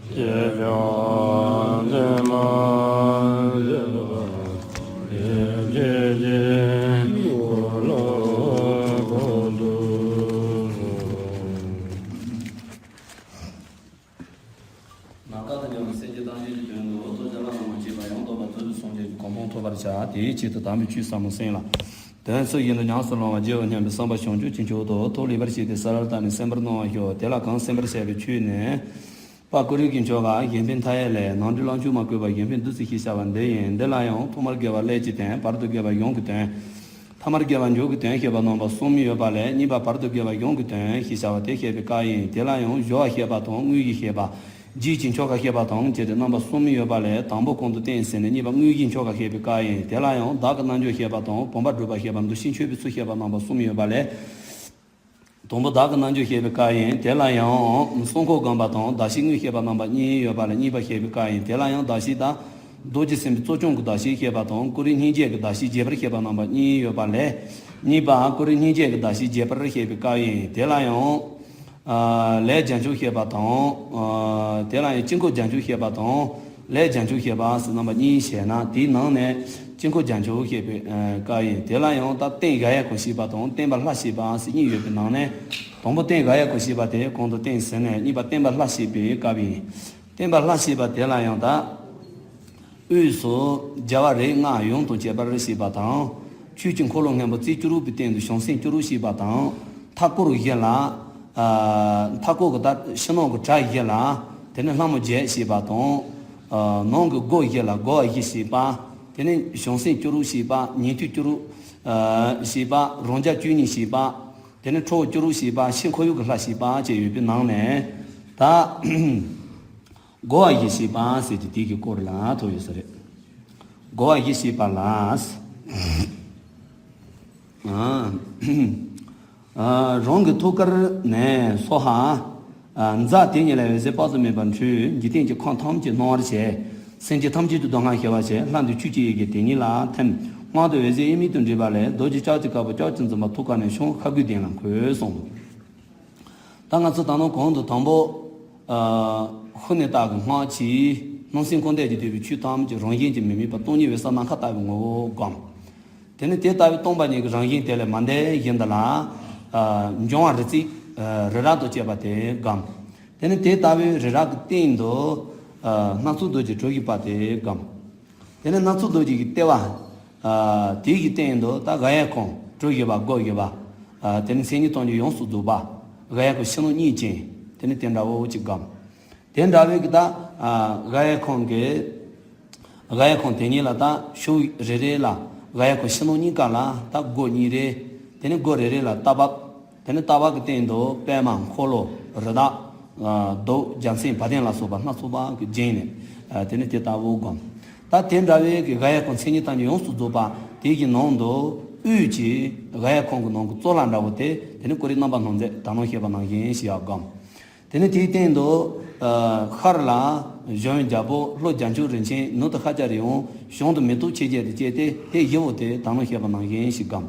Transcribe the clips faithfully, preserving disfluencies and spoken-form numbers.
ཅེས་བྱ་བ་འདི་མ་ཟད་པ་ལས་ཀྱི་འཁོར་ལོ་གང་དུ། ནམ་མཁའ་དང་མཉམ་པའི་སེམས་ཅན་ཐམས་ཅད་ཀྱི་དོན་དུ་ཐུགས་རྗེ་བླ་ན་མ་མཆིས་པ་ཡང་དག་པར་རྫོགས་པའི་སངས་རྒྱས་ཀྱི་གོ་འཕང་ཐོབ་པར་བྱ། དེའི་ཆེད་དུ་དམ་པའི་ཆོས་ཟབ་མོ་གསན་ལ། དོན་ཚུལ་བཞིན་དུ་ཉམས་སུ་བླང་བར་བགྱིའོ་སྙམ་པའི་བསམ་པ་བྱང་ཆུབ་ཀྱི་མཆོག་ཏུ་ཐུགས་ལེགས་པར་བྱས་ཏེ་གསལ་བར་བཏབ་ནས་གསན་པར་གནང་བ་ཞུ། དེ་ལ་གང་གསན་པར་བྱ་བའི་ཆོས་ནི། དཔལ་ཀོ་རིལ་གྱི་ཆོ་ག་གཞན་ཕན་མཐའ་ཡས་ལས། ནང་དོན་བླ་མཆོག་མ་བཀོད་པ་གཞན་ཕན་བདུད་རྩི་ཞེས་བྱ་བ་འདི་ཡིན། འདི་ལ་ཡང་ཐོག་མར་དགེ་བ་ཀླད་ཀྱི་དོན། བར་དུ་དགེ་བ་གཞུང་གི་དོན། ཐ་མར་དགེ་བ་མཇུག་གི་དོན་བཤད་པ་རྣམ་པ་གསུམ་ཡོད་པ་ལས། གཉིས་པ་བར་དུ་དགེ་བ་གཞུང་གི་དོན་ཞེས་བྱ་བ་དེ་བཤད་པའི་སྐབས་ཡིན། དེ་ལ་ཡང་སྦྱོར་བ་བཤད་པ་དང་དངོས་གཞི་བཤད་པ། རྗེས་ཀྱི་ཆོ་ག་བཤད་པ་དང་བཅས་ཏེ་རྣམ་པ་གསུམ་ཡོད་པ་ལས། དང་པོ་གོང་དུ་བསྟན་ཟིན་ནས་གཉིས་པ་དངོས་གཞིའི་ཆོ་ག་བཤད་པའི་སྐབས་ཡིན། དེ་ལ་ཡང་བདག་གི་རྣལ་འབྱོར་བཤད་པ་དང་བུམ་པ་སྒྲུབ་པ་བཤད་པ། འདུ་ཤེས་འཆོས་པའི་ཚུལ་བཤད་པ་རྣམ་པ་གསུམ་ཡོད་པ་ལས། དང་པོ་བདག་གི་རྣལ་འབྱོར་བཤད་པའི་སྐབས་ཡིན། དེ་ལ་ཡང་གསང་སྔགས་སྒོམ་པ་དང་གདགས་གཞི་དངོས་བཤད་པ་རྣམ་པ་གཉིས་ཡོད་པ་ལས། གཉིས་པ་བཤད་པའི་སྐབས་ཡིན། དེ་ལ་ཡང་གདགས་གཞི་དང་། རྡོ་རྗེ་སེམས་དཔའི་གཙོ་སྐྱོང་གི་གདགས་གཞི་བཤད་པ་དང་། ཀོ་རིལ་སྙིང་རྗེ་གི་གདགས་གཞི་རྒྱས་པར་བཤད་པ་རྣམ་པ་གཉིས་ཡོད་པ་ལས། གཉིས་པ་ཀོ་རིལ་སྙིང་རྗེ་གི་གདགས་གཞི་རྒྱས་པར་བཤད་པའི་སྐབས་ཡིན། དེ་ལ་ཡང་། ཨ། ལས་རྒྱ་མཚོ་བཤད་པ་དང་། ཨ། དེ་ལ་ཡང་དཀྱིལ་འཁོར་རྒྱ་མཚོ་བཤད་པ་དང་། ལས་རྒྱ་མཚོ་བཤད་པ་ཟེར་རྣམ་པ་གཉིས་བཤད་ན། དེའི་ནང་ནས་དཀྱིལ་འཁོར་རྒྱ་མཚོ་བཤད་པའི་སྐབས་ཡིན། དེ་ལ་ཡང་ད་རྟེན་དགག་ཡ་གང་བཤད་པ་དང་བརྟེན་པ་ལྷ་བཤད་པ་ཟེར་གཉིས་ཡོད་པའི་ནང་ནས། དང་པོ་རྟེན་དགག་ཡ་གང་བཤད་པ་དེ་གོང་དུ་བསྟན་ཟིན་ནས་གཉིས་པ་བརྟེན་པ་ལྷ་བཤད་པའི་སྐབས་ཡིན། བརྟེན་པ་ལྷ་བཤད་པ་དེ་ལ་ཡང་ད། དབུས་སུ་རྒྱལ་བ་རིགས་ལྔ་ཡུམ་དང་བཅས་པར་བཤད་པ་དང་། ཆོས་ཀྱི་འཁོར་ལོ་སྔོན་པོ་རྩིབས་བཅུ་དྲུག་པའི་སྟེང་དུ་བྱང་སེམས་བཅུ་དྲུག་བཤད་པ་དང་། མཐའ་སྐོར་བཞི་ལ། ཨ། མཐའ་སྐོར་གྱི་ད་ཕྱི་ནང་གི་གྲྭ་བཞི་ལ། དེ་ནས་ལྷ་མོ་བརྒྱད་བཤད་པ་དང་། ཨ། ནང་གི་སྒོ་བཞི་ལ་སྒོ་བ་བཞི་བཤད་པ། དེ་ནས་བྱང་སེམས་བཅུ་དྲུག་བཤད་པ། ཉན་ཐོས་བཅུ་དྲུག་ཨ། བཤད་པ། རང་རྒྱལ་བཅུ་གཉིས་བཤད་པ། དེ་ནས་ཁྲོ་བོ་བཅུ་དྲུག་བཤད་པ། ཕྱི་འཁོར་ཡུག་གི་ལྷ་བཤད་པ་བཅས་ཡོད་པའི་ནང་ནས་ད། སྒོ་བ་བཞི་བཤད་པ་ཟེར་གྱི་དེ་གི་སྐོར་ལ་ཐུག་ཡོད་ས་རེད། སྒོ་བ་བཞི་བཤད་པ་ལ། ཨ། ཨ། རང་གི་ཐུགས་ཀར་ནས་སྭཱ་ཧཱ། ཨ། ཛཿ། དེ་ཉིད་ལས་འོད་ཟེར་དཔག་ཏུ་མེད་པ་འཕྲོས། འཇིག་རྟེན་གྱི་ཁམས་ཐམས་ཅད་སྣང་བར་བྱས། སེམས་ཅན་ཐམས་ཅད་ཀྱི་སྡུག་བསྔལ་ཞི་བར་བྱས། ལྷ་འདི་ཆོས་ཀྱི་ཡི་གེ་དེ་ཉིད་ལ་ཐིམ། སྔོན་དུ་འོད་ཟེར་དབྱེར་མེད་དུ་འདྲེས་པ་ལས། རྡོ་རྗེ་ལྕགས་ཀྱི་དཀར་པོ་ལྕགས་ཀྱུས་འཛིན་པ་ཐུགས་ཀ་ནས་ཕྱོགས་བྷྱཱ་གུའི་གདན་ལ་འཁོད་གསུངས། ད་ང་ཚོ་ད་ནང་གོང་དུ་དང་པོ། ཨ། ཧུ་ནེ་ཏ་གི་སྔགས་ཀྱིས་སྣང་སེམས་ཀུན་འདས་ཀྱི་འདུས་པའི་ཆོས་ཐམས་ཅད་རང་བཞིན་གྱིས་མི་དམིགས་པ་སྟོང་ཉིད་འོད་གསལ་ནམ་མཁའ་ལྟ་བུའི་ངོ་བོ་བསྒོམ། དེ་ནས་དེ་ལྟ་བུའི་སྟོང་པ་ཉིད་ཀྱི་རང་བཞིན་དེ་ལས་མ་འདས་བཞིན་དུ་ལ། ཨ། འབྱུང་བ་རིགས་རྩིས། ཨ། རི་རབ་ཏུ་བཅད་པ་དེ་བསྒོམ། དེ་ནས་དེ་ལྟ་བུའི་རི་རབ་ཀྱི་སྟེང་དུ། ཨ། སྣ་ཚོགས་རྡོ་རྗེ་གྲུ་བཞི་པ་དེ་བསྒོམ། དེ་ནས་སྣ་ཚོགས་རྡོ་རྗེ་གི་ལྟེ་བ། ཨ། དེ་གི་སྟེང་དུ་ད་དགག་ཡ་ཁང་གྲུ་བཞི་པ་སྒོ་བཞི་པ། ཨ། དེ་ནས་མཚན་ཉིད་སྟོང་ཉིད་ཡོངས་སུ་རྫོགས་པ། དགག་ཡ་ཁང་ཕྱི་ནང་གཉིས་ཅན། དེ་ནས་དེ་འདྲ་བོ་ཅིག་བསྒོམ། དེ་འདྲ་བའི་གི་ད། ཨ། དགག་ཡ་ཁང་གི། དགག་ཡ་ཁང་དེ་ཉིད་ལ་ད་ཕྱོགས་རེ་རེ་ལ། དགག་ཡ་ཁང་ཕྱི་ནང་གཉིས་ཀ་ལ་ད་སྒོ་གཉིས་རེ། དེ་ནས་སྒོ་རེ་རེ་ལ་རྟ་བབས། དེ་ནས་རྟ་བབས་ཀྱི་སྟེང་དུ་པདྨ། འཁོར་ལོ། རི་དྭགས། ཨ། གདུགས། བྱང་སེམས། བ་དན་ལ་སོགས་པ་སྣ་ཚོགས་པ་གིས་བརྒྱན་ནས། ཨ། དེ་ནས་དེ་ལྟ་བུ་བསྒོམ། ད་དེ་འདྲ་བའི་གི་དགག་ཡ་ཁང་མཚན་ཉིད་ཐམས་ཅད་ཡོངས་སུ་རྫོགས་པ་དེ་གི་ནང་དུ། དབུས་ཀྱི་དགག་ཡ་ཁང་གི་ནང་གི་གཙུག་ལག་འདྲ་བོ་དེ། དེ་ནས་ཀོ་རིལ་རྣམ་པ་སྣ་ཚོགས་ད་ནང་བཤད་པ་ནང་བཞིན་ཞིག་ཡར་བསྒོམ། དེ་ནས་དེའི་སྟེང་དུ། ཨ། ཤར་ལ་གཞོན་རྒྱལ་པོ། ལྷོ་རྒྱ་མཚོ་རིན་ཆེན། ནུབ་ཏུ་ཤཱཀྱ་རི་བོ། བྱང་དུ་མེ་ཏོག་ཆེ་བརྒྱད་དང་བཅས་ཏེ་དེ་བཞི་པོ་དེ་ད་ནང་བཤད་པ་ནང་བཞིན་ཞིག་བསྒོམ།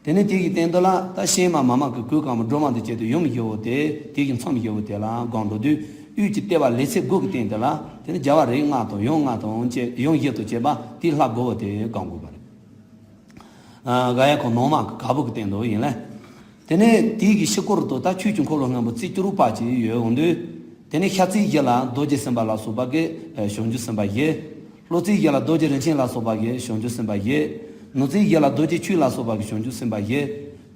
དེ་ནས་དེ་གི་སྟེང་དུ་ལ་ད་ཤན་མ་མ་མ་གི་གོས་དཀར་མོ། སྒྲོལ་མ་དང་བཅས་ཏེ་ཡུམ་བཞི་པོ་དེ། དེ་གི་མཚམས་བཞི་པོ་དེ་ལ་བསྒོམ་འགྲོ་དུས། དབུས་ཀྱི་ལྟེ་བ་ལེ་ཚན་དགུ་གི་སྟེང་དེ་ལ། དེ་ནས་རྒྱལ་བ་རིགས་ལྔ་དང་ཡུམ་ལྔ་དང་བཅས། ཡུམ་བཞི་དང་བཅས་པ་དེའི་ལྷ་དགུ་པོ་དེ་བསྒོམ་དགོས་པ་རེད། ཨ། དགག་ཡ་ཁང་ནང་མ་གི་ག་བུ་གི་སྟེང་དུ་ཡིན་ལ། དེ་ནས་དེའི་གི་ཕྱི་སྐོར་དུ་ད་ཆོས་ཀྱི་འཁོར་ལོ་སྔོན་པོ་རྩིབས་བཅུ་དྲུག་པ་ཅིག་ཡོད་འོང་དུས། དེ་ནས་ཤར་རྩིབས་བཞི་ལ་རྡོ་རྗེ་སེམས་དཔའ་ལ་སོགས་པ་གི། ཨ། བྱང་ཆུབ་སེམས་དཔའ་བཞི། ལྷོ་རྩིབས་བཞི་ལ་རྡོ་རྗེ་རིན་ཆེན་ལ་སོགས་པ་གི་བྱང་ཆུབ་སེམས་དཔའ་བཞི། ནུབ་རྩིབས་བཞི་ལ་རྡོ་རྗེ་ཆོས་ལ་སོགས་པ་གི་བྱང་ཆུབ་སེམས་དཔའ་བཞི།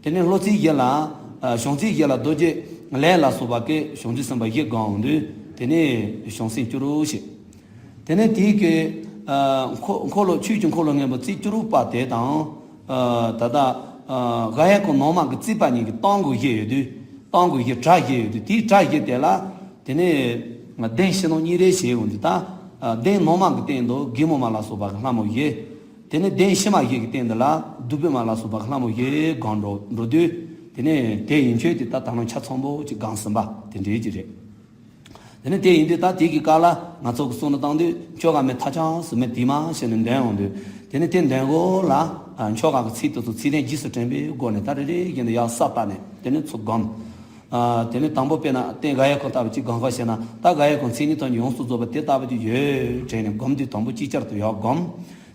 དེ་ནས་ལྷོ་རྩིབས་བཞི་ལ། ཨ། བྱང་རྩིབས་བཞི་ལ་རྡོ་རྗེ་ལས་ལ་སོགས་པ་གི་བྱང་ཆུབ་སེམས་དཔའ་བཞི་བསྒོམ་འོང་དུས། དེ་ནས་བྱང་སེམས་བཅུ་དྲུག་བྱེད། དེ་ནས་དེའི་གི། ཨ། འཁོར་འཁོར་ལོ། ཆོས་ཀྱི་འཁོར་ལོ་སྔོན་པོ་རྩིབས་བཅུ་དྲུག་པ་དེ་དང་། ཨ། ད་ལྟ། ཨ། དགག་ཡ་ཁང་ནང་མ་གི་རྩིག་པ་གཉིས་ཀྱི་སྟེང་སྒོ་བཞི་ཡོད་དུས། སྟེང་སྒོ་བཞི། གྲྭ་བཞི་ཡོད་དུས། དེའི་གྲྭ་བཞི་དེ་ལ། དེ་ནས་གདན་ཕྱི་ནང་གཉིས་རེ་བྱེད་འོང་དུས། ད། ཨ། གདན་ནང་མ་གི་སྟེང་དུ་གེ་མོ་མ་ལ་སོགས་པ་གི་ལྷ་མོ་བཞི། དེ་ནས་གདན་ཕྱི་མ་བཞི་གི་སྟེང་དེ་ལ་བདུད་པོ་མ་ལ་སོགས་པ་གི་ལྷ་མོ་བཞི་བསྒོམ་འགྲོ་འགྲོ་དུས། དེ་ནས་དེ་ཡན་ཆད་དེ་ད་ད་ལམ་ཆ་ཚང་པོ་ཅིག་བསྒོམ་ཟིན་པ་དེ་འདྲའི་ཅིག་རེད། དེ་ནས་དེ་ཡིན་དུས་ད་དེ་གི་སྐབས་ལ་ང་ཚོ་གི་གསུང་ནི་བཏང་དུས། ཆོ་ག་མི་ཐ་ཆང་ཟེར་མི་དེ་མ་བྱས་ནས་འདོན་འོང་དུས། དེ་ནས་དེ་འདོན་སྒོ་ལ། ཨ། ཆོ་ག་གི་ཚིག་དེ་ཚོ་ཚིག་དོན་རྗེས་སུ་དྲན་པའི་སྒོ་ནས་ད་རེ་རེ་བཞིན་དུ་ཡར་ས་བཏགས་ནས་དེ་ནས་ཚུར་བསྒོམ། དེ་ནས་དང་པོ་དཔེར་ན་རྟེན་དགག་ཡ་ཁོང་ལྟ་བུ་གཅིག་སྒོམ་པ་བྱས་ན་ད་དགག་ཡ་ཁོང་མཚན་ཉིད་ཐམས་ཅད་ཡོངས་སུ་རྫོགས་པ་དེ་ལྟ་བུ་ཅིག་ཡོད་དྲན་ནས་སྒོམ་དུས་དང་པོ་ཅིག་ཅར་དུ་ཡར་སྒོམ།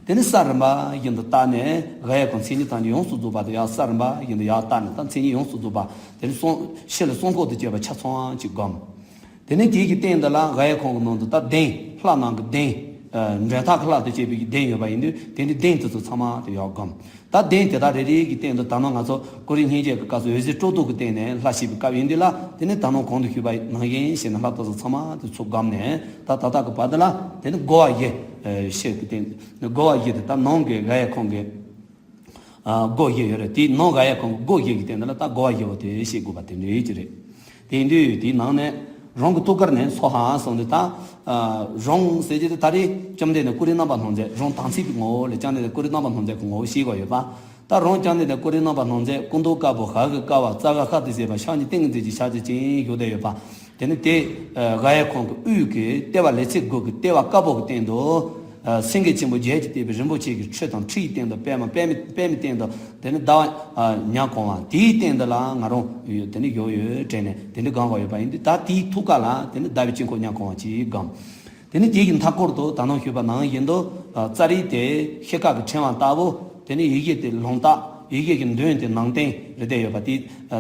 དེ་ནས་ས་རིམ་པ་བཞིན་དུ་བལྟས་ནས་དགག་ཡ་ཁོང་མཚན་ཉིད་ཐམས་ཅད་ཡོངས་སུ་རྫོགས་པ་དེ་ཡར་ས་རིམ་པ་བཞིན་དུ་ཡར་བལྟས་ནས་ད་མཚན་ཉིད་ཡོངས་སུ་རྫོགས་པ་དེ་ནས་གསུང་ཕྱི་ལ་གསུང་ཁོག་ཏུ་བཅད་པ་ཆ་ཚང་བ་ཅིག་སྒོམ། དེ་ནས་དེའི་གི་སྟེང་དུ་ལ་དགག་ཡ་ཁོང་གི་ནང་དུ་ད་གདན་ལྷ་ནང་གི་གདན། འདྲེན་ཐག་གི་ལྷ་དང་བཅས་པའི་གི་གདན་ཡོད་པ་ཡིན་དུས་དེ་འདྲའི་གདན་དེ་ཚོ་ཚང་མ་དེ་ཡར་སྒོམ། ད་གདན་དེ་དག་རེ་རེའི་གི་སྟེང་དུ་ད་ནང་ང་ཚོ་ཀུ་རེ་སྙིང་རྗེ་གི་སྐབས་སུ་འོད་ཟེར་སྤྲོ་བསྡུ་གི་སྟེང་ནས་ལྷ་བཤད་པའི་སྐབས་ཡིན་དུས་ལ་དེ་ནས་ད་ནང་གོང་དུ་ཞུས་པ་ནང་བཞིན་བྱས་ནས་ལྷ་དེ་ཚོ་ཚང་མ་དེ་ཚུར་སྒོམ་ནས་ད་ད་ལྟ་གི་བར་དུ་ལ་དེ་ནས་བསྒོ་བ་བཞི་བཤད་གི་སྟེང་བསྒོ་བ་བཞི་དེ་ད་ནང་གི་དགག་ཡ་ཁོང་གི་སྒོ་བཞི་ཡོད་རེད། དེའི་ནང་དགག་ཡ་ཁོང་གི་སྒོ་བཞི་གི་སྟེང་དུ་ལ་ད་བསྒོ་བ་བཞི་བོ་དེ་བཤད་དགོས་པ་དེ་འདྲ་ཡོད་ཀྱི་རེད། དེ་ཡིན་དུས་དེའི་ནང་ནས་རང་གི་ཐུགས་ཀར་ནས་སྭཱ་ཧཱ་གསུངས་ཏེ་ད། རང་ཟེར་གྱི་དེ་ད་རེས་བཅོམ་ལྡན་འདས་ཀུན་རིག་རྣམ་པར་སྣང་མཛད་རང་དམ་ཚིག་གི་ངོ་བོ་ལས་བཅོམ་ལྡན་འདས་ཀུན་རིག་རྣམ་པར་སྣང་མཛད་ཀྱི་ངོ་བོ་ཤེས་དགོས་ཡོད་པ། ད་རང་བཅོམ་ལྡན་འདས་ཀུན་རིག་རྣམ་པར་སྣང་མཛད་སྐུ་མདོག་དཀར་པོ་ཧཱུྃ་གི་ཀ་བ་ཙ་ག་ཧ་ཏུ་ཟེར་བ་ཕྱག་གཉིས་ཏིང་ངེ་འཛིན་གྱི་ཕྱག་རྒྱ་ཅན་བཞུགས་བསྡད་ཡོད་པ། དེ་ནི་དེ་དགག་ཡ་ཁོང་གི་དབུས་ཀྱི་ལྟེ་བ་ལས་ཚིག་དགུ་གི་ལྟེ་བ་དཀར་པོ་གི་སྟེང་དུ། སེང་གེ་ཆེན་པོ་བརྒྱད་ཀྱིས་བཏེགས་པའི་རིན་པོ་ཆེ་གི་ཁྲི་དང་ཁྲིའི་སྟེང་དུ་པདྨ་པདྨའི་པདྨའི་སྟེང་དུ་དེ་ནི་ཟླ་བ་ཉ་གང་བ་དེའི་སྟེང་དུ་ལ་ང་རང་དེ་ནི་ཡོད་ཡོད་དྲན་ནས་དེ་འདྲ་སྒོམ་དགོས་ཡོད་པ་ཡིན་དུས་ད་དེའི་ཐུགས་ཀ་ལ་དེ་ནི་ཟླ་བའི་དཀྱིལ་འཁོར་ཉ་གང་བ་ཅིག་སྒོམ། དེ་ནི་དེའི་གི་མཐའ་སྐོར་དུ་ད་ནང་ཞུས་པ་ནང་བཞིན་དུ་ཙཱ་རི་དེ་ཤེལ་དཀར་གྱི་ཕྲེང་བ་ལྟ་བུ། དེ་ནས་ཡི་གེ་དེ་ལུང་རྟགས། ཡི་གེ་གི་མདུན་དེ་ནང་རྟེན་རེ་བསྡད་ཡོད་པ་དེ།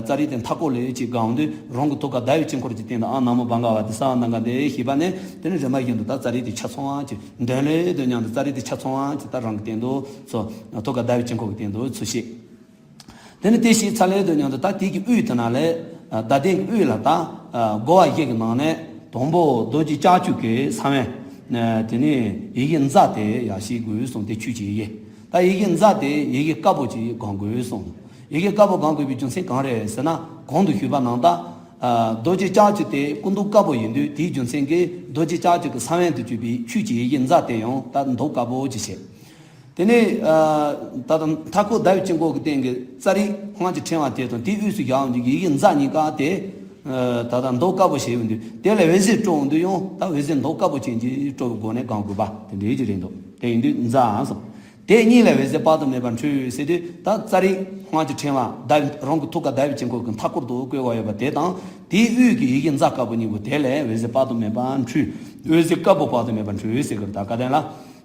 ཙཱ་རི་དེ་མཐའ་སྐོར་ལ་ཅིག་སྒོམ་དུས་རང་གི་ཐུགས་ཀ་ཟླ་བའི་དཀྱིལ་འཁོར་གྱི་སྟེང་དུ་ཨོཾ་ན་མོ་བྷ་ག་ཝ་ཏི་ས་ཝ་ན་ག་དེ་ཞེས་པ་ནས་དེ་ནས་རིམ་པ་བཞིན་དུ་ད་ཙཱ་རི་དེ་ཆ་ཚང་བ་ཅིག་མདུན་ལས་དོན་མཉམ་དུ་ཙཱ་རི་དེ་ཆ་ཚང་བ་ཅིག་ད་རང་གི་སྟེང་དུ་སོ། ཐུགས་ཀ་ཟླ་བའི་དཀྱིལ་འཁོར་གྱི་སྟེང་དུ་ཚུར་བཤད། དེ་ནས་དེ་ཞེས་ཚར་ལས་དོན་མཉམ་དུ་ད་དེ་གི་དབུས་དེ་ན་ལས། ཟླ་གདན་གྱི་དབུས་ལ་ད། བསྒོ་བ་བཞི་གི་ནང་ནས་དང་པོ་རྡོ་རྗེ་ལྕགས་ཀྱུ་གི་ས་བོན། དེ་ནས་ཡི་གེ་ཛ་དེ་ཡར་བཤད་དགོས་གསུངས་ཏེ་ཆོས་ཀྱི་ཡི་གེ། ད་ཡི་གེ་ཛ་དེ་ཡི་གེ་དཀར་པོ་ཅིག་སྒོམ་དགོས་གསུངས། ཡི་གེ་དཀར་པོ་སྒོམ་དགོས་པའི་རྒྱུ་མཚན་གང་རེད་ཟེར་ན་གོང་དུ་ཞུས་པ་ནང་ལྟར། རྡོ་རྗེ་ལྕགས་ཀྱུ་དེ་སྐུ་མདོག་དཀར་པོ་ཡིན་དུས་དེའི་རྒྱུ་མཚན་གྱིས་རྡོ་རྗེ་ལྕགས་ཀྱུ་གི་ས་བོན་དུ་གྱུར་པའི་ཆོས་ཀྱི་ཡི་གེ་ཛ་དེ་ཡང་ད་མདོག་དཀར་པོ་ཅིག་བྱས། དེ་ནས་ད་ལྟ་མཐའ་སྐོར་ཟླ་བའི་དཀྱིལ་འཁོར་གྱི་སྟེང་གི་ཙཱ་རི་དབང་གི་ཕྲེང་བ་དེ་དང་དེའི་དབུས་སུ་བཞག་འོང་གི་ཡི་གེ་ཛ་གཉིས་ཀ་དེ། ད་ལྟ་མདོག་དཀར་པོ་བྱས་ཡོང་དུས་དེ་ལ་འོད་ཟེར་སྤྲོ་འོང་དུས་ཡང་ད་འོད་ཟེར་མདོག་དཀར་པོ་ཅན་གྱི་སྤྲོ་བའི་སྒོ་ནས་སྒོམ་དགོས་པ་དེ་འདྲའི་ཅིག་རེད་འདུག་དེ་ཡིན་དུས་ཛ་སོང་། དེ་གཉིས་ལས་འོད་ཟེར་དཔག་ཏུ་མེད་པ་འཕྲོས་ཟེར་དུས་ད་ཙཱ་རི་དབང་གི་ཕྲེང་བ་ཟླ་རང་གི་ཐུགས་ཀ་ཟླ་བའི་དཀྱིལ་འཁོར་གྱི་མཐའ་སྐོར་དུ་བཀོད་པ་ཡོད་པ་དེ་དང་དེའི་དབུས་ཀྱི་ཡི་གེ་ཛ་དཀར་པོ་གཉིས་པོ་དེ་ལས་འོད་ཟེར་དཔག་ཏུ་མེད་པ་འཕྲོས། འོད་ཟེར་དཀར་པོ་དཔག་ཏུ་མེད་པ་འཕྲོས་ཟེར་གི་རེད་ད་བཀའ་བསྟན་ལ།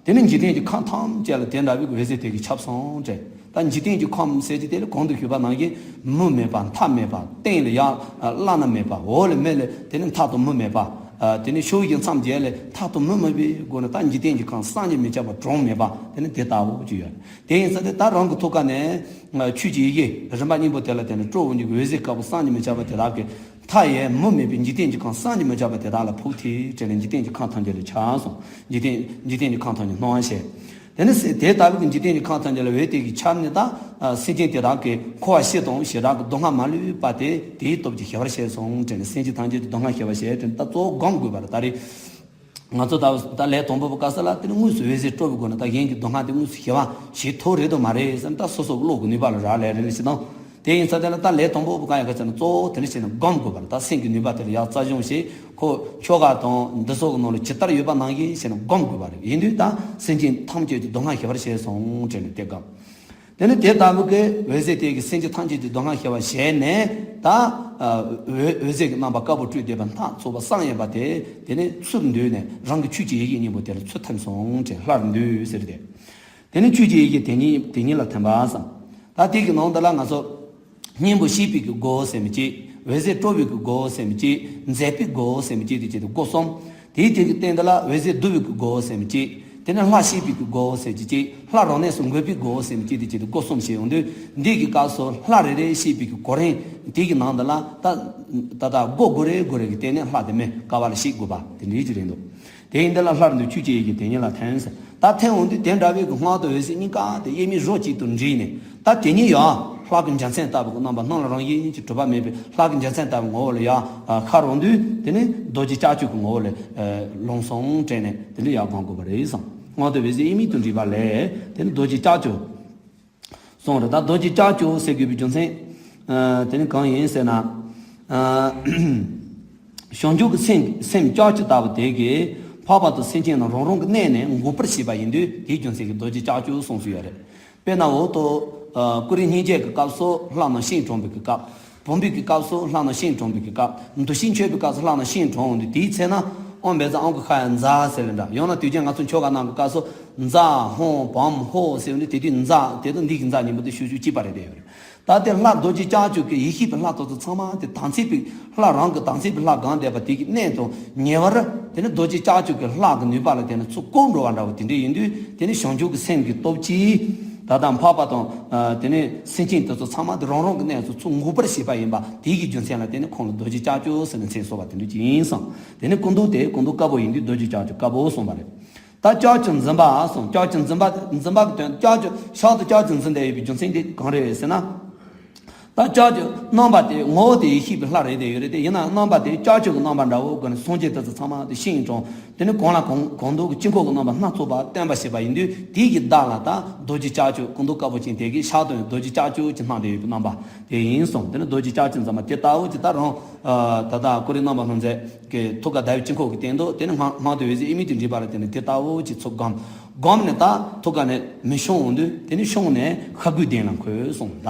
དེ་ནས་འཇིག་རྟེན་གྱི་ཁམས་ཐམས་ཅད་ལ་དེ་འདྲ་བའི་འོད་ཟེར་དེ་གིས་ཁྱབ་སོང་དྲན། ད་འཇིག་རྟེན་གྱི་ཁམས་ཟེར་གྱི་དེ་ལ་གོང་དུ་ཞུས་པ་ནང་བཞིན་མུ་མེད་པ་མཐའ་མེད་པ་སྟེང་ལ་ཡར་བླ་ན་མེད་པ་འོག་ལ་མེ་ལ་དེ་ནས་མཐའ་དང་མུ་མེད་པ། དེ་ནས་ཕྱོགས་བཞི་མཚམས་བརྒྱད་ལ་མཐའ་དང་མུ་མེད་པའི་སྒོ་ནས་ད་འཇིག་རྟེན་གྱི་ཁམས་བསམ་གྱིས་མི་ཁྱབ་པ་གྲངས་མེད་པ་དེ་ནས་དེ་ལྟ་བུ་ཅིག་ཡོད། དེ་ཡིན་ཙང་དེ་ད་རང་གི་ཐུགས་ཀ་ནས་ཆོས་ཀྱི་ཡི་གེ་རིམ་པ་གཉིས་པོ་དེ་ལ་བརྟེན་ནས་སྤྲོ་བོ་གཉིས་ཀྱི་འོད་ཟེར་དཀར་པོ་བསམ་གྱིས་མི་ཁྱབ་པ་དེ་དག་གིས། མཐའ་ཡས་མུ་མེད་པའི་འཇིག་རྟེན་གྱི་ཁམས་བསམ་གྱིས་མི་ཁྱབ་པ་དེ་དག་ལ་ཕོག་ཐལ་དྲན་ནས་འཇིག་རྟེན་གྱི་ཁམས་ཐམས་ཅད་ལ་ཁྱབ་སོང་། འཇིག་རྟེན་འཇིག་རྟེན་གྱི་ཁམས་ཐམས་ཅད་སྣང་བ་ཤར། དེ་ནི་སེ་དེ་ལྟ་བུའི་འཇིག་རྟེན་གྱི་ཁམས་ཐམས་ཅད་ལ་འོད་དེ་གིས་ཁྱབ་ནས་ད་སེམས་ཅན་དེ་དག་གི་འཁོར་བ་སྤྱི་དང་བྱེ་བྲག་གི་སྡུག་བསྔལ་མ་ལུས་པ་དེ་དེའི་སྟོབས་ཀྱིས་ཞི་བར་བྱས་སོང་དྲན་ནས་སེམས་ཅན་ཐམས་ཅད་ཀྱི་སྡུག་བསྔལ་ཞི་བར་བྱས་དྲན་ད་གཙོ་བོ་སྒོམ་དགོས་པ་རེད་ད་རེད། ང་ཚོ་ད་ད་ལས་དང་པོ་བ་དཀའ་ས་ལ་དེ་ནི་དངོས་སུ་འོད་ཟེར་སྤྲོ་བའི་སྒོ་ནས་ད་གཞན་གྱི་སྡུག་བསྔལ་དེ་དངོས་སུ་ཞི་བ་ཞིག་ཐོབ་རེད་དོ་མ་རེད་བསམ་ད་སོ་སོ་གི་བློ་གི་ནུས་པ་ལ་རག་ལས་རེད་ལ་ཞེ་དང་། དེ་ཡིན་ཙང་དེ་ལ་ད་ལས་དང་པོ་བ་དཀའ་ཡག་ག་ཚ་ན་གཙོ་བོ་དེ་འདྲ་བྱས་ནས་སྒོམ་དགོས་པ་རེད་ད་སེམས་ཀྱི་ནུས་པ་དེ་ལ་ཡག་རྩལ་སྦྱོང་བྱེད་ཁོ་ཆོ་ག་དང་འདི་སོགས་ཀྱི་ནང་ལ་ཇི་ལྟར་ཡོད་པ་ནང་བཞིན་བྱས་ནས་སྒོམ་དགོས་པ་རེད་ཡིན་དུས་ད་སེམས་ཅན་ཐམས་ཅད་ཀྱི་སྡུག་བསྔལ་ཞི་བར་བྱས་སོང་དྲན་ནས་དེ་སྒོམ། དེ་ནི་དེ་ལྟ་བུ་གི་འོད་ཟེར་དེ་གིས་སེམས་ཅན་ཐམས་ཅད་ཀྱི་སྡུག་བསྔལ་ཞི་བར་བྱས་ནས་ད། འོད་འོད་ཟེར་གྱི་རྣམ་པ་དཀར་པོ་སྤྲོས་བསྡད་པ་སྣ་ཚོགས་པ་བསམ་ཡས་པ་དེ་དེ་ནས་ཚུར་འདུས་ནས་རང་གི་ཆོས་ཀྱི་ཡི་གེ་སྙིང་པོ་དེ་ལ་ཚུར་ཐིམ་སོང་དྲན་སླར་འདུས་ཟེར་ཏེ། དེ་ནི་ཆོས་ཀྱི་ཡི་གེ་དེ་ཉིད་དེ་ཉིད་ལ་ཐིམ་པ་བསམ། ད་དེ་གི་ནང་དུ་ལ་ང་ཚོ་སྙིང་པོ་ཤེས་པའི་གི་སྒོ་ཟེར་མི་གཅིག་འོད་ཟེར་སྤྲོ་བའི་གི་སྒོ་ཟེར་མི་གཅིག་མཛད་པའི་སྒོ་ཟེར་མི་གཅིག་དེ་བྱས་ཏེ་སྒོ་གསུམ། དེའི་དེ་གི་སྟེང་དུ་ལ་འོད་ཟེར་བསྡུ་བའི་གི་སྒོ་ཟེར་མི་གཅིག་དེ་ནས་ལྷ་ཤེས་པའི་གི་སྒོ་ཟེར་གྱི་གཅིག་ལྷ་རང་གནས་སུ་འགོད་པའི་སྒོ་ཟེར་མི་གཅིག་དེ་བྱས་ཏེ་སྒོ་གསུམ་བྱས་ཡོང་དུས་འདི་གི་སྐབས་སུ་ལྷ་རེ་རེ་ཤེས་པའི་གི་གོ་རིམ་དེ་གི་ནང་དུ་ལ་ད་ད་ལྟ་སྒོ་དགུ་རེ་དགུ་རེ་གི་སྟེང་ནས་ལྷ་དེ་མེ་ཀ་བ་ལ་ཤེས་དགོས་པ་དེ་འདྲའི་ཅིག་རེད་འདུག་དེ་ཡིན་དེ་ལ་ལྷར་འདུས་ཆོས་ཀྱི་ཡི་གེ་དེ་ཉིད་ལ་ཐིམ་ཟེར། ད་ཐིམ་འོང་དུས་དེ་འདྲ་བའི་གི་སྔགས་དང་འོད་ཟེར་གཉིས་ཀ་དེ་དབྱེར་མེད་རོ་གཅིག་ཏུ་འདྲེས་ནས་ད་དེ་ཉིད་ཡང་ལྷ་གི་འཇའ་ཚོན་ལྟ་བུ་གི་རྣམ་པ་སྣང་ལ་རང་བཞིན་གྱིས་གྲུབ་པ་མེད་པའི་ལྷ་གི་འཇའ་ཚོན་ལྟ་བུའི་ངོ་བོ་ལ་ཡང་ཤར་འོང་དུས་དེ་ནི་རྡོ་རྗེ་ལྕགས་ཀྱུ་གི་ངོ་བོ་ལ་ལྷུང་སོང་དྲན་ནས་དེ་འདྲ་ཡང་སྒོམ་དགོས་པ་རེད་བསམ། སྔགས་དང་འོད་ཟེར་དབྱེར་མེད་དུ་འདྲེས་པ་ལས་དེ་ནི་རྡོ་རྗེ་ལྕགས་ཀྱུ། གསུངས་རེད་ད་རྡོ་རྗེ་ལྕགས་ཀྱུ་ཟེར་དགོས་པའི་རྒྱུ་མཚན། དེ་ནི་གང་ཡིན་ཟེར་ན། བྱང་ཆུབ་ཀྱི་སེམས་སེམས་ལྕགས་ཀྱུ་ལྟ་བུ་དེ་གིས་འཕགས་པ་དང་སེམས་ཅན་རྣམས་རང་རང་གི་གནས་ནས་འགུགས་པར་བྱེད་པ་ཡིན་དུས་དེའི་རྒྱུ་མཚན་གྱིས་རྡོ་རྗེ་ལྕགས་ཀྱུ་གསུངས་སུ་ཡོད་རེད། དཔེར་ན་འོག་ཏུ། ཀུ་རེ་སྙིང་རྗེ་གི་སྐབས་སུ་ལྷ་རྣམས་ཤིང་དྲངས་པའི་གི་སྐབས། བུམ་པའི་གི་སྐབས་སུ་ལྷ་རྣམས་ཤིང་དྲུང་པའི་གི་སྐབས། འདུ་ཤེས་འཆོལ་པའི་སྐབས་སུ་ལྷ་རྣམས་ཤིང་དྲུང་འོང་དུས། དེའི་ཚེ་ན་ཨོཾ་བཛྲ་ཨང་ཀི་ཁ་ཡ་ཛ་ཟེར་ལ་འདྲ། ཡང་ན་དུས་རྒྱུན་ང་ཚོ་ཆོ་ག་གནང་གི་སྐབས་སུ་ཛ་ཧོཾ་བཾ་ཧོཿཟེར་འོང་དུས། དེ་དུས་ཛ་དེ་དང་འདི་གི་ཛ་གཉིས་པོ་དེ་ཤུགས་ཤུགས་གཅིག་པ་རེད་བསྡད་ཡོད་རེད། ད་དེ་ལྷ་རྡོ་རྗེ་ལྕགས་ཀྱུ་གི་ཡེ་ཤེས་པའི་ལྷ་དེ་ཚོ་ཚང་མ་དེ་དམ་ཚིག་པའི་ལྷ་རང་གི་དམ་ཚིག་པའི་ལྷ་གང་བསྡད་པ་དེ་གི་གནད་དང་ཉེ་བར་དེ་ནི་རྡོ་རྗེ་ལྕགས་ཀྱུ་གི་ལྷ་གི་ནུས་པ་ལ་དེ་ནི་ཚུར་བཀུག་འགྲོ་བ་འདྲ་བོ་དེ་འདྲ་ཡིན་དུས། དེ་ནི་བྱང་ཆུབ་ཀྱི་སེམས་ཀྱི་སྟོབས་ཀྱིས་ད་ལྟ་འཕགས་པ་དང་། ཨ། དེ་ནི་སེམས་ཅན་དེ་ཚོ་ཚང་མ་དེ་རང་རང་གི་གནས་སུ་ཚུར་འགུག་པར་བྱེད་པ་ཡིན་པ་དེ་གི་རྒྱུ་མཚན་ལ་དེ་ནི་ཁོང་ལ་རྡོ་རྗེ་ལྕགས་ཀྱུ་ཟེར་ནས་མཚན་གསོལ་བ་དེ་འདྲ་ཅིག་ཡིན་གསུངས། དེ་ནི་སྐུ་མདོག་དེ་སྐུ་མདོག་དཀར་པོ་ཡིན་དུས་རྡོ་རྗེ་ལྕགས་ཀྱུ་དཀར་པོ་གསུངས་པ་རེད། ད་ལྕགས་ཀྱུ་འཛིན་པ་གསུངས། ལྕགས་ཀྱུ་འཛིན་པ། འཛིན་པ་གི་དོན། ལྕགས་ཀྱུ་ཕྱག་ཏུ་ལྕགས་ཀྱུ་འཛིན་བསྡད་ཡོད་པའི་རྒྱུ་མཚན་དེ་གང་རེད་ཟེར་ན། ད་ལྕགས་ཀྱུ་རྣམ་པ་དེ་ངོ་བོ་དེ་ཡེ་ཤེས་པའི་ལྷ་རེད་བསྡད་ཡོད་རེད་དེ། ཡིན་ན་རྣམ་པ་དེ་ལྕགས་ཀྱུ་གི་རྣམ་པ་འདྲ་བོ་གི་ནི་སངས་རྒྱས་དེ་ཚོ་ཚང་མ་དེ་ཤིང་དྲུང་། དེ་ནི་གང་ལ་གང་གང་འདུལ་གྱི་དཀྱིལ་འཁོར་གྱི་རྣམ་པ་སྣ་ཚོགས་པ་སྟོན་པ་བྱེད་པ་ཡིན་དུས། དེའི་གི་བདག་ལ་ད་རྡོ་རྗེ་ལྕགས་ཀྱུ་སྐུ་མདོག་དཀར་པོ་ཅན་དེ་གི་ཕྱག་ཏུ་རྡོ་རྗེ་ལྕགས་ཀྱུ་ཅིག་བསྣམས་བསྡད་ཡོད་པའི་རྣམ་པ་དེ་ཡིན་གསུངས། དེ་ནི་རྡོ་རྗེ་ལྕགས་ཀྱུ་འཛིན་པ་དེ་ལྟ་བུ་ཅིག་ད་རུང་། ཨ། ད་ལྟ་ཀུ་རེ་རྣམ་པར་སྣང་མཛད་ཀྱི་ཐུགས་ཀ་ཟླ་བའི་དཀྱིལ་འཁོར་གྱི་སྟེང་དུ། དེ་ནི་སྔགས་སྔགས་དུ་འོད་ཟེར་དབྱེར་མེད་དུ་འདྲེས་པ་ལ་བརྟེན་ནས་དེ་ལྟ་བུ་ཅིག་ཚུར་བསྒོམ། བསྒོམས་ནས་ད་ཐུགས་ཀ་ནས་མེ་ཤོང་འོང་དུས། དེ་ནི་ཤོང་ནས་ཤ་སྐུད་གདན་ལ་འཁོད་གསུངས། ད་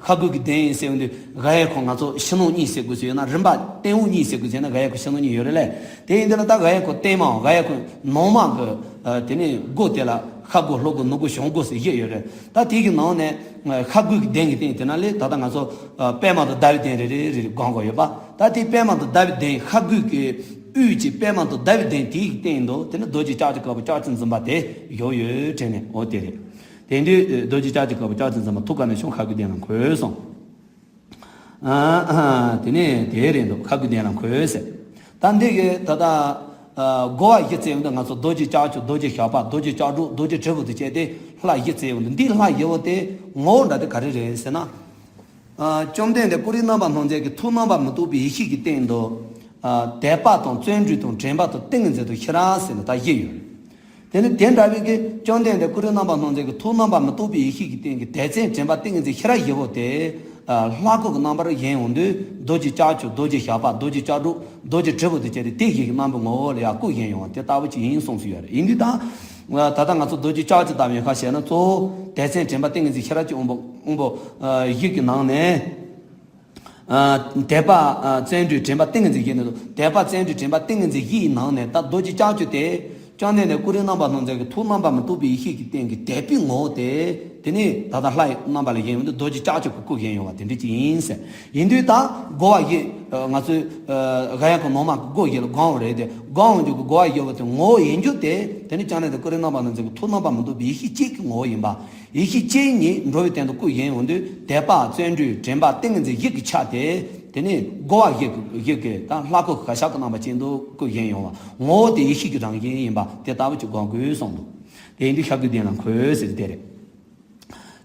ཤ་སྐུད་ཀྱི་གདན་ཟེར་འོང་དུས། ག་ཡེ་ཁོ་ང་ཚོ་ཕྱི་ནང་གཉིས་ཟེར་དགོས་ཟེར་ཡོད་ན། རིམ་པ་སྟེང་འོག་གཉིས་ཟེར་དགོས་ཟེར་ན། ག་ཡེ་ཁོ་ཕྱི་ནང་གཉིས་ཡོད་རེད་ལས། དེ་ཡིན་དུས་ལ་ད་ག་ཡེ་ཁོ་སྟེང་མའམ་ག་ཡེ་ཁོ་ནང་མ་གི། ཨ། དེ་ནི་སྒོ་དེ་ལ་ཤ་སྒོ་ལྷོ་སྒོ་ནུབ་སྒོ་བྱང་སྒོ་ཟེར་བཞི་ཡོད་རེད། ད་དེ་གི་ནང་ནས་ཤ་སྐུད་ཀྱི་གདན་གྱི་སྟེང་དེ་ན་ལས། ད་ལྟ་ང་ཚོ་པདྨ་དང་ཟླ་བའི་གདན་རེ་རེ་རེ་རེ་སྒོམ་དགོས་ཡོད་པ། ད་དེ་པདྨ་དང་ཟླ་བའི་གདན། ཤ་སྐུད་ཀྱི་དབུས་ཀྱི་པདྨ་དང་ཟླ་བའི་གདན་དེའི་སྟེང་དུ་དེ་ནི་རྡོ་རྗེ་ལྕགས་ཀྱུ་དཀར་པོ་ལྕགས་ཀྱུ་འཛིན་པ་དེ་བཞུགས་ཡོད་དྲན་ནས། འོ་དེ་རེད། དེ་དུས་རྡོ་རྗེ་ལྕགས་ཀྱུ་དཀར་པོ་ལྕགས་ཀྱུ་འཛིན་པ་ཐུགས་ཀ་ནས་ཤོང་ཤ་སྐུད་གདན་ལ་འཁོད་གསུངས། ཨ། ཨ། དེ་ནས་དེ་རེད་འདུག་ཤ་སྐུད་གདན་ལ་འཁོད་ཟེར། ད་འདི་གི་ད་ལྟ། ཨ། རྒོལ་བ་བཞི་བརྩི་ཡོང་དུས་ང་ཚོ་རྡོ་རྗེ་ལྕགས་ཀྱུ། རྡོ་རྗེ་ཞགས་པ། རྡོ་རྗེ་ལྕགས་སྒྲོག་རྡོ་རྗེ་དྲིལ་བུ་དང་བཅས་ཏེ་ལྷ་བཞི་བརྩི་ཡོང་དུས། འདི་ལྷ་བཞི་བོ་དེ་ངོ་བོ་འདྲ་དེ་ག་རེ་རེད་ཟེར་ན། ཨ། བཅོམ་ལྡན་འདས་ཀུན་རིག་རྣམ་པར་སྣང་མཛད་ཀྱི་ཐུགས་རྣམ་པར་མི་རྟོག་པའི་ཡེ་ཤེས་ཀྱི་སྟེང་དུ། ཨ། དད་པ་དང་བརྩོན་འགྲུས་དང་དྲན་པ་དང་ཏིང་ངེ་འཛིན་དང་ཤེས་རབ་ཟེར་ནས་ད་བཞི་ཡོད། དེ་ནི་དེ་འདྲ་བའི་གི་བཅོམ་ལྡན་འདས་ཀུན་རིག་རྣམ་པར་སྣང་མཛད་ཀྱི་ཐུགས་རྣམ་པར་མི་རྟོག་པའི་ཡེ་ཤེས་ཀྱི་སྟེང་གི་དད་བརྩོན་དྲན་པ་ཏིང་ངེ་འཛིན་ཤེས་རབ་བཞི་བོ་དེ། ཨ། ལྷ་སྐུ་གི་རྣམ་པར་བཞེངས་ཡོང་དུས། རྡོ་རྗེ་ལྕགས་ཀྱུ། རྡོ་རྗེ་ཞགས་པ། རྡོ་རྗེ་ལྕགས་སྒྲོག་རྡོ་རྗེ་དྲིལ་བུ་དང་བཅས་ཏེ་དེ་བཞི་གི་རྣམ་པའི་ངོ་བོ་ལ་ཡང་སྐུ་བཞེངས་ཡོང་བ་དེ་ལྟ་བུ་ཅིག་ཡིན་གསུངས་སུ་ཡོད་རེད། ཡིན་དུས་ད། ད་ལྟ་ང་ཚོ་རྡོ་རྗེ་ལྕགས་ཀྱུ་ལྟ་བུ་ཡིན་ཁ་བཤད་ན། གཙོ་བོ་དད་བརྩོན་དྲན་པ་ཏིང་ངེ་འཛིན་ཤེས་རབ་ཀྱི་དབང་པོ། དབང་པོ། ཨ། བཞི་གི་ནང་ནས། ཨ། དད་པ། ཨ། བརྩོན་འགྲུས། དྲན་པ་ཏིང་ངེ་འཛིན་བཞི་ནི། དད་པ། བརྩོན་འགྲུས། དྲན་པ་ཏིང་ངེ་འཛིན་བཞི་ཡི་ནང་ནས་ད་རྡོ་རྗེ་ལྕགས་ཀྱུ་དེ། བཅོམ་ལྡན་འདས་ཀུན་རིག་རྣམ་པར་སྣང་མཛད་ཀྱི་ཐུགས་རྣམ་པར་མི་རྟོག་པའི་ཡེ་ཤེས་ཀྱི་སྟེང་གི་དད་པའི་ངོ་བོ་དེ། དེ་ནི་ད་ལྟ་ལྷ་ཡི་རྣམ་པ་ལ་བཞེངས་ཡོང་དུས་རྡོ་རྗེ་ལྕགས་ཀྱུ་གི་སྐུ་བཞེངས་ཡོང་བ་དེ་འདྲ་ཅིག་ཡིན་ཟེར། ཡིན་དུས་ད་རྒོལ་བ་བཞི། ཨ། ང་ཚོས། ཨ། ག་ཡེ་ཁོ་ནང་མ་གི་སྒོ་བཞི་ལ་སྒོམ་རེད་དེ། སྒོམ་རྒྱུ་གི་རྒོལ་བ་བཞི་བོ་དེ་ངོ་བོ་ཡིན་རྒྱུ་དེ། དེ་ནི་བཅོམ་ལྡན་འདས་ཀུན་རིག་རྣམ་པར་སྣང་མཛད་ཀྱི་ཐུགས་རྣམ་པར་མི་རྟོག་པའི་ཡེ་ཤེས་གཅིག་གི་ངོ་བོ་ཡིན་པ། ཡེ་ཤེས་གཅིག་ཉིད་འགྲོ་བའི་དོན་དུ་སྐུ་བཞེངས་ཡོང་དུས། དད་པ། བརྩོན་འགྲུས། དྲན་པ། ཏིང་ངེ་འཛིན་བཞི་གི་ཆ་དེ། དེ་ནི་རྒོལ་བ་བཞི་གི་བཞི་གི་ད་ལྷ་སྐུ་གི་ཤ་སྐུད་རྣམ་པ་ཅན་དུ་སྐུ་བཞེངས་ཡོང་བ། ངོ་བོ་དེ་ཡེ་ཤེས་ཀྱི་རང་བཞིན་ཡིན་པ་དེ་ལྟ་བུ་ཅིག་སྒོམ་དགོས་གསུངས་འདུག་དེ་ཡིན་དུས་ཤ་སྐུད་གདན་ལ་འཁོད་ཟེར་དེ་རེད།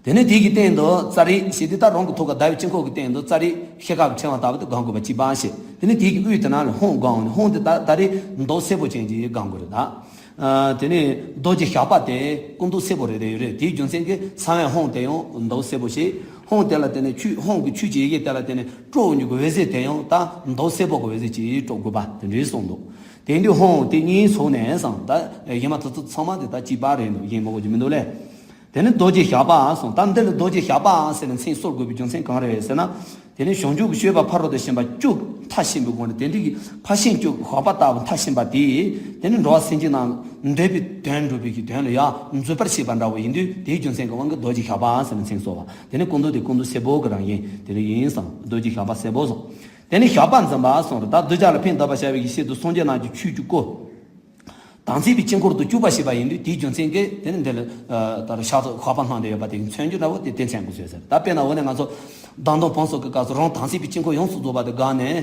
དེ་ནས་དེ་གི་སྟེང་དུ་ཙཱ་རི་ཞེས་དེ་ད་རང་གི་ཐུགས་ཀ་ཟླ་བའི་དཀྱིལ་འཁོར་གྱི་སྟེང་དུ་ཙཱ་རི་ཤེལ་དཀར་གྱི་ཕྲེང་བ་ལྟ་བུ་དེ་སྒོམ་དགོས་པ་གཅིག་པ་ཞེས། དེ་ནས་དེ་གི་དབུས་དེ་ན་ལ་ཧཱུྃ་སྒོམ། ཧཱུྃ་དེ་ད་ད་རེས་མདོག་སེར་པོ་ཅན་གྱིས་སྒོམ་དགོས་རེད་ད། ཨ། དེ་ནས་རྡོ་རྗེ་ཞགས་པ་དེ་སྐུ་མདོག་སེར་པོ་རེ་རེ་ཡོད་རེད། དེའི་རྒྱུ་མཚན་གྱིས་ས་བོན་ཧཱུྃ་དེ་ཡང་མདོག་སེར་པོ་ཞེས། ཧཱུྃ་དེ་ལ་དེ་ནས་ཆུ། ཧཱུྃ་གི་ཆུ་གི་ཡི་གེ་དེ་ལ་དེ་ནས་དཀྲོག་ཡོང་རྒྱུ་གི་འོད་ཟེར་དེ་ཡང་ད་མདོག་སེར་པོ་གི་འོད་ཟེར་གྱིས་དཀྲོག་དགོས་པ་དེ་འདྲའི་གསུངས་འདུག་དེ་ཡིན་དུས་ཧཱུྃ་དེ་གཉིས་ཚོགས་ནས་སམ། ད་གཞན་མ་དེ་ཚོ་ཚང་མ་དེ་ད་གཅིག་པ་རེད་འདུག་གཞན་མང་པོ་ཅིག་མི་འདུག་ལས། དེ་ནི་རྡོ་རྗེ་ཞགས་པ་སོང་། ད་འདི་ལ་རྡོ་རྗེ་ཞགས་པ་ཟེར་ནས་མཚན་གསོལ་དགོས་པའི་རྒྱུ་མཚན་གང་རེད་ཟེར་ན། དེ་ནི་བྱང་ཆུབ་ཀྱི་སྤྱོད་པ་ཕ་རོལ་ཏུ་ཕྱིན་པ་བཅུ་མཐར་ཕྱིན་པའི་སྒོ་ནས། དེ་འདྲའི་གི་ཕར་ཕྱིན་བཅུ་ཞགས་པ་ལྟ་བུ་མཐར་ཕྱིན་པ་དེས། དེ་ནི་འགྲོ་བ་སེམས་ཅན་རྣམས་འདོད་པའི་དོན་འགྲུབ་པའི་གི་དོན་ལ་ཡང་འཛུད་པར་བྱེད་པ་འདྲ་བོ་ཡིན་དུས། དེའི་རྒྱུ་མཚན་གྱི་དབང་གིས་རྡོ་རྗེ་ཞགས་པ་ཟེར་ནས་མཚན་གསོལ་བ། དེ་ནི་སྐུ་མདོག་དེ་སྐུ་མདོག་སེར་པོ་གི་རང་བཞིན་དེ་འདྲ་ཡིན་སམ། རྡོ་རྗེ་ཞགས་པ་སེར་པོ་སོང་། དེ་ནི་ཞགས་པ་འཛིན་པ་སོང་རེད། ད་གདུལ་བྱ་ལ་ཕན་བཏགས་པར་བྱ་བའི་ཡེ་ཤེས་དང་སངས་རྒྱས་རྣམས་ཀྱི་ཆོས་ཀྱི་སྐུ། དམ་ཚིག་པའི་དཀྱིལ་འཁོར་དུ་གྱུར་པར་བྱེད་པ་ཡིན་དུས། དེའི་རྒྱུ་མཚན་གྱིས་དེ་ནི་འདི་ལ། ཨ། ད་རུང་ཞགས་སོགས་ཞགས་པ་སྣང་དེ་ཡོད་པ་དེ་གི་མཚོན་རྒྱུ་འདྲ་བོ་དེ་དེ་མཚོན་དགོས་ཟེར་ཟེར། ད་དཔེར་ན་འོ་ནས་ང་ཚོ་བདག་མདུན་བོན་སོགས་ཀྱི་སྐབས་སུ་རང་དམ་ཚིག་པའི་དཀྱིལ་འཁོར་ཡོངས་སུ་རྫོགས་པ་དེ་དགག་ནས་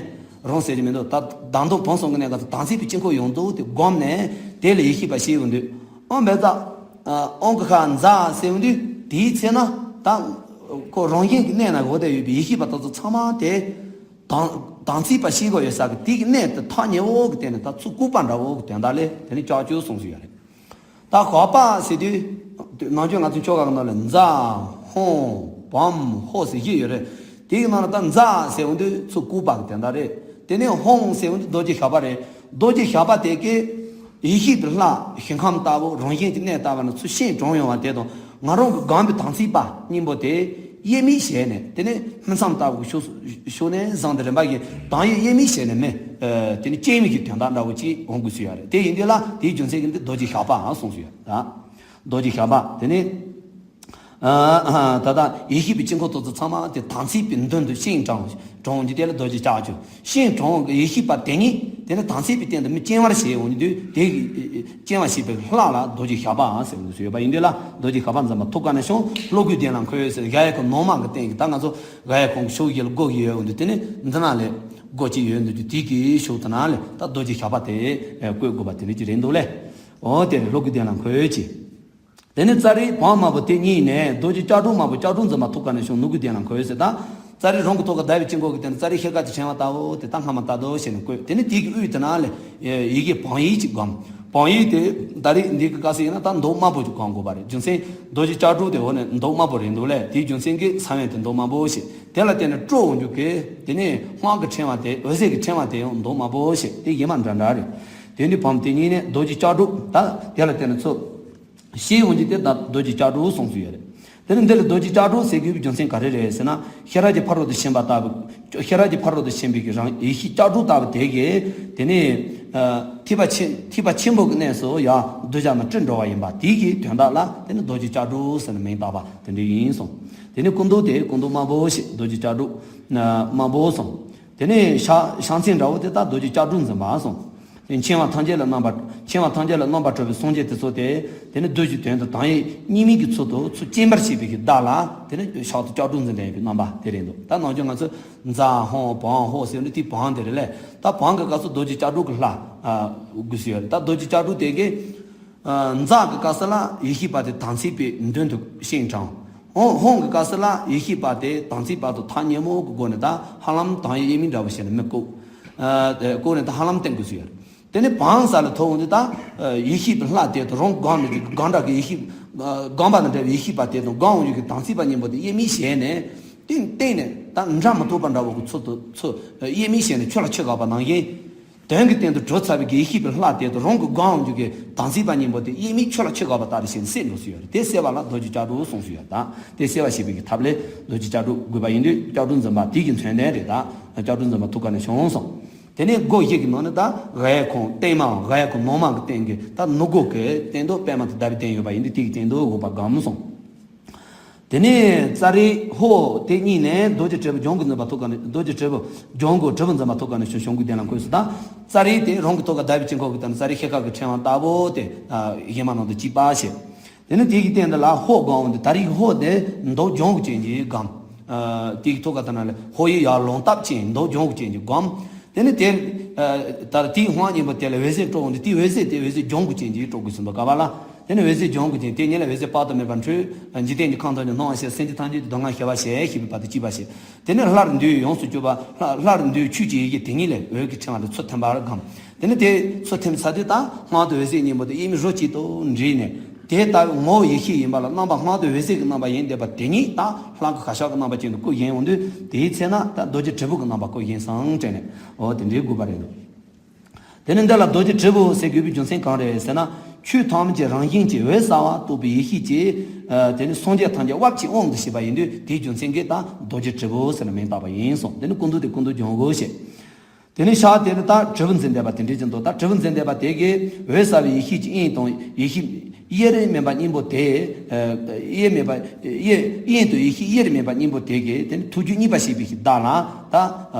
རང་ཟེར་གྱི་མི་འདུག་ད་བདག་མདུན་བོན་སོགས་ཀྱི་གནས་སྐབས་སུ་དམ་ཚིག་པའི་དཀྱིལ་འཁོར་ཡོངས་རྫོགས་དེ་བསྒོམས་ནས་དེ་ལ་ཡེ་ཤེས་པ་ཞེས་འོང་དུས། ཨོཾ་བཛྲ། ཨ། ཨང་ཀི་ཁ་ཛ་ཟེར་འོང་དུས། དེའི་ཚེ་ན་ད་ཁོ་རང་བཞིན་གྱི་གནས་ན་འོ་དེ་ཡོད་པའི་ཡེ་ཤེས་པ་དེ་ཚོ་ཚང་མ་དེ། དམ་དམ་ཚིག་པ་ཞིག་གོ་ཡོད་ས་གི་དེ་གི་གནས་དེ་ཐག་ཉེ་བོ་གི་སྟེང་ནས་ད་ཚུར་བཀུག་པ་འདྲ་བོ་གི་དོན་དག་ལས་དེ་ནི་ལྕགས་ཀྱུ་གསུངས་སུ་ཡོད་རེད། ད་ཞགས་པ་ཟེར་དུས། ནང་ཆོས་ང་ཚོའི་ཆོ་ག་གི་ནང་ལ་ཛ་ཧོཾ་བཾ་ཧོཿཟེར་བཞི་ཡོད་རེད། དེ་གི་ནང་ལ་ད་ཛ་ཟེར་འོང་དུས་ཚུར་བཀུག་པ་གི་དོན་དག་རེད། དེ་ནས་ཧོཾ་ཟེར་འོང་དུས་རྡོ་རྗེ་ཞགས་པ་རེད། རྡོ་རྗེ་ཞགས་པ་དེ་གི་ཡེ་ཤེས་པའི་ལྷ་ཞིང་ཁམས་ལྟ་བུ་རང་བཞིན་གྱི་གནས་ལྟ་བུ་ན་ཚུར་ཤིང་དྲུང་ཡོང་བ་དེ་དང་། ང་རང་གི་སྒོམ་པའི་དམ་ཚིག་པ་སྙིང་པོ་དེ། དབྱེར་མེད་བྱས་ནས་དེ་ནས་སྨིན་མཚམས་ལྟ་བུ་ཤོ་ཤོ་ནས་བཟང་དུ་རིམ་པ་གི་དང་ཡོད་དབྱེར་མེད་བྱས་ནས་མེ་དེ་ནས་སྐྱེ་བའི་གི་དོན་དག་འདྲ་བོ་ཅིག་འོང་དགོས་སུ་ཡོད་རེད། དེ་ཡིན་དུས་ལ་དེའི་རྒྱུ་མཚན་གྱི་འདི་རྡོ་རྗེ་ཞགས་པའང་གསུངས་སུ་ཡོད་ད། རྡོ་རྗེ་ཞགས་པ་དེ་ནས། ད་ལྟ་ཡེ་ཤེས་པའི་དཀྱིལ་འཁོར་ཐོབ་ཚུལ་ཚང་མ་དེ་དམ་ཚིག་པའི་མདུན་དུ་ཤིང་དྲང་དྲང་གི་དེ་ལ་རྡོ་རྗེ་ལྕགས་ཀྱུ་ཤིང་དྲང་གི་ཡེ་ཤེས་པ་དེ་ཉིད་དེ་ནི་དམ་ཚིག་པའི་སྟེང་དུ་མི་སྐྱེ་བར་བྱེད་འོང་དུས་དེ་གི་སྐྱེ་བར་བྱེད་པའི་ལྷ་ལ་རྡོ་རྗེ་ཞགས་པའང་ཟེར་འདུག་ཟེར་ཡོད་པ་ཡིན་དུས་ལ་རྡོ་རྗེ་ཞགས་པ་འཛིན་པ་ཐུགས་ཀ་ནས་བྱུང་། ལྷོ་སྒོའི་གདན་ལ་འཁོད་ཟེར་ག་ཡ་གི་ནང་མ་གི་སྟེང་གི་ད་ང་ཚོ་ག་ཡ་གོང་གི་ཕྱོགས་བཞི་ལ་སྒོ་ཡོད་འོང་དུས་དེ་ནི་འདི་ན་ལས་སྒོ་གཅིག་ཡོད་འདུག་དུས་དེ་གི་ཕྱོགས་དེ་ན་ལས་ད་རྡོ་རྗེ་ཞགས་པ་དེ་བཀོད་དགོས་པ་དེ་འདྲ་ཅིག་རེད་འདུག་ལས། འོ་དེ་རེད། ལྷོ་སྒོའི་གདན་ལ་འཁོད་ཅིག་དེ་ནས་ཙཱ་རི་བང་དམར་པོ་དེ་གཉིས་ནས་རྡོ་རྗེ་ལྕགས་སྒྲོག་དམར་པོ་ལྕགས་སྒྲོག་འཛིན་པ་ཐུགས་ཀ་ནས་བྱུང་། ནུབ་སྒོའི་གདན་ལ་འཁོད་ཟེར་ད། ཙཱ་རི་རང་གི་ཐོག་ག་བསྡད་པའི་དཀྱིལ་འཁོར་གྱི་སྟེང་ནས་ཙཱ་རི་ཤེལ་དཀར་གྱི་ཕྲེང་བ་ལྟ་བུ་དེ་ད་སྔ་མ་ལྟ་དོ་ཞེས་ནས་བཀོད། དེ་ནས་དེ་གི་དབུས་དེ་ན་ལས་ཡི་གེ་བང་ཡིག་ཅིག་བསྒོམ། བང་ཡིག་དེ་ད་རེས་འདི་གི་སྐབས་སུ་ཡིན་ན་ད་མདོག་དམར་པོ་ཅིག་བསྒོམ་དགོས་པ་རེད། རྒྱུ་མཚན་རྡོ་རྗེ་ལྕགས་སྒྲོག་དེ་འོ་ནས་མདོག་དམར་པོ་རེད་འདུག་ལས། དེའི་རྒྱུ་མཚན་གྱིས་ས་བོན་དེ་མདོག་དམར་པོ་ཞེས། དེ་ལ་བརྟེན་ནས་སྤྲོ་འོང་རྒྱུ་གི་དེ་ནས་དམག་གི་ཕྲེང་བ་དེ་འོད་ཟེར་གྱི་ཕྲེང་བ་དེ་ཡང་མདོག་དམར་པོ་ཞེས་དེ་གཞན་མ་འདྲ་འདྲ་རེད། དེ་ནས་བང་དེ་གཉིས་ནས་རྡོ་རྗེ་ལྕགས་སྒྲོག་ད་དེ་ལ་བརྟེན་ནས་ཚུར། ཞེས་འོང་གི་དེ་ལྟར་རྡོ་རྗེ་ལྕགས་སྒྲོག་གསུངས་སུ་ཡོད་རེད། དེ་ནི་འདི་ལ་རྡོ་རྗེ་ལྕགས་སྒྲོག་ཟེར་དགོས་པའི་རྒྱུ་མཚན་ག་རེ་རེད་ཟེར་ན། ཤེས་རབ་ཀྱི་ཕ་རོལ་ཏུ་ཕྱིན་པ་ལྟ་བུ། ཤེས་རབ་ཀྱི་ཕ་རོལ་ཏུ་ཕྱིན་པའི་གི་རང་ཡེ་ཤེས་ལྕགས་སྒྲོག་ལྟ་བུ་དེ་གིས་དེ་ནི་ཐེག་པ་ཆེན་ཐེག་པ་ཆེན་པོ་གི་གནས་སུ་ཡང་གདུལ་བྱ་རྣམས་སྤྲུལ་འགྲོ་བ་ཡིན་པ་དེ་གི་དོན་དག་ལ་དེ་ནི་རྡོ་རྗེ་ལྕགས་སྒྲོག་ཟེར་ནས་མིང་བཏགས་པ་དེ་འདྲ་ཡིན་གསུངས། དེ་ནི་སྐུ་མདོག་དེ་སྐུ་མདོག་དམར་པོ་ཞེས་རྡོ་རྗེ་ལྕགས་སྒྲོག་དམར་པོ་གསུངས། དེ་ནས་ཕྱག་ཕྱག་མཚན་འདྲ་བོ་དེ་དག་རྡོ་རྗེ་ལྕགས་སྒྲོག་འཛིན་པ་གསུངས། དེ་མཁྱེན་པ་ཐམས་ཅད་ལ་རྣམ་པར་མཁྱེན་པ་ཐམས་ཅད་ལ་རྣམ་པར་གྲོལ་བའི་སངས་རྒྱས་དེ་ཚོ་དེ་དེ་ནི་བདུད་ཀྱི་དོན་དུ་དང་ཡེ་གཉིས་མེད་ཀྱི་ཚུལ་དུ་ཚུར་སྐྱེ་འབར་བྱེད་པའི་གི་བདག་ལ་དེ་ནི་ཕྱག་ཏུ་ལྕགས་སྒྲོག་འཛིན་པའི་གི་རྣམ་པ་དེ་རེད་འདུག་ད་ནང་ཆོས་ང་ཚོས་འཛའ་ཧོང་བང་ཧོ་ཟེར་ནི་དེ་བང་དེ་རེད་ལས། ད་བང་གི་སྐབས་སུ་རྡོ་རྗེ་ལྕགས་སྒྲོག་གི་ལྷ་དགོས་སུ་ཡོད་རེད། ད་རྡོ་རྗེ་ལྕགས་སྒྲོག་དེ་གི་འཛའ་གི་སྐབས་སུ་ལ་ཡེ་ཤེས་པ་དེ་དམ་ཚིག་པའི་མདུན་དུ་ཤིང་དྲང་། ཧོང་ཧོང་གི་སྐབས་སུ་ལ་ཡེ་ཤེས་པ་དེ་དམ་ཚིག་བར་དུ་ཐག་ཉེ་མོ་གི་སྒོ་ནས་ད་ཧ་ལམ་དང་ཡེ་དབྱེར་མེད་འདྲ་བོ་བྱས་ནས་མི་བཀོད། ཨ་དེ་བཀོད་ནས་ད་ཧ་ལམ་བསྟན་དགོས་སུ་ཡོད། དེ་ནས་བང་ས་ལ་ཐོག་འོང་དུས་ད་ཡེ་ཤེས་པའི་ལྷ་དེ་དང་རང་སྒོམ་ནས་སྒང་དྲག་གི་ཡེ་ཤེས་སྒོམ་པ་དང་འདྲ་བའི་ཡེ་ཤེས་པ་དེ་དང་སྒོམ་འོང་རྒྱུ་གི་དམ་ཚིག་པ་གཉིས་པོ་དེ་དབྱེར་མེད་བྱས་ནས་སྟེང་སྟེང་ནས་ད་འདྲ་མི་ཐུབ་པ་འདྲ་བོ་གི་ཚུལ་དུ་ཚུལ་དབྱེར་མེད་བྱས་ནས་ཆོས་ལ་ཆོས་དགག་པ་ནང་བཞིན། དོན་གྱི་སྟེང་དུ་གྲོལ་ཚར་བའི་གི་ཡེ་ཤེས་པའི་ལྷ་དེ་དང་རང་གི་སྒོམ་འོང་རྒྱུ་གི་དམ་ཚིག་པ་གཉིས་པོ་དེ་དབྱེར་མེད་ཆོས་ལ་ཆོས་དགག་པ་ལྟར་བྱས་ནས་སད་འགྲོ་སུ་ཡོད་རེད། དེ་སད་པ་ལ་རྡོ་རྗེ་ལྕགས་སྒྲོག་གསུངས་སུ་ཡོད་ད། དེ་སད་པ་བྱེད་པའི་གི་ཐབས་ལ་རྡོ་རྗེ་ལྕགས་སྒྲོག་དགོས་པ་ཡིན་དུས་ལྕགས་སྒྲོག་འཛིན་པ་དེ་གི་མཚོན་དོན་རེད་ད། ལྕགས་སྒྲོག་འཛིན་པ་ཐུགས་ཀ་ནས་བྱུང་སོང་། དེ་ནས་སྒོ་བཞི་གི་ནང་ནས་ད་ག་ཡ་གོང་སྟེང་མའམ་ག་ཡ་གོང་ནང་མ་གི་སྟེང་གི་ད་ནུབ་སྒོ་གི་སྟེང་དུ་པདྨ་དང་ཟླ་བའི་གདན་ཡོད་པ་ཡིན་དུས་དེ་གི་སྟེང་དུ་འོག་པ་སྒོམ་སོང་། དེ་ནས་ཙཱ་རི་ཧོ་དེ་གཉིས་ནས་རྡོ་རྗེ་དྲིལ་བུ་ལྗང་གུ་འཛིན་པ་ཐུགས་ཀ་ནས་རྡོ་རྗེ་དྲིལ་བུ་ལྗང་གུ་དྲིལ་བུ་འཛིན་པ་ཐུགས་ཀ་ནས་ཞུ་ཞང་གུ་གདན་ལ་འཁོད་སོང་ད། ཙཱ་རི་དེ་རང་གི་ཐུགས་ཀ་ཟླ་བའི་དཀྱིལ་འཁོར་གྱི་སྟེང་ནས་ཙཱ་རི་ཤེལ་དཀར་གྱི་ཕྲེང་བ་ལྟ་བུ་དེ་གཞན་མ་ནང་དུ་གཅིག་པ་བྱས། དེ་ནས་དེ་གི་སྟེང་དུ་ལ་ཧོ་སྒོམ་འོང་དུས་ད་རེས་ཀྱི་ཧོ་དེ་མདོག་ལྗང་གུ་ཅན་གྱི་སྒོམ། དེ་གི་ཐུགས་ཀ་ད་ན་ལ་ཧོ་ཡི་ཡར་ལོང་སྟབས་ཅན་མདོག་ལྗང་གུ་ཅན་གྱི་སྒོམ། དེ་ནས་དེ་ལྟར་དེའི་དབང་གཉིས་པོ་དེ་ལ་འོད་ཟེར་སྤྲོ་འོང་དུས་དེའི་འོད་ཟེར་དེ་འོད་ཟེར་ལྗང་གུ་ཅན་གྱིས་སྤྲོ་དགོས་ཟིན་པ་ག་བ་ལ། དེ་ནས་འོད་ཟེར་ལྗང་གུ་ཅན་དེ་ཉིད་ལ་འོད་ཟེར་དཔག་ཏུ་མེད་པ་འཕྲོས། འཇིག་རྟེན་གྱི་ཁམས་ཐམས་ཅད་སྣང་བར་བྱེད། སེམས་ཅན་ཐམས་ཅད་ཀྱི་སྡུག་བསྔལ་ཞི་བར་བྱེད་ཞེས་པའི་བར་དུ་གཅིག་པ་བྱེད། དེ་ནས་སླར་འདུས་ཡོངས་སུ་གྱུར་པ་ལྷ་སླར་འདུས་ཆོས་ཀྱི་ཡི་གེ་དེ་ཉིད་ལས་འོད་ཀྱི་ཕྲེང་བ་ལ་ཚུར་ཐིམ་པར་བསྒོམ། དེ་ནས་དེ་ཚུར་ཐིམ་ཚར་དུས་ད་སྔགས་དང་འོད་ཟེར་གཉིས་པོ་དེ་དབྱེར་མེད་རོ་གཅིག་ཏུ་འདྲེས་ནས། དེ་ལྟ་བུའི་ངོ་བོ་ཡེ་ཤེས་ཡིན་པ་ལ་རྣམ་པ་སྔགས་དང་འོད་ཟེར་གྱི་རྣམ་པ་ཡིན་བསྡད་པ་དེ་ཉིད་ད་ལྷ་སྐུ་ཤ་ཤ་གི་རྣམ་པ་ཅན་དུ་བཀོད་བཞིན་འོང་དུས་དེའི་ཚེ་ན་ད་རྡོ་རྗེ་དྲིལ་བུ་གི་རྣམ་པ་བཀོད་བཞིན་སོང་དྲན་ནས་འོ་དེ་འདྲའི་དགོས་པ་རེད་འདུག་དེ་ནི་འདི་ལ་རྡོ་རྗེ་དྲིལ་བུ་ཟེར་དགོས་པའི་རྒྱུ་མཚན་གང་རེད་ཟེར་ན། ཆོས་ཐམས་ཅད་རང་བཞིན་གྱིས་འོད་གསལ་བ་རྟོགས་པའི་ཡེ་ཤེས་ཀྱིས། དེ་ནི་སངས་རྒྱས་ཐམས་ཅད་དབབ་ཅིང་དབང་དུ་བྱེད་པ་ཡིན་དུས་དེའི་རྒྱུ་མཚན་གྱིས་ད་རྡོ་རྗེ་དྲིལ་བུ་ཟེར་ནས་མིང་བཏགས་པ་ཡིན་གསུངས། དེ་ནི་སྐུ་མདོག་དེ་སྐུ་མདོག་ལྗང་གུ་ཞེས། དེ་ནི་ཞག་དེ་ནི་ད་དྲིལ་བུ་འཛིན་བསྡད་པ་དེ་འདྲའི་ཅན་དུ་ད་དྲིལ་བུ་འཛིན་བསྡད་པ་དེ་གིས་འོད་གསལ་བའི་ཡེ་ཤེས་ཀྱི་དབྱིངས་དང་ཡེ་ཤེས་དབྱེར་མེད་པ་གཉིས་པོ་དེ། དབྱེར་མེད་པ་དབྱེ་དབྱིངས་དང་ཡེ་ཤེས་དབྱེར་མེད་པ་གཉིས་པོ་དེ་གིས་དེ་ནི་ཐུགས་རྒྱུད་གཉིས་པ་ཞེས་པའི་གི་བདག་ལ་ད།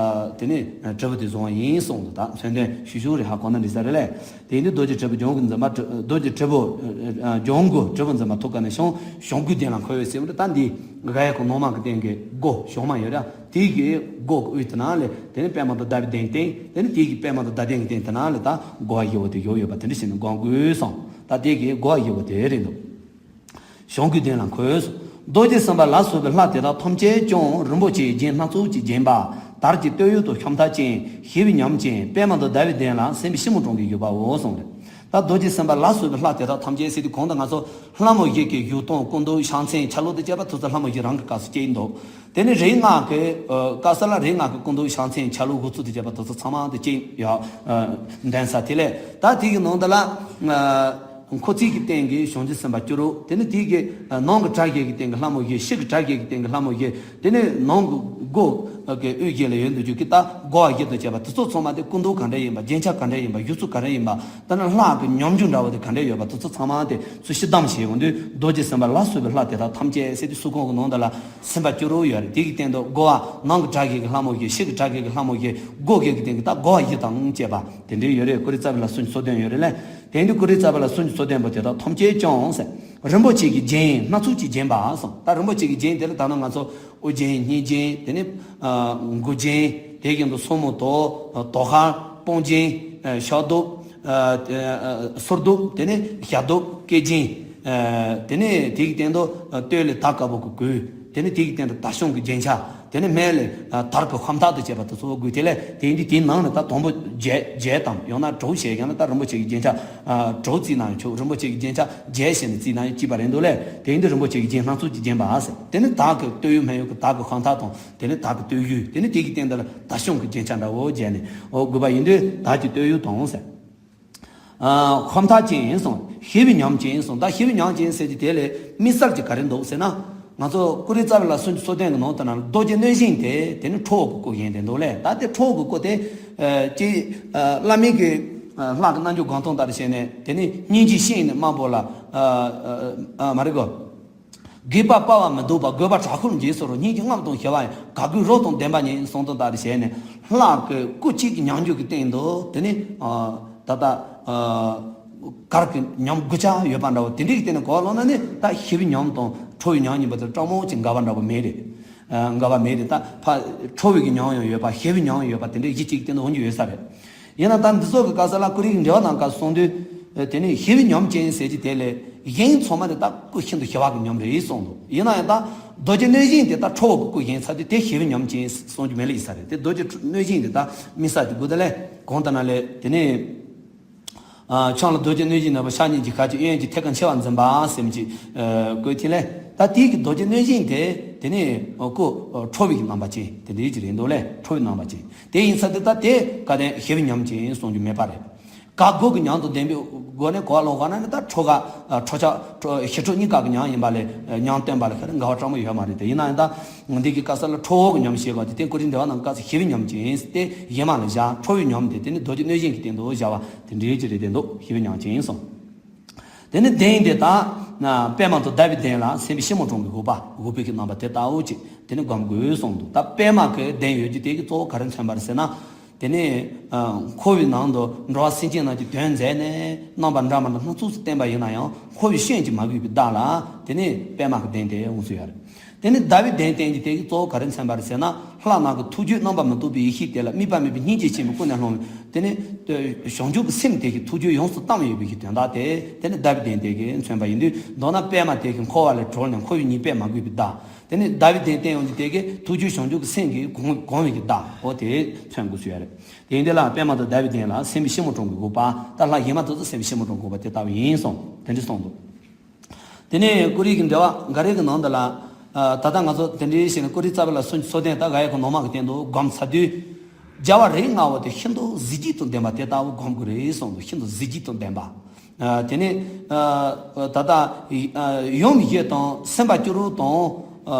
དེ་ནི་དྲིལ་བུ་དེ་བཟུང་བ་ཡིན་གསུངས་འདུག་ད་མཚོན་དོན་ཞུ་ཞུ་རེ་ཧ་གོ་ན་འགྲིག་ས་རེད་ལས། དེ་ཡིན་དུས་རྡོ་རྗེ་དྲིལ་བུ་ལྗང་གུ་འཛིན་པ་རྡོ་རྗེ་དྲིལ་བུ་ལྗང་གུ་དྲིལ་བུ་འཛིན་པ་ཐུགས་ཀ་ནས་བྱུང་ཞང་གུ་གདན་ལ་འཁོད་ཡོད་ཟེར་བ་ད་འདི་ག་ཡ་གོང་ནང་མ་གི་སྟེང་གི་སྒོ་ཞང་མ་ཡོད་ར། དེ་གི་སྒོ་གི་དབུས་དེ་ན་ལས་དེ་ནི་པདྨ་དང་ཟླ་བའི་གདན་བསྟན། དེ་ནི་དེ་གི་པདྨ་དང་ཟླ་གདན་གྱི་སྟེང་དེ་ན་ལས་ད་སྒོ་བ་བཞི་པོ་དེ་བཞུགས་ཡོད་པ་དེ་འདྲ་བྱས་ནས་སྒོམ་དགོས་སོང་། ད་དེ་གི་སྒོ་བ་བཞི་པོ་དེ་རེད་འདུག་ཞང་གུ་གདན་ལ་འཁོད། རྡོ་རྗེ་སེམས་དཔའ་ལ་སོགས་པའི་ལྷ་དེ་དག་ཐམས་ཅད་ཀྱང་རིན་པོ་ཆེའི་རྒྱན་སྣ་ཚོགས་ཀྱིས་བརྒྱན་པ། དར་གྱི་སྟོད་འོག་ཏུ་ཤམ་ཐབས་ཅན། ཞི་བའི་ཉམས་ཅན། པདྨ་དང་ཟླ་བའི་གདན་ལ་སེམས་དཔའི་སྤྱི་བོ་འདྲེན་གྱི་བཞུགས་པའོ་གསུངས་རེད། ད་རྡོ་རྗེ་སེམས་དཔའ་ལ་སོགས་པའི་ལྷ་དེ་དག་ཐམས་ཅད་ཟེར་དུས་གོང་དུ་ང་ཚོ་ལྷ་མོ་བཞི་གི་བཞུགས་སྟངས་སྐུ་མདོག་ཕྱག་མཚན་ཆ་ལུགས་དང་བཅས་པ་དེ་ཚོ་ལྷ་མོ་བཞི་རང་གི་སྐབས་སུ་སྐྱེས་འདུག་དེ་ནི་རིགས་ལྔ་གི་སྐབས་སུ་ལ་རིགས་ལྔ་གི་སྐུ་མདོག་ཕྱག་མཚན་ཆ་ལུགས་དབུ་ཚུགས་དང་བཅས་པ་དེ་ཚོ་ཚང་མ་དེ་སྐྱེས་ཡོད། འདོན་ས་དེ་ལས་ད་དེ་གི་ནང་དུ་ལ། འཁོར་ཚིག་གི་སྟེང་གི་བྱང་ཆུབ་སེམས་དཔའ་བཅུ་དྲུག་དེ་ནས་དེའི་གི་ནང་གི་གྲྭ་བཞི་གི་སྟེང་གི་ལྷ་མོ་བཞི། ཕྱི་གི་གྲྭ་བཞི་གི་སྟེང་གི་ལྷ་མོ་བཞི། དེ་ནས་ནང་གི་སྒོ་གི་དབུས་བཞི་ལ་ཡོད་འདུག་རྒྱུ་གི་ད་རྒོལ་བ་བཞི་དང་བཅས་པ་དེ་ཚོ་ཚང་མ་དེ་སྐུ་མདོག་ག་འདྲ་ཡིན་པ། རྒྱན་ཆ་ག་འདྲ་ཡིན་པ། བཞུགས་ཚུལ་ག་འདྲ་ཡིན་པ། ད་ནི་ལྷ་གི་ཉམས་འགྱུར་འདྲ་བོ་དེ་ག་འདྲ་ཡོད་པ་དེ་ཚོ་ཚང་མ་དེ་ཚུར་ཞིབ་བདམས་བྱེད་ཡོང་དུས། རྡོ་རྗེ་སེམས་དཔའ་ལ་སོགས་པའི་ལྷ་དེ་དག་ཐམས་ཅད་ཟེར་དུས་སུ་གོང་གི་ནང་དུ་ལ་སེམས་དཔའ་བཅུ་དྲུག་ཡོད་རེད། དེ་གི་སྟེང་དུ་རྒོལ་བ། ནང་གི་གྲྭ་བཞི་གི་ལྷ་མོ་བཞི། ཕྱི་གི་གྲྭ་བཞི་གི་ལྷ་མོ་བཞི། སྒོ་བཞི་གི་སྟེང་གི་ད་རྒོལ་བ་བཞི་དང་བཅས་པ་དེ་འདྲའི་ཡོད་རེད། ཀུ་རེ་རྩ་བའི་ལ་སུམ་ཅུ་སོ་བདུན་ཡོད་རེད་ལས། དེ་ཡིན་དུས་ཀུ་རེ་རྩ་བའི་ལ་སུམ་ཅུ་སོ་བདུན་པོ་དེ་དག་ཐམས་ཅད་ཀྱང་ཟེར། རིན་པོ་ཆེ་གི་རྒྱན་སྣ་ཚོགས་ཀྱིས་བརྒྱན་པ་གསུངས། ད་རིན་པོ་ཆེ་གི་རྒྱན་དེ་ལ་ད་ནི་ང་ཚོ་དབུ་རྒྱན། སྙན་རྒྱན། དེ་ནས་ཨ་མགུལ་རྒྱན། དེ་བཞིན་དུ་སོར་མོ་དང་། དོ་ཤལ། དཔུང་རྒྱན། ཨ་ཕྱག་གདུབ། ཨ་ཨ་གསོར་གདུབ། དེ་ནས་ཞབས་གདུབ། སྐེ་རྒྱན། ཨ་དེ་ནས་དེ་གི་སྟེང་དུ་ཨ་སྟོད་ལ་དར་དཀར་པོ་གི་གོས། དེ་ནས་དེ་གི་སྟེང་དུ་དར་ཤོང་གི་རྒྱན་ཆ། དེ་ནས་སྨད་ལ་ཨ་དར་གྱི་ཁམ་ཐག་ཏུ་བྱས་པ་དེ་ཚོ་དགོས། དེ་ལས་དེ་ཡིན་དུས་དེའི་ནང་ནས་ད་དང་པོ་བརྒྱད་བརྒྱད་དང་ཡང་ན་དྲུག་བྱས་ཀྱང་ན་ད་རིན་པོ་ཆེ་གི་རྒྱན་ཆ་ཨ་དྲུག་བརྩིས་ན་ཡང་ཆོག་རིན་པོ་ཆེ་གི་རྒྱན་ཆ་བརྒྱད་བྱས་ནས་བརྩིས་ན་ཡང་སྐྱིད་པ་རེད་འདུག་ལས། དེ་ཡིན་དུས་རིན་པོ་ཆེ་གི་རྒྱན་སྣ་ཚོགས་ཀྱིས་བརྒྱན་པ་ཟེར། དེ་ནས་དར་གྱི་སྟོད་ཡུལ་སྨད་ཡུལ་གྱི་དར་གྱི་ཁམ་ཐག་དང་། དེ་ནས་དར་གྱི་སྟོད་ཡུལ། དེ་ནས་དེ་གི་སྟེང་དུ་ལ་དར་ཤོང་གི་རྒྱན་ཆ་འདྲ་བོ་བརྒྱན་ནས། འོ་དགོས་པ་ཡིན་དུས་དར་གྱི་སྟོད་ཡུལ་དང་ཟེར། ཨ་ཁམ་ཐག་ཅན་གསུངས། ཞི་བའི་ཉམས་ཅན་གསུངས། ད་ཞི་བའི་ཉམས་ཅན་ཟེར་གྱི་དེ་ལས་དམིགས་བསལ་གྱི་ག་རེ་འདུག་ཟེར་ན། ང་ཚོ་ཀུ་རེ་རྩ་བའི་ལ་སུམ་ཅུ་སོ་བདུན་གྱི་ནང་དུ་ན་རྡོ་རྗེ་གནོད་སྦྱིན་དེ་དེ་ནི་ཁྲོ་བོ་གི་སྐུ་བཞེངས་ཏེ་འདུག་ལས། ད་དེ་ཁྲོ་བོ་གི་སྐུ་དེ་ཨ་ཅིག་ཨ་བླ་མའི་གི་ཨ་ལྷ་གི་རྣལ་འབྱོར་སྒོམ་སྟངས་ལྟར་བྱས་ནས་དེ་ནི་སྙིང་རྗེའི་ཤིང་ནི་དམར་པོ་ལ། ཨ་ཨ་ཨ་མ་རེད་གོ། སྒེག་པ་དཔའ་བ་མི་སྡུག་པ། རྒོད་པ་དྲག་ཤུལ་འཇིགས་སུ་རུང་། སྙིང་རྗེ་རྔམ་དང་ཞི་བ་ཡིན། དགའ་མགུ་རོ་དང་ལྡན་པ་ཉིད། གསུངས་དོན་ལྟར་བྱས་ནས་ལྷ་གི་སྐུ་གཅིག་གི་ཉམས་འགྱུར་གྱི་སྟེང་དུ་དེ་ནི་ཨ་ད་ལྟ་ཨ་གར་གྱི་ཉམས་དགུ་ཆ་ཡོད་པ་འདྲ་བོ་དེ་འདྲའི་སྟེང་ནས་གོ་བ་ལོན་ན་ནི། ད་ཞི་བའི་ཉམས་དང་ཁྲོ་བའི་ཉམས་གཉིས་པོ་དེ་སྤྲང་མོ་ཅིག་འགལ་བ་འདྲ་བོ་མེད་རེད། ཨ་འགལ་བ་མེད་རེད། ད་ཕ་ཁྲོ་བའི་གི་ཉམས་ཡང་ཡོད་པ། ཞི་བའི་ཉམས་ཡང་ཡོད་པ། དེ་འདྲའི་གཞི་གཅིག་གི་སྟེང་དུ་འོང་རྒྱུ་ཡོད་ས་རེད། ཡིན་ན་ད་འདི་ཚོ་གི་སྐབས་སུ་ལ་ཀུ་རེ་གི་འགྲེལ་བ་ནང་སྐབས་སུ་གསུངས་དུས། དེ་ནས་ཞི་བའི་ཉམས་ཅན་ཟེར་གྱི་དེ་ལས་གཞན་ཚང་མ་དེ་ད་སྐུ་ཤིན་ཏུ་ཞི་བ་གི་ཉམས་རེད་གསུངས་འདུག་ཡིན་ན་ཡང་ད་རྡོ་རྗེ་གནོད་སྦྱིན་དེ་ད་ཁྲོ་བོ་གི་སྐུ་བཞེངས་ཚར་དུས་དེ་ཞི་བའི་ཉམས་ཅན་གསུང་རྒྱུ་མེད་ལ་ཡིན་ས་རེད། དེ་རྡོ་རྗེ་གནོད་སྦྱིན་དེ་ད་དམིགས་བསལ་གྱི་དགོས། དེ་ལས་གོང་ལྟར་ན་ལས་དེ་ནས། ཨ་ཕྱག་ལ་རྡོ་རྗེ་གནོད་སྦྱིན་ནོར་བུ། ཕྱག་གཉིས་ཀྱིས་ཁ་ཕྱེ་གཡོན་གྱི་ཐེད་ཀར་མཆེ་བ་འཛིན་པ་ཟེར་གྱི་ཨ་བཀོད་དེ་ལས། ད་དེའི་གི་རྡོ་རྗེ་གནོད་སྦྱིན་དེ་དེ་ནས་སྐུ་ཁྲོ་བོའི་གི་རྣམ་པ་ཅན་དེ་འདྲའི་གི་རེད་འདུག་ལས། ཁྲོ་བོའི་རྣམ་པ་ཅན་དེ་ཡིན་ས་དེ་ད་དེ་ག་དེ་ཞི་བའི་ཉམས་ཅན་གསུང་རྒྱུ་མེད་པ་རེད། ག་སྒོ་གི་ཉམས་དང་ལྡན་པའི་སྒོ་ནས་གོ་བ་ལོན་གོ་ན་ནི་ད་ཁྲོ་ག་ཨ་ཁྲོ་ཆགས་ཁྲོ་ཞི་ཁྲོ་གཉིས་ཀ་གི་ཉམས་ཡིན་པ་ལས་ཨ་ཉམས་སྟོན་པ་ལ་ཁ་རེ་འགལ་བ་སྤྲང་མོ་ཡོད་མ་རེད། དེ་ཡིན་ན་ཡང་ད་འདི་གི་སྐབས་སུ་ལ་ཁྲོ་བོ་གི་ཉམས་བཤད་པ་དེ་དེ་ཀུ་རེ་འགྲེལ་བ་ནང་སྐབས་སུ་ཞི་བའི་ཉམས་ཅན་དེ་གཞན་མ་ལ་བཞག་ཁྲོ་བོའི་ཉམས་དེ་དེ་ནི་རྡོ་རྗེ་གནོད་སྦྱིན་གྱི་སྟེང་དུ་བཞག་པ་དེ་འདྲའི་ཅིག་རེད་དེ་འདུག་ཞི་བའི་ཉམས་ཅན་གསུངས། དེ་ནི་གདན་དེ་དག་ན་པདྨ་དང་ཟླ་བའི་གདན་ལ་སེམས་དཔའི་སྤྱི་བོ་འདྲ་བོ་གི་དགོངས་པ་དགོངས་པའི་གི་རྣམ་པ་དེ་ལྟ་བུ་ཅིག་དེ་ནི་སྒོམ་དགོས་གསུངས་འདུག་ད་པདྨ་གི་གདན་ཡོད་རྒྱུ་དེ་གི་གཙོ་བོ་ག་རེ་མཚོན་པ་རེད་ཟེར་ན། དེ་ནས་ཨ་འཁོར་བའི་ནང་དུ་འགྲོ་བ་སེམས་ཅན་རྣམས་ཀྱི་དོན་མཛད་ནས་རྣམ་པ་འདྲ་མི་འདྲ་སྣ་ཚོགས་སུ་བསྟན་པ་ཡིན་ན་ཡང་འཁོར་བའི་སྐྱོན་གྱིས་མ་གོས་པའི་བདག་ལ་དེ་ནས་པདྨ་གི་གདན་དེ་འོང་སྲིད་ཡོད་རེད། དེ་ནས་ཟླ་བའི་གདན་བསྟན་གྱི་དེ་གི་གཙོ་བོ་ག་རེ་མཚོན་པ་རེད་ཟེར་ན། ལྷ་རྣམས་ཀྱི་ཐུགས་རྒྱུད་རྣམ་པར་མི་རྟོག་པའི་ཡེ་ཤེས་དེ་ལ་དམིགས་པ་མེད་པའི་སྙིང་རྗེ་ཆེན་པོས་ཀུན་ནས་བསླངས་པའི་དེ་ནས་བྱང་ཆུབ་ཀྱི་སེམས་དེ་གི་ཐུགས་རྒྱུད་ཡོངས་སུ་གཏམས་ཡོད་པའི་གི་དོན་དག་དེ་དེ་ནི་ཟླ་བའི་གདན་དེ་གི་མཚོན་པ་ཡིན་དུས། མདོར་ན་པདྨ་དེ་གི་འཁོར་བ་ལས་གྲོལ་ནས་འཁོར་བའི་ཉེས་པས་མ་གོས་པའི་བདག་དེ་ནི་ཟླ་བའི་གདན་བསྟན་ཡོང་གི་དེ་གི་ཐུགས་རྒྱུད་བྱང་ཆུབ་ཀྱི་སེམས་ཀྱིས་གང་གང་བའི་གི་བདག་འོ་དེ་མཚོན་དགོས་སུ་ཡོད་རེད། དེ་ཡིན་དེ་ལ་པདྨ་དང་ཟླ་བའི་གདན་ལ་སེམས་དཔའི་སྤྱི་བོ་འདྲ་བོ་གི་དགོངས་པ། ད་ལྷ་གཞན་མ་དེ་ཚོ་སེམས་དཔའི་སྤྱི་བོ་འདྲ་བོ་གི་དགོངས་པ་དེ་ལྟ་བུ་ཡིན་གསུངས། དེ་འདྲ་གསུངས་འདུག་དེ་ནས་ཀུ་རེ་གི་འགྲེལ་བ་འགའ་རེ་གི་ནང་དུ་ལ། ཨ་ད་ལྟ་ང་ཚོ་དེ་འདྲའི་བྱས་ནས་ཀུ་རེ་རྩ་བའི་ལ་སུམ་ཅུ་སོ་བདུན་ད་ག་ཡ་གི་ནང་མ་གི་སྟེང་དུ་སྒོམ་ཚར་དུས། རྒྱལ་བ་རིགས་ལྔ་པོ་དེ་ཤིན་ཏུ་གཟི་བརྗིད་དང་ལྡན་པ་དེ་ལྟ་བུ་སྒོམ་དགོས་རེད་གསུངས་འདུག་ཤིན་ཏུ་གཟི་བརྗིད་དང་ལྡན་པ། ཨ་དེ་ནས་ཨ་ད་ལྟ་ཨ་ཡུམ་བཞི་དང་སེམས་དཔའ་བཅུ་དྲུག་དང་། ཨ་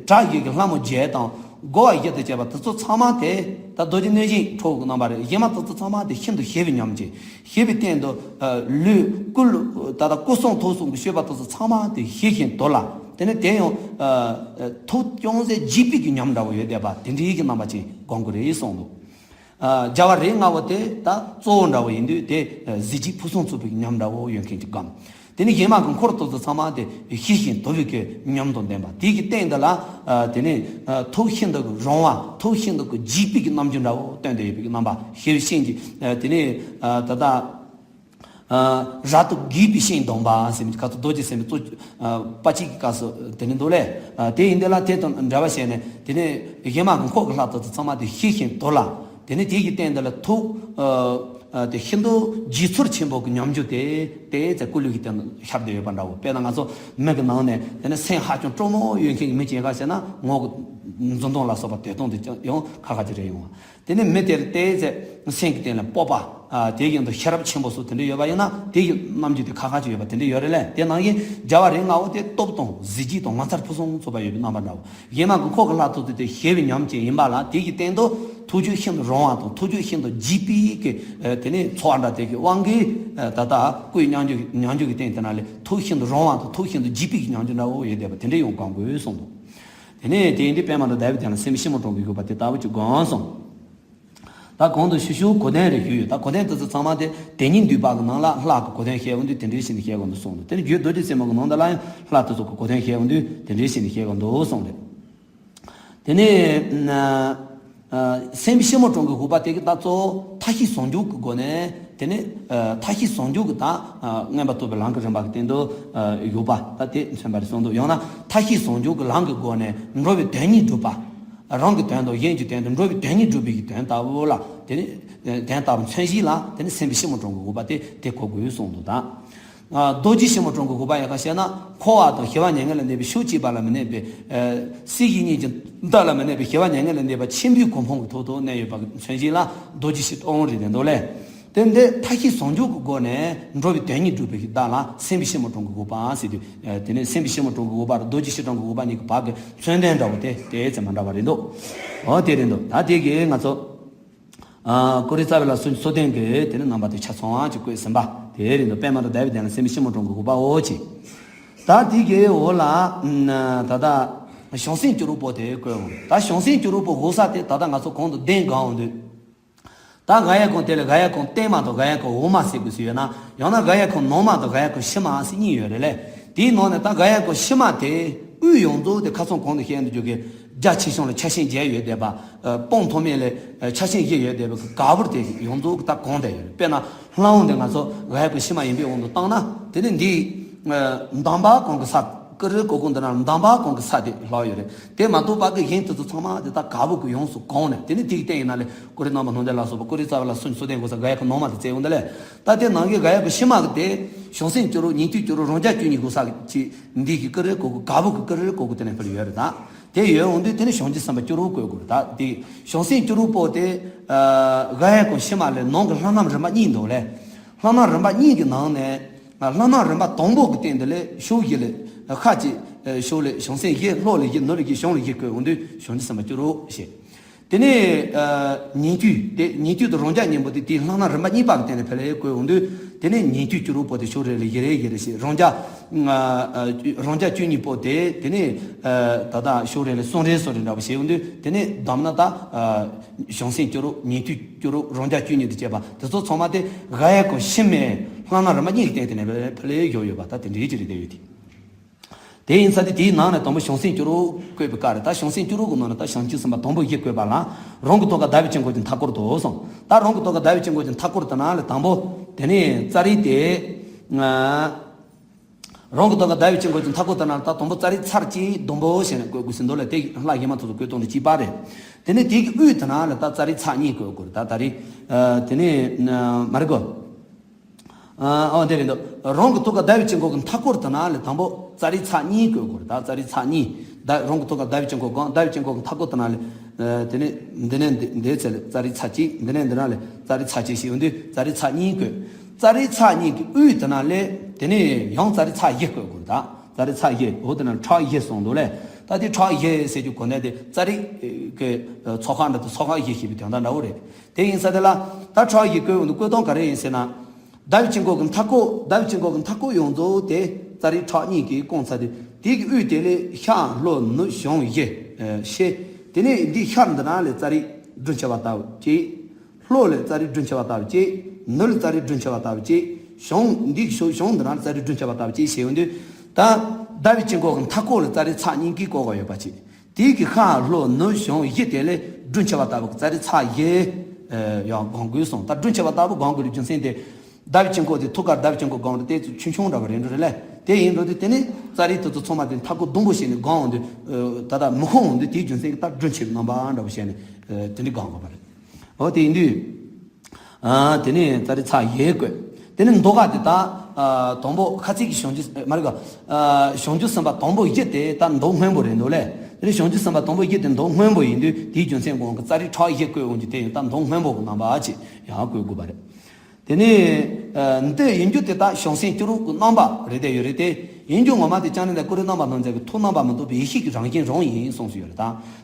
གྲྭ་བཞི་གི་ལྷ་མོ་བརྒྱད་དང་རྒོལ་བ་བཞི་དང་བཅས་པ་དེ་ཚོ་ཚང་མ་དེ་ད་རྡོ་རྗེ་གནོད་སྦྱིན་ཁྲོ་བོ་གི་རྣམ་པ་རེད། གཞན་མ་དེ་ཚོ་ཚང་མ་དེ་ཤིན་ཏུ་ཞི་བའི་ཉམས་ཅན། ཞི་བའི་སྟེང་དུ་ཨ་ལུས་སྐུ་ལུས་ད་ལྟ་སྐུ་གསུང་ཐུགས་གསུང་གི་སྤྱོད་པ་དེ་ཚོ་ཚང་མ་དེ་ཞི་ཞིང་དུལ་ལ། དེ་ནས་དེ་ཡང་ཨ་ཐུགས་ཅུང་ཟད་འཇིགས་པའི་གི་ཉམས་འདྲ་བོ་ཡོད་བསྡད་པ་དེ་འདྲའི་གི་རྣམ་པ་ཅན་སྒོམ་དགོས་རེད་གསུངས་འདུག་ཨ་རྒྱལ་བ་རིགས་ལྔ་པོ་དེ་ད་གཙོ་བོ་འདྲ་བོ་ཡིན་དུས་དེ་ཨ་གཟི་བརྗིད་ཕུན་སུམ་ཚོགས་པའི་ཉམས་འདྲ་བོ་ཡོད་མཁན་གྱི་སྒོམ། དེ་ནས་གཞན་མ་གི་འཁོར་དེ་ཚོ་ཚང་མ་དེ་ཞི་ཞིང་དུལ་བའི་གི་ཉམས་དང་ལྡན་པ་དེ་གི་སྟེང་དུ་ལ་ཨ་དེ་ནས་ཨ་ཐུགས་ཤིན་ཏུ་གི་རུང་བ་ཐུགས་ཤིན་ཏུ་གི་འཇིགས་པའི་གི་རྣམ་འགྱུར་འདྲ་བོ་སྟོན་ཏེ་ཡོད་པའི་གི་རྣམ་པ་ཞི་བའི་ཤིང་གི་ཨ་དེ་ནས་ཨ་ད་ལྟ། ཨ་རབ་ཏུ་རྒུད་པའི་ཤིང་སྡོམ་པ་ཟེར་བའི་སྐབས་སུ་རྡོ་རྗེ་སེམས་དཔའི་གཙོ་ཨ་དཔའ་བཅས་ཀྱི་སྐབས་སུ་དེ་ནི་འདུག་ལས། ཨ་དེ་ཡིན་དེ་ལ་དེ་དང་འདྲ་བ་བྱས་ནས་དེ་ནས་གཞན་མ་གི་འཁོར་གྱི་ལྷ་དེ་ཚོ་ཚང་མ་དེ་ཞི་ཞིང་དུལ་ལ། དེ་ནས་དེ་གི་སྟེང་དེ་ལ་ཐུགས་ཨ་ཨ་དེ་ཤིན་ཏུ་རྗེས་ཚོར་ཆེན་པོ་གི་ཉམས་འགྱུར་དེ་དེ་ཚེ་སྐུ་ལུས་ཀྱི་སྟེང་དུ་ཤར་བསྡད་ཡོད་པ་འདྲ་བོ། དཔེར་ན་ང་ཚོ་མི་གི་ནང་ནས་དེ་ནས་སེམས་ཧ་ཅང་སྤྲོ་མོ་ཡོད་མཁན་གྱི་མི་ཅིག་ཡིན་ག་ཟེར་ན་ངོ་གི་ འཛུམ་མདངས་ལ་སོགས་པ་དེ་སྟོང་དུ་ཀྱང་ཡང་ཁ་ཁ་ཅིག་རེད་ཡོང་བ། དེ་ནས་མི་དེར་བལྟས་ཚེ་སེམས་ཀྱི་སྟེང་ལ་སྤོབས་པ། ཨ། དེ་བཞིན་དུ་ཤེས་རབ་ཆེན་པོ་སོགས་དེ་འདྲ་ཡོད་པ་ཡིན་ན་དེ་ཡི་རྣམ་འགྱུར་དེ་ཁ་ཁ་ཅིག་ཡོད་པ་དེ་འདྲ་ཡོད་རེད་ལས། དེ་ནང་བཞིན་རྒྱལ་བ་རིགས་ལྔ་པོ་དེ་སྟོབས་དང་གཟི་བརྗིད་དང་ངོ་མཚར་ཕུན་སུམ་ཚོགས་པ་ཡོད་པའི་རྣམ་པ་འདྲ་བོ། གཞན་མ་གི་ཁོ་གི་ལྷ་ཐོ་ཐོ་དེ་ཞི་བའི་ཉམས་ཅན་ཡིན་པ་ལ་དེ་ཡི་སྟེང་དུ་ཐུགས་རྒྱུད་ཤིན་ཏུ་རིང་བ་དང་ཐུགས་རྒྱུད་ཤིན་ཏུ་རྒྱས་པའི་གི། ཨ། དེ་ནས་ཚོར་བ་འདྲ་དེ་གི་དབང་གིས། ཨ། ད་ལྟ་སྐུའི་ཉམས་འགྱུར་ཉམས་འགྱུར་གྱི་སྟེང་དེ་ན་ལས་ཐུགས་ཤིན་ཏུ་རིང་བ་དང་ཐུགས་ཤིན་ཏུ་རྒྱས་པའི་གི་ཉམས་འགྱུར་འདྲ་བོ་ཡོད་བསྡད་པ་དེ་འདྲ་ཡང་གང་དགོས་གསུངས་འདུག། དེ་ནས་དེ་ཡིན་དུས་པདྨ་དང་ཟླ་བའི་སྟེང་ལ་སེམས་ཕྱི་མ་དྲུང་གི་དགོས་པ་དེ་ལྟ་བུ་ཅིག་དགོངས་སོང་། ད་གོང་དུ་ཞུ་ཞུ་གོ་དོན་རེ་ཞུས་ཡོད། ད་གོ་དོན་དེ་ཚོ་ཚང་མ་དེ་དེ་ཉིད་འདུས་པ་གི་ནང་ལ་ལྷ་གི་གོ་དོན་བཤད་ཡོང་དུས་དེ་འདྲའི་ཞིག་ནས་བཤད་དགོས་འདུག་གསུངས་འདུག། དེ་ནས་རྒྱུད་རྡོ་རྗེ་སེམས་མ་གི་ནང་དུ་ལ་ཡང་ལྷ་དེ་ཚོ་གི་གོ་དོན་བཤད་ཡོང་དུས་དེ་འདྲའི་ཞིག་ནས་བཤད་དགོས་འདུག་གསུངས་རེད། དེ་ནས་ཨ། སེམས་ཕྱི་མ་དྲུང་གི་དགོས་པ་དེ་གི་ད་གཙོ་བོ་མཐའ་བཞི་ཟུང་འཇུག་གི་སྒོ་ནས། དེ་ནས་ཨ། མཐའ་བཞི་ཟུང་འཇུག་གི་ད་ཨ། མངོན་པར་རྟོགས་པའི་ལམ་གྱི་རིམ་པ་གི་སྟེང་དུ་ཨ། བཞུགས་པ་ད་དེ་མཚོན་པ་རེད་གསུངས་འདུག། ཡང་ན་མཐའ་བཞི་ཟུང་འཇུག་གི་ལམ་གྱི་སྒོ་ནས་འགྲོ་བའི་དོན་གཉིས་སྒྲུབ་པ། རང་གི་དོན་དང་གཞན་གྱི་དོན་དུ་འགྲོ་བའི་དོན་གཉིས་སྒྲུབ་པའི་གི་དོན་ལྟ་བུ་ལ། དེ་ནས་དོན་ལྟ་བུ་མཚོན་བྱེད་ལ་དེ་ནས་སེམས་ཕྱི་མ་དྲུང་གི་དགོས་པ་དེ་དེ་གོ་དགོས་གསུངས་འདུག། ད་རྡོ་རྗེ་ཕྱི་མ་དྲུང་གི་དགོས་པ་ཡག་ག་བཤད་ན། འཁོར་བ་དང་ཞི་བ་མྱ་ངན་ལས་འདས་པའི་ཕྱོགས་གཅིག་པ་ལ་མི་གནས་པའི། ཨ། སྲིད་ཞི་གཉིས་ཀྱི་མཐའ་ལ་མི་གནས་པའི་ཞི་བ་མྱ་ངན་ལས་འདས་པ་ཆེན་པོའི་གོ་འཕང་གི་ཐོག་ཏུ་གནས་ཡོད་པ་གི་མཚོན་བྱེད་ལ་རྡོ་རྗེ་ཕྱི་དྲུང་རེད་དེ་འདུག་ལས། དེ་འདི་མཐའ་བཞི་ཟུང་འཇུག་གི་སྒོ་ནས་འགྲོ་བའི་དོན་གཉིས་སྒྲུབ་པའི་བདག་ལ་སེམས་ཕྱི་མ་དྲུང་གི་དགོས་པ་ཟེར་དུས། ཨ། དེ་ནས་སེམས་ཕྱི་མ་དྲུང་གི་དགོས་པ་རྡོ་རྗེ་ཕྱི་དྲུང་གི་དགོས་པ་གཉིས་ཀྱི་བར་གྱི་མཚོན་དོན་འདྲ་བོ་དེ་དེ་ཚེ་མ་འདྲ་བ་རེད་འདུག། འོ་དེ་རེད་འདུག། ད་དེ་གིས་ང་ཚོ། ཨ། ཀུ་རི་རྩ་བའི་ལ་སོ་སོ་ལྡན་གྱི་དེ་ནི་རྣམ་པ་དེ་ཆ་ཚང་བ་ཅིག་བཀོད་ཟིན་པ་དེ་རེད་འདུག། པདྨ་དང་ཟླ་བའི་གདན་ལ་སེམས་ཕྱི་མ་དྲུང་གི་དགོས་པའོ་ཅིག། ད་དེ་གའི་འོག་ལ་ད་ལྟ་བྱང་སེམས་སྐྱུ་རུ་པོ་དེ་བཀོད་འོང་། ད་བྱང་སེམས་སྐྱུ་རུ་པོ་དགོས་ས་དེ་ད་ལྟ་ང་ཚོ་གོང་དུ་གདན་གང་འོང་དུས། ད་ག་ཡ་གང་དེ་ལ་ག་ཡ་གང་བརྟན་མ་དང་ག་ཡ་གང་འོག་མ་ཟེར་དགོས་སུ་ཡོད་ན། ཡང་ན་ག་ཡ་གང་ནང་མ་དང་ག་ཡ་གང་ཕྱི་མ་ཟེར་གཉིས་ཡོད་རེད་ལས། དེའི་ནང་ནས་ད་ག་ཡ་གང་ཕྱི་མ་དེ་དབུས་ཡོངས་རྫོགས་དེ་ཁ་སང་གོང་དུ་བཤད་འདུག་རྒྱུ་གི་རྒྱ་ཆེ་ཆུང་ལ་ཆ་ཤས་བརྒྱད་ཡོད་བསྡད་པ། ཨ། སྤང་ཐོག་མེད་ལས་ཆ་ཤས་བཞི་ཡོད་བསྡད་པ་གི་ག་བུར་དེ་ཡོངས་རྫོགས་ཀྱི་ད་གོང་དེ་ཡོད་རེད། དཔེར་ན་ལྷ་དབང་དེ་ང་ཚོ་ག་ཡ་གང་ཕྱི་མ་ཡིན་པའི་དབང་དུ་བཏང་ན། དེ་ནི་འདི་ཨ། འདམ་བག་གང་གི་ས། ཀུ་རུ་གོ་གུ་འདི་ན་འདམ་བག་གང་གི་ས་དེ་ལྷག་ཡོད་རེད། དེ་མ་གཏོགས་པ་གི་གཞན་དེ་ཚོ་ཚང་མ་དེ་ད་ག་བུར་གི་ཡོངས་སུ་གང་ནས། དེ་ནི་དེ་གི་སྟེང་ཡིན་ན་ལས་ཀུ་རུ་རྣམ་པར་སྣང་མཛད་ལ་སོགས་པ་ཀུ་རུ་རྩ་བ་ལ་སུན་སོ་ལྡན་དགོས་ས་ག་ཡ་གང་ནང་མ་དེ་བཙལ་འོང་དེ་ལས། ད་དེ་ནང་གི་ག་ཡ་གང་ཕྱི་མ་གི་དེ་བྱང་སེམས་སྐྱུ་རུ་ཉན་ཐོས་སྐྱུ་རུ་རང་རྒྱལ་སྐྱུ་གཉིས་དགོས་ས་གི་ཅིག་འདི་གི་ཀུ་རུ་གོ་གུ་ག་བུར་གི་ཀུ་རུ་གོ་གུ་དེ་ནས་ཕར་ཡོད་རེད། ད་དེ་ཡོད་འོང་དུས་དེ་ནི་བྱང་ཆུབ་སེམས་དཔའ་སྐྱུ་རུ་བཀོད་དགོས་རེད། ད་དེ་བྱང་སེམས་སྐྱུ་རུ་པོ་དེ་ཨ། ག་ཡ་གང་ཕྱི་མ་ལས་ནང་གི་ལྷ་སྣམ་རིམ་པ་གཉིས་འདུག་ལས། ལྷ་སྣམ་རིམ་པ་གཉིས་ཀྱི་ནང་ནས། ལྷ་སྣམ་རིམ་པ་དང་པོ་གི་སྟེང་དེ་ལས་ཕྱོགས་བཞི་ལས། ཤར་གྱི་ཕྱོགས་ལས་བྱང་སེམས་བཞི། ལྷོ་ལས་བཞི། ནུབ་ལས་བཞི། བྱང་ལས་བཞི་བཀོད་འོང་དུས་བྱང་ཆུབ་སེམས་དཔའ་སྐྱུ་རུ་ཞེས། དེ་ནས་ཉན་ཐོས་དེ་ཉན་ཐོས་དང་རང་རྒྱལ་གཉིས་པོ་དེ་དེའི་ལྷ་སྣམ་རིམ་པ་གཉིས་པ་གི་སྟེང་ནས་ཕར་ལ་བཀོད་འོང་དུས། དེ་ནས་ཉན་ཐོས་སྐྱུ་རུ་པོ་དེ་ཕྱོགས་རེ་ལ་བཞི་རེ་བཞི་རེ་ཞེས། རང་རྒྱལ་རང་རྒྱལ་སྐྱུ་གཉིས་པོ་དེ་དེ་ནས་ད་ལྟ་ཕྱོགས་རེ་ལ་གསུམ་རེ་གསུམ་རེ་འདྲ་བོ་བྱས་འོང་དུས། དེ་ནས་བསྡོམས་ན་ད་བྱང་སེམས་སྐྱུ་རུ། ཉན་ཐོས་སྐྱུ་རུ། རང་རྒྱལ་སྐྱུ་གཉིས་དང་བཅས་པ་དེ་ཚོ་ཚང་མ་དེ་ག་ཡ་གང་ཕྱི་མའི་ལྷ་སྣམ་རིམ་པ་གཉིས་ཀྱི་སྟེང་དེ་ནས་ཕར་ལ་བཞག་ཡོད་པ་ད་དེ་འདྲའི་ཅིག་རེད་བསྡད་ཡོད་དེ། དེ་ཡིན་ཙང་དེ་དེའི་ནང་ནས་དང་པོ་བྱང་སེམས་སྐྱུ་རུ་བཀོད་པའི་སྐབས་རེད། ད་བྱང་སེམས་སྐྱུ་རུ་གི་ནང་ནས་ད་བྱང་ཆུབ་སེམས་དཔའ་དང་པོ་བཞི་བཀོད་པ་ལ། རང་གི་ཐོག་ཁར་ཟླ་བའི་དཀྱིལ་འཁོར་གྱི་མཐའ་སྐོར་དུ་གསུངས། ད་རང་གི་ཐོག་ཁར་ཟླ་བའི་དཀྱིལ་འཁོར་གྱི་མཐའ་སྐོར་དེ་ན་ལས་དང་པོ་དེ་ནས་ཙཱ་རི་དེ། ང་རང་གི་ཐོག་ཁར་ཟླ་བའི་དཀྱིལ་འཁོར་གྱི་མཐའ་སྐོར་དེ་ན་ད་དང་པོ་ཙཱ་རི་ཚར་གཅིག་སྡོང་པོ་བྱས་ནས་བཀོད་དགོས་ཟིན་འདུག་ལ། དེ་ལྷ་གཞན་མ་ཚོ་ཚོ་བཀོད་སྟངས་དེ་གཅིག་པ་རེད། དེ་ནས་དེ་གི་དབུས་དེ་ན་ལ་ད་ཙཱ་རི་ཚར་གཉིས་བཀོད་དགོས་རེད། ད་ཙཱ་རི། ཨ། དེ་ནས་མ་རེད་གོ། ཨ། འོ་དེ་རེད་འདུག། རང་གི་ཐོག་ཁར་ཟླ་བའི་དཀྱིལ་འཁོར་གྱི་མཐའ་སྐོར་དེ་ན་ལ་དང་པོ་ཙཱ་རི་ཚར་གཉིས་བཀོད་དགོས་རེད། ད་ཙཱ་རི་ཚར་གཉིས། ད་རང་གི་ཐོག་ཁར་ཟླ་བའི་དཀྱིལ་འཁོར་གང་། ཟླ་བའི་དཀྱིལ་འཁོར་གྱི་མཐའ་སྐོར་དེ་ན་ལ། ཨ། དེ་ནས་འདི་ནས་འདི་འདི་ཚེ་ལ་ཙཱ་རི་ཚར་གཅིག། འདི་ནས་འདི་ན་ལ་ཙཱ་རི་ཚར་གཅིག་ཞེས་འོང་དུས་ཙཱ་རི་ཚར་གཉིས་བཀོད། ཙཱ་རི་ཚར་གཉིས་ཀྱི་དབུས་དེ་ན་ལས་དེ་ནས་ཡང་ཙཱ་རི་ཚར་བཞི་བཀོད་དགོས་རེད། ད་ཙཱ་རི་ཚར་བཞི། འོ་དེ་ན་ཕྲག་བཞི་གསུངས་འདུག་ལས། ད་དེ་ཕྲག་བཞི་ཟེར་རྒྱུ་གོ་ནས་དེ་ཙཱ་རི་གི་ཚོགས་ཁག་འདྲ་དང་ཚོགས་ཁག་བཞི་ཞེས་པའི་དོན་དག་འདྲ་བོ་རེད། དེ་ཡིན་ཙང་དེ་ལ་ད་ཕྲག་བཞི་བཀོད་འོང་དུས་བཀོད་སྟངས་ག་རེ་ཡིན་ཟེར་ན། ཟླ་བའི་དཀྱིལ་འཁོར་གྱི་མཐའ་སྐོར། ཟླ་བའི་དཀྱིལ་འཁོར་གྱི་མཐའ་སྐོར་ཡོངས་རྫོགས་དེ་ཙཱ་རི་ཕྲག་གཉིས་ཀྱིས་བསྐོར་ཚར་དུས། དེ་གི་དབུས་དེ་ལས་ཤར་ལྷོ་ནུབ་བྱང་བཞི། ཨ། ཤེས། དེ་ནས་འདི་ཤར་འདི་ན་ལས་ཙཱ་རི་སྦྲུལ་མཆེ་བ་ལྟ་བུ་གཅིག། ལྷོ་ལས་ཙཱ་རི་སྦྲུལ་མཆེ་བ་ལྟ་བུ་གཅིག། ནུབ་ལས་ཙཱ་རི་སྦྲུལ་མཆེ་བ་ལྟ་བུ་གཅིག། བྱང་འདི་གི་ཕྱོགས་བྱང་འདི་ན་ལས་ཙཱ་རི་སྦྲུལ་མཆེ་བ་ལྟ་བུ་གཅིག་ཞེས་ཡོང་དུས། ད་ཟླ་བའི་དཀྱིལ་འཁོར་གྱི་མཐའ་སྐོར་ལ་ཙཱ་རི་ཚར་གཉིས་ཀྱིས་བསྐོར་བ་ཡོད་པ་གཅིག། དེའི་གི་ཤར་ལྷོ་ནུབ་བྱང་བཞི་དེ་ལས་སྦྲུལ་མཆེ་བ་ལྟ་བུ་གི་ཙཱ་རི་ཚར་བཞི། ཨ། ཡང་སྒང་དགོས་གསུངས། ད་སྦྲུལ་མཆེ་བ་ལྟ་བུ་སྒང་དགོས་རྒྱུ་མཚན་དེ། ཟླ་བའི་དཀྱིལ་འཁོར་དེ་ཐུགས་ཀར་ཟླ་བའི་དཀྱིལ་འཁོར་སྒང་རེད། དེ་ཚོ་ཆུང་ཆུང་འདྲ་བ་རེད་འགྲོ་རེད་ལས། དེ་ཡིན་འགྲོ་དུས་དེ་ནས་ཙཱ་རི་དེ་ཚོ་ཚང་མ་དེ་མཐའ་སྐོར་ཟླུམ་པོ་བྱས་ནས་སྒང་འོང་དུས། ཨ། ད་ལྟ་མི་ཁོང་འོང་དུས་དེའི་རྒྱུ་མཚན་གྱིས་ད་སྦྲུལ་མཆེ་བའི་རྣམ་པ་འདྲ་བོ་བྱས་ནས། ཨ། དེ་འདྲའི་སྒང་དགོས་པ་རེད། འོ་དེ་ཡིན་དུས། ཨ། དེ་ནས་ཙཱ་རི་ཚར་བཞི་བཀོད། དེ་ནས་མདོ་ཁ་དེ་ད། ཨ། དང་པོ་ཁ་ཚིག་གི་བྱང་ཆུབ་མ་རེད་ག། ཨ། བྱང་ཆུབ་སེམས་དཔའ་དང་པོ་བཞི་དེ་ད་མདོ་སྔོན་པོ་རེད་འདུག་ལས། དེ་ནས་བྱང་ཆུབ་སེམས་དཔའ་དང་པོ་བཞི་དེ་མདོག་སྔོན་པོ་ཡིན་དུས་དེའི་རྒྱུ་མཚན་གོང་གི་ཙཱ་རི་ཕྲག་བཞི་བཀོད་འོང་གི་དེ་ཡང་ད་མདོག་སྔོན་པོ་གི་རྣམ་པ་ཅིག་ཡང་བཀོད་དགོས་པ་རེད། དེ་ནས་འདི་ཡིན་རྒྱུ་དེ་དག་བྱང་སེམས་སྐྱེ་རབས་ཀྱི་རྣམ་པ་རེད་བསྡད་ཡོད་རེད་དེ། ཡིན་རྒྱུ་ངོ་མ་དེ་བྱང་སྣང་ལྡན་ཀུན་རིག་རྣམ་པར་སྣང་མཛད་ཀྱི་ཐུགས་རྣམ་པར་མི་རྟོག་པའི་ཡེ་ཤེས་ཀྱི་རང་བཞིན་རང་ཡིན་གསུངས་སུ་ཡོད་རེད་ད།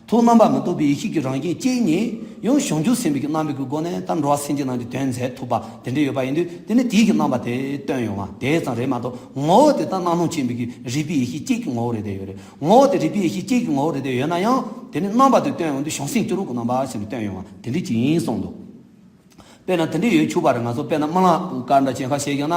ཐུགས་རྣམ་པར་མི་རྟོག་པའི་ཡེ་ཤེས་ཀྱི་རང་བཞིན་གཅིག་ཉིད་ཡང་བྱང་ཆུབ་སེམས་དཔའི་རྣམ་པའི་གི་སྒོ་ནས་ད་འགྲོ་བ་སེམས་ཅན་རྣམས་ཀྱི་དོན་མཛད་ཐུབ་པ་དེ་འདྲ་ཡོད་པ་ཡིན་དུས་དེ་ནི་དེའི་གི་རྣམ་པ་དེ་སྟོན་ཡོང་བ་དེ་ཙམ་རེད་མ་གཏོགས། ངོ་བོ་དེ་ད་རྣམ་སྣང་ཆེན་པོའི་གི་རིག་པའི་ཡེ་ཤེས་གཅིག་གི་ངོ་བོ་རེད་བསྡད་ཡོད་རེད། ངོ་བོ་དེ་རིག་པའི་ཡེ་ཤེས་གཅིག་གི་ངོ་བོ་རེད་བསྡད་ཡོད་ན་ཡང་དེ་ནི་རྣམ་པ་དེ་སྟོན་ཡོང་དུས་བྱང་སེམས་སྐྱེ་རབས་ཀྱི་རྣམ་པ་ཞེས་ནས་སྟོན་ཡོང་བ་དེ་འདྲ་ཅིག་ཡིན་གསུངས་འདུག་དཔེར་ན་དེ་འདྲ་ཡོད་ཆོག་པ་རེད། ང་ཚོ་དཔེར་ན་རྨི་ལམ་སྐད་འདྲ་ཅན་ཁ་བཤད་ཀྱང་ན།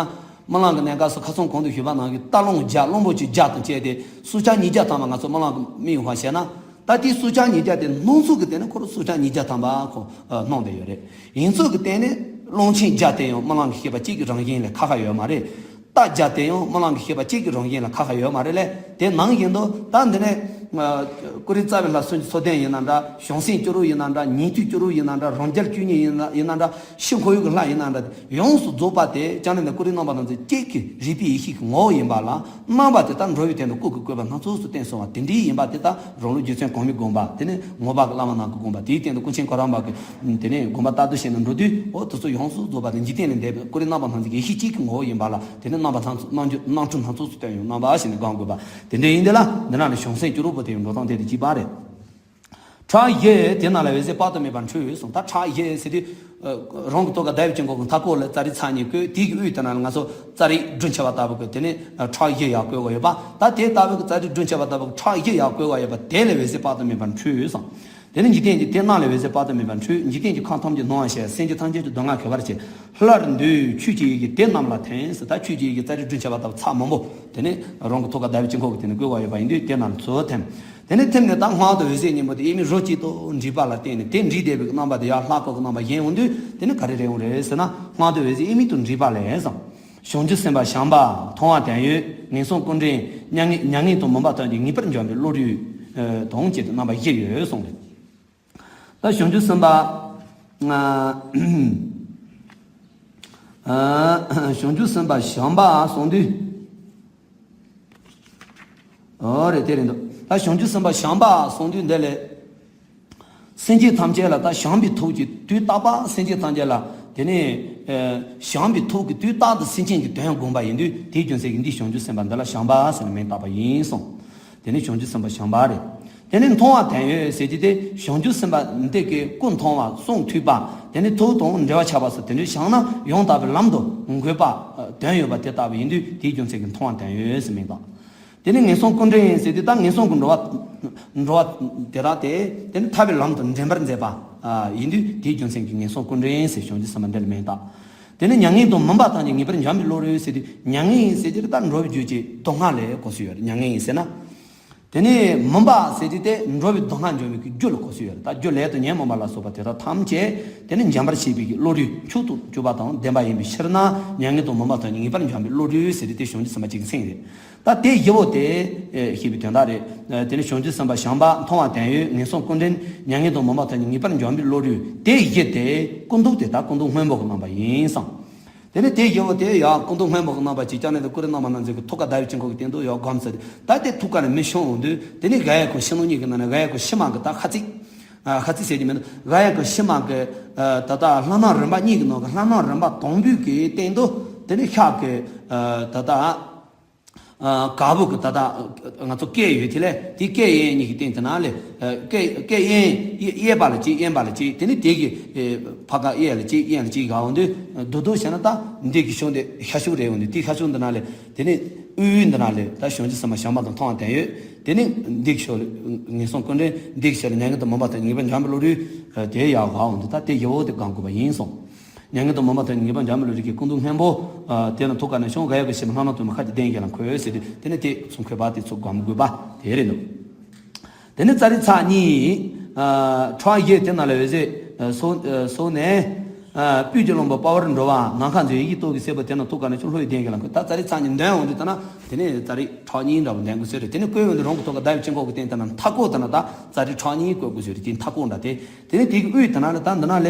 རྨི་ལམ་གྱི་གནས་སྐབས་སུ་ཁ་སང་གོང་དུ་ཞུས་པ་ནང་བཞིན་རྟ་གླང་བརྒྱ་གླང་པོ་ཆེ་བརྒྱ་དང་བཅས་ཏེ་སྲོག་ཆགས་ཉིས་བརྒྱ་ཐམ་པ་ང་ཚོ་རྨི་ལམ་གྱི་རྨི་ཡོང་བ་བྱས་ན། ད་དེའི་སྲོག་ཆགས་ཉིས་བརྒྱ་དེ་སྣང་ཚུལ་གྱི་སྟེང་ནས་ཁོ་རང་སྲོག་ཆགས་ཉིས་བརྒྱ་ཐམ་པ་ཁོ་སྣང་བསྡད་ཡོད་རེད། ཡིན་ཚུལ་གྱི་སྟེང་ནས་གླང་ཆེན་བརྒྱ་དེ་ཡང་རྨི་ལམ་གྱི་ཤེས་པ་གཅིག་གི་རང་བཞིན་ལས་ཁ་ཁ་ཡོད་མ་རེད། རྟ་བརྒྱ་དེ་ཡང་རྨི་ལམ་གྱི་ཤེས་པ་གཅིག་གི་རང་བཞིན་ལ་ཁ་ཁ་ཡོད་མ་རེད་ལས། དེ་ནང་བཞིན་དུ་ད་འདི་ནས་ཀུན་རིག་རྩ་བའི་ལྷ་སུམ་ཅུ་སོ་བདུན་ཡིན་ན་འདྲ། བྱང་སེམས་སྐྱེ་རབས་ཡིན་ན་འདྲ། ཉན་ཐོས་སྐྱེ་རབས་ཡིན་ན་འདྲ། རང་རྒྱལ་བཅུ་གཉིས་ཡིན་ན་ཡིན་ན་འདྲ། ཕྱི་འཁོར་ཡུག་གི་ལྷ་ཡིན་ན་འདྲ། ཡོངས་སུ་རྫོགས་པ་དེ་བྱང་སྣང་ལྡན་ཀུན་རིག་རྣམ་པར་སྣང་མཛད་གཅིག་གི་རིག་པའི་ཡེ་ཤེས་ཀྱི་ངོ་བོ་ཡིན་པ་ལ། རྣམ་པ་དེ་ལྟར་འགྲོ་བའི་སྟེང་དུ་སྐུ་གི་བཀོད་པ་སྣ་ཚོགས་སུ་བསྟན་སོང་བ་དེ་འདྲའི་ཡིན་པ་དེ་ལྟར་རང་ལུགས་རྗེ་བཙུན་གོང་མའི་དགོངས་པ་དེ་ནི་མོས་པ་གི་བླ་མ་རྣམས་ཀྱི་དགོངས་པ་དེའི་སྟེང་དུ་ཀུན་མཁྱེན་གོ་རམས་པ་གི་དེ་ནི་དགོངས་པ་ལྟར་དུ་བྱས་ནས་འགྲོ་དུས། འོ་དེ་ཚོ་ཡོངས་སུ་རྫོགས་པ་དེ་འཇིག་རྟེན་ལས་འདས་པའི་ཀུན་རིག་རྣམ་པར་སྣང་མཛད་ཀྱི་ཡེ་ཤེས་གཅིག་གི་ངོ་བོ་ཡིན་པ་ལ། དེ་ནི་རྣམ་པ་སྣ་ཚོགས་རྣམ་འགྱུར་རྣམ་འཕྲུལ་སྣ་ཚོགས་སུ་སྟོན་ཡོང་རྣམ་པ་ཞེས་ནས་བསྒོམ་དགོས་པ། དེ་འདྲ་ཡིན་དེ་ལ་འདི་ནང་ནས་བྱང་སེམས་སྐྱེ་རབས་པོ་དེ་ཡང་འགྲོ་སྟངས་དེ་དང་གཅིག་པ་རེད། ཕྲག་བཞི་དེ་རྣམས་ལ་འོད་ཟེར་དཔག་ཏུ་མེད་པ་འཕྲོས་སོང་། ད་ཕྲག་བཞི་ཟེར་དུས། རང་གི་ཐུགས་ཀ་ཟླ་བའི་དཀྱིལ་འཁོར་གྱི་མཐའ་སྐོར་ལ་ཙཱ་རི་ཚར་གཉིས་བཀོད། དེའི་གི་དབུས་དེ་ན་ལ་ང་ཚོ་ཙཱ་རི་བསྒྲུབ་བྱ་བ་ལྟ་བུ་གི་དེ་ནས་ཕྲག་བཞི་ཡར་བཀོད་དགོས་ཡོད་པ། ད་དེ་ལྟ་བུ་གི་ཙཱ་རི་བསྒྲུབ་བྱ་བ་ལྟ་བུ་གི་ཕྲག་བཞི་ཡར་བཀོད་དགོས་ཡོད་པ་དེ་ལ་འོད་ཟེར་དཔག་ཏུ་མེད་པ་འཕྲོས་སོང་། དེ་ནས་འཇིག་རྟེན་གྱི་དེ་རྣམས་ལ་འོད་ཟེར་དཔག་ཏུ་མེད་པ་འཕྲོས། འཇིག་རྟེན་གྱི་ཁམས་ཐམས་ཅད་སྣང་བར་བྱེད། སེམས་ཅན་ཐམས་ཅད་ཀྱི་སྡུག་བསྔལ་གོས་པར་བྱེད། སླར་འདུས་ཆོས་ཀྱི་ཡི་གེ་དེ་རྣམས་ལ་ཐིམ་ཟེར། ད་ཆོས་ཀྱི་ཡི་གེ་ཙཱ་རི་བསྒྲུབ་བྱ་བ་ལྟ་བུ་ཚར་མང་པོ་དེ་ནས་རང་གི་ཐུགས་ཀ་ཟླ་བའི་དཀྱིལ་འཁོར་གྱི་དེ་ནས་བཀོད་དགོས་ཡོད་པ་ཡིན་དུས་དེ་རྣམས་ལ་ཚུར་ཐིམ། དེ་ནས་ཐིམ་ནས་ད་སྔགས་དང་འོད་ཟེར་གཉིས་པོ་དེ་དབྱེར་མེད་རོ་གཅིག་ཏུ་འདྲེས་པ་ལ་བརྟེན་ནས་དེ་འདྲེས་བསྡད་པའི་རྣམ་པ་དེ་ཡར་ལྷ་སྐུ་གི་རྣམ་པ་བཞེངས་འོང་དུས་དེ་ནི་ག་རེ་རེད་འོང་རེད་ཟེར་ན། སྔགས་དང་འོད་ཟེར་དབྱེར་མེད་དུ་འདྲེས་པ་ལས་སམ། བྱང་ཆུབ་སེམས་དཔའ་བྱམས་པ་མཐོང་བ་དོན་ཡོད་ངན་སོང་ཀུན་འདྲེན་མྱ་ངན་མྱ་ངན་དང་མུན་པ་ཐམས་ཅད་ངེས་པར་འཇོམས་པའི་བློ་གྲོས་དང་བཅས་ཏེ་རྣམ་པ་བཞི་ཡོད་གསུངས་ཏེ། ད་བྱང་ཆུབ་སེམས་དཔའ། ཨ། བྱང་ཆུབ་སེམས་དཔའ་བྱམས་པ་གསུངས་དུས། ཨོ་རེད་དེ་རེད་འདུག་ད་བྱང་ཆུབ་སེམས་དཔའ་བྱམས་པ་གསུངས་དུས་འདི་ལས། སེམས་ཅན་ཐམས་ཅད་ལ་ད་བྱམས་པའི་ཐུགས་ཀྱིས་དུས་རྟག་པར་སེམས་ཅན་ཐམས་ཅད་ལ་དེ་ནས། ཨ། བྱམས་པའི་ཐུགས་ཀྱིས་དུས་རྟག་ཏུ་སེམས་ཅན་གྱི་དོན་བསྒོམ་པ་ཡིན་དུས་དེའི་རྒྱུ་མཚན་གྱིས་འདི་བྱང་ཆུབ་སེམས་དཔའ་འདི་ལ་བྱམས་པ་ཟེར་ནས་མིང་བཏགས་པ་ཡིན་གསུངས། དེ་ནི་བྱང་ཆུབ་སེམས་དཔའ་བྱམས་པ་རེད། དེ་ནི་མཐོང་བ་དོན་ཡོད་ཟེར་གྱི་དེ་བྱང་ཆུབ་སེམས་དཔའ་འདི་གི་སྐུ་མཐོང་བ་གསུང་ཐོས་པ། དེ་ནི་ཐུགས་དང་འབྲེལ་བ་ཆགས་པ་སོགས་དེ་འདྲའི་བྱུང་ན་ཡང་དག་པའི་ལམ་དུ་འགོད་པ། དོན་ཡོད་པ་དེ་ལྟ་བུ་ཡིན་དུས་དེའི་རྒྱུ་མཚན་གྱིས་མཐོང་བ་དོན་ཡོད་ཟེར་མིང་བཏགས། དེ་ནི་ངན་སོང་ཀུན་འདྲེན་ཟེར་དུས་ད་ངན་སོང་གི་འགྲོ་བ། འགྲོ་བ་དེ་དག་དེ་དེ་ནི་ཐར་པའི་ལམ་དུ་འདྲེན་པར་མཛད་པ། ཡིན་དུས་དེའི་རྒྱུ་མཚན་གྱིས་ངན་སོང་ཀུན་འདྲེན་ཟེར་བྱང་ཆུབ་སེམས་དཔའ་འདི་ལ་མིང་བཏགས། དེ་ནི་མྱ་ངན་དང་མུན་པ་ཐམས་ཅད་ངེས་པར་འཇོམས་པའི་བློ་གྲོས་ཟེར་དུས་མྱ་ངན་ཟེར་དུས་ད་འགྲོ་བའི་རྒྱུ་ཅིག་སྡུག་བསྔལ་ལ་གོ་སྲོལ་ཡོད་རེད། མྱ་ངན་ཟེར་ན། དེ་ནས་མུན་པ་ཟེར་དུས་དེ་འགྲོ་བའི་སྡུག་བསྔལ་འཇོམས་པའི་རྒྱུ་ལ་གོ་སྲོལ་ཡོད་རེད། ད་རྒྱུ་ལས་དང་ཉོན་མོངས་པ་ལ་སོགས་པ་དེ་དག་ཐམས་ཅད་དེ་ནི་འཇོམས་པར་བྱེད་པའི་བློ་གྲོས་མཆོག་ཏུ་གྱུར་པ་དང་ལྡན་པ་ཡིན་པའི་ཕྱིར་ན་མྱ་ངན་དང་མུན་པ་ཐམས་ཅད་ངེས་པར་འཇོམས་པའི་བློ་གྲོས་ཟེར་དུས་དེ་བྱང་ཆུབ་སེམས་དཔའ་གཅིག་གི་མཚན་རེད། ད་དེ་བཞི་པོ་དེ་ཤེས་པའི་དོན་དག་རེད། དེ་ནི་བྱང་ཆུབ་སེམས་དཔའ་བྱམས་པ་མཐོང་བ་དོན་ཡོད་ངན་སོང་ཀུན་འདྲེན་མྱ་ངན་དང་མུན་པ་ཐམས་ཅད་ངེས་པར་འཇོམས་པའི་བློ་གྲོས་དེ་བཞི་དེ་སྐུ་མདོག་དེ་ད་སྐུ་མདོག་སྔོན་པོ་གི་རྣམ་པ་ཡིན་གསུངས། དེ་ནི་དེ་བཞི་པོ་དེ་ཡང་སྐུ་མདོག་སྔོན་པོ་གི་རྣམ་པ་ཅིག་ཀྱང་ནི་ཀུན་རིག་རྣམ་པར་སྣང་མཛད་ཀྱི་ཐུགས་ཀ་ཟླ་བའི་དཀྱིལ་འཁོར་གྱི་སྟེང་དུ་ཡང་བསྒོམ་ཟེར། ད་དེ་ཐུགས་ཀ་ནས་མི་ཤོང་འོང་དུས་དེ་ནི་ག་ཡ་ཁོ་ཕྱི་ནང་གཉིས་ཀྱི་ནང་ནས་ག་ཡ་ཁོ་ཕྱི་མ་གི་ད་ཁ་ཚིག་ཨ། ཁ་ཚིག་ཟེར་གྱི་མིན་འདུག་ག་ཡ་ཁོ་ཕྱི་མ་གི་ཨ། ད་ལྟ་ལྷ་སྣང་རིམ་པ་གཉིས་ཀྱི་ནང་གི་ལྷ་སྣང་རིམ་པ་དང་པོའི་གི་སྟེང་དུ་དེ་ནི་ཤར་གི་ཨ། ད་ལྟ་ཨ། ག་བུ་གི་ད་ལྟ་ང་ཚོ་སྐད་ཡོད་དེ་ལས་དེ་སྐད་གཡེང་གཉིས་ཀྱི་སྟེང་དེ་ན་ལས་ཨ། སྐད་སྐད་གཡེང་གཡེང་པ་ལ་གཅིག་གཡེང་བ་ལ་གཅིག་དེ་ནི་དེ་གི་ཨ། ཕ་ག་གཡེང་ལ་གཅིག་གཡེང་ལ་གཅིག་ག་འོང་དུས་རྡོག་རྡོག་བྱས་ན་ད་འདི་གི་ཤོག་འདི་ཤར་ཕྱོགས་རེད་འོང་དུས་དེ་ཤར་ཕྱོགས་འདི་ན་ལས། དེ་ནས་དབུས་འདི་ན་ལས་ད་བྱང་ཆུབ་སེམས་དཔའ་བྱམས་པ་དང་མཐོང་བ་དོན་ཡོད། དེ་ནས་འདི་གི་ཕྱོགས་ལ་ངན་སོང་ཀུན་འདྲེན། འདི་གི་ཕྱོགས་ལ་མྱ་ངན་དང་མུན་པ་དང་ངེས་པར་འཇོམས་པའི་བློ་གྲོས་དེ་ཡར་ག་འོང་དུས་ད་དེ་བཞི་པོ་དེ་བསྒོམ་དགོས་པ་ཡིན་གསུངས། མྱ་ངན་དང་མུན་པ་དང་ངེས་པར་འཇོམས་པའི་བློ་གྲོས་ཀྱི་སྐུ་མདོག་སྔོན་པོ། དེ་ན་ཐུགས་ཀ་ནས་ཤོང་ག་ཡ་ཁོ་ཕྱི་མ་ལྷ་སྣང་དུ་མ་ཁ་ཅིག་གདན་བཞི་ལ་འཁོད་ཟེར་དུས་དེ་ནས་དེ་ཚུར་འཁོད་པ་དེ་ཚུར་བསྒོམ་དགོས་པ་དེ་རེད་འདུག་དེ་ནི་ཙཱ་རི་ཚར་གཉིས། ཨ། ཕྲག་བཞི་དེ་ན་ལ་འོད་ཟེར་ཨ། སོང་ཨ། སོང་ནས། ཨ། སྤོས་ཀྱི་རླུང་པོ་དཔའ་བར་འགྲོ་བ་ནམ་མཁའ་མཛོད་ཡེ་ཤེས་ཏོག་གི་སེར་པོ་དེ་ན་ཐུགས་ཀ་ནས་ཤོར་ལྷོ་ཡི་གདན་གྱི་ལ་འཁོད། ད་ཙཱ་རི་ཚར་གཉིས་འདོན་འོང་དུས་ད་ན་དེ་ནས་ཙཱ་རི་ཕྲག་གཉིས་འདྲ་བོ་འདོན་དགོས་ཟེར་རེད། དེ་ནས་བཀོད་འོང་དུས་རང་གི་ཐུགས་ཀ་ཟླ་བའི་དཀྱིལ་འཁོར་གྱི་སྟེང་དེ་ན་མཐའ་སྐོར་དེ་ན་ད་ཙཱ་རི་ཕྲག་གཉིས་བཀོད་དགོས་ཟེར་རེད། དེ་མཐའ་སྐོར་འདྲ་དེ། དེ་ནས་དེ་གི་དབུས་དེ་ན་ལ་ད་འདི་ན་ལས།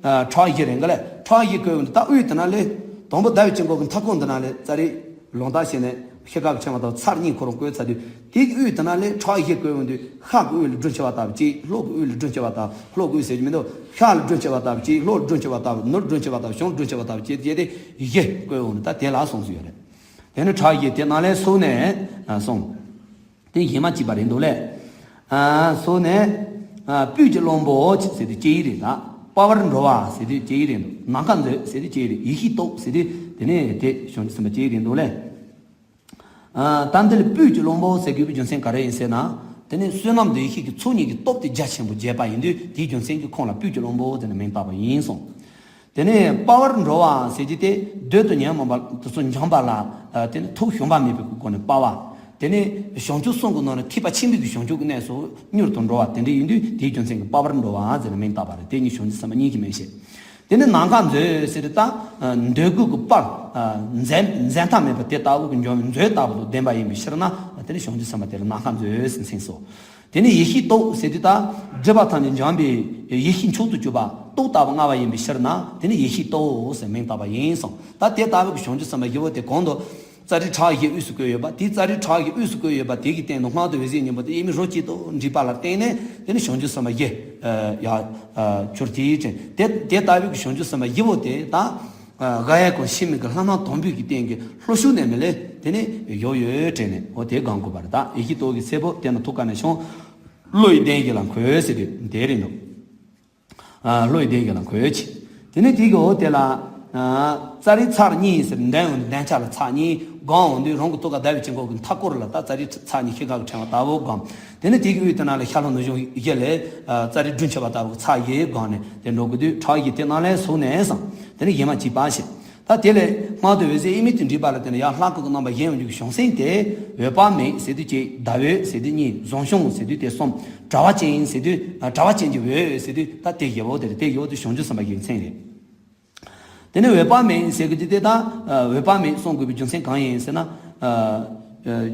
ཨ། ཕྲག་བཞི་རེད་འགའ་ལས་ཕྲག་བཞི་བཀོད་འོང་དུས་ད་དབུས་དེ་ན་ལས། དང་པོ་ཟླ་བའི་དཀྱིལ་འཁོར་གྱི་མཐའ་སྐོར་འདི་ན་ལས་ཙཱ་རི་ལོང་ལྟ་བྱས་ནས། ཤེལ་དཀར་གྱི་ཕྲེང་བ་དང་ཚར་གཉིས་ཁོ་རང་བཀོད་ཚར་དུས་དེ་གི་དབུས་དེ་ན་ལས་ཕྲག་བཞི་བཀོད་འོང་དུས་ཤར་གྱི་དབུས་ལ་སྦྲུལ་མཆེ་བ་ལྟ་བུ་གཅིག་ལྷོ་གི་དབུས་ལ་སྦྲུལ་མཆེ་བ་ལྟ་བུ་ལྷོ་གི་དབུས་ཟེར་གྱི་མི་འདུག་ཤར་ལ་སྦྲུལ་མཆེ་བ་ལྟ་བུ་གཅིག་ལྷོ་ལ་སྦྲུལ་མཆེ་བ་ལྟ་བུ་ནུབ་སྦྲུལ་མཆེ་བ་ལྟ་བུ་བྱང་སྦྲུལ་མཆེ་བ་ལྟ་བུ་བཅས་བཅས་ཏེ་བཞི་བཀོད་འོང་དུས་ད་དེ་ལ་གསུངས་སུ་ཡོད་རེད། དེ་ནི་ཕྲག་བཞི་དེ་ནང་ལས་སོ་ནས་གསུངས། དེ་གཞན་མ་གཅིག་པ་རེད་འདུག་ལས། ཨ་སོ་ནས་ཨ་སྤོས་ཀྱི་གླང་པོ་ཆེ་ཟེར་དུས་སྐྱེ་ཡི་རེད་ད། དཔའ་བར་འགྲོ་བ་ཟེར་དུས་སྐྱེ་ཡི་རེད་འདུག་ནམ་མཁའ་མཛོད་ཟེར་དུས་སྐྱེ་ཡི་རེད། ཡེ་ཤེས་སྟོབས་ཟེར་དུས་དེ་ནས་དེ་བྱང་ཆུབ་སེམས་དཔའ་སྐྱེ་ཡི་རེད་འདུག་ལས། ཨ་ད་འདི་ལ་སྤོས་ཀྱི་གླང་པོ་ཟེར་དགོས་པའི་རྒྱུ་མཚན་ག་རེ་ཡིན་ཟེར་ན། དེ་ནས་བསོད་ནམས་དང་ཡེ་ཤེས་ཀྱི་ཚོགས་གཉིས་ཀྱི་སྟོབས་དེ་རྒྱ་ཆེན་པོ་རྒྱས་པ་ཡིན་དུས་དེའི་རྒྱུ་མཚན་གྱིས་ཁོང་ལ་སྤོས་ཀྱི་གླང་པོ་ཟེར་ནས་མིང་བཏགས་པ་ཡིན་གསུངས། དེ་ནས་དཔའ་བར་འགྲོ་བ་ཟེར་རྒྱུ་དེ་བདུད་དང་ཉོན་མོངས་པ་དེ་ཚོ་འཇོམས་པ་ལ་ཨ་དེ་ནས་ཐུགས་ཞུམ་པ་མེད་པའི་སྒོ་ནས་དཔའ་བ། དེ་ནས་བྱང་ཆུབ་གསུམ་གྱི་ནང་ནས་ཐེག་པ་ཆེན་པོའི་གི་བྱང་ཆུབ་ཀྱི་གནས་སུ་མྱུར་དུ་འགྲོ་བ་དེ་འདྲ་ཡིན་དུས་དེའི་རྒྱུ་མཚན་གྱིས་དཔའ་བར་འགྲོ་བ་ཟེར་ནས་མིང་བཏགས་པ་རེད། དེ་ཉིད་བྱང་ཆུབ་སེམས་དཔའ་ཉིད་ཀྱི་མིང་བྱས། དེ་ནས་ནམ་མཁའ་མཛོད་ཟེར་དུས་ད་འདོད་དགུ་གི་དཔལ་འཛད་འཛད་མཐའ་མེད་པ་དེ་ལྟ་བུ་གི་འབྱུང་བའི་མཛོད་ལྟ་བུ་དང་ལྡན་པ་ཡིན་པའི་ཕྱིར་ན་དེ་ནི་བྱང་ཆུབ་སེམས་དཔའ་དེ་ལ་ནམ་མཁའ་མཛོད་ཟེར་མཚན་གསོལ། དེ་ནས་ཡེ་ཤེས་སྟོབས་ཟེར་དུས་ད་སྒྲིབ་པ་ཐམས་ཅད་འཇོམས་པའི་ཡེ་ཤེས་མཆོག་ཏུ་གྱུར་པ་སྟོབས་ལྟ་བུ་མངའ་བ་ཡིན་པའི་ཕྱིར་ན་དེ་ནི་ཡེ་ཤེས་སྟོབས་ཟེར་མིང་བཏགས་པ་ཡིན་གསུངས། ད་དེ་ལྟ་བུ་གི་བྱང་ཆུབ་སེམས་དཔའ་བཞི་པོ་དེ་གོང་དུ་ཙཱ་རི་ཕྲག་བཞི་དབུས་སུ་བཀོད་ཡོད་པ་དེ་ཙཱ་རི་ཕྲག་བཞི་དབུས་སུ་བཀོད་ཡོད་པ་དེ་གི་སྟེང་དུ་དབང་དུ་འོད་གསལ་སྙིང་པོ་དེ་དབྱེར་མེད་རོ་གཅིག་ཏུ་འདྲེས་པ་ལ་བརྟེན་ནས་དེ་ནི་བྱང་ཆུབ་སེམས་དཔའ་བཞི་ཡ་གྱུར་དེའི་དྲན་དེ་དེ་ལྟ་བུ་གི་བྱང་ཆུབ་སེམས་དཔའ་བཞི་པོ་དེ་ད། ཨ་ག་ཡ་ཁོ་ཤི་མི་གི་ལྷ་སྣ་དང་པོའི་གི་སྟེང་གི་ལྷོ་ཕྱོགས་ནས་མི་ལས་དེ་ནས་ཡོ་ཡོ་དྲན་ནས་འོ་དེ་གང་དགོས་པ་རེད། ད་ཡེ་ཤེས་སྟོབས་ཀྱི་ཚེ་པོ་དེ་ན་ཐུགས་ཀ་ནས་བྱུང་། བློ་ཡི་གདན་གྱི་ལ་འཁོད་ཟེར་དུས་དེ་རེད་འདུག་ཨ་བློ་ཡི་གདན་གྱི་ལ་འཁོད་ཅི། དེ་ནས་དེ་གི་འོ་དེ་ལ་ཨ་ཙཱ་རི་ཚར་གཉིས་ཟེར་འདན་འོང་འདན་ཆ་ལ་ཚར་གཉིས་སྒང་འོང་དུས་རང་གི་ཐུགས་ཀ་ཟླ་བའི་དཀྱིལ་འཁོར་གྱི་མཐའ་སྐོར་ལ་ད་ཙཱ་རི་ཚར་གཉིས་ཤེལ་དཀར་གྱི་ཕྲེང་བ་ལྟ་བུ་སྒང་། དེ་ནས་དེ་གི་དབུས་དེ་ན་ལ་ཤར་ལྷོ་ནུབ་བྱང་བཞི་ལས་ཙཱ་རི་སྦྲུལ་མཆེ་བ་ལྟ་བུ་ཚར་བཞིའི་སྒང་ནས་དེ་འགྲོ་དགོས་དུས་ཕྲག་བཞི་དེ་ནང་ལས་ཟུག་ནས་སང་དེ་ནས་གཞན་མ་གཅིག་པ་ཞེས། ད་དེ་ལས་དབང་དུ་འོད་གསལ་དབྱེར་མེད་དུ་འདྲེས་པ་ལ་བརྟེན་ནས་ཡང་ལྷ་སྐུ་གི་རྣམ་པ་བཞེངས་ཡོང་རྒྱུ་གི་བྱང་སེམས་དེ་འོད་དཔག་མེད་ཟེར་དུས་གཅིག་ཟླ་འོད་ཟེར་དུས་གཉིས་ཟངས་གཞོང་ཟེར་དུས་དེ་གསུམ་དྲ་བ་ཅན་ཟེར་དུས་དྲ་བ་ཅན་གྱི་འོད་ཟེར་དུས་ད་དེ་བཞི་པོ་དེ་རེད། དེ་བཞི་པོ་དེ་བྱང་ཆུབ་སེམས་དཔའ་གི་མཚན་རེད། དེ་ནས་འོད་དཔག་མེད་ཟེར་གི་དེ་དེ་ད་འོད་དཔག་མེད་གསུང་དགོས་པའི་རྒྱུ་མཚན་གང་ཡིན་ཟེར་ན།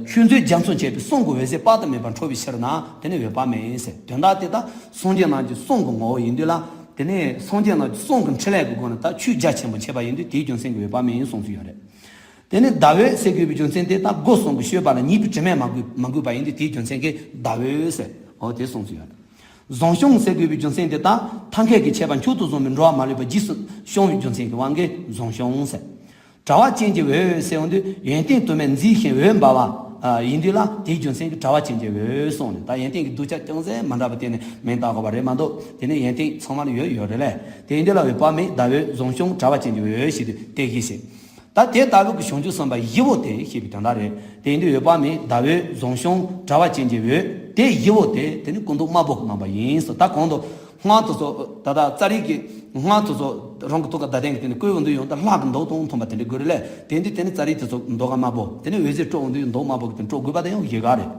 ཆོས་མཛོད་རྒྱ་མཚོ་ཆེ་བའི་གསུང་གི་འོད་ཟེར་དཔག་ཏུ་མེད་པ་འཕྲོ་བའི་ཕྱིར་ན་དེ་ནི་འོད་དཔག་མེད་ཟེར། དོན་དག་དེ་དག་སངས་རྒྱས་རྣམས་ཀྱི་གསུང་གི་ངོ་བོ་ཡིན་དུས་ལ། དེ་ནི་སངས་རྒྱས་རྣམས་ཀྱི་གསུང་གི་འཕྲིན་ལས་ཀྱི་སྒོ་ནས་ད་ཆོས་རྒྱ་ཆེན་པོ་འཆད་པ་ཡིན་དུས་དེའི་རྒྱུ་མཚན་གྱིས་འོད་དཔག་མེད་གསུངས་སུ་ཡོད་རེད། དེ་ནི་ཟླ་འོད་ཟེར་དགོས་པའི་རྒྱུ་མཚན་དེ་ད་སྒོ་གསུམ་གྱི་སྤྱོད་པ་ལ་ཉེས་པའི་དྲི་མས་མ་གོས་མ་གོས་པ་ཡིན་དུས་དེའི་རྒྱུ་མཚན་གྱིས་ཟླ་འོད་ཟེར། འོ་དེ་གསུངས་སུ་ཡོད་རེད། ཟངས་གཞོང་ཟེར་དགོས་པའི་རྒྱུ་མཚན་དེ་དག་ཐབས་མཁས་ཀྱི་ཆད་པ་མཆོག་ཏུ་བཟུང་བའི་འགྲོ་བ་མ་ལུས་པ་རྗེས་སུ་བྱུང་བའི་རྒྱུ་མཚན་གྱི་དབང་གིས་ཟངས་གཞོང་ཟེར། དྲ་བ་ཅན་གྱི་འོད་ཟེར་འོང་དུས་ཡོན་ཏན་དུ་མས་མཛེས་ཤིང་འོད་འབར་བ་ཡིན་དུས་ལ་དེའི་རྒྱུ་མཚན་གྱིས་དྲ་བ་ཅན་གྱི་འོད་གསུངས་ནས། ད་ཡོན་ཏན་གྱི་གདུལ་བྱ་ཅུང་ཟད་མ་འདྲ་བ་དེ་ནི་མིང་བཏགས་དགོས་པ་རེད་མ་གཏོགས་དེ་ནི་ཡོན་ཏན་ཚང་མ་ལ་ཡོད་ཡོད་རེད་ལས། དེ་ཡིན་དུས་ལ་འོད་དཔག་མེད་ཟླ་འོད་ཟངས་གཞོང་དྲ་བ་ཅན་གྱི་འོད་ཞེས་དུས་དེ་བཞི་ཞེས། ད་དེ་ལྟ་བུ་གི་བྱང་ཆུབ་སེམས་དཔའ་བཞི་པོ་དེ་ཞེས་པའི་དོན་དག་རེད། དེ་ཡིན་དུས་འོད་དཔག་མེད་ཟླ་འོད་ཟངས་གཞོང་དྲ་བ་ཅན་གྱི་འོད་དེ་བཞི་པོ་དེ་དེ་ནི་སྐུ་མདོག་དམར་པོ་གི་རྣམ་པ་ཡིན་ཟེར། ད་གོང་དུ་སྔགས་དེ་ཚོ་ད་ལྟ་ཙཱ་རི་གི་སྔགས་དེ་ཚོ་རང་གི་ཐུགས་ཀ་བརྡ་དོན་གྱི་དེ་ནི་བཀོད་འོང་དུས་ཡང་ད་ལྷ་གི་མདོག་དང་མཐུན་པ་དེ་འདྲ་དགོས་རེད་ལས། དེ་ཡིན་དུས་དེ་ནི་ཙཱ་རི་དེ་ཚོ་མདོག་ཁ་དམར་པོ་དེ་ནི་འོད་ཟེར་སྤྲོ་འོང་དུས་མདོག་དམར་པོ་གི་དེ་སྤྲོ་དགོས་པ་དེ་ཡང་བཞི་ག་རེད།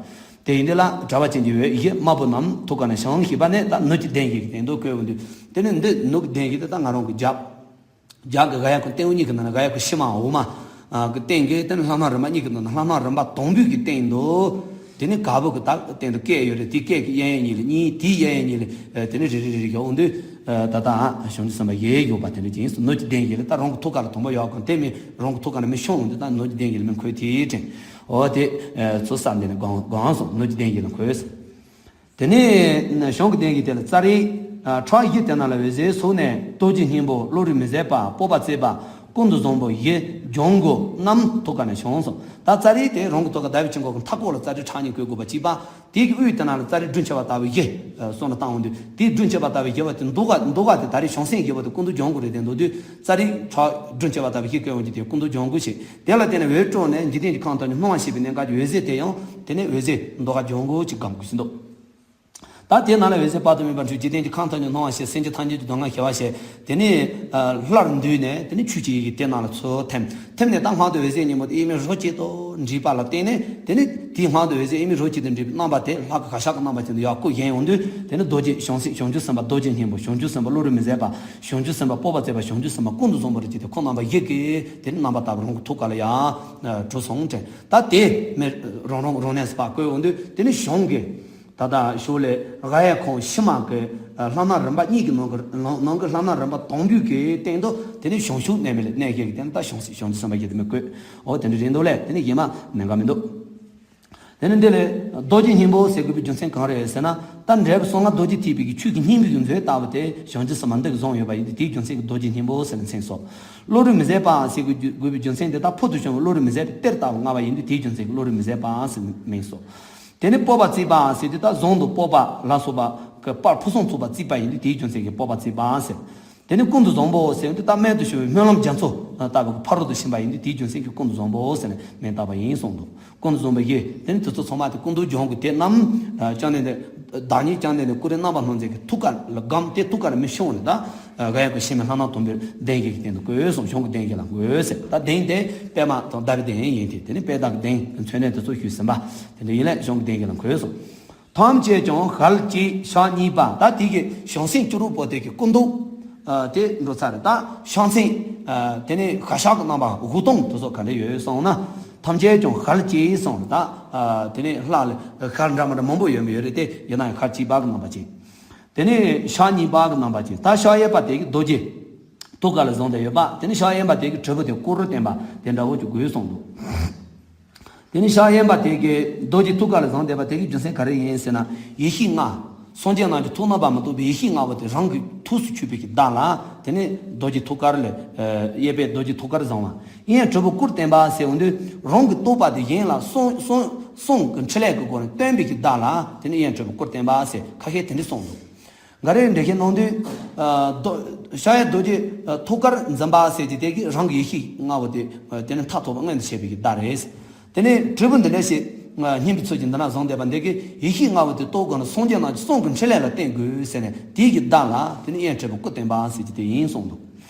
དེ་ཡིན་དུས་ལ་དྲ་བ་ཅན་གྱི་འོད་བཞི་དམར་པོ་རྣམས་ཐུགས་ཀ་ནས་བྱང་ཞེས་པ་ནི་ད་ནོར་གྱི་གདན་བཞི་གི་དེ་མདོ་བཀོད་འོང་དུས་དེ་ནི་འདི་ནོར་གྱི་གདན་བཞི་དེ་ད་ང་རང་གི་རྒྱབ། རྒྱ་གི་ག་ཡ་ཁོ་སྟེང་འོག་གཉིས་ཀྱི་ནང་ན་ག་ཡ་ཁོ་ཕྱི་མ་འོག་མ་གི་སྟེང་གི་དེ་ནི་ལྷ་སྣ་རིམ་པ་གཉིས་ཀྱི་ནང་ན་ལྷ་སྣ་རིམ་པ་དང་པོའི་གི་སྟེང་དུ་དེ་ནི་ག་བུ་གི་ད་སྟེང་དུ་སྐད་ཡོད་རེད། དེའི་སྐད་ཀྱི་གཡས་གཡོན་གཉིས་ལ་གཉིས། དེའི་གཡས་གཡོན་གཉིས་ལ་དེ་ནི་རེ་རེ་རེ་རེ་གི་འོང་དུས་ད་ལྟ་བྱང་ཆུབ་སེམས་དཔའ་བཞི་ཡོད་པ་དེ་འདྲ་ཅིག་ཡིན་སོང་། ནོར་གྱི་གདན་བཞི་ལ་ད་རང་གི་ཐུགས་ཀ་ལ་དང་པོ་ཡོད་གོ་དེ་མིན་རང་གི་ཐུགས་ཀ་ནས་མི་ཤོང་འོང་དུས་ད་ནོར་གྱི་གདན་བཞི་ལ་མི་འཁོད་དེའི་དྲན། འོ་དེ་ཚོ་ས་འདི་ནི་གང་གང་སོང་། ནོར་གྱི་གདན་བཞི་ལ་འཁོད། དེ་ནས་གཞུང་གི་གདན་གྱི་དེ་ལ་ཙཱ་རི་ཕྲག་བཞི་དེ་ན་ལ་འོད་ཟེར་ཟུག་ནས་རྡོ་རྗེ་སྙིང་པོ་བློ་གྲོས་མི་ཟད་པ་སྤོབས་པ་བརྩེགས་པ་ཀུན་ཏུ་བཟང་པོ་བཞི་འབྱུང་དགུ་རྣམས་ཐུགས་ཀ་ནས་བྱུང་སོང་། ད་ཙཱ་རི་དེ་རང་གི་ཐུགས་ཀ་ཟླ་བའི་དཀྱིལ་འཁོར་གྱི་མཐའ་སྐོར་ལ་ཙཱ་རི་ཕྲག་གཉིས་བཀོད་དགོས་པ་གཅིག་པ། དེ་གི་དབུས་དེ་ན་ལ་ཙཱ་རི་སྦྲུལ་མཆེ་བ་ལྟ་བུ་བཞི་གསུམ་ལ་བཏང་འོང་དུས་དེའི་སྦྲུལ་མཆེ་བ་ལྟ་བུ་བཞི་པོ་དེ་མདོ་ག་མདོ་ག་དེ་ད་རེས་བྱང་སེམས་བཞི་པོ་དེ་ཀུན་ཏུ་འབྱུང་དགུ་རེད། དེ་མདོ་དུས་ཙཱ་རི་ཕྲག་སྦྲུལ་མཆེ་བ་ལྟ་བུ་བཞི་བཀོད་འོང་དུས་དེ་ཀུན་ཏུ་འབྱུང་དགུ་ཞེས། དེ་ལ་བརྟེན་ནས་འོད་སྤྲོ་ནས་འཇིག་རྟེན་གྱི་ཁམས་ཐམས་ཅད་སྣང་བ་ཞེས་པའི་གནས་སྐབས་ཀྱི་འོད་ཟེར་དེ་ཡང་དེ་ནས་འོད་ཟེར་མདོ་ག་འབྱུང་དགུ་ཅིག་སྒོམ་དགོས་ཀྱི་འདུག་ད་དེ་ནང་ལ་འོད་ཟེར་དཔག་ཏུ་མེད་པ་འཕྲོས་འཇིག་རྟེན་གྱི་ཁམས་ཐམས་ཅད་སྣང་བ་ཞེས་སེམས་ཅན་ཐམས་ཅད་ཀྱི་སྡུག་བསྔལ་ཞི་བ་ཞེས་དེ་ནས་སླར་འདུས་ནས་དེ་ནས་ཆོས་ཀྱི་ཡི་གེ་དེ་ནང་ལ་ཚུར་ཐིམ། ཐིམ་ནས་ད་དབང་དུ་འོད་ཟེར་གཉིས་པོ་དེ་དབྱེར་མེད་རོ་གཅིག་ཏུ་འདྲེས་པ་ལ་བརྟེན་ནས་དེ་ནས་དེའི་དབང་དུ་འོད་ཟེར་དབྱེར་མེད་རོ་གཅིག་ཏུ་འདྲེས་པའི་རྣམ་པ་དེ་ལྷ་གི་གར་ཞག་གི་རྣམ་པ་ཅན་དུ་ཡར་སྐུ་བཞེངས་ཡོང་དུས་དེ་ནས་རྡོ་རྗེ་བྱང་སེམས་བྱང་ཆུབ་སེམས་དཔའ་རྡོ་རྗེ་སྙིང་པོ་བྱང་ཆུབ་སེམས་དཔའ་བློ་གྲོས་མི་ཟད་པ་བྱང་ཆུབ་སེམས་དཔའ་སྤོབས་པ་བརྩེགས་པ་བྱང་ཆུབ་སེམས་དཔའ་ཀུན་ཏུ་བཟང་པོ་རེ་བྱས་ཏེ་ཁོ་རྣམ་པ་བཞི་གིས་དེ་ནས་རྣམ་པ་ལྟ་བུ་རང་གི་ཐུགས་ཀ་ལ་ཡར་གྲུབ་སོང་དྲན། ད་དེ་མི་རང་རང་རང་གནས་སུ་ཕར་བཀོད་འོང་དུས་དེ་ནས་གཞུང་གི་ད་ལྟ་ཞུ་ལས་ག་ཡ་ཁོང་ཕྱི་མ་གི་ ལྷ་སྣ་རིམ་པ་གཉིས་ཀྱི་ནང་གི་ནང་ནང་གི་ལྷ་སྣ་རིམ་པ་དང་པོའི་གི་སྟེང་དུ་དེ་ནི་བྱང་ཆུབ་གནས་མལ་ལ་གནས་བཞག་གི་དེ་ནི་ད་བྱང་བྱང་ཆུབ་སེམས་དཔའ་ཞིག་དེ་མི་དགོས། འོ་དེ་འདྲ་རེད་འདུག་ལས། དེ་ནི་གཞན་མ་གནད་འགག་མི་འདུག། དེ་ནི་འདི་ལས་རྡོ་རྗེ་སྙིང་པོ་ཟེར་དགོས་པའི་རྒྱུ་མཚན་གང་རེད་ཟེར་ན། ད་འབྲས་བུ་གསང་སྔགས་རྡོ་རྗེ་ཐེག་པའི་གི་ཆོས་ཀྱི་སྙིང་པོའི་གི་མཛོད་ལྟ་བུ་དེ་བྱང་ཆུབ་སེམས་དཔའ་འདི་གིས་བཟུང་ཡོད་པ་ཡིན་དུས་དེའི་རྒྱུ་མཚན་གྱིས་རྡོ་རྗེ་སྙིང་པོ་ཟེར་ནས་མཚན་གསོལ། བློ་རིག་མི་ཟད་པ་ཟེར་དགོས་རྒྱུ་དགོས་པའི་རྒྱུ་མཚན་དེ་ད་ཕུལ་དུ་བྱུང་བའི་བློ་རིག་མི་ཟད་པའི་གཏེར་ལྟ་བུ་མངའ་བ་ཡིན་དུས་དེའི་རྒྱུ་མཚན་གྱིས་བློ་རིག་མི་ཟད་པ་ཟེར་ནས་མིང་གསོལ། དེ་ནས་སྤོབས་པ་བརྩིགས་པ་ཟེར་དུས་ད་གཟུངས་དང་སྤོབས་པ་ལ་སོགས་པ་གི་དཔལ་ཕུན་སུམ་ཚོགས་པ་བརྩིགས་པ་ཡིན་དུས་དེའི་རྒྱུ་མཚན་གྱིས་སྤོབས་པ་བརྩིགས་པ་ཟེར། དེ་ནས་ཀུན་ཏུ་བཟང་པོ་ཟེར་དུས་ད་རྨད་དུ་བྱུང་བའི་སྨོན་ལམ་རྒྱ་མཚོ་ལྟ་བུ་གི་ཕ་རོལ་ཏུ་ཕྱིན་པ་ཡིན་དུས་དེའི་རྒྱུ་མཚན་གྱིས་ཀུན་ཏུ་བཟང་པོ་ཟེར་ནས་མིང་བཏགས་པ་ཡིན་གསུངས་འདུག། ཀུན་ཏུ་བཟང་པོ་ཡི་དེ་ནི་དེ་ཚོ་ཚང་མ་དེ་ཀུན་ཏུ་སྦྱོང་གི་དེ་རྣམས་ཨ་བཅོམ་ལྡན་འདས་བདག་ཉིད་བཅོམ་ལྡན་འདས་ཀུན་རིག་རྣམ་པར་སྣང་མཛད་ཀྱི་ཐུགས་ཀ་ལ་སྒོམ་སྟེ་ཐུགས་ཀ་ལ་མི་ཤོང་ནས་ད་ག་ཡ་གི་ཤེས་མེད་ལྷ་སྣ་དང་པོའི་གདན་གྱི་སྟེང་དུ་བཀོད་སོང་། གཞུང་གི་གདན་གྱི་ལ་བཀོད་ཟེར། ད་གདན་དེ་པདྨ་དང་ཟླ་བའི་གདན་ཡིན་ཏེ་དེ་ནི་པད་ཟླ་གི་གདན་གྱི་མཚོན་གནས་དེ་ཚོ་ཞུས་ཟིན་པ་དེ་འདྲ་ཡིན་ལས་གཞུང་གི་གདན་གྱི་ལ་བཀོད་སོང་། ཐམས་ཅད་ཀྱང་ཞལ་གཅིག་ཕྱག་གཉིས་པ། ད་དེ་གི་བྱང་སེམས་བཅུ་དྲུག་པོ་དེ་གི་སྐུ་མདོག་ཨ་དེ་འགྲོ་ཚར་རེད། ད་བྱང་སེམས་ཨ་དེ་ནས་ཤ་ཤ་གི་རྣམ་པ་དགུ་སྟོང་དེ་ཚོ་ག་འདྲ་ཡོད་སོང་ན། ཐམས་ཅད་ཀྱང་ཞལ་གཅིག་སོང་ད་ཨ་དེ་ནས་ལྷ་ལ་ཞལ་འདྲ་མི་འདྲ་མང་པོ་ཡོད་མི་ཡོད་རེད་དེ། ཡིན་ན་ཡང་ཞལ་གཅིག་པ་གི་རྣམ་པ་ཅན། དེ་ནས་ཕྱག་གཉིས་པ་གི་རྣམ་པ་ཅན། ད་ཕྱག་གཡས་པ་དེ་གི་རྡོ་རྗེ་ཐུགས་ཀ་ལ་བཟུང་བསྡད་ཡོད་པ། དེ་ནས་ཕྱག་གཡོན་པ་དེ་གི་དྲིལ་བུ་དེ་དཀོར་རུ་བསྟན་པ་དེ་འདྲ་བོ་ཅིག་དགོས་གསུངས་འདུག། དེ་ནས་ཕྱག་གཡོན་པ་དེ་གི་རྡོ་རྗེ་ཐུགས་ཀ་ལ་བཟུང་བསྡད་པ་དེ་གི་རྒྱུ་མཚན་ག་རེ་ཡིན་ཟེར་ན། ཡེ་ཤེས་ལྔ། སངས་རྒྱས་རྣམས་ཀྱི་ཐུགས་རྣམ་པར་མི་རྟོག་པའི་ཡེ་ཤེས་ལྔ་པོ་དེ་རང་གི་ཐུགས་སུ་ཆུད་པའི་གི་བདག་ལ་དེ་ནས་རྡོ་རྗེ་ཐུགས་ཀར་ལ་ཨ་གཡས་པའི་རྡོ་རྗེ་ཐུགས་ཀར་བཟུང་བ། གཡོན་དྲིལ་བུ་དཀོར་བསྟན་པ་ཟེར་འོང་དུས་རང་གི་རྟོག་པ་དེ་གཞན་ལ་གསུངས་གསུངས་གསུངས་གི་འཕྲིན་ལས་ཀྱི་སྒོ་ནས་སྟོན་པའི་གི་བདག་ལ་དེ་ནས་གཡོན་དྲིལ་བུ་དཀོར་བསྟན་པ་ཟེར་ཁ་ཤས་དེ་འདྲ་གསུངས་འདུག། འགའ་རེས་འགྲེལ་བཤད་གནང་དུས། ཨ་རྡོ་ཕྱག་གཡས་རྡོ་རྗེ་ཨ་ཐུགས་ཀར་འཛིན་པ་ཟེར་གྱི་དེ་གིས་རང་གི་ཡེ་ཤེས་ལྔ་པོ་དེ་ཨ་དེ་ནི་མཐར་ཐུག་པ་མངོན་དུ་བྱེད་པའི་གི་བདག་རེད། དེ་ནས་དྲིལ་བུ་འདི་འདྲ་ཞིག་ཨ་སྙན་པའི་ཚུལ་གྱིས་འདི་ན་བཟུང་བསྡད་པ་འདི་གིས་ཡེ་ཤེས་ལྔ་པོ་དེ་རྟོགས་དགོས་ན་སངས་རྒྱས་རྣམས་ཀྱི་གསུང་གི་འཕྲིན་ལས་ལ་བརྟེན་དགོས་ཟེར་ནས་དེའི་གི་བདག་ལ་དེ་ནི་གཡོན་དྲིལ་བུ་དཀོར་བསྟན་པ་ཟེར་གྱི་དེ་ཡིན་གསུངས་འདུག།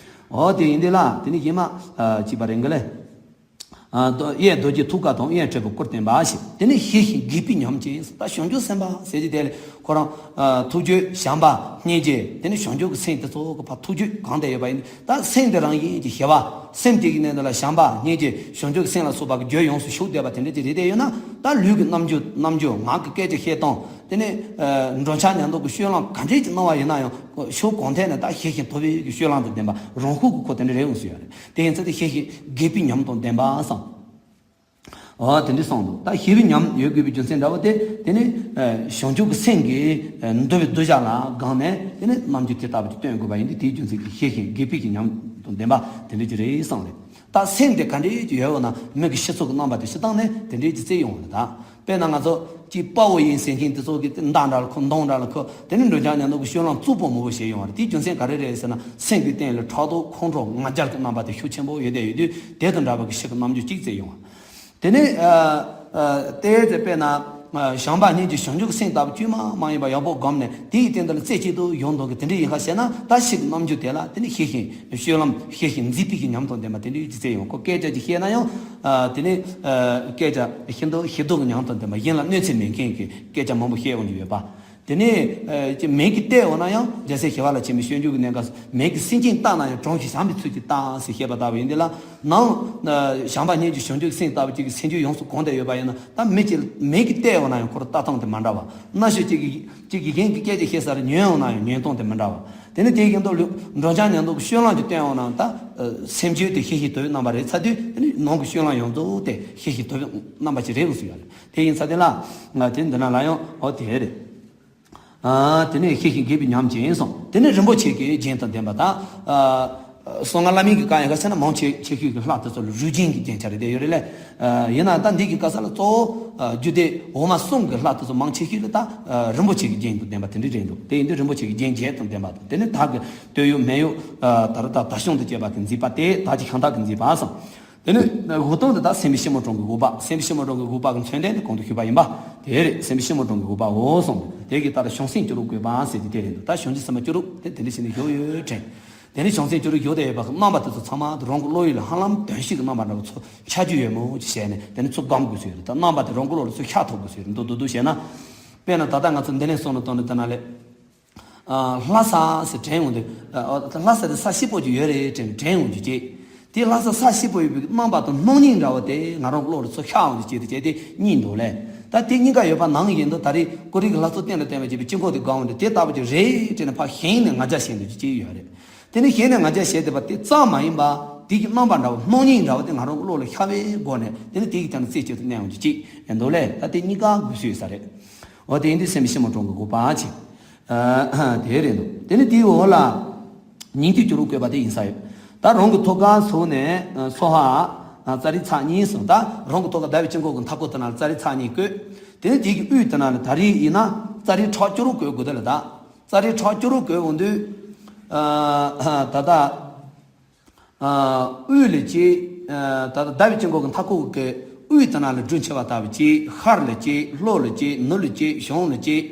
འོ་དེ་ཡིན་དེ་ལ་དེ་ནི་གཞན་མ་ཨ་གཅིག་པ་རེད་འགའ་ལས། ཨ་རྡོ་གཡས་རྡོ་རྗེ་ཐུགས་ཀ་དང་གཡོན་དྲིལ་བུ་དཀོར་བསྟན་པ་ཞེས། དེ་ནི་ཞི་ཞིང་དགྱེས་པའི་ཉམས་ཅན། ད་བྱང་ཆུབ་སེམས་དཔའ་ཟེར་གྱི་དེ་ལ་ཁོ་རང་ཨ་ཐུགས་རྒྱུད་བྱམས་པ་སྙིང་རྗེ་དེ་ནི་བྱང་ཆུབ་ཀྱི་སེམས་དེ་ཚོ་གི་ཕར་ཐུགས་རྒྱུད་གང་དེ་ཡོད་པ་ཡིན། ད་སེམས་དེ་རང་བཞིན་གྱིས་ཞི་བ། སེམས་དེ་གི་གནས་དེ་ལ་བྱམས་པ་སྙིང་རྗེ་བྱང་ཆུབ་ཀྱི་སེམས་ལ་སོགས་པ་གི་རྒྱུད་ཡོངས་སུ་ཞུགས་བསྡད་པ་དེ་འདྲ་ཅིག་རེད་དེ་ཡོད་ན། ད་ལུས་ཀྱི་རྣམ་འགྱུར་རྣམ་འགྱུར་ངག་གི་སྐད་ཆ་བཤད་སྟངས། དེ་ནས་ཨ་འགྲོ་འཆག་ཉལ་འདུག་གི་སྤྱོད་ལམ་ག་འདྲས་ཀྱི་སྣང་བ་ཡིན་ན་ཡང་ཕྱོགས་གང་ཐད་ནས་ད་ཞི་ཞིང་དུལ་བའི་གི་སྤྱོད་ལམ་དང་ལྡན་པ་རང་ཤུགས་ཀྱི་ཁོ་དེ་འདྲ་རེད་འོང་ཟེར་ཡ་རེད། དེ་ཡིན་ཚེ་དེ་ཞི་ཞིང་དགྱེས་པའི་ཉམས་དང་ལྡན་པ་སང་། འོ་དེ་འདྲ་སོང་འདུག། ད་ཞི་བའི་ཉམས་ཡོད་དགོས་པའི་རྒྱུ་མཚན་འདྲ་བོ་དེ་དེ་ནི་ཨ་བྱང་ཆུབ་ཀྱི་སེམས་ཀྱི་ཨ་འདུལ་བའི་གདུལ་བྱ་ལ་དགོངས་ནས་དེ་ནི་རྣམ་འགྱུར་དེ་ལྟ་བུ་དེ་སྟོན་དགོས་པ་ཡིན་དུས་དེའི་རྒྱུ་མཚན་གྱིས་ཞི་ཞིང་དགྱེས་པའི་གི་ཉམས་དང་ལྡན་པ་དེ་འདྲ་ཅིག་རེད་བསམ་རེད། ད་སེམས་དེ་ག་འདྲས་ཅིག་ཡོད་འོ་ན་མི་གི་སྤྱི་ཚོགས་ཀྱི་རྣམ་པ་དེ་སྤྱིར་བཏང་ནས་དེ་འདྲས་ཅིག་བརྩི་ཡོང་བ་རེད་ད། དཔེར་ན་ང་ཚོ་གཅིག་དཔའ་བོ་ཡིན་ཟེར་མཁན་དེ་ཚོ་གི་མདའ་འདྲ་ལ་ཁུར་མདུང་འདྲ་ལ་ཁུར་དེ་ནི་འགྲོ་འཆག་ཉལ་འདུག་གི་སྤྱོད་ལམ་རྩུབ་པོ་མང་པོ་བྱེད་ཡོང་བ་རེད། དེའི་རྒྱུ་མཚན་ག་རེ་རེད་ཟེར་ན་སེམས་ཀྱི་སྟེང་ལ་ཕྲག་དོག་ཁོང་ཁྲོ་ང་རྒྱལ་གྱི་རྣམ་པ་དེ་ཤུགས་ཆེན་པོ་ཡོད་བསྡད་ཡོད་དུས་དེ་དང་འདྲ་བ་གི་ཞི་གི་རྣམ་འགྱུར་གཅིག་བརྩི་ཡོང་བ། དེ་ནས་ཨ་ཨ་དེའི་ཚེ་དཔེར་ན་ཨ་བྱམས་པ་སྙིང་རྗེ་བྱང་ཆུབ་ཀྱི་སེམས་ལྟ་བུ་དཀྱུས་མ་མ་ཡིན་པ་ཡག་པོ་བསྒོམས་ནས་དེ་ཡི་སྟེང་དུ་ལ་རྩེ་གཅིག་ཏུ་ཡོང་མདོག་གི་དེ་འདྲ་ཡིན་ཁ་བཤད་ན་ད་ཞི་གི་རྣམ་འགྱུར་དེ་ལ་དེ་ནི་ཞི་ཞིང་སྤྱོད་ལམ་ཞི་ཞིང་མཛེས་པའི་གི་ཉམས་དང་ལྡན་པ་དེ་འདྲའི་ཅིག་བརྩི་ཡོང་། ཁོ་སྐད་ཆ་ཅིག་བཤད་ན་ཡང་ཨ་དེ་ནི་ཨ་སྐད་ཆ་ཤིན་ཏུ་ཞི་སྡུག་གི་ཉམས་དང་ལྡན་པ་གཞན་ལ་གནོད་འཚེ་མེད་མཁན་གྱི་སྐད་ཆ་མང་པོ་བཤད་འོང་གི་ཡོད་པ། དེ་ནས་ཨ་ཅིག་མིག་གིས་བལྟས་འོང་ན་ཡང་རྒྱལ་སྲས་ཞི་བ་ལྷ་ཆེན་པོའི་སྤྱོད་འཇུག་གི་གནད་འགག་མིག་གིས་སེམས་ཅན་བལྟས་ན་ཡང་དྲང་ཞིང་བྱམས་པའི་ཚུལ་གྱིས་བལྟ་ཟེར་བཤད་པ་ལྟ་བུ་ཡིན། དེ་ལ་ནང་ཨ་བྱམས་པ་སྙིང་རྗེ་བྱང་ཆུབ་ཀྱི་སེམས་ལྟ་བུ་ཅིག་གི་སེམས་རྒྱུད་ཡོངས་སུ་གང་བསྡད་ཡོད་པ་ཡིན་ན་ད་མིག་གིས་མིག་གིས་བལྟས་འོང་ན་ཡང་ཁོ་རང་ལྟ་སྟངས་དེ་མ་འདྲ་བ། རྣ་ཤེས་ཅིག་གིས་ཅིག་གིས་གཞན་གྱི་སྐད་ཆ་བཤད་ས་རེ་ཉན་འོང་ན་ཡང་ཉན་སྟངས་དེ་མི་འདྲ་བ། དེ་ནི་དེ་བཞིན་དུ་ལུས་འགྲོ་འཆག་ཉལ་འདུག་གི་སྤྱོད་ལམ་གྱི་སྟོན་འོང་ན་ད་ཨ་སེམས་རྒྱུད་དེ་ཞི་ཞིང་དུལ་བའི་རྣམ་པ་རེད་ཚར་དུས་དེ་ནི་ནང་གི་སྤྱོད་ལམ་ཡོངས་རྫོགས་དེ་ཞི་ཞིང་དུལ་བའི་རྣམ་པ་ཅིག་རེད་འོང་ཟེར་ཡ་རེད། དེ་ཡིན་ཚར་དེ་ལ་ང་དེ་འདི་ན་ལ་ཡང་འོ་དེ་རེད། ཨ་དེ་ནས་ཞི་ཞིང་དགྱེས་པའི་ཉམས་ཅན་སོང་། དེ་ནས་རིན་པོ་ཆེ་གི་རྒྱན་དང་ལྡན་པ་དང་། ཨ་གསང་སྔགས་བླ་མེད་ཀྱི་བཀའ་ཡང་ག་ཟེར་ན་མང་ཆེ་ཆེ་ཤོས་ཀྱི་ལྷ་དེ་ཚོ་ལ་རུས་རྒྱན་གྱི་རྒྱན་ཆ་རེ་བསྡད་ཡོད་རེད་ལས། ཨ་ཡིན་ན་ད་འདི་གི་ག་ས་ལ་གཙོ་བོ་ཨ་རྒྱུད་སྡེ་འོག་མ་གསུམ་གྱི་ལྷ་དེ་ཚོ་མང་ཆེ་ཤོས་ལ་ད་ཨ་རིན་པོ་ཆེ་གི་རྒྱན་དང་ལྡན་པ་དེ་འདྲ་རེད་འདུག། དེ་ཡིན་དུས་རིན་པོ་ཆེ་གི་རྒྱན་བརྒྱད་དང་ལྡན་པ་དང་། དེ་ནས་དར་གྱི་སྟོད་ཡུག་མེ་ཡུག་ཨ་དར་དང་དར་ཤིང་དང་བཅས་པ་གི་མཛེས་པ་དེ་དར་གྱི་ཤམ་ཐབས་ཀྱི་མཛེས་པ་སོང་། དེ་ནས་འུ་ཐུག་འདི་དག་སེམས་དཔའི་ཕྱི་མོ་གྲངས་ཀྱི་དགུ་པ། སེམས་དཔའི་ཕྱི་མོ་གྲངས་ཀྱི་དགུ་པ་གི་མཚོན་དོན་དེ་གོང་དུ་ཞུས་པ་ཡིན་པ། དེ་རེད། སེམས་དཔའི་ཕྱི་མོ་གྲངས་ཀྱི་དགུ་པའོ་གསུངས་འདུག། དེ་གི་ལྟར་བྱང་སེམས་བཅུ་དྲུག་བཀོད་པ་ཟེར་གྱི་དེ་རེད་འདུག། ད་བྱང་ཆུབ་སེམས་དཔའ་བཅུ་དྲུག་དེ་དེ་འདྲ་བྱས་ནས་བཞུགས་ཡོད་དྲན། དེ་ནས་བྱང་སེམས་བཅུ་དྲུག་བཞུགས་བསྡད་ཡོད་པ་གི་རྣམ་པ་དེ་ཚོ་ཚང་མ་དེ་རང་གི་བློ་ཡུལ་ལ་ཧ་ལམ་དོན་ཞིག་གི་རྣམ་པ་འདྲ་བོ་ཚོ་ཆགས་རྒྱུ་ཡོད་མོད་ཅེས་བྱས་ནས་དེ་ནས་ཚུར་སྒོམ་དགོས་ཟེར་ཡོད་རེད། ད་རྣམ་པ་དེ་རང་གི་བློ་ལ་ཚུར་ཤར་ཐུབ་དགོས་ཟེར་འདུག་འདུག་འདུག་བྱས་ན། དཔེར་ན་ད་ལྟ་ང་ཚོ་འདི་ནས་སོང་ནས་བཏང་ནས་ད་ན་ལས། ཨ་ལྷ་ས་ཟེར་དྲན་འོང་དུས། ཨ་ལྷ་ས་དེ་ས་སྐྱིད་པོ་ཅིག་ཡོད་རེད་དྲན་དྲན་འོང་རྒྱུ་གཅིག། དེ་ལྷ་ས་ས་སྐྱིད་པོ་ཡོད་པའི་རྣམ་པ་དང་སྣང་བརྙན་འདྲ་བ་དེ་ང་རང་བློ་ལ་ཚུར་ཤར་འོང་རྒྱུ་གཅིག་དེ་བྱས་ཏེ་གཉིས་འདུག་ལས། ད་དེ་གཉིས་ཀ་ཡོད་པ་ནང་བཞིན་དུ་ད་རེས་ཀོ་རི་གི་ལྷ་ཚོགས་སྟེང་ལ་བསྟན་པ་བྱས་པའི་དཀྱིལ་འཁོར་དེ་གང་འོང་དེ་དེ་ལྟ་བུ་ཅིག་རེད་དྲན་ནས་ཕར་ཞེངས་ནས་ང་རྒྱལ་བྱེད་འདོད་ཀྱི་ཅིག་ཡོད་རེད། དེ་ནས་ཞེངས་ནས་ང་རྒྱལ་བྱེད་བསྡད་པ་དེ་ཙམ་མ་ཡིན་པ། དེ་གི་རྣམ་པ་འདྲ་བོ་སྣང་བརྙན་འདྲ་བོ་དེ་ང་རང་གི་བློ་ལ་ཤར་བའི་སྒོ་ནས་དེ་ནས་དེ་གི་སྟེང་ལ་རྩེ་གཅིག་ཏུ་གནས་འོང་རྒྱུ་ཅིག་ཡིན་འདུག་ལས། ད་དེ་གཉིས་ཀ་དགོས་སུ་ཡོད་ས་རེད། འོ་དེ་ཡིན་དུས་སེམས་ཤིན་མ་གྲོང་གི་དགོས་པ་ཅིག་དེ་རེད་འདུག་དེ་ནས་དེའི་འོག་ལ་ཉན་ཐོས་བཅུ་དྲུག་བཀོད་པ་དེ་ཡིན་ས་ཡོད། ད་རང་གི་ཐོག་ཁར་སོང་ནས་སྭཱ་ཧཱ་ཙཱ་རི་ཚར་གཉིས་སོང་། ད་རང་གི་ཐོག་ཁར་ཟླ་བའི་དཀྱིལ་འཁོར་གྱི་མཐའ་སྐོར་དེ་ན་ཙཱ་རི་ཚར་གཉིས་བཀོད། དེ་ནས་དེ་གི་དབུས་དེ་ན་ལ་ད་རེས་ཡིན་ན་ཙཱ་རི་ཕྲག་བཅུ་དྲུག་བཀོད་དགོས་དེ་ལ། ད་ཙཱ་རི་ཕྲག་བཅུ་དྲུག་བཀོད་འོང་དུས། ད་ལྟ། དབུས་ལ་གཅིག་ད་ལྟ་ཟླ་བའི་དཀྱིལ་འཁོར་གྱི་མཐའ་སྐོར་གྱི་དབུས་དེ་ན་ལ་སྒྲུབ་ཆེ་བ་ལྟ་བུ་གཅིག་ཤར་ལ་གཅིག་ལྷོ་ལ་གཅིག་ནུབ་ལ་གཅིག་བྱང་ལ་གཅིག་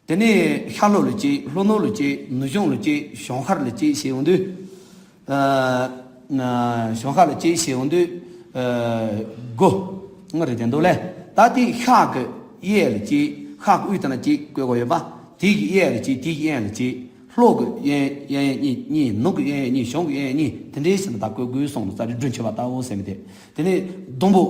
དེ་ནས་ཤར་ལྷོ་ལ་གཅིག་ལྷོ་ནུབ་ལ་གཅིག་ནུབ་བྱང་ལ་གཅིག་བྱང་ཤར་ལ་གཅིག་བྱས་འོང་དུས། བྱང་ཤར་ལ་གཅིག་བྱས་འོང་དུས། དགུ། ལྔ་རེད་དེ་འདུག་ལས། ད་དེ་ཤར་གྱི་གཡས་ལ་གཅིག་ཤར་གྱི་དབུས་དེ་ན་གཅིག་བཀོད་དགོས་ཡོད་པ། དེ་གི་གཡས་ལ་གཅིག་དེ་གི་གཡོན་ལ་གཅིག་ལྷོ་གི་གཡོན་གཡོན་གཉིས་གཉིས། ནུབ་ཀྱི་གཡོན་གཉིས། བྱང་གི་གཡོན་གཉིས། དེ་འདྲའི་ཞིག་ལ་ད་བཀོད་དགོས་སོང་ལ། ཙཱ་རི་སྒྲུབ་ཆེ་བ་ལྟ་བུ་ཟེར་མི་དེ། དེ་ནས་སྡོང་པོ་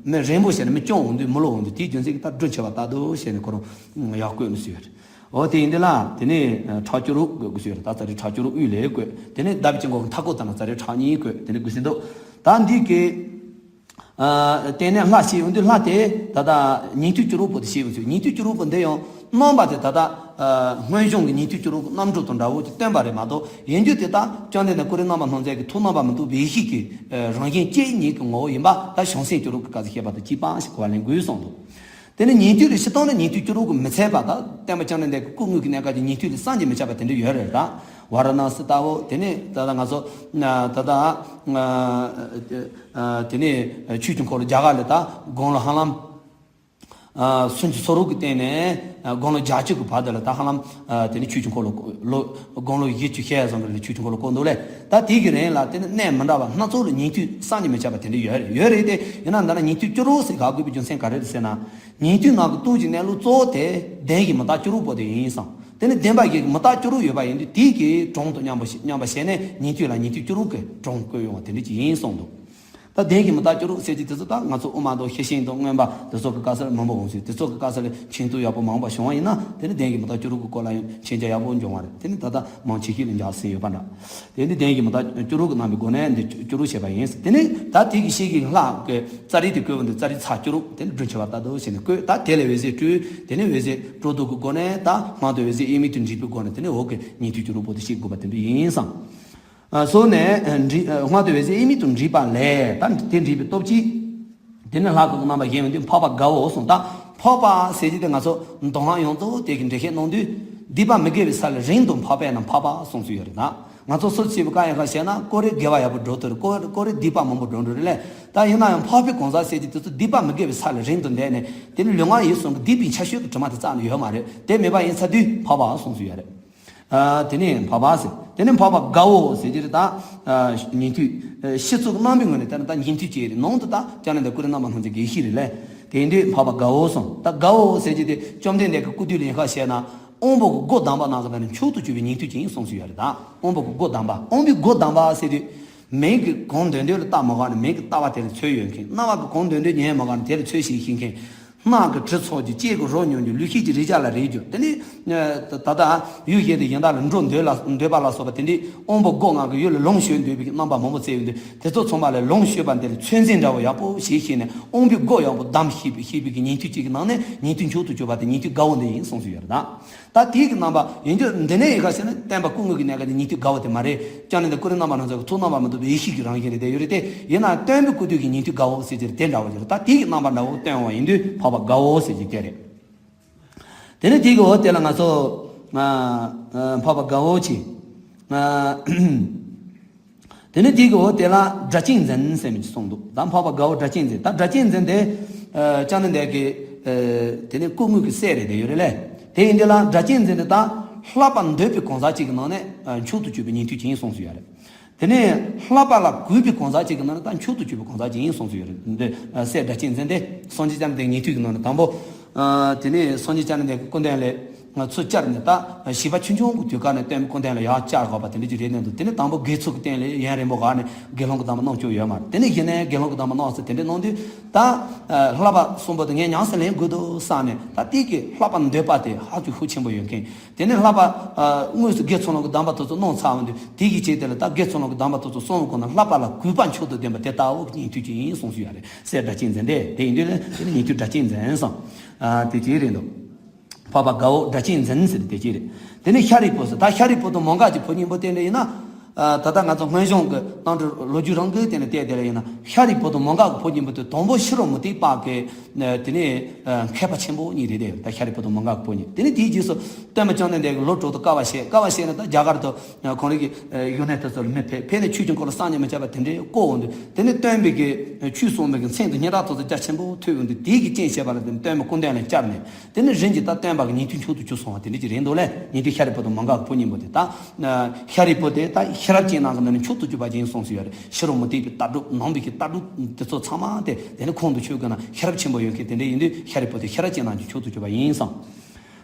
མི་རིང་པོ་བྱས་ནས་མི་སྐྱོང་འོང་དུས་མི་ལོག་འོང་དུས་དེའི་རྒྱུ་མཚན་གྱིས་ད་སྒྲུབ་ཆེ་བ་ལྟ་བུ་བྱས་ནས་ཁོ་རང་ཡག་བཀོད་ནས་བཟོས་ཡོད་རེད། འོ་དེ་ཡིན་དེ་ལ་དེ་ནས་ཕྲག་བཅུ་དྲུག་བཀོད་དགོས་བཟོས་ཡོད་རེད། ད་ཙཱ་རི་ཕྲག་བཅུ་དྲུག་དབུས་ལ་བཀོད། དེ་ནས་ཟླ་བའི་དཀྱིལ་འཁོར་གྱི་མཐའ་སྐོར་དེ་ན་ཙཱ་རི་ཕྲག་གཉིས་བཀོད། དེ་ནས་དགོས་ཟིན་འདུག་ད་འདི་གི་སྟེང་ནས་ལྷ་ཞིག་ཡོང་དུས་ལྷ་དེ་ད་ལྟ་ཉན་ཐོས་བཅུ་དྲུག་པོ་དེ་ཞིག་ཡོང་དུས། ཉན་ཐོས་བཅུ་དྲུག་པོ་འདི་ཡང་རྣམ་པ་དེ་ད་ལྟ་སྔོན་བྱུང་གི་ཉན་ཐོས་བཅུ་དྲུག་གི་རྣམ་གྲངས་དང་འདྲ་བོ་དེ་སྟོན་པ་རེད་མ་གཏོགས། ཡིན་རྒྱུ་དེ་ད་བཅོམ་ལྡན་འདས་ཀུན་རིག་རྣམ་པར་སྣང་མཛད་ཀྱི་ཐུགས་རྣམ་པར་སྨིན་ཐུབ་པའི་ཡེ་ཤེས་ཀྱི་རང་བཞིན་གཅིག་ཉིད་ཀྱི་ངོ་བོ་ཡིན་པ་ད་བྱང་སེམས་བཅུ་དྲུག་གི་སྐབས་སུ་བཤད་པ་དང་གཅིག་པ་ཞིག་གོ་བ་ལེན་དགོས་གསུངས་འདུག་དེ་ནས་ཉན་ཐོས་ལ་སྤྱིར་བཏང་ནས་ཉན་ཐོས་བཅུ་དྲུག་གི་མི་ཚད་པ། ད་སྟོན་པ་བཅོམ་ལྡན་འདས་ཀྱི་སྐུ་དངོས་ཀྱི་གནས་སྐབས་ཀྱི་ཉན་ཐོས་ལས་བསམ་གྱིས་མི་ཁྱབ་པ་དེ་འདྲ་ཡོད་རེད། ད་ཝཱ་ར་ཎཱ་སི་ལྟ་བུ། དེ་ནས་ད་ལྟ་ང་ཚོ་ད་ལྟ་དེ་ནས་ཆོས་ཀྱི་འཁོར་ལོ་རྒྱ་གར་ལ་ད་དགུང་ལོ་ཧ་ལམ་སུམ་ཅུ་སོ་དྲུག་གི་སྟེང་ནས་དགུང་ལོ་བརྒྱད་ཅུ་གི་བར་དུ་ལ་ད་ཧ་ལམ་དེ་ནས་ཆོས་ཀྱི་འཁོར་ལོ་ལོ་དགུང་ལོ་བཞི་བཅུ་ཞེ་ཙམ་གྱི་ལ་ཆོས་ཀྱི་འཁོར་ལོ་བསྐོར་འདུག་ལས། ད་དེ་གི་རིང་ལ་དེ་ནས་གནས་མི་འདྲ་བ་སྣ་ཚོགས་ལ་ཉན་ཐོས་བསམ་གྱིས་མི་ཁྱབ་པ་དེ་འདྲ་ཡོད་རེད། ཡོད་རེད་དེ། ཡིན་ན་འདི་ན་ཉན་ཐོས་བཅུ་དྲུག་ཟེར་ག་དགོས་པའི་རྒྱུ་མཚན་ག་རེ་རེད་ཟེར་ན། ཉན་ཐོས་ནང་གི་སྟོབས་ཀྱི་གནས་ལུགས་གཙོ་བོ་དེ་བདེན་བཞི་མི་རྟག་བཅུ་དྲུག་པོ་དེ་ཡིན་སོང་། དེ་ནི་བདེན་པ་བཞི་གི་མི་རྟག་བཅུ་དྲུག་ཡོད་པ་ཡིན་དུས། དེ་གི་གྲངས་དང་མཉམ་པ་ཞིག་མཉམ་པ་བྱས་ནས་ཉན་ཐོས་ལ་ཉན་ཐོས་བཅུ་དྲུག་གི་གྲངས་བཀོད་ཡོང་བ་དེ་འདྲ་ཅིག་ཡིན་གསུངས་འདུག་ད་བདེན་བཞི་མི་རྟག་བཅུ་དྲུག་ཟེར་གྱི་དེ་ཚོ་ད་ང་ཚོ་དབུ་མ་དང་ཤེར་ཕྱིན་དང་མངོན་པ་དེ་ཚོ་གི་སྐབས་སུ་ལ་མང་པོ་འོང་ཟེར། དེ་ཚོ་གི་སྐབས་སུ་ལ་མཁྱེན་རྟོགས་ཡག་པོ་མང་པོ་བྱུང་བ་ཡིན་ན། དེ་ནི་བདེན་བཞི་མི་རྟག་བཅུ་དྲུག་གི་སྐོར་ལ་ཡང་མཁྱེན་རྒྱ་ཡག་པོ་འབྱུང་བ་རེད། དེ་ནི་ད་ལྟ་མང་ཆེ་ཤོས་ལ་འཇགས་ཟིན་ཡོད་པ་འདྲ། དེ་ནི་བདེན་བཞི་མི་རྟག་བཅུ་དྲུག་གི་རྣམ་པའི་སྒོ་ནས་འདི་བཅུ་དྲུག་བྱས་པ་ཡིན། དེ་ནི་ད་དེ་གི་ཤེས་ཀྱི་ལྷ་གི་ཙཱ་རི་དེ་བཀོད་པ་འདི་ཙཱ་རི་ཚར་བཅུ་དྲུག་དེ་ནི་སྒྲུབ་ཆེ་བ་ལྟ་བུ་བྱས་ནས་བཀོད། ད་དེ་ལས་འོད་ཟེར་སྤྲོས། དེ་ནི་འོད་ཟེར་སྤྲོ་བསྡུ་གི་སྒོ་ནས་ད་སྔོན་དུ་འོད་ཟེར་དབྱེར་མེད་དུ་འདྲེས་པའི་སྒོ་ནས་དེ་ནི་འོག་གི་ཉན་ཐོས་བཅུ་དྲུག་པོ་དེ་ཤེས་དགོས་པ་དེ་འདྲ་ཡིན་བསམ། སོང་ནས་འདྲེས་སྔོན་དུ་འོད་ཟེར་དབྱེར་མེད་དུ་འདྲེས་པ་ལས། ད་དེ་འདྲེས་པའི་སྟོབས་ཀྱིས། དེ་ནས་ལྷ་སྐུ་གི་རྣམ་པ་བཞེངས་པའི་དུས་འཕགས་པ་དགའ་བོ་གསུངས། ད་འཕགས་པ་ཟེར་གྱི་དེ་ང་ཚོ་མདོ་སྔགས་ཡོངས་རྫོགས་དེ་གི་འགྲེལ་བཤད་གནང་དུས། སྡིག་པ་མི་དགེ་བའི་ས་ལས་རིང་དུ་འཕགས་པས་ན་འཕགས་པ་གསུངས་སུ་ཡོད་རེད། ད་ང་ཚོ་སུ་ཞིག་གི་བཀའ་ཡང་ཁ་བཤད་ན་ཀོ་རེ་དགེ་བ་ཡག་པོ་འགྲོ་ཐུབ་རེད། ཀོ་ཀོ་རེ་སྡིག་པ་མང་པོ་འགྲོ་འགྲོ་རེད་ལས། ད་ཡིན་ན་ཡང་འཕགས་པའི་གང་ཟག་ཟེར་གྱི་དེ་ཚོ་སྡིག་པ་མི་དགེ་བའི་ས་ལས་རིང་དུ་འདས་ནས་དེ་ནི་ལུས་ངག་ཡིད་གསུམ་གྱི་སྡིག་པའི་ཆ་ཤས་ཀྱི་དྲི་མ་དེ་རྩ་ནས་ཡོད་མ་རེད། དེ་མེད་པ་ཡིན་ཚར་དུས་འཕགས་པ་གསུངས་སུ་ཡོད་རེད། དེ་ནས་འཕགས་པ་ཟེར། དེ་ནས་འཕགས་པ་དགའ་བོ་ཟེར་གྱི་རེད། ད་ཉན་ཐོས་ཕྱི་ཚུལ་གྱི་རྣམ་པའི་ངོས་ནས་བལྟས་ན་ད་ཉན་ཐོས་ཅིག་རེད། ནང་དུ་ད་བཅོམ་ལྡན་འདས་ཀུན་རིག་རྣམ་པར་སྣང་མཛད་ཀྱི་ཡེ་ཤེས་རེད་ལས། དེ་ཡིན་དུས་འཕགས་པ་དགའ་བོ་གསུངས། ད་དགའ་བོ་ཟེར་གྱི་དེ་བཅོམ་ལྡན་འདས་ཀྱི་སྐུ་དུས་ལ་ཡིན་ཁ་བཤད་ན། དབང་པོ་གི་སྒོ་བསྡམས་པ་ནང་གི་ནང་ནས་མཆོག་ཏུ་གྱུར་པའི་ཉན་ཐོས་ཅིག་ཡིན་གསུངས་སུ་ཡོད་རེད། ད་དབང་པོ་གི་སྒོ་བསྡམས་པ། དབང་པོའི་སྒོ་བསྡམས་པ་ཟེར་དུས། མིག་གིས་གང་འདོད་འདོད་ལ་ལྟ་མ་དགོས་ནས་མིག་གིས་ལྟ་བ་དེ་ལ་ཚོད་ཡོད་མཁན། རྣ་བ་གིས་གང་འདོད་འདོད་ཉན་མ་དགོས་ནས་དེ་ལ་ཚོད་བྱེད་ཤེས་མཁན། སྣ་གིས་དྲི་ཚོར་རྒྱུ། ལྕེ་གིས་རོ་མྱོང་རྒྱུ། ལུས་ཤེས་ཀྱིས་རེག་བྱ་ལ་རེག་རྒྱུ། དེ་ནི་ད་ལྟ་ཡུལ་གཞན་དུ་གཞན་དག་ལ་འགྲོ་འདོད་ལ་འདོད་པ་ལ་སོགས་པ་དེ་འདྲའི་དབང་པོ་སྒོ་ལྔ་གིས་ཡུལ་ལ་ལོངས་སྤྱོད་འདོད་པའི་རྣམ་པ་མང་པོ་བཙལ་ཡོང་དུས། དེ་ཚོ་ཚང་མ་ལ་ལོངས་སྤྱོད་པ་འདི་ལ་ཚོད་འཛིན་འདྲ་བོ་ཡག་པོ་བྱེད་ཤེས་ནས་དབང་པོའི་སྒོ་ཡག་པོ་བསྡམས་ཤེས་པའི་ཤེས་པའི་གི་ཉན་ཐོས་གཅིག་གི་ནང་ནས་ཉན་ཐོས་མཆོག་ཏུ་གྱུར་པ་དེ་ཉན་ཐོས་དགའ་བོ་འདི་ཡིན་གསུངས་སུ་ཡོད་རེད་ད། ད་དེའི་གི་རྣམ་པ་ཡིན་རྒྱུ་འདི་ནས་ཡིན་ཁ་ཟེར་ན། བསྟན་པ་སྐུ་དངོས་ཀྱི་གནས་སྐབས་དེ་ཉན་ཐོས་དགའ་བོ་དེ་མ་རེད། བཅོམ་ལྡན་འདས་ཀུན་རིག་རྣམ་པར་སྣང་མཛད་ཀྱི་ཐུགས་རྣམ་པར་སྨིན་ཐུབ་པའི་ཡེ་ཤེས་ཀྱི་རང་བཞིན་རེད་དེ་ཡོད་རེད་དེ། ཡིན་ན་སྟོན་པའི་སྐུ་དུས་ཀྱི་ཉན་ཐོས་དགའ་བོ་ཟེར་གྱི་རེད། དེ་འདྲ་བོ་ཅིག་རེད། ད་དེའི་གི་རྣམ་པ་འདྲ་བོ་སྟོན་བ་ཡིན་དུས་འཕགས་པ་དགའ་བོ་ཟེར་གྱི་དེ་རེད། དེ་ནས་དེའི་གི་འོག་དེ་ལ་ང་ཚོ་འཕགས་པ་དགའ་བོ་ཆེ། དེ་ནས་དེའི་གི་འོག་དེ་ལ་སྒྲ་གཅན་འཛིན་ཟེར་མི་ཅིག་གསུངས་འདུག་ད་འཕགས་པ་དགའ་བོ་སྒྲ་གཅན་འཛིན། ད་སྒྲ་གཅན་འཛིན་དེ་བཅོམ་ལྡན་འདས་ཀྱི་དེ་ནས་སྐུ་དངོས་ཀྱི་སྲས་རེད་དེ་ཡོད་རེད་ལས། དེ་ཡིན་དུས་ལ་སྒྲ་གཅན་འཛིན་དེ་ད་བསླབ་པ་འདོད་པའི་གང་ཟག་ཅིག་གི་ནང་ནས་མཆོག་ཏུ་གྱུར་པའི་ཉན་ཐོས་ཅིག་ཡིན་གསུངས་སུ་ཡོད་རེད། དེ་ནས་བསླབ་པ་ལ་གུས་པའི་གང་ཟག་ཅིག་གི་ནང་ནས་ད་མཆོག་ཏུ་གྱུར་པའི་གང་ཟག་ཅིག་ཡིན་གསུངས་སུ་ཡོད་རེད། འདི་སྲས་སྒྲ་གཅན་འཛིན་དེ་སངས་རྒྱས་བཅོམ་ལྡན་འདས་ཉན་ཐོས་ཀྱི་ནང་ནས་དང་པོ། དེ་ནས་སངས་རྒྱས་བཅོམ་ལྡན་འདས་ཀྱི་སྐུ་མདུན་ལ་ ཚུར་བཅར་ནས་ད་བྱིས་པ་ཆུང་ཆུང་གི་དུས་སྐབས་ནས་སྟོན་པའི་སྐུ་མདུན་ལ་ཡར་བཅར་དགོས་པ་དེ་འདྲ་ཅིག་རེད་གནང་འདུག་དེ་ནས་དང་པོ་དགེ་ཚུལ་གྱི་སྟེང་ལ་ཡུན་རིང་པོ་བཞག་ནས་དགེ་སློང་གི་གདམས་པ་གནང་བཅུག་ཡོད་མ་རེད། དེ་ནས་གཞི་ནས་དགེ་སློང་གི་གདམས་པ་གནང་ཟེར་དེ་འདྲ་གནང་དུས་ད་བསླབ་པ་གསུམ་པོ་དེ་ངས་ཉམས་སུ་ལེན་དགོས་འདུག་བསམ་ནས་ད་དེ་གི་བསླབ་པ་འདོད་པ་དེ་ཧ་ཅང་ཤུགས་ཆེན་པོ་ཡོད་མཁན། དེ་ནས་བསླབ་པ་དངོས་སུ་དགེ་ཚུལ་སློང་གི་གདམས་པ་དེ་ཚོ་གནང་ཚར་བ་འདུག་དེ་གི་རྗེས་དེ་ལ་ད་དགེ་ཚུལ་སློང་གི་གདམས་པ་དེ་ཚོ་གསུངས་པའི་སྒོ་ནས་བསླབ་པ་ལ་གུས་པ་མཆོག་ཏུ་ལྡན་པ་དེ་ལྟ་བུ་ཉན་ཐོས་ཅིག་ཡིན་གསུངས་སུ་ཡོད་རེད། སྲས་སྒྲ་གཅན་འཛིན་དེ་དེ་ཡིན་དུས་ལ་དེ་ནི་ཉན་ཐོས་སྒྲ་གཅན་འཛིན་གསུངས། ཨ་དེ་ཅིག་རེད་འདུག་འཕགས་པ་དགའ་བོ་སྒྲ་གཅན་འཛིན་ཟེར་དེ་ཅིག་རེད། དེ་ནི་ཤཱ་རིའི་བུ་ཟེར། ད་ཤཱ་རིའི་བུ་དང་མོའུ་འགལ་གྱི་བུ་གཉིས་པོ་དེ་འདྲ་ཡིན་ན། ཨ་ད་ལྟ་ང་ཚོ་སྔོན་བྱུང་གི་ནང་དུ་ལོ་རྒྱུས་རང་གི་སྟེང་ནས་བལྟས་དེ་ལ་ཡིན་ན་ཤཱ་རིའི་བུ་དང་མོའུ་འགལ་གྱི་བུ་གཉིས་པོ་དེ་དང་པོ་ཤི་རོ་མུ་སྟེགས་པ་གི་དེ་ནི་མཁས་པ་ཆེན་པོ་གཉིས་རེད་དེ། ད་ཤཱ་རིའི་བུ་དང་མོའུ་འགལ་གྱི་བུ་གཉིས་དེ་ནི་དེའི་རྗེས་སུ་སྟོན་པ་བཅོམ་ལྡན་འདས་ཀྱིས་ལོ་དྲུག་ཏུ་དཀའ་བ་སྤྱད། དཀའ་བ་སྤྱད་ནས་ད་རྒྱ་གར་དུ་ཁོང་རང་གི་ཡོན་ཏན་དེ་ཚོ་ལ་མི་ཕན། ཕན་ནས་ཆོས་ཀྱི་འཁོར་ལོ་བསམ་གྱིས་མི་ཁྱབ་པ་དེ་འདྲའི་བསྐོར་འོང་དུས་དེ་ནི་སྟོན་པའི་གི་ཆོས་གསུངས་པའི་གི་མཚན་དང་སྙན་གྲགས་དེ་ཚོ་རྒྱ་ཆེན་པོ་ཐོས་འོང་དུས་དེའི་གི་རྐྱེན་བྱས་པ་ལ་དེ་ནི་སྟོན་པ་སྐུ་མདུན་ལ་བཅར་ནས་དེ་ནི་རིམ་གྱིས་ད་སྟོན་པ་གི་ཉན་ཐོས་མཆོག་ཏུ་གྱུར་སོང་བ་དེ་འདྲ་ཅིག་རེད་འདུག་ལས། ཉན་ཐོས་ཤཱ་རིའི་བུ་དང་མོའུ་འགལ་གྱི་བུ་གཉིས་པོ་དེ་ད་ཤཱ་རིའི་བུ་དེ་ད་ཤེས་རབ་ཅན་རྣམས་ཀྱི་ནང་ནས་མཆོག་ཏུ་གྱུར་པ་ཅིག་ཡིན་གསུངས་སུ་ཡོད་རེད། ཕྱི་རོལ་མུ་སྟེགས་པའི་ལྟ་གྲུབ་ནང་པའི་གི་ལྟ་གྲུབ་དེ་ཚོ་ཚང་མ་དེ་དེ་ནི་ཁོང་དུ་ཆུད་དགོས་ན་ཤེས་རབ་ཆེན་པོ་ཡོད་མཁན་དེ་འདྲ་ཡིན་དུས་ཤཱ་རིའི་བུ་དེ་ཤེས་རབ་ཅན་རྣམས་ཀྱི་མཆོག་ཏུ་གྱུར་པ་ཡིན་གསུངས།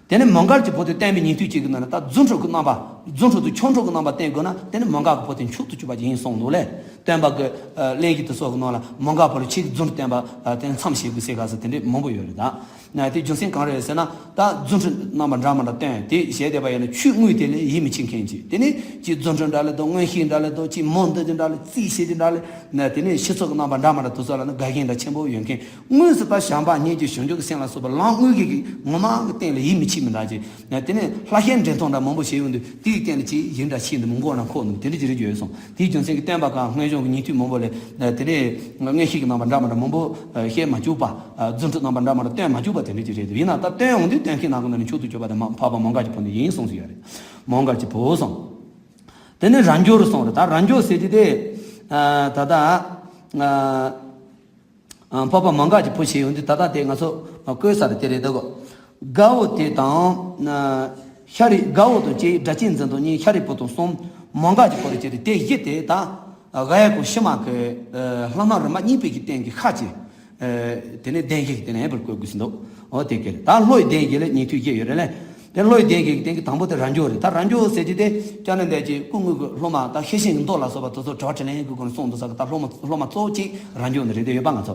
དེ་ནས་མོའུ་འགལ་གྱི་བུ་དེ་བསྟན་པའི་ཉན་ཐོས་གཅིག་གི་ནང་ནས་ད་རྫུ་འཕྲུལ་གྱི་རྣམ་པ་རྫུ་འཕྲུལ་དང་ཆོ་འཕྲུལ་གྱི་རྣམ་པ་བསྟན་དགོས་ན་དེ་ནི་མོའུ་འགལ་གྱི་བུ་དེ་མཆོག་ཏུ་གྱུར་པ་ཅིག་ཡིན་གསུངས་འདུག་ལས། སྟོན་པ་གི་གླེང་གཞི་དེ་ཚོ་གི་ནང་ལ་མོའུ་འགལ་བུ་ལ་ཁྱེད་ཀྱིས་རྫུ་འཕྲུལ་བསྟན་པ་དེ་མཚམས་བཞག་དགོས་ཟེར་ག་ཟེར་དེ་འདྲའི་མང་པོ་ཡོད་རེད་ད། དེ་རྒྱུ་མཚན་གང་རེད་ཟེར་ན་ད་རྫུ་འཕྲུལ་རྣམ་པ་འདྲ་མི་འདྲ་བསྟན་དེ་བྱས་བསྡད་པ་ཡིན་ན་ཆོས་དངོས་དེ་ལ་ཡིད་མི་ཆེས་མཁན་ཅིག་དེ་ནི་ཅིག་རྫུ་འཕྲུལ་འདྲ་ལས་དང་མངོན་ཤེས་འདྲ་ལས་དང་ཅིག་མོ་འདི་ཅིག་འདྲ་ལས་རྩིས་བྱེད་ཀྱི་འདྲ་ལས་དེ་ནི་ཕྱི་ཚུལ་གྱི་རྣམ་པ་འདྲ་མི་འདྲ་དེ་ཚོ་ལ་ནི་དགའ་མཁན་འདྲ་ཆེན་པོ་ཡོད་མཁན། དངོས་སུ་ད་བྱམས་པ་སྙིང་རྗེ་བྱང་ཆུབ་ཀྱི་སེམས་ལ་སོགས་པ་ལམ་དངོས་ཀྱི་ངོ་མ་གི་སྟེང་ལ་ཡིད་མི་ཆེས་མི་འདྲ་ཅིག་དེ་ནས་ལྷ་བཤད་འགྲེལ་མཐོང་འདྲ་མང་པོ་བྱས་ཡོང་དུས་དེའི་སྟེང་ལ་ཅིག་ཡིད་འདྲ་ཆེས་འདུག་མི་མགོ་ན་འཁོར་འདུག་དེ་འདྲ་ཅིག་རེད་ཡོད་སོང་། དེའི་རྒྱུ་མཚན་གྱིས་སྟོན་པ་གང་སྔོན་བྱུང་གི་ཉན་ཐོས་མང་པོ་ལས་དེ་ནས་མངོན་ཤེས་ཀྱི་རྣམ་པ་འདྲ་མི་འདྲ་མང་པོ་བཤད་མ་བཅུག་པ། རྫུ་འཕྲུལ་རྣམ་པ་འདྲ་མི་འདྲ་སྟོན་མ་བཅུག་པ་དེ་འདྲ་ཅིག་རེད་འདུག་ཡིན་ན་ད་སྟོན་ཡོང་དུས་སྟོན་མཁན་ནང་གི་ནང་ནས་མཆོག་ཏུ་གྱུར་པ་དེ་མ་འཕགས་པ་མོའུ་འགལ་གྱི་བུ་འདི་ཡིན་གསུངས་སུ་ཡོད་རེད། མོའུ་འགལ་གྱི་བུ་གསུངས། དེ་ནས་རབ་འབྱོར་གསུངས་རེད། ད་རབ་འབྱོར་ཟེར་གྱི་དེ་ད་ལྟ། ཨ་འཕགས་པ་མོའུ་འགལ་གྱི་བུ་ཞེས་ཡོང་དུས་ད་ལྟ་དེ་ང་ཚོ་བཀོད་ས་རེད། དེ་རེད་འདུག་དགའ་བོ་དེ་དང་ཤཱ་རིའི་དགའ་བོ་དང་བཅས་སྒྲ་གཅན་འཛིན་དང་གཉིས། ཤཱ་རིའི་བུ་དང་གསུམ། མོའུ་འགལ་གྱི་བུ་རེད་ཅེས་རེད། དེ་བཞི་དེ་ད་ག་ཡ་གོ་ཤི་མ་གི་ལྷག་མ་རིམ་པ་གཉིས་པའི་གི་སྟེང་གི་ཁ་ཅིག་དེ་ནས་བདེན་བཞི་གི་དེ་ནས་ཡང་བར་བཀོད་དགོས་སུ་འདུག་འོ་དེ་ག་རེད། ད་ལྷོ་ཡི་བདེན་བཞི་ལ་ཉན་ཐོས་བཞི་ཡོད་རེད་ལ། དེ་ལྷོ་ཡི་བདེན་བཞི་གི་སྟེང་གི་དང་པོ་དེ་རབ་འབྱོར་རེད། ད་རབ་འབྱོར་ཟེར་གྱི་དེ་སྐྱབས་གནས་འདས་ཀྱི་སྐུ་དངོས་ཀྱི་སློབ་མ་ད་ཤེར་ཕྱིན་གྱི་མདོ་ལ་སོགས་པ་དེ་ཚོ་དྲི་བ་དྲིས་ལན་གྱི་སྒོ་ནས་གསུངས་འདུག་ས་གི་ད་སློབ་མ་སློབ་མ་གཙོ་བོ་གཅིག་རབ་འབྱོར་ནི་རེད། དེ་ཡོད་པ་ང་ཚོ་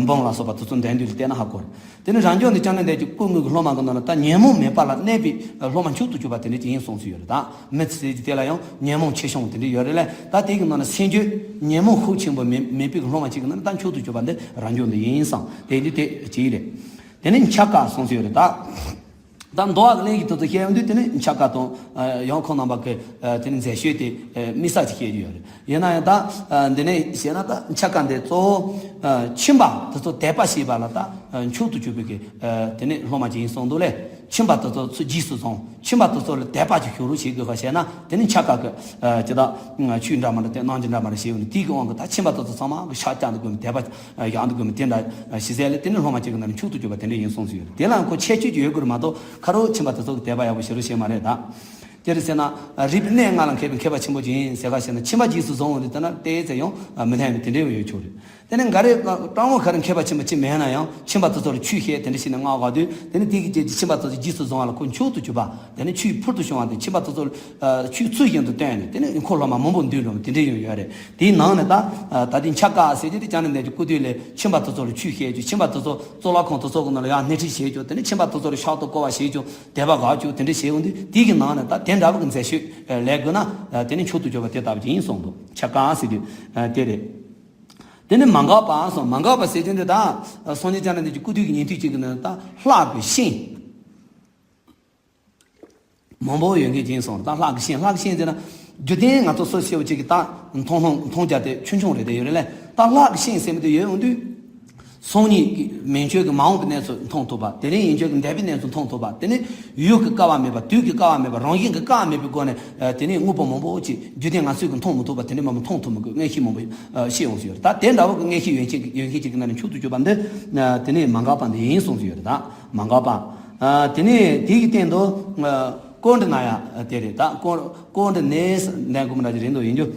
འབུམ་ལ་སོགས་པ་དེ་ཚོ་འདས་དུས་ལ་བལྟས་ན་ཧ་གོ་རེད། དེ་ནི་རབ་འབྱོར་ནི་སྐྱབས་གནས་འདས་ཀྱི་སྐུ་དངོས་ཀྱི་སློབ་མ་གི་ནང་ལ་ད་ཉོན་མོངས་མེད་པ་ལ་གནས་པའི་སློབ་མ་མཆོག་ཏུ་གྱུར་པ་དེ་འདྲ་ཅིག་ཡིན་གསུངས་སུ་ཡོད་རེད། ད་མི་ཚེ་ཟེར་གྱི་དེ་ལ་ཡང་ཉོན་མོངས་ཆེ་ཆུང་དེ་འདྲ་ཡོད་རེད་ལ། ད་དེ་གི་ནང་ལ་སེམས་རྒྱུད་ཉོན་མོངས་ཤུགས་ཆེན་པོ་མེད་མེད་པའི་སློབ་མ་གཅིག་གི་ནང་ལ་ད་མཆོག་ཏུ་གྱུར་པ་འདི་རབ་འབྱོར་འདི་ཡིན་གསུངས། དེ་འདི་དེ་གཅིག་རེད། དེ་ནི་འཆད་དཀའ་གསུངས་སུ་ཡོད་རེད། ད་ད་མདོ་བ་གི་གླེང་གཞི་དེ་ཚོ་བཤད་ཡོང་དུས་དེ་ནི་འཆད་དཀའ་དང་ཡང་ཁོང་རྣམ་པ་གི་དེ་ནི་མཛད་སྤྱོད་དེ་དམིགས་བསལ་གྱི་བཤད་རྒྱུ་ཡོད་རེད། ཡིན་ན་ཡང་ད་འདི་ནས་བཤད་ན་ད་འཆད་དཀའ་འདི་གཙོ་བོ་ཁྱིམ་པ་དེ་ཚོ་དད་པ་བྱེད་པ་ལ་ད་མཆོག་ཏུ་གྱུར་པའི་གི་དེ་ནི་སློབ་མ་ཅིག་ཡིན་གསུངས་འདུག་ལས། ཁྱིམ་པ་དེ་ཚོ་ཚུར་རྗེས་སུ་བཟུང་། ཁྱིམ་པ་དེ་ཚོ་ལ་དད་པ་ཅིག་ཞུགས་རོགས་བྱེད་དགོས་པ་བཤད་ན་དེ་ནི་འཆད་དཀའ་གི་ཅི་ད་ཆོས་འདྲ་མི་འདྲ་དེ་གནང་རྒྱུ་འདྲ་མི་འདྲ་བྱས་ཡོད་ནི་དེའི་གི་དབང་གིས་ད་ཁྱིམ་པ་དེ་ཚོ་ཚང་མ་གི་ཕྱག་བརྐྱང་དུ་བསྒོམས་དད་པ་བཞག་འདུག་གི་མི་དེ་འདྲ་ཞིག་ཟེར་ལས་དེ་ནི་སློབ་མ་གཅིག་གི་ནང་ནས་མཆོག་ཏུ་གྱུར་པ་དེ་འདྲ་ཡིན་གསུངས་སུ་ཡོད་རེད། དེ་ལའང་ཁོ་ཁྱད་ཆོས་ཅིག་ཡོད་དགོས་རེད་མ་གཏོགས་ཁ་རོག་ཁྱིམ་པ་དེ་ཚོ་གི་དད་པ་ཡག་པོ་བྱེད་རོགས་བྱེད་མ་རེད་ད། དེ་རེད་ཟེར་ན་རིག་པའི་གནས་ལྔ་ལ་མཁས་པའི་མཁས་པ་ཆེན་པོ་ཅིག་ཡིན་ཟེར་ག་བྱས་ན་ཁྱིམ་པ་རྗེས་སུ་བཟུང་བ་ནི་དེ་ན་ཏོག་ཙམ་ཡང་མི་ལྷན་པའི་དེ་འདྲའི་ཡོད་ཆོག་རེད། དེ་ནས་འགའ་རེ་སྤྲང་བོ་ཁ་རེ་མཁས་པ་ཆེན་པོ་ཅིག་མེད་ན་ཡང་ཁྱིམ་པ་དེ་ཚོ་ལ་ཆོས་བཤད་དེ་འདྲ་བྱས་ནས་བསྔགས་དགོས་དུས་དེ་ནི་དེ་གི་རྗེས་ཀྱི་ཁྱིམ་པ་དེ་ཚོ་རྗེས་སུ་བཟུང་བ་ལ་ཁོ་མཆོག་ཏུ་གྱུར་པ་དེ་ནི་ཆོས་ཕུལ་དུ་བྱུང་བ་དེ་ཁྱིམ་པ་དེ་ཚོ་ལ་ཆོས་ཚུལ་བཞིན་དུ་བསྟན་ནས་དེ་ནི་ཁོ་སློབ་མ་མང་པོ་འདུས་འགྲོ་བ་དེ་འདྲའི་ཡང་ཡོད་རེད། དེའི་ནང་ནས་ད་ད་ལྟའི་འཆད་དཀའ་ཟེར་གྱི་དེ་སྐྱབས་གནས་འདས་ཀྱི་སྐུ་དུས་ལས་ཁྱིམ་པ་དེ་ཚོ་ལ་ཆོས་བཤད་རྒྱུ། ཁྱིམ་པ་དེ་ཚོ་གཙུག་ལག་ཁང་དེ་ཚོ་གི་ནང་ལ་ཡང་སྣེ་ཁྲིད་བྱེད་རྒྱུ། དེ་ནས་ཁྱིམ་པ་དེ་ཚོ་ལ་ཕྱག་ཏུ་བསྐོར་བ་བྱེད་རྒྱུ། དད་པ་དགག་རྒྱུ་དེ་འདྲ་བྱེད་འོང་དུས་དེ་གི་ནང་ནས་ད་དེ་འདྲ་བ་གི་མཛད་སྤྱོད་ལས་དགོས་ན་དེ་ནི་མཆོག་ཏུ་གྱུར་པ་དེ་ལྟ་བུ་ཅིག་ཡིན་གསུངས་འདུག་འཆད་དཀའ་ཟེར་དུས་དེ་རེད། དེ་ནི་མ་འགགས་པ་གསུངས། མ་འགགས་པ་ཟེར་དུས་འདི་ད་སངས་རྒྱས་བཅོམ་ལྡན་འདས་ཀྱི་སྐུ་དུས་ཀྱི་ཉན་ཐོས་ཅིག་གི་ནང་ད་ལྷ་གི་ཤིང་མང་པོ་ཡོད་མཁན་ཅིག་ཡིན་གསུངས། ད་ལྷ་གི་ཤིང་། ལྷ་གི་ཤིང་ཟེར་ན་རྒྱུ་ལྡན་ང་ཚོ་སོ་སྐྱེ་བོ་ཅིག་གི་ད་མཐོང་སྣང་མཐོང་རྒྱ་དེ་ཆུང་ཆུང་རེད་དེ་ཡོད་རེད་ལས། ད་ལྷ་གི་ཤིང་ཟེར་མི་དེ་ཡོད་འོང་དུས། སང་ཉིན་གྱི་མན་ཆད་ཀྱི་མ་འོངས་པའི་གནས་ཚུལ་མཐོང་ཐུབ་པ། དེ་རིང་ཡན་ཆད་ཀྱི་འདས་པའི་གནས་ཚུལ་མཐོང་ཐུབ་པ། དེ་ནི་ཡུལ་གྱི་ཀ་བ་མེད་པ། དུས་ཀྱི་ཀ་བ་མེད་པ། རང་བཞིན་གྱི་ཀ་བ་མེད་པའི་སྒོ་ནས་དེ་ནི་དངོས་པོ་མང་པོ་ཅིག་རྒྱུ་ལྡན་ང་ཚོས་ཀྱིས་མཐོང་མི་ཐུབ་པ་དེ་འདྲ་མང་པོ་མཐོང་ཐུབ་མི་དགོས། མངོན་ཤེས་མང་པོ་ཤེས་འོང་ཟེར་ཡོད་རེད། ད་དེ་འདྲ་བོ་གི་མངོན་ཤེས་ཡོད་མཁན་ཡོད་མཁན་ཅིག་གི་ནང་ནས་མཆོག་ཏུ་གྱུར་པ་འདི་དེ་ནི་མ་འགགས་པ་འདི་ཡིན་གསུངས་ཟེར་ཡོད་རེད། ད་མ་འགགས་པ། དེ་ནི་དེ་གི་སྟེང་དུ་ཀོ་ཎྜི་ནྱ་དེ་རེད། ད་ཀོ་ཀོ་ཎྜི་ནྱ་ཟེར་འདོན་དགོས་མི་འདྲ་ཅིག་རེད་འདུག་ཡིན་རྒྱུ།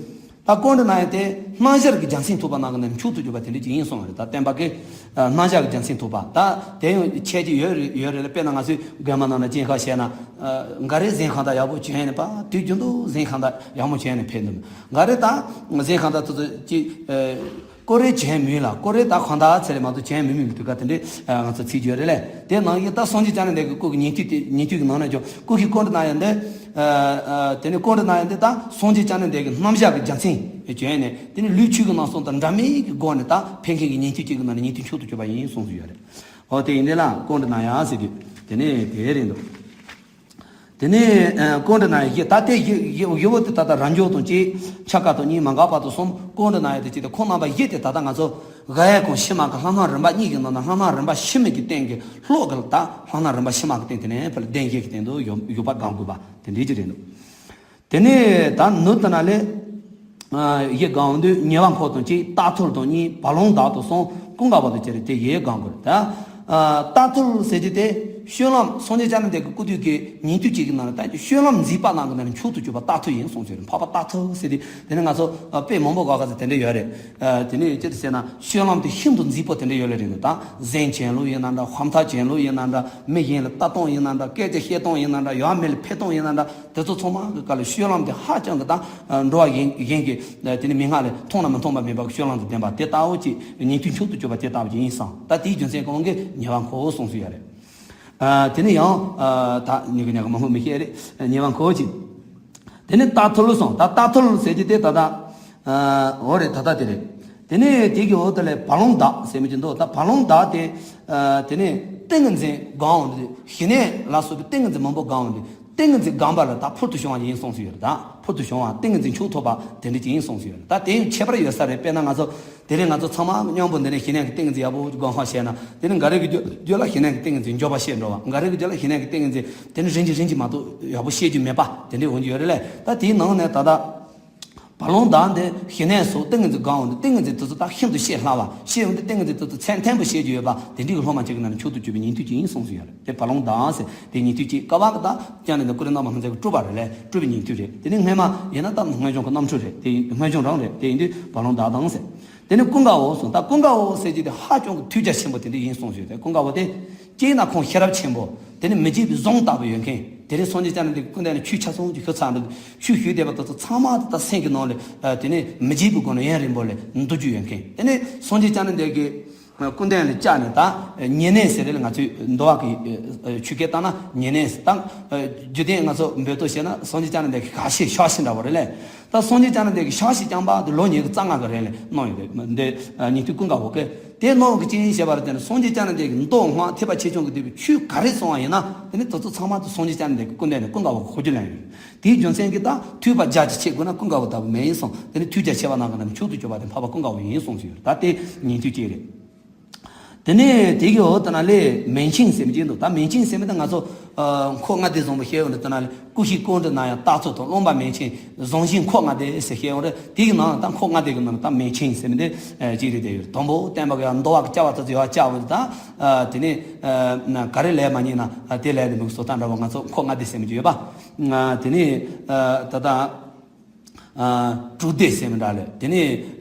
ད་ཀོང་ཏི་ན་ཡ་དེ་སྣང་ཞར་གྱི་རྒྱལ་མཚན་ཐུབ་པ་ནང་གི་ནས་མཆོག་ཏུ་གྱུར་པ་དེ་འདྲ་ཅིག་ཡིན་གསུངས་པ་རེད། ད་བསྟན་པ་གི་སྣང་ཞར་གྱི་རྒྱལ་མཚན་ཐུབ་པ་ད་དེ་ཡང་ཁྱད་ཅིག་ཡོད་རེད། ཡོད་རེད་ལ། དཔེར་ན་ང་ཚོས་དགོན་པ་ནང་ལ་སྦྱིན་བདག་བྱས་ན། འགའ་རེ་གཟན་ཁང་བདག་ཡག་པོ་བྱས་ནས་པ་དུས་རྒྱུན་དུ་གཟན་ཁང་བདག་ཡག་མོ་བྱས་ནས་ཕེབས་འདུག་འགའ་རེ་ད་གཟན་ཁང་བདག་ཚོ་ཚོ་ཅིག་ཀོ་རེ་བྱས་མིན་ལ། ཀོ་རེ་ད་ཁང་བདག་ཚེ་རེ་མ་གཏོགས་བྱས་མི་མིན་གྱི་དུས་ཀ་དེ་འདྲའི་ང་ཚོ་ཚིག་བརྗོད་རེད་ལས། དེ་ནང་བཞིན་ད་སངས་རྒྱས་བཅོམ་ལྡན་འདས་ཀྱི་སྐུ་གི་ཉན་ཐོས་དེ། ཉན་ཐོས་ཀྱི་ནང་ནས་ཀྱང་སྐུ་ཤི་ཀོང་ཏི་ན་ཡ་འདི། དེ་ནས་ཀོང་ཏི་ན་ཡ་འདི་ད་སངས་རྒྱས་བཅོམ་ལྡན་འདས་ཀྱི་རྣམ་གཞག་གི་རྒྱལ་མཚན་བྱོན་ནས། དེ་ནས་ལུས་ཆོས་ཀྱི་རྣམ་གསུམ་དང་འདྲ་མིན་གྱི་སྒོ་ནས་ད་ཕེབས་མཁན་གྱི་ཉན་ཐོས་ཅིག་གི་ནང་ནས་ཉན་ཐོས་མཆོག་ཏུ་གྱུར་པ་ཡིན་གསུངས་སུ་ཡོད་རེད། འོ་དེ་ཡིན་དེ་ལ་ཀོང་ཏི་ན་ཡ་ཟེར་དུས་དེ་ནས་དེ་རེད་འདུག་དེ་ནས་ཀོང་ཏི་ན་ཡ་བཞི། ད་ལྟའི་བཞི་བཞི་བཞི་བོ་དེ་ད་ལྟ་རབ་འབྱོར་དང་གཅིག་ཕྱག་དཀར་དང་གཉིས། མ་འགགས་པ་དང་གསུམ། ཀོང་ཏི་ན་ཡ་དང་གཅིག་དེ་ཁོང་རྣམ་པ་བཞི་དེ་ད་ལྟ་ང་ཚོ་ག་ཡ་གང་ཕྱི་མ་གི་ལྷ་སྣང་རིམ་པ་གཉིས་ཀྱི་ནང་ན་ལྷ་སྣང་རིམ་པ་ཕྱི་མ་གི་སྟེང་གི་ལྷོ་གི་ད་ལྷ་སྣང་རིམ་པ་ཕྱི་མ་གི་སྟེང་དེ་ནས་ཕར་གདན་བཞི་གི་སྟེང་དུ་བཞུགས་པ་སྒོམ་དགོས་པ་དེ་འདྲའི་ཅིག་རེད་འདུག་དེ་ནས་ད་ནུབ་ཏུ་ན་ལས། ཡི་གང་འདུས་ཉེ་བ་འཁོར་དང་གཅིག་རྟ་ཐུལ་དང་གཉིས། བ་ལང་བདག་དང་གསུམ། ཀུན་དགའ་བོ་དང་བཅས་རེད། དེ་ཡི་གང་དགོས་རེད་ད། རྟ་ཐུལ་ཟེར་རྒྱུ་དེ་བཤུལ་ལམ། སངས་རྒྱས་བཅོམ་ལྡན་འདས་ཀྱི་སྐུ་དུས་ཀྱི་ཉན་ཐོས་ཅིག་གི་ནང་ལ་ད་བཤུལ་ལམ་མཛེས་པ་ནང་གི་ནང་ནས་མཆོག་ཏུ་གྱུར་པ་རྟ་ཐུལ་ཡིན་གསུངས་ཟེར། འཕགས་པ་རྟ་ཐུལ་ཟེར་དུས་དེ་ནི་ང་ཚོ་དཔེ་མང་པོ་ག་ག་ཚོད་དེ་འདྲ་ཡོད་རེད། དེ་ནི་ཅི་ཟེར་ན་བཤུལ་ལམ་དེ་ཤིན་ཏུ་མཛེས་པོ་དེ་འདྲ་ཡོད་ལེ་རེད་འདུག་ད་གཟན་བྱིན་ལུགས་ཡིན་ན་འདྲ། ཧམ་ཐག་བྱིན་ལུགས་ཡིན་ན་འདྲ། མི་གཞན་ལ་ལྟ་སྟངས་ཡིན་ན་འདྲ། སྐད་ཆ་བཤད་སྟངས་ཡིན་ན་འདྲ། ཡང་མི་ལ་ཕེབས་སྟངས་ཡིན་ན་འདྲ། དེ་ཚོ་ཚང་མ་གི་སྐབས་ལ་བཤུལ་ལམ་དེ་ཧ་ཅང་གི་ད་འགྲོ་བ་གཞན་གཞན་གྱི་དེ་ནི་མིག་སྔ་ལས་མཐོང་ན་མི་མཐོང་པ་མེད་པ་གི་བཤུལ་ལམ་དུ་ལྡན་པ་དེ་ལྟ་བུ་ཅིག་ཉན་ཐོས་མཆོག་ཏུ་གྱུར་པ་དེ་ལྟ་བུ་ཅིག་ཡིན་སོང་། ད་དེའི་རྒྱུ་མཚན་གང་གིས་ཉེ་བར་འཁོར་གསུངས་སུ་ཡོད་རེད། དེ་ནི་ཡང་ད་ཉེ་གི་ཉག་གི་མང་པོ་མི་ཤེས་རེད། ཉེ་བར་འཁོར་ཅིག་དེ་ནི་རྟ་ཐུལ་སོང་། ད་རྟ་ཐུལ་ཟེར་གྱི་དེ་ད་ད་འོ་རེད། ད་ད་དེ་རེད། དེ་ནས་དེ་གི་འོག་ཏུ་ལས་བ་ལང་བདག་ཟེར་མི་ཅིག་འདུག་ད་བ་ལང་བདག་དེ་དེ་ནས་ཏིང་ངེ་འཛིན་སྒོམ་འོང་དུས་ཞི་གནས་ལ་སོགས་པའི་ཏིང་ངེ་འཛིན་མང་པོ་སྒོམ་འོང་དུས་ཏིང་ངེ་འཛིན་སྒོམ་པ་ལ་ད་ཕུལ་དུ་བྱུང་བ་ཡིན་གསུངས་སུ་ཡོད་རེད། ད་ཕུལ་དུ་བྱུང་བ་ཏིང་ངེ་འཛིན་མཆོག་ཐོབ་པ་དེ་འདྲ་ཅིག་ཡིན་གསུངས་སུ་ཡོད་རེད། ད་དེ་ཡང་ཁྱད་པར་ཡོད་ས་རེད། དཔེར་ན་ང་ཚོ་དེ་རིང་ང་ཚོ་ཚང་མ་མཉམ་པོ་འདི་ནས་ཞི་གནས་ཀྱི་ཏིང་ངེ་འཛིན་ཡག་པོ་སྒོམ་ཧ་བྱས་ན། དེ་ནི་འགའ་རེ་གི་རྒྱུད་རྒྱུད་ལ་ཞི་གནས་ཀྱི་ཏིང་ངེ་འཛིན་མགྱོགས་པ་བཤད་འགྲོ་བ། འགའ་རེ་གི་རྒྱུད་ལ་ཞི་གནས་ཀྱི་ཏིང་ངེ་འཛིན་དེ་ནི་རིམ་གྱིས་རིམ་གྱིས་མ་གཏོགས་ཡག་པོ་བཤད་རྒྱུ་མེད་པ་དེ་འདྲའི་འོང་རྒྱུ་ཡོད་རེད་ལས། ད་དེའི་ནང་ནས་ད་ལྟ་བ་ལང་བདག་འདི་ཞི་གནས་སོགས་ཏིང་ངེ་འཛིན་སྒོམ་འོང་དུས་ཏིང་ངེ་འཛིན་དེ་ཚོ་ད་ཤིན་ཏུ་བཤད་སླ་བ། བཤད་འོང་དུས་ཏིང་ངེ་འཛིན་དེ་ཚོ་ཚད་མཐོན་པོ་བཤད་རྒྱུ་ཡོད་པ་དེ་འདྲའི་གི་སློབ་མ་ཅིག་གི་ནང་ནས་མཆོག་ཏུ་གྱུར་པའི་ཉན་ཐོས་ཅིག་ཡིན་གསུངས་སུ་ཡོད་རེད། དེ་བ་ལང་བདག་ཟེར་དེ་ཉན་ཐོས་ཅིག་བསྐལ་པ་གི་ད་བཅོམ་ལྡན་འདས་ཀུན་རིག་རྣམ་པར་སྣང་མཛད་ཀྱི་སྤྲུལ་པ་རེད་ལས། སྤྲུལ་པའི་ཉན་ཐོས་རེད། དེ་ནི་སྔོན་མ་ཡིན་ན་ད་སྔོན་བྱུང་གི་རྣམ་འཕྲུལ་རེད། དེ་སྔོན་བྱུང་རང་རེད། དེ་ཡིན་དུས་བ་ལང་བདག་དང་ཟེར། དེ་ནི་ཀུན་དགའ་བོ་གསུངས། ད་ཀུན་དགའ་བོ་ཟེར་གྱི་དེ་ཧ་ཅང་གི་ཐུགས་རྒྱ་ཆེན་པོ་དེ་འདྲ་ཡིན་གསུངས་ཡོད་དེ། ཀུན་དགའ་བོ་དེ་གཅིག་ན་ཁོང་ཤེས་རབ་ཆེན་པོ། དེ་ནི་མི་བརྗེད་པའི་གཟུངས་ལྟ་བུ་ཡོད་མཁན། དེ་རིང་སངས་རྒྱས་བཅོམ་ལྡན་འདས་ཀྱི་སྐུ་མདུན་ལ་ཆོས་ཆ་ཚང་ཅིག་ཞུ་ཚར་འདུག་ཆོས་ཞུས་བསྡད་པ་དེ་ཚོ་ཚང་མ་དེ་ད་སེམས་ཀྱི་ནང་ལ་དེ་ནི་མི་བརྗེད་པའི་སྒོ་ནས་ཡུན་རིང་པོ་ལ་འདུག་རྒྱུ་ཡོད་མཁན། དེ་ནི་སངས་རྒྱས་བཅོམ་ལྡན་འདས་ཀྱི་སྐུ་མདུན་ལ་བཅར་ནས། ད་ཉེ་གནས་ཟེར་རེད་ལ། ང་ཚོའི་འདུལ་བ་གི་ཆོས་སྐད་བཏང་ན་ཉེ་གནས་ཟེར། ད་རྒྱུད་སྡེ་ང་ཚོ་འབོད་ཐོ་བྱས་ན་སངས་རྒྱས་བཅོམ་ལྡན་འདས་ཀྱི་ཞག་ཤས་ཞག་ཤས་འདྲ་བོ་རེད་ལས། ད་སངས་རྒྱས་བཅོམ་ལྡན་འདས་ཀྱི་ཞག་ཤས་རྐྱང་པ་དེ་ལོ་ཉི་ཤུ་རྩ་ལྔ་གི་རིང་ལ་གནང་ཡོད་རེད། འདི་ཉན་ཐོས་ཀུན་དགའ་བོ་གིས་དེ་གནང་གི་ཅི་ཡིན་ཞེས་པར་བརྟེན་ནས་སངས་རྒྱས་བཅོམ་ལྡན་འདས་ཀྱིས་མདོ་སྔགས་ཐེག་པ་ཆེ་ཆུང་གི་འདུས་པའི་ཆོས་ག་རེ་གསུངས་པ་ཡིན་ན་དེ་ནི་དེ་ཚོ་ཚང་མ་དེ་སངས་རྒྱས་བཅོམ་ལྡན་འདས་ཀྱི་སྐུ་མདུན་ནས་ཀུན་དགའ་བོ་གིས་ཧ་གོ་རྒྱུ་ལེན་ཡོད། དེའི་རྒྱུ་མཚན་གྱིས་ད་ཐོས་པ་རྒྱ་ཆེ་ཆེ་དགོས་ན་ཀུན་དགའ་བོ་ལྟ་བུ་མེད་ཡིན་གསུངས། དེ་ནི་ཐོས་རྒྱ་ཆེ་བ་ནང་གི་ནང་ནས་མཆོག་ཏུ་གྱུར་པ་དེ་འཕགས་པ་ཀུན་དགའ་བོ་ཡིན་གསུངས་སུ་ཡོད། ད་དེ་ཉན་ཐོས་གཅིག་རེད། དེ་ནས་དེ་གི་འོག་ཏུ་ན་ལས་མན་ཆད་ཟེར་མི་ཅིག་འདུག་ད་མན་ཆད་ཟེར་མི་དེ་ང་ཚོ་འཁོར་ལྔ་སྡེ་བཟང་པོ་བཤད་ཡོང་དུས་ད་ན་ལས་སྐུ་བཞི་ཀོང་སྤྲུལ་ནང་ཡང་རྟ་ཚོ་དང་རློན་པ་མན་ཆད་བཟང་ཞིང་འཁོར་ལྔ་སྡེ་ཟེར་བཤད་ཡོང་རེད། དེ་གི་ནང་ད་འཁོར་ལྔ་སྡེ་གི་ནང་ད་མན་ཆད་ཟེར་མི་དེ་ཅིག་རེད། དེ་ཡོད་དང་པོ་བསྟན་པ་གི་ཡང་འདུལ་བ་གི་བཅའ་བ་དེ་ཚོ་ཡོད་བཅའ་བ་དེ་ད་དེ་ནས་ག་རེ་ལས་མ་ཉན་ན་དེ་ལས་དེ་མི་གི་སོ་ད་འདྲ་བ་ང་ཚོ་འཁོར་ལྔ་སྡེ་ཟེར་མི་ཅིག་ཡོད་པ། དེ་ནས་ད་ད། དྲུག་སྡེ་ཟེར་མི་འདྲ་ལས། དེ་ནས་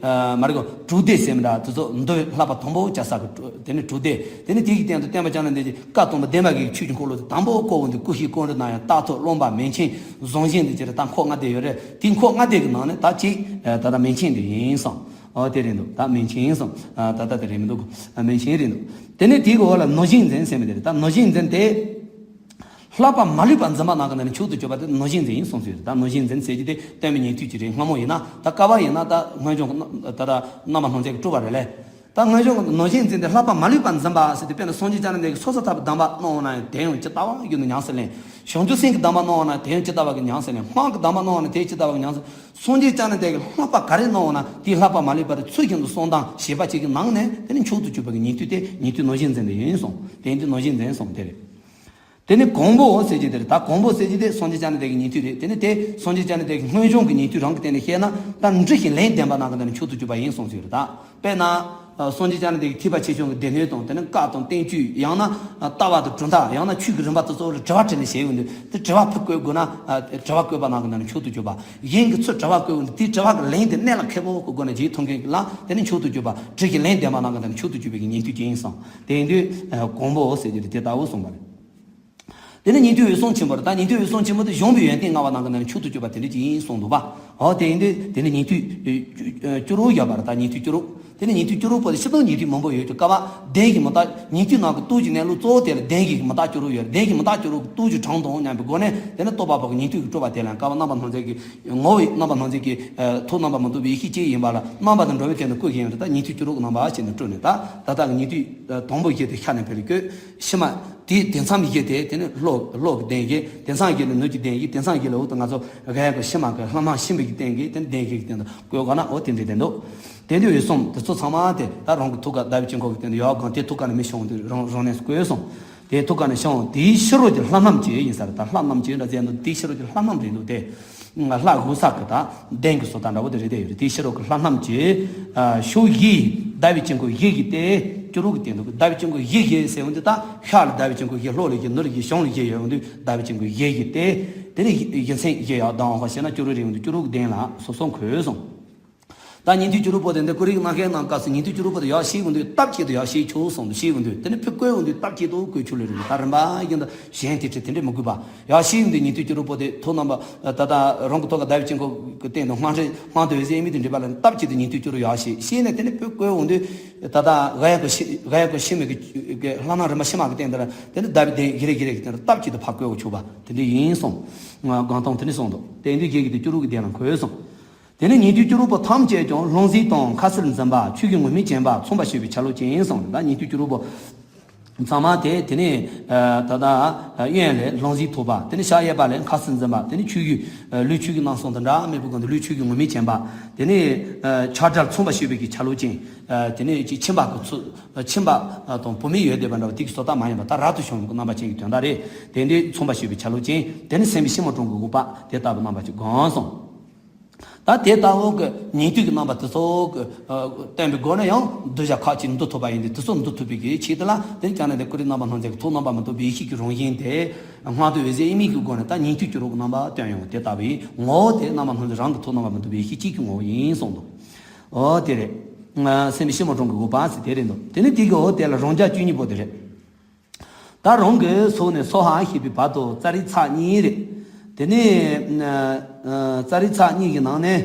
མ་རེད་གོ། དྲུག་སྡེ་ཟེར་མི་འདྲ་དེ་ཚོ་འདུལ་བའི་བསླབ་པ་དང་པོ་བཅའ་ས་གི་དྲུག་དེ་ནས་དྲུག་སྡེ། དེ་ནས་དེ་གི་སྟེང་དུ་བསྟན་པ་བཅོམ་ལྡན་འདས་ཀྱི་བཀའ་དང་པོ་བདེན་པ་གི་ཆོས་ཀྱི་འཁོར་ལོ་དེ་དང་པོ་བསྐོར་འོང་དུས་སྐུ་བཞི་ཀོང་སྤྲུལ་ནང་ཡང་རྟ་ཚོ་རློན་པ་མན་ཆད་བཟང་ཞིང་དེ་ཅི་རེད། ད་འཁོར་ལྔ་སྡེ་ཡོད་རེད། དེ་འཁོར་ལྔ་སྡེ་གི་ནང་ནས་ད་གཅིག་ད་ལྟ་མན་ཆད་འདི་ཡིན་གསུངས། ཨོ་དེ་རེད་འདུག་ད་མན་ཆད་ཡིན་གསུངས། ད་ལྟ་དེ་རེད་མི་འདུག་མན་ཆད་རེད་འདུག་དེ་ནས་དེ་གི་འོག་ལ་ནོར་སྦྱིན་འཛིན་ཟེར་མི་དེ་རེད། ད་ནོར་སྦྱིན་འཛིན་དེ། བསླབ་པ་མ་ལུས་པ་འཛིན་པ་ནང་གི་ནང་ནས་མཆོག་ཏུ་གྱུར་པ་དེ་ནོར་སྦྱིན་འཛིན་ཡིན་གསུངས་སོ། ད་ནོར་སྦྱིན་འཛིན་ཟེར་གྱི་དེ་བསྟན་པའི་ཉན་ཐོས་ཀྱི་རེད། སྔ་མོ་ཡིན་ན་ད་བསྐལ་པ་ཡིན་ན་ད་སྔོན་བྱུང་གི་ད་ད་རྣམ་པར་སྣང་མཛད་ཀྱི་སྤྲུལ་པ་རེད་ལས། ད་སྔོན་བྱུང་གི་ནོར་སྦྱིན་འཛིན་དེ་བསླབ་པ་མ་ལུས་པ་འཛིན་པ་ཟེར་དེ་དཔེར་ན་སངས་རྒྱས་བཅོམ་ལྡན་འདས་ཀྱིས་སོ་སོ་ཐར་པའི་གདམས་པ་གནང་བ་ན་ཡང་དེ་ཡང་ཇི་ལྟ་བ་བཞིན་དུ་ཉམས་སུ་ལེན། བྱང་ཆུབ་སེམས་ཀྱི་གདམས་པ་གནང་བ་ན་དེ་ཡང་ཇི་ལྟ་བ་བཞིན་ཉམས་སུ་ལེན། སྔགས་ཀྱི་གདམས་པ་གནང་བ་ན་དེ་ཡང་ཇི་ལྟ་བ་བཞིན་ཉམས་སུ། སངས་རྒྱས་བཅོམ་ལྡན་འདས་ཀྱིས་བསླབ་པ་ག་རེ་གནང་བ་ན་དེའི་བསླབ་པ་མ་ལུས་པ་དེ་ཚུལ་བཞིན་དུ་སྲུང་དང་ཞེས་པ་ཅིག་གི་ནང་ནས་དེ་ནི་མཆོག་ཏུ་གྱུར་པ་གི་ཉན་ཐོས་དེ་ཉན་ཐོས་ནོར་སྦྱིན་འཛིན་དེ་ཡིན་གསུངས། དེ་ཡིན་དུས་ནོར་སྦྱིན་འཛིན་གསུངས་དེ་རེད། དེ་ནི་གོང་འོག་ཟེར་གྱི་དེ་རེད། ད་གོང་འོག་ཟེར་གྱི་དེ་སངས་རྒྱས་བཅོམ་ལྡན་འདས་ཀྱི་ཉན་ཐོས་རེད། དེ་ནི་དེ་སངས་རྒྱས་བཅོམ་ལྡན་འདས་ཀྱི་སྔོན་བྱུང་གི་ཉན་ཐོས་རང་གི་སྟེང་ནས་བཤད་ན་ད་འབྲི་ཞིང་ལན་ལྡན་པ་ནང་གི་ནང་ནས་མཆོག་ཏུ་གྱུར་པ་ཡིན་གསུངས་ཟེར་རེད། ད་དཔེར་ན་ སངས་རྒྱས་བཅོམ་ལྡན་འདས་ཀྱི་ཐེག་པ་ཆེ་ཆུང་གི་སྡེ་སྣོད་དང་། དེ་ནས་བཀའ་དང་བསྟན་བཅོས། ཡང་ན་ལྟ་བ་དང་གྲུབ་མཐའ། ཡང་ན་ཆོས་ཀྱི་རིམ་པ་དེ་ཚོ་ལ་དྲི་བ་དྲིས་ལན་བྱས་ཡོང་དུས། དེ་དྲི་བ་ཕུལ་བཀོད་དགོས་ན། དྲི་བ་བཀོད་པ་ནང་གི་ནང་ནས་མཆོག་ཏུ་གྱུར་པ། གཞན་གྱིས་ཚུར་དྲི་བ་བཀོད་ཡོང་དུས། དེའི་དྲི་བ་གི་ལན་དེ་གནད་ལ་འཁེལ་པོ་གི་སྒོ་ནས་བྱེད་ཐུབ་མཁན་ལ་དེ་ནི་མཆོག་ཏུ་གྱུར་པ། དྲི་ཞིང་ལན་ལྡན་པ་ནང་གི་ནང་ནས་མཆོག་ཏུ་གྱུར་པའི་གི་ཉན་ཐོས་ཅན་ཡིན་གསུངས། དེ་ཡིན་དུས་གོང་འོག་ཟེར་རྒྱུ་དེ་དེ་ལྟ་བུ་གསུངས་པ་རེད། དེ་ནི་ཉན་ཐོས་འོད་སྲུང་ཆེན་པོ་རེད། ད་ཉན་ཐོས་འོད་སྲུང་ཆེན་པོ་དེ་གཞུང་པའི་ཡོན་ཏན་མངའ་བ་ནང་གི་ནང་ནས་མཆོག་ཏུ་གྱུར་པ་དེ་འདྲ་ཅིག་ཡིན་གསུངས་འདུག་པ། འོ་དེ་ཡིན་དུས་དེ་ནི་ཉན་ཐོས་ཨ་བཅུ་དྲུག་ཡོད་པ་རེད། ད་ཉན་ཐོས་བཅུ་དྲུག་དེ་ནི་ཉན་ཐོས་བཅུ་དྲུག་པོ་དེ་སྤྱིར་བཏང་ཉན་ཐོས་མང་པོ་ཡོད་ཀྱི། བསྐལ་པ་བདེན་བཞིའི་མུ་མཐའ། ཉན་ཐོས་ནང་གི་སྟོབས་ཀྱི་གནས་ལུགས་གཙོ་བོ་དེ་ལ་བདེན་བཞིའི་མུ་མཐའ་བཅུ་དྲུག་ཡོད་རེད། བདེན་བཞིའི་མུ་མཐའ་བཅུ་དྲུག་གི་སྟོབས་ཀྱི་དྲང་དོན་མཉམ་པའི་སྒོ་ནས། དེ་ནི་རྟོགས་པ་པོ་གི་ཉན་ཐོས་ཀྱི་སྤྲུལ་པ་དེ་ལ་བསྐལ་པ་རྣམ་པར་སྣང་མཛད་ཀྱི་ངོ་བོ་ཡི་རྣམ་པར་སྣང་མཛད་ཀྱི་ཨ་ཐུགས་རྣམ་པར་མི་རྟོག་པའི་ཡེ་ཤེས་གཅིག་ཡིན་པ་ལ། རྣམ་པ་དང་འགྲོ་བའི་དོན་དུ་བསྐུལ་བཞིན་ཡོད་རེད། ད་ཉན་ཐོས་བཅུ་དྲུག་གི་རྣམ་པ་བྱས་ནས་སྤྲུལ་ནས། ད་ད་ལྟ་གི་ཉན་ཐོས་ཨ་དང་པོ་བཞི་དེ་ཤ་ནས་འཕེལ་བཀོད། ཕྱི་མ་དེའི་དེ་མཚམས་བཞི་དེ་དེ་ནི་ལྷོ་ལྷོ་གི་གདན་བཞི། དེ་མཚམས་བཞི་ལ་ནུབ་ཀྱི་གདན་བཞི། དེ་མཚམས་བཞི་ལ་འོག་ཏུ་ང་ཚོ་ག་ཡ་གི་ཕྱི་མ་གི་ལྷ་སྣང་ཕྱི་མའི་གི་སྟེང་གི་དེ་ནི་གདན་བཞི་གི་སྟེང་དུ་བཀོད་ག་ན། འོ་དེ་འདྲའི་དེ་འདུག་དེ་འདྲའི་འོད་གསུམ་དེ་ཚོ་ཚང་མ་དེ་ད་རང་གི་ཐུགས་ཀ་ཟླ་བའི་དཀྱིལ་འཁོར་གྱི་སྟེང་དུ་ཡོད་གང་། དེ་ཐུགས་ཀ་ནས་མི་ཤོང་དུས་རང་རང་གནས་སུ་བཀོད་སོང་། དེ་ཐུགས་ཀ་ནས་ཤོང་། དེའི་ཕྱི་རོལ་གྱི་ལྷ་རྣམས་ཀྱི་ཡིན་ས་རེད། ད་ལྷ་རྣམས་ཀྱི་འདྲ་ཟེར་འདུག་དེའི་ཕྱི་རོལ་གྱི་ལྷ་རྣམས་རེད་འདུག་དེ་ལྷ་དགུ་ས་གི་ད་གདན་གྱི་བཟོ་ལྟ་འདྲ་བོ་དེ་རེད། དེ་ཡོད་རེད། དེའི་ཕྱི་རོལ་གྱི་ལྷ་རྣམས་ཀྱི་ཕྱོགས་བཞི་ཟླ་བའི་དཀྱིལ་འཁོར་བཞི་ཡི་སྟེང་། བཅུ་དྲུག་གི་སྟེང་དུ་ཟླ་བའི་དཀྱིལ་འཁོར་བཞི་བཞི་ཟེར་འོང་དུས། ད་ཤར་ལ་ཟླ་བའི་དཀྱིལ་འཁོར་བཞི། ལྷོ་ལ་བཞི། ནུབ་ལ་བཞི། བྱང་ལ་བཞི་ཡོད་འོང་དུས་ཟླ་བའི་དཀྱིལ་འཁོར་བཞི་ཡི་སྟེང་། དེ་ནི་བཞི་མཚན་བཞི་ཡང་ལྡང་བ་ཞེ་ན། བཅུ་དྲུག་རེད་འོང་དུས་བཅུ་དྲུག་གི་གདན་ལ་སོ་སོ་འཁོད་སོང་། ད་ཉན་ཐོས་བཅུ་དྲུག་པོ་དེ་འདི་ཀུན་རིག་སྣ་ཤལ་གནང་སྐབས་སུ་ཉན་ཐོས་བཅུ་དྲུག་པོ་དེ་ཡར་བཤད་འོང་དུས་སྟབས་གཅིག་ཏུ་ཡར་བཤད་ཆོག་གསུངས་འདུག་བཤད་འོང་དུས་དེ་ནི་ཕུལ་བཀོད་འོང་དུས་སྟབས་གཅིག་ཏུ་བཀོད་ཆོག་ལེ་རེད། ད་རིམ་པ་བཞིན་དུ་གཞན་དེ་འདྲ་དེ་འདྲ་མི་དགོས་པ། ཡར་བཤད་འོང་དུས་ཉན་ཐོས་བཅུ་དྲུག་པོ་དེ་ཐུགས་རྣམ་པ་ད་ལྟ་རང་གི་ཐུགས་ཀ་ཟླ་བའི་དཀྱིལ་འཁོར་གྱི་སྟེང་དུ་སྔོན་འགྲོ་སྔོན་དུ་འོད་གསལ་དབྱེར་མེད་དུ་འདྲེས་པ་ལ་སྟབས་གཅིག་ཏུ་ཉན་ཐོས་བཅུ་དྲུག་ཡར་བཤད། བཤད་ནས་དེ་ནི་ཕུལ་བཀོད་འོང་དུས་ད་ལྟ་ག་ཡ་གི་ཕྱི་ག་ཡ་གི་ཕྱི་མའི་གི་ལྷ་སྣང་རིམ་པ་ཕྱི་མ་གི་སྟེང་དུ་དེ་ནི་ཟླ་བའི་གདན་བཞི་རེ་བཞི་རེ་གི་སྟེང་དུ་སྟབས་གཅིག་ཏུ་ཕར་བཀོད་ཆོག་པ་དེ་འདྲ་ཡིན་གསུངས། གང་སྟོང་དེ་ནི་གསུངས་འདུག་དེ་འདྲའི་གཞན་གྱི་དེ་བཅུ་དྲུག་གི་གདན་ལ་འཁོད་སོང་། དེ་ནས་ཉན་ཐོས་བཅུ་དྲུག་པོ་ཐམས་ཅད་ཀྱང་། ལྷུང་བཟེད་དང་མཁའ་ཟུར་འཛིན་པ། ཆོས་ཀྱི་ངུར་སྨྲིག་ཅན་པ། མཚུངས་པ་ཞུས་པའི་ཆ་ལུགས་ཅན་གསུངས། ད་ཉན་ཐོས་བཅུ་དྲུག་པོ་ཚང་མ་དེ་དེ་ནས་ད་ལྟ་གཡོན་ལས་ལྷུང་བཟེད་ཐོགས་པ། དེ་ནས་ཕྱག་གཡས་པ་ལས་མཁའ་ཟུར་འཛིན་པ། དེ་ནས་ཆོས་ཀྱི་ལུས་ཆོས་ཀྱི་རྣམ་གསུམ་དང་འདྲ། མེ་བུ་གང་དུ་ལུས་ཆོས་ཀྱི་ངུར་སྨྲིག་ཅན་པ། དེ་ནས་ཆགས་བྲལ་མཚུངས་པ་ཞུས་པའི་གི་ཆ་ལུགས་ཅན། དེ་ནས་ཅིག་ཁྱིམ་པ་གི་ཚུལ། ཁྱིམ་པ་དང་བུད་མེད་ཡོད་བསྡད་པ་འདྲ་བ་དེ་གི་བཟོ་ལྟ་མ་ཡིན་པ། ད་རབ་ཏུ་བྱུང་བའི་རྣམ་པ་ཅན་གྱི་དོན་དག་རེད། དེ་འདྲའི་མཚུངས་པ་ཞུས་པའི་ཆ་ལུགས་ཅན། དེ་ནི་སེམས་དཔའི་སྤྱི་བོ་དྲུང་གི་དབུ་པ་དེ་ལྟ་བུའི་རྣམ་པ་ཅིག་གང་གསུངས། ད་དེ་ལྟ་བུ་གི་ཉན་ཐོས་ཀྱི་རྣམ་པ་དེ་ཚོ་གི་ཨ་བསྟན་པའི་སྒོ་ནས་ཡང་གདུལ་བྱ་ཁ་ཅིག་འདུལ་ཐུབ་པ་ཡིན་ཏེ། དེ་ཚོ་འདུལ་ཐུབ་པའི་གི་ཆེད་དུ་ལ་དེ་ནི་ཀྱང་ན་དེ་ཀུན་རིག་རྣམ་པར་སྣང་མཛད་ཀྱི་ཐུགས་རྣམ་པར་མི་རྟོག་པའི་ཡེ་ཤེས་ཀྱི་རང་བཞིན་དེ་སྔོན་དུ་འོད་གསལ་དབྱེར་མེད་ཀྱི་སྒོ་ནས་ད་ཉན་ཐོས་བཅུ་དྲུག་གི་རྣམ་པ་སྟོན་ཡོང་བ་དེ་ལྟ་བུའི་ངོ་བོ་དེ་རྣམ་པར་སྣང་མཛད་རང་གི་ཐུགས་རྣམ་པར་མི་རྟོག་པའི་ཡེ་ཤེས་གཅིག་གི་ངོ་བོ་ཡིན་གསུངས་འདུག་འོ་དེ་རེད། སེམས་དཔའི་སྤྱི་བོ་དྲུང་གི་དབུ་པ་ཟེར་དེ་རེད་འདུག་དེ་ནི་དེ་གི་འོ་དེ་ལ་རང་རྒྱལ་བཅུ་གཉིས་པོ་དེ་རེད། ད་རང་གི་སོ་ནས་སྭཱ་ཧཱ་ཞེས་པའི་བར་དུ་ཙཱ་རི་ཚར་གཉིས་རེད། དེ་ནས་ཙཱ་རི་ཚར་གཉིས་ཀྱི་ནང་ནས།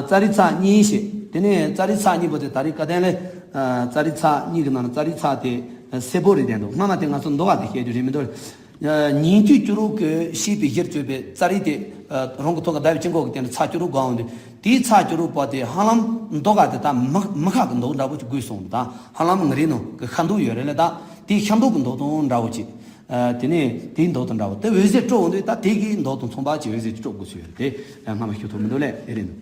ཙཱ་རི་ཚར་གཉིས་ཞེས། དེ་ནས་ཙཱ་རི་ཚར་གཉིས་པོ་དེ་ད་རེས་བཀའ་བསྟན་ལས། ཙཱ་རི་ཚར་གཉིས་ཀྱི་ནང་ནས་ཙཱ་རི་ཚར་དེ་སེར་པོ་རེད་བསྟན་འདུག་སྔ་མ་དེ་ང་ཚོ་མདོ་བ་དེ་བཤད་རྒྱུ་རེད་མི་འདུག་ཉན་ཐོས་བཅུ་དྲུག་གི་བཤད་པའི་གཞིར་གྱུར་པའི་ཙཱ་རི་དེ། རང་གི་ཐུགས་ཀ་ཟླ་བའི་དཀྱིལ་འཁོར་གྱི་སྟེང་དུ་ཚར་བཅུ་དྲུག་བསྒོམས་འོང་དུས། དེའི་ཚར་བཅུ་དྲུག་པོ་དེ་ཧ་ལམ་མདོ་ག་དེ་ད་མི་མི་ཁ་གི་མདོག་འདྲ་པོ་ཅིག་དགོས་སོང་། ད་ཧ་ལམ་ངའི་རིགས་ནང་གི་ཤ་མདོག་ཡོད་རེད་ལ། ད་དེའི་ཤ་མདོག་གི་མདོག་དང་འདྲ་པོ་ཅིག་དེ་ནས་དེའི་མདོག་དང་འདྲ་པོ་དེ་འོད་ཟེར་སྤྲོ་འོང་དུས། ད་དེ་གི་མདོག་དང་མཚུངས་པ་ཅིག་འོད་ཟེར་སྤྲོ་དགོས་སུ་ཡོད་རེད། དེ་སྔ་མ་ཞུ་ཐུབ་མི་འདུག་ལས་དེ་རེད་འདུག་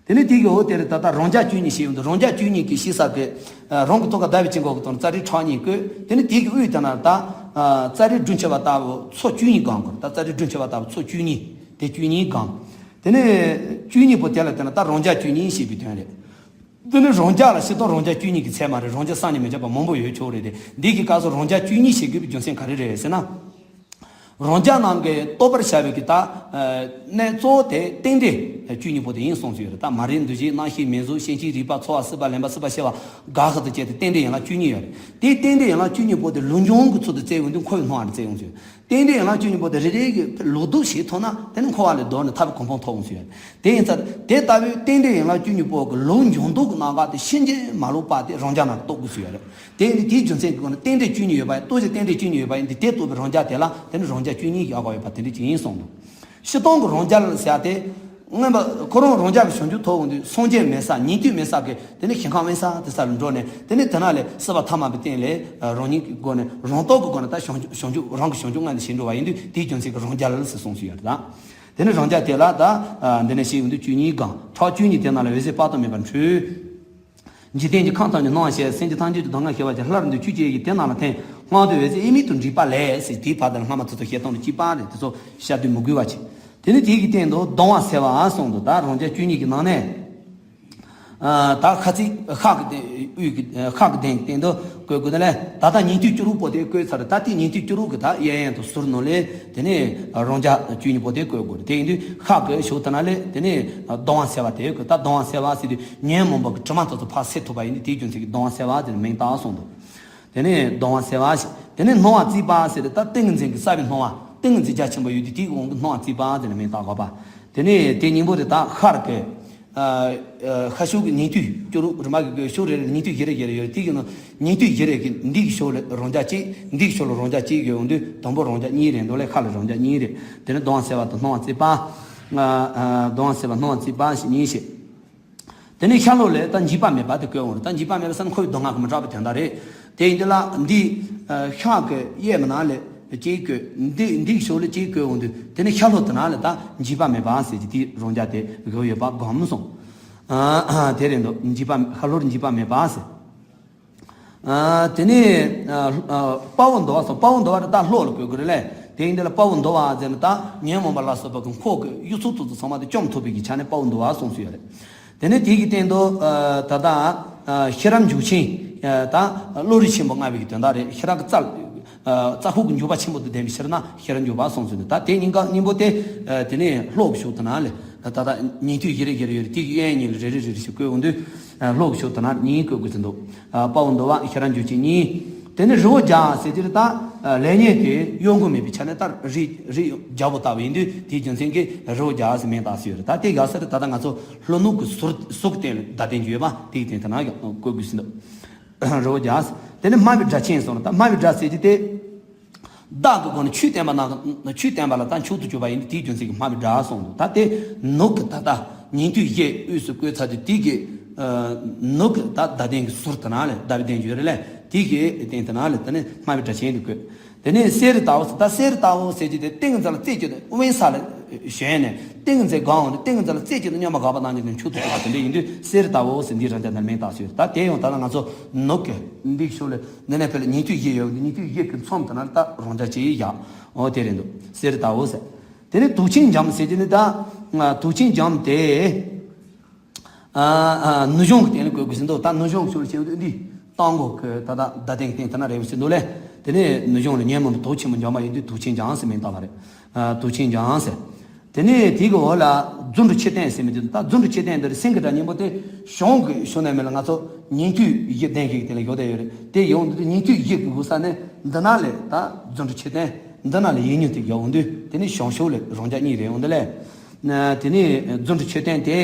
དེ་ནས་དེ་གི་འོ་དེ་ལ་ད་ལྟ་རང་རྒྱལ་བཅུ་གཉིས་ཞེས་ཡོང་དུས། རང་རྒྱལ་བཅུ་གཉིས་ཀྱི་ཞེས་ས་གི་རང་གི་ཐུགས་ཀ་ཟླ་བའི་དཀྱིལ་འཁོར་གྱི་སྟེང་ཙཱ་རི་ཁྲག་གཉིས་བཀོད། དེ་ནས་དེ་གི་དབུས་དེ་ན་ད་ཙཱ་རི་སྦྲུལ་མཆེ་བ་ལྟ་བུ་ཚོགས་བཅུ་གཉིས་གང་དགོས། ད་ཙཱ་རི་སྦྲུལ་མཆེ་བ་ལྟ་བུ་ཚོགས་བཅུ་གཉིས། དེ་བཅུ་གཉིས་གང་། དེ་ནས་བཅུ་གཉིས་པོ་དེ་ལ་དེ་ན་ད་རང་རྒྱལ་བཅུ་གཉིས་ཞེས་པའི་དོན་རེད། དེ་ནི་རང་རྒྱལ་ལ་སྤྱིར་བཏང་རང་རྒྱལ་བཅུ་གཉིས་ཀྱི་ཚད་མ་རེད། རང་རྒྱལ་བསམ་གྱིས་མི་ཁྱབ་པ་མང་པོ་ཡོད་ཆོག་རེད་དེ། འདི་གི་སྐབས་སུ་རང་རྒྱལ་བཅུ་གཉིས་ཞེས་དགོས་པའི་རྒྱུ་མཚན་ག་རེ་རེད་ཟེར་ན། རང་རྒྱལ་རྣམས་ཀྱིས་རྟོགས་པར་བྱ་བའི་གི་ད་གནས་གཙོ་བོ་དེ་རྟེན་འབྲེལ་བཅུ་གཉིས་པོ་དེ་ཡིན་གསུངས་སུ་ཡོད་རེད། ད་མ་རིག་འདུ་བྱེད་རྣམ་ཤེས་མིང་གཟུགས་ཤེས་བྱའི་རིག་པ་ཚོར་བ་སྲིད་པ་ལེན་པ་སྲིད་པ་ཤེས་པ་དགག་པ་དང་བཅས་ཏེ་རྟེན་འབྲེལ་ཡན་ལག་བཅུ་གཉིས་ཡོད་རེད། དེའི་རྟེན་འབྲེལ་ཡན་ལག་བཅུ་གཉིས་པོ་དེ་ལུགས་འབྱུང་གི་ཚུལ་དུ་བཙལ་ཡོང་དུས་འཁོར་བའི་སྣང་བ་རེད་བཙལ་ཡོང་སུ་ཡོད། རྟེན་འབྲེལ་ཡན་ལག་བཅུ་གཉིས་པོ་དེ་རེ་རེ་གི་ལོག་རྟོག་བྱེད་ཐུབ་ན་དེ་ནི་འཁོར་བ་ལས་ལྡོག་ནས་ཐར་པའི་གོ་འཕང་ཐོབ་འོང་སུ་ཡོད། དེ་ཡིན་ཙང་དེ་ལྟ་བུའི་རྟེན་འབྲེལ་ཡན་ལག་བཅུ་གཉིས་པོ་གི་ལུགས་འབྱུང་ལྡོག་གི་རྣམ་གཞག་དེ་ཕྱིན་ཅི་མ་ལོག་པ་དེ་རང་རྒྱལ་རྣམས་རྟོགས་དགོས་སུ་ཡོད་རེད། དེ་ཡིན་དུས་དེའི་རྒྱུ་མཚན་གྱི་སྒོ་ནས་རྟེན་འབྲེལ་བཅུ་གཉིས་ཡོད་པ་ཡིན། རྟོགས་བྱའི་རྟེན་འབྲེལ་བཅུ་གཉིས་ཡོད་པ་ཡིན་དུས། དེ་རྟོགས་པའི་རང་རྒྱལ་དེ་ལ་དེ་ནི་རང་རྒྱལ་བཅུ་གཉིས་ཀྱི་ཡག་ག་ཡོད་པ་དེ་འདྲ་ཅིག་ཡིན་གསུངས་འདུག་སྤྱིར་བཏང་གི་རང་རྒྱལ་ཟེར་ཡ་དེ། མངོན་པ་ཁོ་རང་རང་རྒྱལ་གྱི་བྱང་ཆུབ་ཐོབ་འོང་དུས་སངས་རྒྱས་མེད་ས་ཉན་ཐོས་མེད་ས་གི་དེ་ནས་ཞིང་ཁམས་དབེན་ས་དེ་ས་ལ་འགྲོ་ནས། དེ་ནས་དེ་ན་ལས་སྲིད་པ་ཐ་མལ་པའི་སྟེང་ལས་རང་ཉིད་ཀྱི་སྒོ་ནས་རང་སྟོབས་ཀྱི་སྒོ་ནས་ད་བྱང་ཆུབ་བྱང་ཆུབ་རང་གི་བྱང་ཆུབ་མངོན་དུ་བྱེད་འགྲོ་བ་ཡིན་དུས། དེའི་རྒྱུ་མཚན་གྱིས་རང་རྒྱལ་ཟེར་གསུངས་སུ་ཡོད་རེད། ད་དེ་ནས་རང་རྒྱལ་དེ་ལ་ད་འདི་ནས་བཤད་ཡོང་དུས་བཅུ་གཉིས་གང་། ཁྲག་བཅུ་གཉིས་དེ་ན་ལ་འོད་ཟེར་དཔག་ཏུ་མེད་པ་འཕྲོས། འཇིག་རྟེན་གྱི་ཁམས་ཐམས་ཅད་སྣང་བར་བྱེད། སེམས་ཅན་ཐམས་ཅད་ཀྱི་སྡུག་བསྔལ་སེལ་བར་བྱེད། སླར་འདུས་ཆུ་སྐྱེས་ཀྱི་དེ་ན་ལ་འཐིམ། སྔོན་དུ་འོད་ཟེར་དབྱེར་མེད་དུ་འདྲེས་པ་ལས་ཟེར། དེའི་བར་དེ་ལ་སྔ་མ་དེ་ཚོ་བཤད་སྟངས་དེ་གཅིག་པ་རེད། དེ་ཚོ་བཤད་དུས་མི་དགོས་པ་བྱེད། དེ་ནི་དེ་གི་སྟེང་དུ་ལྡང་བ་སེལ་བ་གསུངས་འདུག་ད་རང་རྒྱལ་བཅུ་གཉིས་ཀྱི་ནང་ནས། ད་ཁ་ཚིག་ཤག་གི་དབུས་ཀྱི་ཤག་གི་སྟེང་སྟེང་དུ་བཀོད་དགོས་ན་ལས། ད་ལྟ་ཉིང་ཐུའི་སྐྱུ་རུ་པོ་ཏི་བཀོད་ཚར། ད་ལྟའི་ཉིང་ཐུའི་སྐྱུ་རུ་གི་ད་གཡས་གཡོན་དུ་ཟུར་ནང་ལས་དེ་ནས་རང་རྒྱ་བཅུ་གཉིས་པོ་ཏི་བཀོད་དགོས། དེ་ཡིན་དུས་ཤག་གི་ཕྱོགས་དེ་ན་ལས་དེ་ནས་ལྡང་བ་སེལ་བ་དེ་བཀོད། ད་ལྡང་བ་སེལ་བ་ཟེར་དུས་ཉོན་མོངས་པ་གི་དྲི་མ་དེ་ཚོ་ཕར་སེལ་ཐུབ་པ་ཡིན་དུས་དེའི་རྒྱུ་མཚན་གྱིས་ལྡང་བ་སེལ་བ་ཟེར་ནས་མིང་བཏགས་སོང་འདུག་དེ་ནས་ལྡང་བ་སེལ་བ་ཞེས། དེ་ནས་སྣང་བ་རྩིས་པ་ཟེར་ཏེ་ད་ཏིང་ངེ་འཛིན་གྱི་རྩ་བའི་སྣང་བ། ཏིང་ངེ་འཛིན་རྒྱ་ཆེན་པོ་ཡོད་དུས་དེའི་དབང་གིས་སྣང་བ་རྩིས་པ་ཟེར་ནས་མིང་བཏགས་དགོས་པ། དེ་ནས་དེ་གཉིས་པོ་དེ་དག་ཤར་གྱི་ཤར་ཕྱོགས་ཀྱི་ཉིང་ཐུའི་སྐྱུ་རུ་རི་མ་གི་ཕྱོགས་རེ་རེ་ལ་ཉིང་ཐུའི་བཞི་རེ་བཞི་རེ་ཡོད་རེད། དེ་གི་ནང་ཉིང་ཐུའི་བཞི་རེ་གི་འདི་གི་ཕྱོགས་ལ་རང་རྒྱ་གཅིག་འདི་གི་ཕྱོགས་ལ་རང་རྒྱ་གཅིག་ཡོད་འོང་དུས་དང་པོ་རང་རྒྱ་གཉིས་རེད། མདོ་ལས་ཤར་ལ་རང་རྒྱ་གཉིས་རེད། དེ་ནས་ལྡང་བ་སེལ་བ་དང་སྣང་བ་རྩིས་པ། ལྡང་བ་སེལ་བ་སྣང་བ་རྩིས་པ་ཞེས་གཉིས་བཤད། དེ་ནས་ཤར་ལྷོ་ལས་ད་འཇིགས་པ་མེད་པ་དེ་བཀོད་འོང་རེད། ད་འཇིགས་པ་མེད་པ་ཟེར་ན་འཁོར་བའི་སྡུག་བསྔལ་གྱིས་མི་དྲག་པའི་དོན་དག་རེད། དེ་ཡིན་དུས་ལ་འདི་ཤག་གི་གཡས་མ་ན་ལས་གཅིག་བཀོད། འདི་འདི་གི་ཕྱོགས་ལ་གཅིག་བཀོད་འོང་དུས་དེ་ནས་ཤར་ལྷོ་དེ་ན་ལས་ད་འཇིགས་པ་མེད་པ་ཟེར་གྱི་དེའི་རང་རྒྱ་དེ་བཞག་ཡོད་པ་སྒོམ་སོང་། དེ་རེད་འདུག་འཇིགས་པ་ཤར་ལྷོར་འཇིགས་པ་མེད་པ་ཟེར། དེ་ནས་དཔའ་བོ་འདུལ་བ་སོགས། དཔའ་བོ་འདུལ་བ་དེ་ད་ལྷོ་ལ་བཀོད་དགོས་རེད་ལས། དེ་ཡིན་དུས་ལ་དཔའ་བོ་འདུལ་བ་ཟེར་ན་ད་ཉོན་མོངས་པ་ལ་སོགས་པ་གི་འཁོར་གྱི་གཡོ་ཟོལ་དེ་ཚོ་ཚང་མ་དེ་བཅོམ་ཐུབ་པའི་གི་ཆ་ནས་དཔའ་བོ་འདུལ་བ་གསུངས་སུ་ཡོད་རེད། དེ་ནས་དེ་གི་སྟེང་དུ་ད་ལྟ་ཤེས་རབ་འབྱོར་ཆེན། ད་བློ་རིག་ཆེན་པོ་མངའ་བའི་གི་དོན་དག་རེད། ཤེས་རབ་ཀྱི་རྩལ་རྩལ་ཤུགས་ཀྱི་འཇུག་པ་ཆེན་པོ་དང་ལྡན་པའི་ཕྱིར་ན་ཤེས་རབ་འབྱོར་པ་གསུངས་སུ་ཡོད། ད་དེ་གཉིས་ཀ་གཉིས་པོ་དེ་དེ་ནས་ལྷོ་གི་ཕྱོགས་དེ་ན་ལས་ད་ལྟ་ཉིང་ཐུའི་བཞི་རེ་བཞི་རེ་ཡོད་རེད། དེ་གི་གཡས་གཡོན་ལ་རེ་རེ་རེ་རེ་ཞིག་བཀོད་འོང་དུས་ལྷོ་གི་ཕྱོགས་དེ་ན་གཉིས་བཀོད་དགོས་ཀྱི་འདུག་དཔའ་བོ་འདུལ་བ་ཤེས་རབ་འབྱོར་ཆེན་གཉིས། དེ་ནས་རི་བོ་བརྒྱ་ཟེར་དེ་ད་ལེགས་ཉེས་དེ་གཡོ་འགུལ་མེད་པའི་ཆ་ནས་ད་རི་རི་རྒྱལ་པོ་ལྟ་བུ་ཡིན་དུས་དེའི་རྒྱུ་མཚན་གྱིས་རི་བོ་བརྒྱ་ཟེར་མིང་བཏགས་སུ་ཡོད་རེད། ད་དེ་ཡག་ས་རེད། ད་ལྟ་ང་ཚོ་ལྷོ་ནུབ་ཀྱི་ཟུར་ཟུར་གྱི་སྟེང་ལ་བརྡ་དོན་གྱི་ཡོད་པ་དེའི་སྟེང་དེ་ན་ཡང་བཀོད་དགོས་ཟིན་འདུག་རི་བོ་བརྒྱ། དེ་ནས་སྨྲ་བའི་སྒྲ་ཆེན་གསུངས་རེད། ད་སྨྲ་བའི་སྒྲ་ཟེར་གྱི་དེ། བདག་གི་སྒོ་ནས་ཆོས་བསྟན་པ་ན་ཆོས་བསྟན་པ་ལ་ད་མཆོག་ཏུ་གྱུར་པ་ཡིན་དུས་དེའི་རྒྱུ་མཚན་གྱིས་སྨྲ་བའི་སྒྲ་གསུངས་འདུག་ད་དེ་ནུབ་ཀྱི་ད་ལྟ་ཉིང་ཐུའི་བཞི་དབུས་སུ་བཀོད་ཚར་དུས་དེ་གི་ནུབ་ཀྱི་ད་བརྡ་དོན་གྱི་ཟུར་དེ་ན་ལས་བརྡ་བའི་དོན་གྱི་ཡོད་རེད་ལས། དེ་གི་སྟེང་དེ་ན་ལས་དེ་ནས་སྨྲ་བའི་སྒྲ་ཆེན་དུ་བཀོད། དེ་ནས་གསེར་རི་ལྟ་བུ་ཟེར། ད་གསེར་རི་ལྟ་བུ་ཟེར་གྱི་དེ་ཏིང་ངེ་འཛིན་ལ་རྩེ་གཅིག་ཏུ་དབེན་ས་ལ་ཞོན་ནས་ཏིང་ངེ་འཛིན་སྒོམ་འོང་དུས་ཏིང་ངེ་འཛིན་ལ་རྩེ་གཅིག་ཏུ་སྙོམས་པར་དགའ་བ་རྣམས་ཀྱི་མཆོག་ཏུ་གྱུར་པ་དེ་འདྲ་ཡིན་དུས་གསེར་རི་ལྟ་བུ་ཟེར་འདི་རང་རྒྱལ་ནས་མིང་བཏགས་སུ་ཡོད། ད་དེ་ཡང་ད་ལྟ་ང་ཚོ་ནུབ་ཀྱི་འདི་ཕྱོགས་ལ་འདི་ནས་ཕེབས་ལ་ཉིང་ཐུའི་བཞི་ཡོད། ཉིང་ཐུའི་བཞི་གི་མཚམས་དེ་ན་ད་རང་རྒྱལ་ཅིག་ཡ། འོ་དེ་རེད་འདུག་གསེར་རི་ལྟ་བུ་ཟེར། དེ་ནས་དུག་ཆེན་འཇམ་ཟེར་གྱི་ནི་ད་དུག་ཆེན་འཇམ་དེ། ནུ་གཞོང་གི་སྟེང་ལ་བཀོད་དགོས་ཟིན་འདུག་ད་ནུ་གཞོང་ཕྱོགས་ལ་བྱེད་དུས་འདི་རྟ་མགོ་གི་ད་ལྟ་བརྡ་དོན་གྱི་སྟེང་དེ་ན་རེ་བ་ཟིན་འདུག་ལས། དེ་ནས་ནུ་གཞོང་ལ་ཉོན་མོངས་པའི་དུག་ཆེན་པོ་འཇོམས་པ་ཡིན་དུས་དུག་ཆེན་འཇམ་ཟེར་མིང་བཏགས་པ་རེད། དུག་ཆེན་འཇམ་ཟེར། དེ་ནས་དེ་གི་འོག་ལ་རྫུ་འཕྲུལ་མཆོད་རྟེན་ཟེར་མི་དེ་ད་རྫུ་འཕྲུལ་མཆོད་རྟེན་འདི་རེད། སེང་གེ་སྒྲ་སྙིང་པོ་དེ་གཞུང་གི་ཕྱོགས་ནས་མེད་ལ་ང་ཚོ་ཉིང་ཐུའི་བཞི་ལྡན་གྱི་སྟེང་ལ་ཡོད་དེ་ཡོད་རེད། དེ་ཡོང་དུས་ཉིང་ཐུའི་བཞི་གི་གུ་ས་ནས་འདི་ན་ལས་ད་རྫུ་འཕྲུལ་མཆོད་རྟེན་འདི་ན་ལས་ཡིག་རྙིང་དེ་ཡོང་དུས་དེ་ནས་གཞུང་ཕྱོགས་ལས་རང་རྒྱལ་གཉིས་རེད། འོང་དེ་ལས་དེ་ནས་རྫུ་འཕྲུལ་མཆོད་རྟེན་དེ།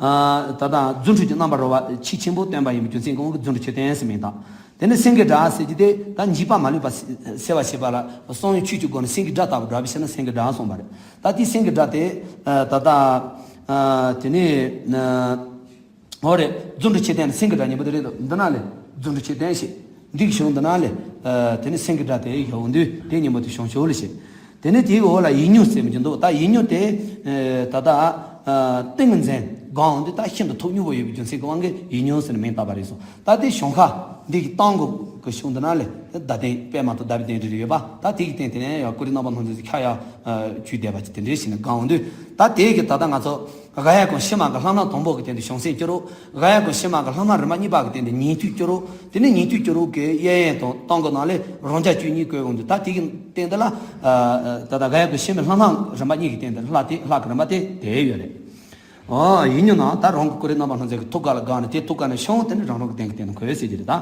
ད་ལྟ་རྫུ་འཕྲུལ་གྱི་རྣམ་པར་རོལ་པ་ཆེས་ཆེན་པོ་སྟོན་པ་ཡིན་པའི་རྒྱུ་མཚན་གྱིས་རྫུ་འཕྲུལ་མཆོད་རྟེན་ཟེར་མིང་བཏགས། དེ་ནས་སེང་གེ་སྒྲ་ཟེར་གྱི་དེ་ད་འཇིགས་པ་མ་ལུས་པ་སེལ་བར་བྱེད་པ་ལ་གསང་བའི་ཆོས་ཀྱི་སྒོ་ནས་སེང་གེ་སྒྲ་ལྟ་བུ་སྒྲ་བའི་ཕྱིར་ན་སེང་གེ་སྒྲ་གསུངས་པ་རེད། ད་དེ་སེང་གེ་སྒྲ་དེ་ད་ལྟ་དེ་ནས། འོ་རེད། རྫུ་འཕྲུལ་མཆོད་རྟེན་ལ་སེང་གེ་སྒྲ་སྙིང་པོ་དེ་རེད་འདུག་འདི་ན་ལས་རྫུ་འཕྲུལ་མཆོད་རྟེན་ཞེས། འདི་གི་གཞུང་འདི་ན་ལས་དེ་ནས་སེང་གེ་སྒྲ་དེ་ཡོང་དུས་དེ་སྙིང་པོ་དེ་གཞུང་ཕྱོགས་ལ་ཞེས། དེ་ནས་དེའི་འོག་ལ་ཡིག་རྙིང་ཟེར་མི་གྱི་འདུག་ད་ཡིག་རྙིང་དེ་ད་ལྟ་ཏིང་ངེ་འཛིན་སྒོམ་འོང་དུས་ད་ཤིན་ཏུ་ཐུགས་མྱུར་པོ་ཡོད་པའི་རྒྱུ་མཚན་གྱི་དབང་གིས་ཡིག་རྙིང་ཟེར་ནས་མིང་བཏགས་པ་རེད་གསུངས། ད་དེ་གཞུང་ཁ་འདི་གི་རྟ་མགོ་གི་གཞུང་འདི་ན་ལས་བརྡ་དོན་དཔེ་མ་ཐོ་བརྡ་བའི་དོན་འདྲ་རེ་ཡོད་པ། ད་དེ་གི་སྟེང་དེ་ནས་ཡང་ཀུ་རེ་རྣམ་པར་སྣང་མཛད་ཀྱི་ཁ་ཡ་ཆུ་བསྡད་པ་ཅིག་དེ་འདྲའི་ཞིག་ནས་སྒོམ་འོང་དུས་ད་དེ་གི་ད་ལྟ་ང་ཚོ། ག་ཡ་གང་ཕྱི་མ་གི་ལྷ་སྣང་དང་པོ་གི་སྟེང་དུ་བྱང་སེམས་སྐྱེ་རུ། ག་ཡ་གང་ཕྱི་མ་གི་ལྷ་སྣང་རིམ་པ་གཉིས་པ་གི་སྟེང་དུ་ཉན་ཐོས་སྐྱེ་རུ། དེ་ནས་ཉན་ཐོས་སྐྱེ་རུ་གི་གཡས་གཡོན་དང་སྟེང་གི་ནང་ལས་རང་རྒྱལ་བཅུ་གཉིས་བཀོད་འོང་དུས་ད་དེ་གི་སྟེང་དུ་ལ། ད་ལྟ་ག་ཡ་གང་ཕྱི་མའི་ལྷ་སྣང་རིམ་པ་གཉིས་ཀྱི་སྟེང་དུ་ལྷ་དེ་ལྷ་གི་རིམ་པ་དེ་དེ་ཡོད་རེད། ཨོ་ཡིག་རྙིང་ནང་ད་རང་གི་ཀུ་རེ་རྣམ་པར་སྣང་མཛད་ཀྱི་ཐུགས་ཀ་ལ་དགའ་ནས་དེ་ཐུགས་ཀ་ནས་ཤོང་དེ་ནས་རང་རང་གི་སྟེང་གི་སྟེང་དུ་འཁོད་ཟེར་གྱི་རེད་ད།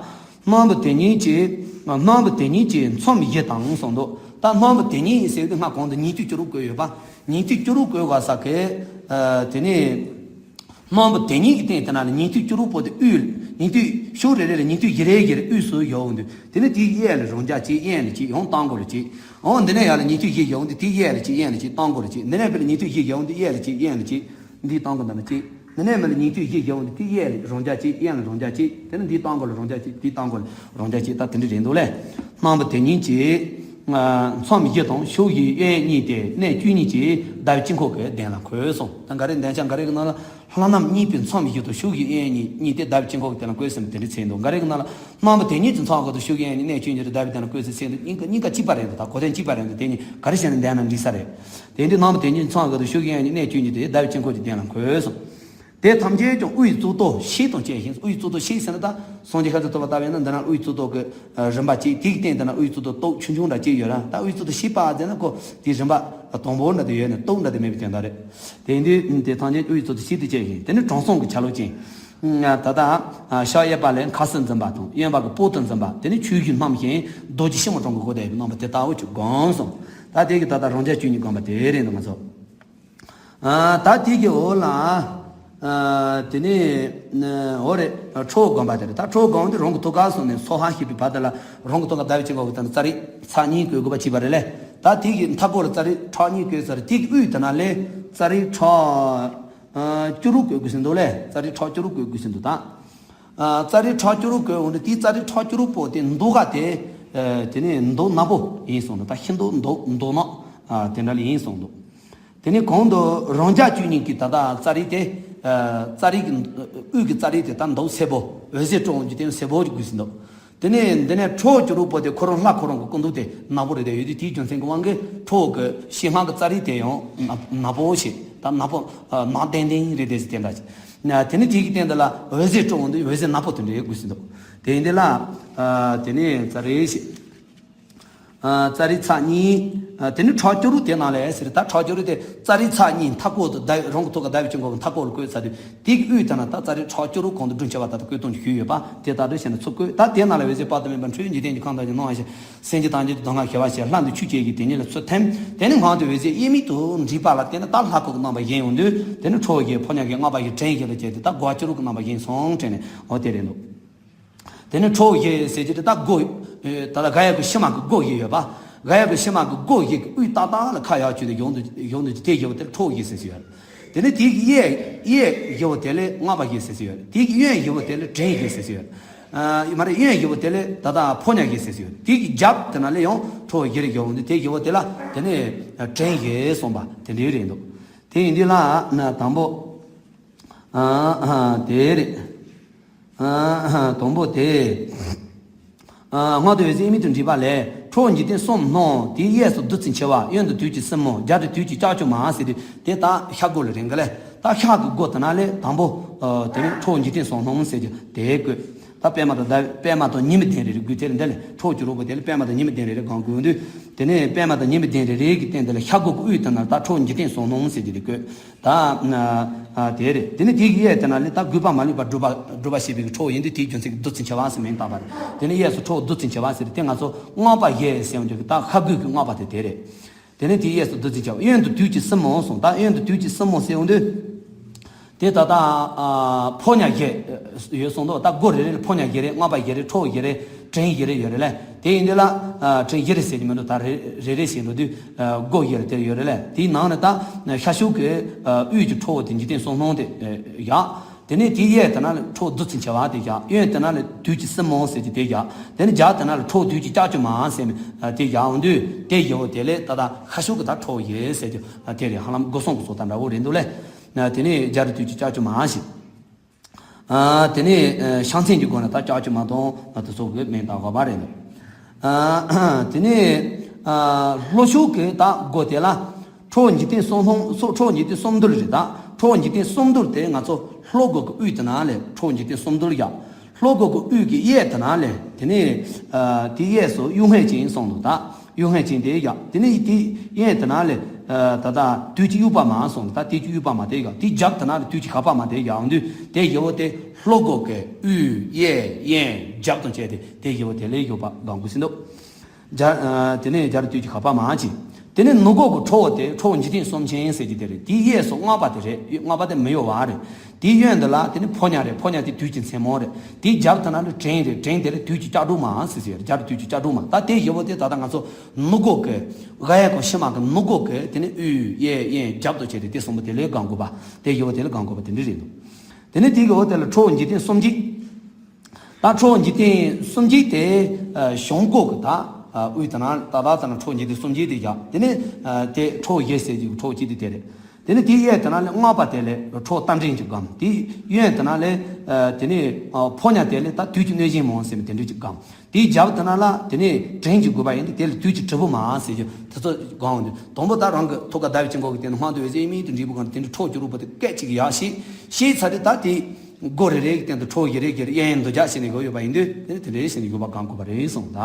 སྣང་བ་དེ་ཉིད་ཀྱི་སྣང་བ་དེ་ཉིད་ཀྱི་མཚམས་བཞི་དང་གསུངས་འདུག་ད་སྣང་བ་དེ་ཉིད་ཟེར་དུས་སྔ་གོང་དུ་ཉན་ཐོས་སྐྱེ་རུ་བཀོད་ཡོད་པ། ཉན་ཐོས་སྐྱེ་རུ་བཀོད་པ་ས་གི། དེ་ནས། སྣང་བ་དེ་ཉིད་ཀྱི་སྟེང་དེ་ན་ལ་ཉན་ཐོས་སྐྱེ་རུ་པོ་དེ་དབུས། ཉན་ཐོས་ཕྱོགས་རེ་རེ་ལ་ཉན་ཐོས་བཞི་རེ་བཞི་རེ་དབུས་སུ་ཡོད་འོང་དུས་དེ་ནས་དེའི་གཡས་ལ་རང་རྒྱལ་གཅིག་གཡོན་ལ་གཅིག་ཡང་སྟེང་སྒོ་ལ་གཅིག་འོང་དེ་ནས་ཡར་ལ་ཉན་ཐོས་བཞི་ཡོད་འོང་དུས་དེའི་གཡས་ལ་གཅིག་གཡོན་ལ་གཅིག་སྟེང་སྒོ་ལ་གཅིག་འདི་ནས་ཕར་ལ་ཉན་ཐོས་བཞི་ཡོད་འོང་དུས་གཡས་ལ་གཅིག་གཡོན་ལ་གཅིག་འདིའི་སྟེང་སྒོ་འདི་ན་གཅིག་འདི་ནས་མར་ལ་ཉན་ཐོས་བཞི་ཡོད་འོང་དུས་དེའི་གཡས་ལ་རང་རྒྱལ་གཅིག་གཡོན་ལ་རང་རྒྱལ་གཅིག་དེ་ནས་འདིའི་སྟེང་སྒོ་ལ་རང་རྒྱལ་གཅིག་དེའི་སྟེང་སྒོ་ལ་རང་རྒྱལ་གཅིག་ད་དེ་འདྲ་རེད་འདུག་ལས། སྣང་བ་དེ་ཉིད་ཀྱི། མཚམས་བཞི་དང་ཕྱོགས་བཞིའི་གཡས་གཉིས་ཏེ་གནས་བཅུ་གཉིས་ཀྱི་ཟླ་བའི་དཀྱིལ་འཁོར་གྱི་གདན་ལ་འཁོད་གསུངས། ད་འགའ་རེ་འདན་ཆ་འགའ་རེ་གི་ནང་ལ་སྣང་བ་གཉིས་པའི་མཚམས་བཞི་དང་ཕྱོགས་བཞིའི་གཡས་གཉིས་གཉིས་ཏེ་ཟླ་བའི་དཀྱིལ་འཁོར་གྱི་གདན་ལ་འཁོད་ཟེར་ནས་དེ་འདྲའི་ཚིག་འདུག་འགའ་རེ་གི་ནང་ལ་སྣང་བ་དེ་ཉིད་ཀྱི་མཚམས་སྒོ་དང་ཕྱོགས་ཀྱི་གཡས་གཉིས་གནས་བཅུ་གཉིས་ཏེ་ཟླ་བའི་གདན་ལ་འཁོད་ཟེར་ཚིག་འདུག་གཉིས་ཀ་གཉིས་ཀ་གཅིག་པ་རེད་འདུག་ད་གོ་དོན་གཅིག་པ་རེད་འདུག་དེ་ཉིད་ག་རེ་བྱས་ནས་འདན་ན་འགྲིག་ས་རེད། དེ་འདི་སྣང་བ་དེ་ཉིད་མཚམས་སྒོ་དང་ཕྱོགས་ཀྱི་གཡས་གཉིས་གནས་བཅུ་གཉིས་ཏེ་ཟླ་བའི་དཀྱིལ་འཁོར་གྱི་གདན་ལ་འཁོད་གསུངས། དེ་ཐམས་ཅད་ཀྱང་དབུའི་གཙུག་ཏོར་ཕྱེད་དང་བཅས་ཤིང་། དབུའི་གཙུག་ཏོར་ཕྱེད་ཟེར་ན་ད་སངས་རྒྱས་ཤཱཀྱ་ཐུབ་པ་ལྟ་བས་ན་འདི་ན་དབུའི་གཙུག་ཏོར་གྱི་རིམ་པ་གཅིག་དེའི་སྟེང་དེ་ན་དབུའི་གཙུག་ཏོར་ཏོག་ཆུང་ཆུང་འདྲ་གཅིག་ཡོད་ར། ད་དབུའི་གཙུག་ཏོར་ཕྱེད་པ་ཟེར་ན་ཁོ་དེའི་རིམ་པ་དང་པོ་འདྲ་དེ་ཡོད་ནས་ཏོག་འདྲ་དེ་མེད་པའི་དོན་དག་རེད། དེ་ཡིན་དུས་དེ་ཐམས་ཅད་དབུའི་གཙུག་ཏོར་ཕྱེད་དུ་བཅས་ཤིང་། དེ་ནི་དྲང་སྲོང་གི་ཆ་ལུགས་ཅན། ད་ལྟ་ཕྱག་གཡས་པ་ལས་མཁའ་སུ་འཛིན་པ་དང་། གཡོན་པ་གི་པོ་ཏི་འཛིན་པ། དེ་ནི་ཆོས་གོས་བསྣམས་ཤིང་རྡོ་རྗེ་ཕྱི་མ་དྲང་གི་སྒོ་དེ་ཡི་རྣམ་པ་དེ་ལྟ་བུ་ཅིག་བསྒོམ་གསུངས། ད་དེ་གི་ད་ལྟ་རང་རྒྱལ་བཅུ་གཉིས་བསྒོམ་པ་དེ་རེད་འདུག་ང་ཚོ། ཨ། ད་དེ་གི་འོག་ལ། ཨ། དེ་ནས། འོ་རེད། ཁྲོ་བོ་བསྒོམ་པ་དེ་རེད། ད་ཁྲོ་བོ་བསྒོམ་དུས་རང་གི་ཐུགས་ཀ་སོང་ནས་སོ་ཧ་ཞེས་པའི་བར་དེ་ལ་རང་གི་ཐུགས་ཀ་ཟླ་བའི་དཀྱིལ་འཁོར་གྱི་སྟེང་ན་ཙ་རི་ཚར་གཉིས་བཀོད་དགོས་པ་བྱས་པ་རེད་ལེ། ད་དེ་གི་མཐའ་སྐོར་ལ་ཙ་རི་ཕྲག་གཉིས་བཀོད་ཚར། དེ་གི་དབུས་དེ་ན་ལས་ཙ་རི་ཕྲག་ཨ། བཅུ་དྲུག་བཀོད་དགོས་ཟིན་འདུག་ལེ། ཙ་རི་ཕྲག་བཅུ་དྲུག་བཀོད་དགོས་ཟིན་འདུག་ད། ཨ། ཙ་རི་ཕྲག་བཅུ་དྲུག་བཀོད་འོང་དུས་དེའི་ཙ་རི་ཕྲག་བཅུ་དྲུག་པོ་དེ་མདོག་ག་དེ། ཨ། དེ་ནས་མདོག་ནག་པོ་ཡིན་གསུངས་འདུག་ད་ཤིང་མདོག་མདོག་མདོག་ནག་ཨ། དེ་འདྲ་ལ་ཡིན་གསུངས་འདུག་དེ་ནས་གོང་དུ་རང་རྒྱལ་བཅུ་གཉིས་ཀྱི་ད་ལྟ་ཙ་རི་དེ། ཨ། ཙ་རི་གི་དབུས་ཀྱི་ཙ་རི་དེ་ད་མདོག་སེར་པོ། འོད་ཟེར་སྤྲོ་འོང་རྒྱུ་དེ་སེར་པོ་ཞིག་དགོས་ཟིན་འདུག་དེ་ནས་འདི་ནས་ཁྲོ་བོ་བཅུ་དྲུག་པོ་དེ་ཁོ་རང་ལྷ་ཁོ་རང་གི་སྐུ་མདོག་དེ་ནག་པོ་རེད། དེ་ཡོད་དུས་དེའི་རྒྱུ་མཚན་གྱི་དབང་གིས་ཁྲོ་བོ་གི་ཕྱི་ནང་གི་ཙ་རི་དེ་ཡང་ནག་ནག་པོ་ཞིག་ད་ནག་པོ། ཨ། ནག་ཏན་ཏན་རེད་དེ་ཟེར་དེ་འདྲ་ཞིག་དེ་ནས་དེ་གི་སྟེང་དེ་ལ་འོད་ཟེར་སྤྲོ་འོང་དུས་འོད་ཟེར་ནག་པོ་དེ་འདྲ་ཡོད་དགོས་ཟིན་འདུག་དེ་ཡིན་དེ་ལ། ཨ། དེ་ནས་ཙ་རི་ཞིག་ཨ། ཙ་རི་ཚར་གཉིས། ཨ། དེ་ནི་ཕྲག་བཅུ་དྲུག་དེ་ནང་ལས་ཟེར། ད་ཕྲག་བཅུ་དྲུག་དེ་ཙ་རི་ཚར་གཉིས་མཐའ་སྐོར་དུ་ཟླ་རང་གི་ཐུགས་ཀ་ཟླ་བའི་དཀྱིལ་འཁོར་གྱི་མཐའ་སྐོར་ལ་བཀོད་ཚར་དུས་དེ་གི་དབུས་དེ་ན་ད་ཙ་རི་ཕྲག་བཅུ་དྲུག་གོང་དུ་སྒྲུབ་བྱ་བ་ད་ལྟ་བཀོད་སྟངས་ཀྱི་ཞུས་ཡོད་པ་དེ་ལྟར་དུ་བྱས་ནས་ཚུར་བཀོད། ད་དེ་ནང་ལས་འོད་ཟེར་དཔག་ཏུ་མེད་པ་འཕྲོས་འཇིག་རྟེན་གྱི་ཁམས་དག་གི་སྣང་བ་ཞིག་སེམས་ཅན་ཐམས་ཅད་དུ་གདམས་ངག་བྱེད་པ་ཞེས་ལྷ་འདི་ཆོས་ཅན་གྱི་དེ་ཉིད་ལ་ཚུར་ཐིམ། དེ་ནི་སྔོན་དུ་འོད་ཟེར་དབྱེར་མེད་དུ་འདྲེས་པ་ལ་བརྟེན་ནས་ད་ལྷ་སྐུ་གི་རྣམ་པ་བཞེངས་ཡོང་དུས་དེ་ནི་ཁྲོ་བོ་བཞི་ཕོ་ཉ་བཞི་སྔགས་པ་བཞི་བྲན་བཞི་ལ་བཅས་ཏེ་ད་སྒོ་བཅུ་དྲུག་གི་རྣམ་པ་བཞེངས་སོང་དྲན་ནས་འོ་དེ་རེད་འདུག་དེ་ནས་ཁྲོ་བོ་བཞི་ཟེར་གྱི་དེ་ད་སྒོ། ད་ལྟ་ག་ཡ་གི་ཕྱི་མ་གི་སྒོ་བཞི་ཡོད་པ། ག་ཡ་གི་ཕྱི་མ་གི་སྒོ་བཞི་གི་དབུས་ཏག་ཏག་ལ་ཁ་ཡར་བཅུག་སྟེ་ཡོང་དུ་ཡོང་དུ་དེ་བཞི་པོ་དེ་ལ་ཁྲོ་བོ་བཞི་ཟེར་གྱི་ཡོད། དེ་ནས་དེ་གི་གཡས་གཡས་བཞི་པོ་དེ་ལ་སྔགས་པ་བཞི་ཟེར་གྱི་ཡོད། དེ་གི་གཡོན་བཞི་པོ་དེ་ལ་བྲན་བཞི་ཟེར་གྱི་ཡོད། ཨ། མ་རེད། གཡོན་བཞི་པོ་དེ་ལ་ད་ལྟ་ཕོ་ཉ་བཞི་ཟེར་གྱི་ཡོད། དེ་གི་རྒྱབ་དེ་ན་ལ་ཡང་ཁྲོ་བོ་བཞི་རེ་བཞི་པོ་འདུག་དེ་བཞི་པོ་དེ་ལ་དེ་ནས་བྲན་བཞི་གསུངས་པ་དེ་འདྲའི་རེད་འདུག་དེ་ཡིན་དུས་ལ་ན་དང་པོ། ཨ། ཨ། དེ་རེད། ཨ། དང་པོ་དེ། ཨ། སྔོན་དུ་འོད་ཟེར་དབྱེར་མེད་དུ་འདྲེས་པ་ལས་ཁྲོ་བོ་འཇིག་རྟེན་གསུམ་སྣང་། དེའི་གཡས་སུ་བདུད་རྩི་འཁྱིལ་བ། གཡོན་དུ་དུས་ཀྱི་སྲིན་མོ། རྒྱབ་ཏུ་དུས་ཀྱི་ལྕགས་ཀྱུ་མ་ཟེར་དུས་དེ་ད་ཤར་སྒོ་ལ་རེད་ག་ལེ། ད་ཤར་གྱི་སྒོ་དེ་ན་ལས་དང་པོ། ཨ། དེ་ནས་ཁྲོ་བོ་འཇིག་རྟེན་གསུམ་སྣང་ཟེར་གྱི་དེ་བཀོད། ད་པད་མ་དང་ཟླ་པད་མ་དང་ཉི་མའི་གདན་རེ་རེ་བཀོད། དེ་ལ་འདི་ལས་ཁྲོ་བོ་བཅུ་དྲུག་པོ་དེ་ལ་པད་མ་དང་ཉི་མའི་གདན་རེ་རེ་སྒོམ་དགོས་དུས་དེ་ནས་པད་མ་དང་ཉི་མའི་གདན་རེ་རེ་གི་སྟེང་དེ་ལ་ཤར་སྒོ་གི་དབུས་དེ་ན་ད་ཁྲོ་བོ་འཇིག་རྟེན་གསུམ་སྣང་ཟེར་གྱི་དེ་བཀོད། ད། ཨ། དེ་རེད། དེ་ནས་དེ་གི་གཡས་དེ་ན་ལས་ད་དགོས་པ་མ་ལུས་པ་སྒྲུབ་པ་སྒྲུབ་པ་བྱེད་པའི་ཁྲོ་བོ་ཡིན་དུས་དེའི་རྒྱུ་མཚན་གྱིས་བདུད་རྩི་འཁྱིལ་བ་ཟེར་མིང་བཏགས་པ་རེད། དེ་ནས་གཡས་སུ་ཁྲོ་བོ་བདུད་རྩི་འཁྱིལ་བ་ཟེར་དེ་ང་ཚོ་སྔགས་པ་བཞི་ཟེར་ཡོང་དུས་ད་ཤར་སྒོ་གི་སྔགས་པ་དེ་དེ་རེད། དེ་ནས་དེའི་གཡས་སུ་བདུད་རྩི་འཁྱིལ་བ། གཡོན་དུ་དུས་ཀྱི་སྲིན་མོ་གསུངས། ད་གཡོན་དུ་དུས་ཀྱི་སྲིན་མོ་ཟེར་ཡོང་དུས། དེ་ད་ལྟ་ཨ་ཕོ་ཉ་བཞི་ཡོད་གསུངས་འདུག་ད་སྒོ་རེ་རེ་ལ་ཕོ་ཉ་བཞི་རེ། སྔགས་པ་བཞི་རེ། ཁྲོ་བོ་བཞི་རེ། བྲན་བཞི་རེ་ཡོད་རེད་ལ། དེ་ཡིན་དུས་ལ་ཨ་བྲན་བཞི་རེ་ཟེར་གྱི་མི་འདུག་ད་རེ་རེ་རེ་བྱས་འགྲོ་དུས་ཨ་སྒོ་བཞི་རེ་དེར་ཡོད་རེད་ལ། དེའི་ནང་ནས་ད་ཤར་ཕྱོགས་ཀྱི་ཨ་དབུས་ཀྱི་ཁྲོ་བོ་དེ་འཇིག་རྟེན་གསུམ་སྣང་དེ་ཨ་བཞག་དེ་ནས་དེའི་གཡས་དེ་ན་ལ་ཁྲོ་བོ་བདུད་རྩི་འཁྱིལ་བ་དེ་བཞག་གཡོན་དེ་ན་ལ་དུས་ཀྱི་སྲིན་མོ་ཟེར་གྱི་དེ་བཞག་དེ་ནས་རྒྱབ་དེ་ན་ལ་ཁྲོ་བོ་དུས་ཀྱི་ལྕགས་ཀྱུ་མ་ཟེར་མི་ཨ་དེ་བཞག་འོང་དུས་དེ་བཞི་པོ་དེ་ལས་ད་ལྟ་ཤར་ཕྱོགས་ཀྱི་ད་ཁྲོ་བོ་བཞི་ཟེར་གྱི་ཨ་དེ་རེད། ཧ་ལམ་སྒོ་གསུམ་གྱི་ཚོགས་དང་འདྲ་བོ་རེད་འདུག་ལ། དེ་ནས་རྒྱབ་རི་དུས་ཀྱི་ལྕགས་ཀྱུ་མ་ཞིག་ཨ། དེ་ནས་ཨ་ཕྱག་མཚན་གྱི་སྒོ་ནས་ད་ལྕགས་ཀྱུ་མ་དང་དེ་ཚོ་གི་མིང་བཏགས་དགོས་པ་རེད། ཨ། དེ་ནས་ཨ་ལྷོ་ཕྱོགས་ཀྱི་ད་སྒོ་དེ་ལ་ཁྲོ་བོ་འཇིག་རྟེན་གསུམ་སྣང་སོགས་ཁྲོ་བོ་འཇིག་རྟེན་གསུམ་འདུལ་རེད། ད་ཁྲོ་བོ་འཇིག་རྟེན་གསུམ་འདུལ་དེ་ང་ཚོ་ལྷོ་སྒོ་གི་དབུས་དེ་ན་ལས་ཁྲོ་བོ་འཇིག་རྟེན་གསུམ་འདུལ་བཞག་ལྷོ་སྒོ་གི་དབུས་ཀྱི་གཡས་དེ་ན་ལས་དེ་ནས་ཨ་དེའི་གཡས་སུ་གཡུལ་ངན་ཅན་གསུངས་འདུག་ད་གཡུལ་ངན་ཅན་དེ་བཞག་དེ་ནས་དེའི་གཡས་དེ་ན་ལས་ཨ་ད་ལྟ་དུས་ཀྱི་དབྱུག་པ་མ་གསུངས་འདུག་ད་དུས་ཀྱི་དབྱུག་པ་མ་དེ་བཞག་དེའི་རྒྱབ་དེ་ན་ལས་དུས་ཀྱི་ག་པ་མ་དེ་བཞག་འོང་དུས་དེ་བཞི་པོ་དེ་ལྷོ་སྒོ་གི་དབུས་གཡས་གཡོན་རྒྱབ་དང་བཅས་ཏེ་དེ་བཞི་པོ་དེ་ལས་བཞི་པ་སྒོམ་དགོས་ཟིན་འདུག་རྒྱ། ཨ། དེ་ནས་རྒྱ་རི་དུས་ཀྱི་ག་པ་མ་ཅི། དེ་ནས་ནུབ་སྒོ་གི་ཁྲོ་བོ་དེ་ཁྲོ་བོ་འཇིག་རྟེན་གསུམ་མཁྱེན་ཟེར་གྱི་དེ་རེད། དེའི་གཡས་སུ་སྔགས་པ་དེ་རེད། སྔགས་པ་དེ་མི་གཡོ་བ་རེད། དེའི་གཡོན་དེ་ལ་དེ་ནི་ཕོ་ཉ་རེད། ཕོ་ཉ་དེ་དུས་ཀྱི་མཚན་མོ་རེད། དེའི་རྒྱབ་དེ་ན་ལ་བྲན་རེད། བྲན་དེ་ལ་དུས་ཀྱི་ལྕགས་སྒྲོག་མ་ཟེར་ཟེར་རྒྱ་རི་དུས་ཀྱི་ལྕགས་སྒྲོག་མ། ད་དེ་བཞི་པོ་དེ་ད་ལྟ་ང་ཚོ་ནུབ་སྒོ་གི་གཡས་གཡོན་གང་ཕྱི་མ་གི་ནུབ་སྒོ་གི་དེ་ནི་དབུས་གཡས་གཡོན་རྒྱབ་ཏུ་བྱས་ཏེ་དེ་གསུམ་པོ་དེ་ལས་སྒོམ་དགོས་པ། དེ་བཞི་པོ་དེ་ལས་སྒོམ་དགོས་པ་དེ་འདྲ་རེད་འདུག་དེ་ནས་དེའི་འོག་དེ་ལ་ཁྲོ་བོ་འཇིག་རྟེན་གསུམ་མཁྱེན། ད་ཁྲོ་བོ་འཇིག་རྟེན་གསུམ་མཁྱེན་དེ་ཨ་བྱང་སྒོ་གི་ད་ཨ་དབུས་དེ་ན་ད་ད་ད་ན་ཁྲོ་བོ་འཇིག་རྟེན་གསུམ་མཁྱེན་དེ་བཞག་དེ་ནས་ཨ་དེ་ཁྲོ་བོ་བཞི་ཟེར་གྱི་ཁྲོ་བོ་གཅིག་དེ་དེ་རེད། དེ་ནས་དེའི་གཡས་དེ་ན་ལས་སྔགས་པ་དེ་ལས་ཁྲོ་རྟ་མགྲིན་གྱི་སྒོམ། དེའི་གཡོན་དེ་ན་ལས་ཨ་དེ་ནས་ཨ་ཕོ་ཉ་དེ་ལས་ད་དུས་ཀྱི་གནོད་སྦྱིན་མོ་ཟེར་མི་དེ་འདྲ་གྱི་སྒོམ། དེའི་རྒྱབ་དེ་ན་ལ་དེ་ནས་བྲན་གྱི་དགོས་པ་ཡིན་ཏེ། དེ་ལས་དུས་ཀྱི་དྲིལ་བུ་མ་ཟེར་རྒྱུ་དེ་ཚོ་སྒོམ་འོང་དུས། དང་པོ་ད་རང་གི་ཐུགས་ཀ་ཟླ་བའི་དཀྱིལ་འཁོར་གྱི་སྟེང་དུ་དབང་དུ་འོད་ཟེར་དབྱིག་གཉེན་དུ་འདྲིས་པའི་སྒང་དེ་འདྲ་ཁྲོ་བཅུ་དྲུག་པོ་དེ་སྐད་ཅིག་ཡར་བཤད། བཤད་ཚར་དུས་ད་དེ་སྒོ་རེ་རེ་གི་སྟེང་དུ་ཁྲོ་བོ་བཞི་རེ་བཞི་རེ་གཡས་གཡོན་འདུ་རྒྱག་བྱས་ནས་སྒོམ་ཡོད་པ་ཡིན་དུས། དེ་ནས་དེ་འདྲ་བྱས་ནས་དགོས་པ་སྒོམ་དགོས་པ་རེད་གསུངས། ད་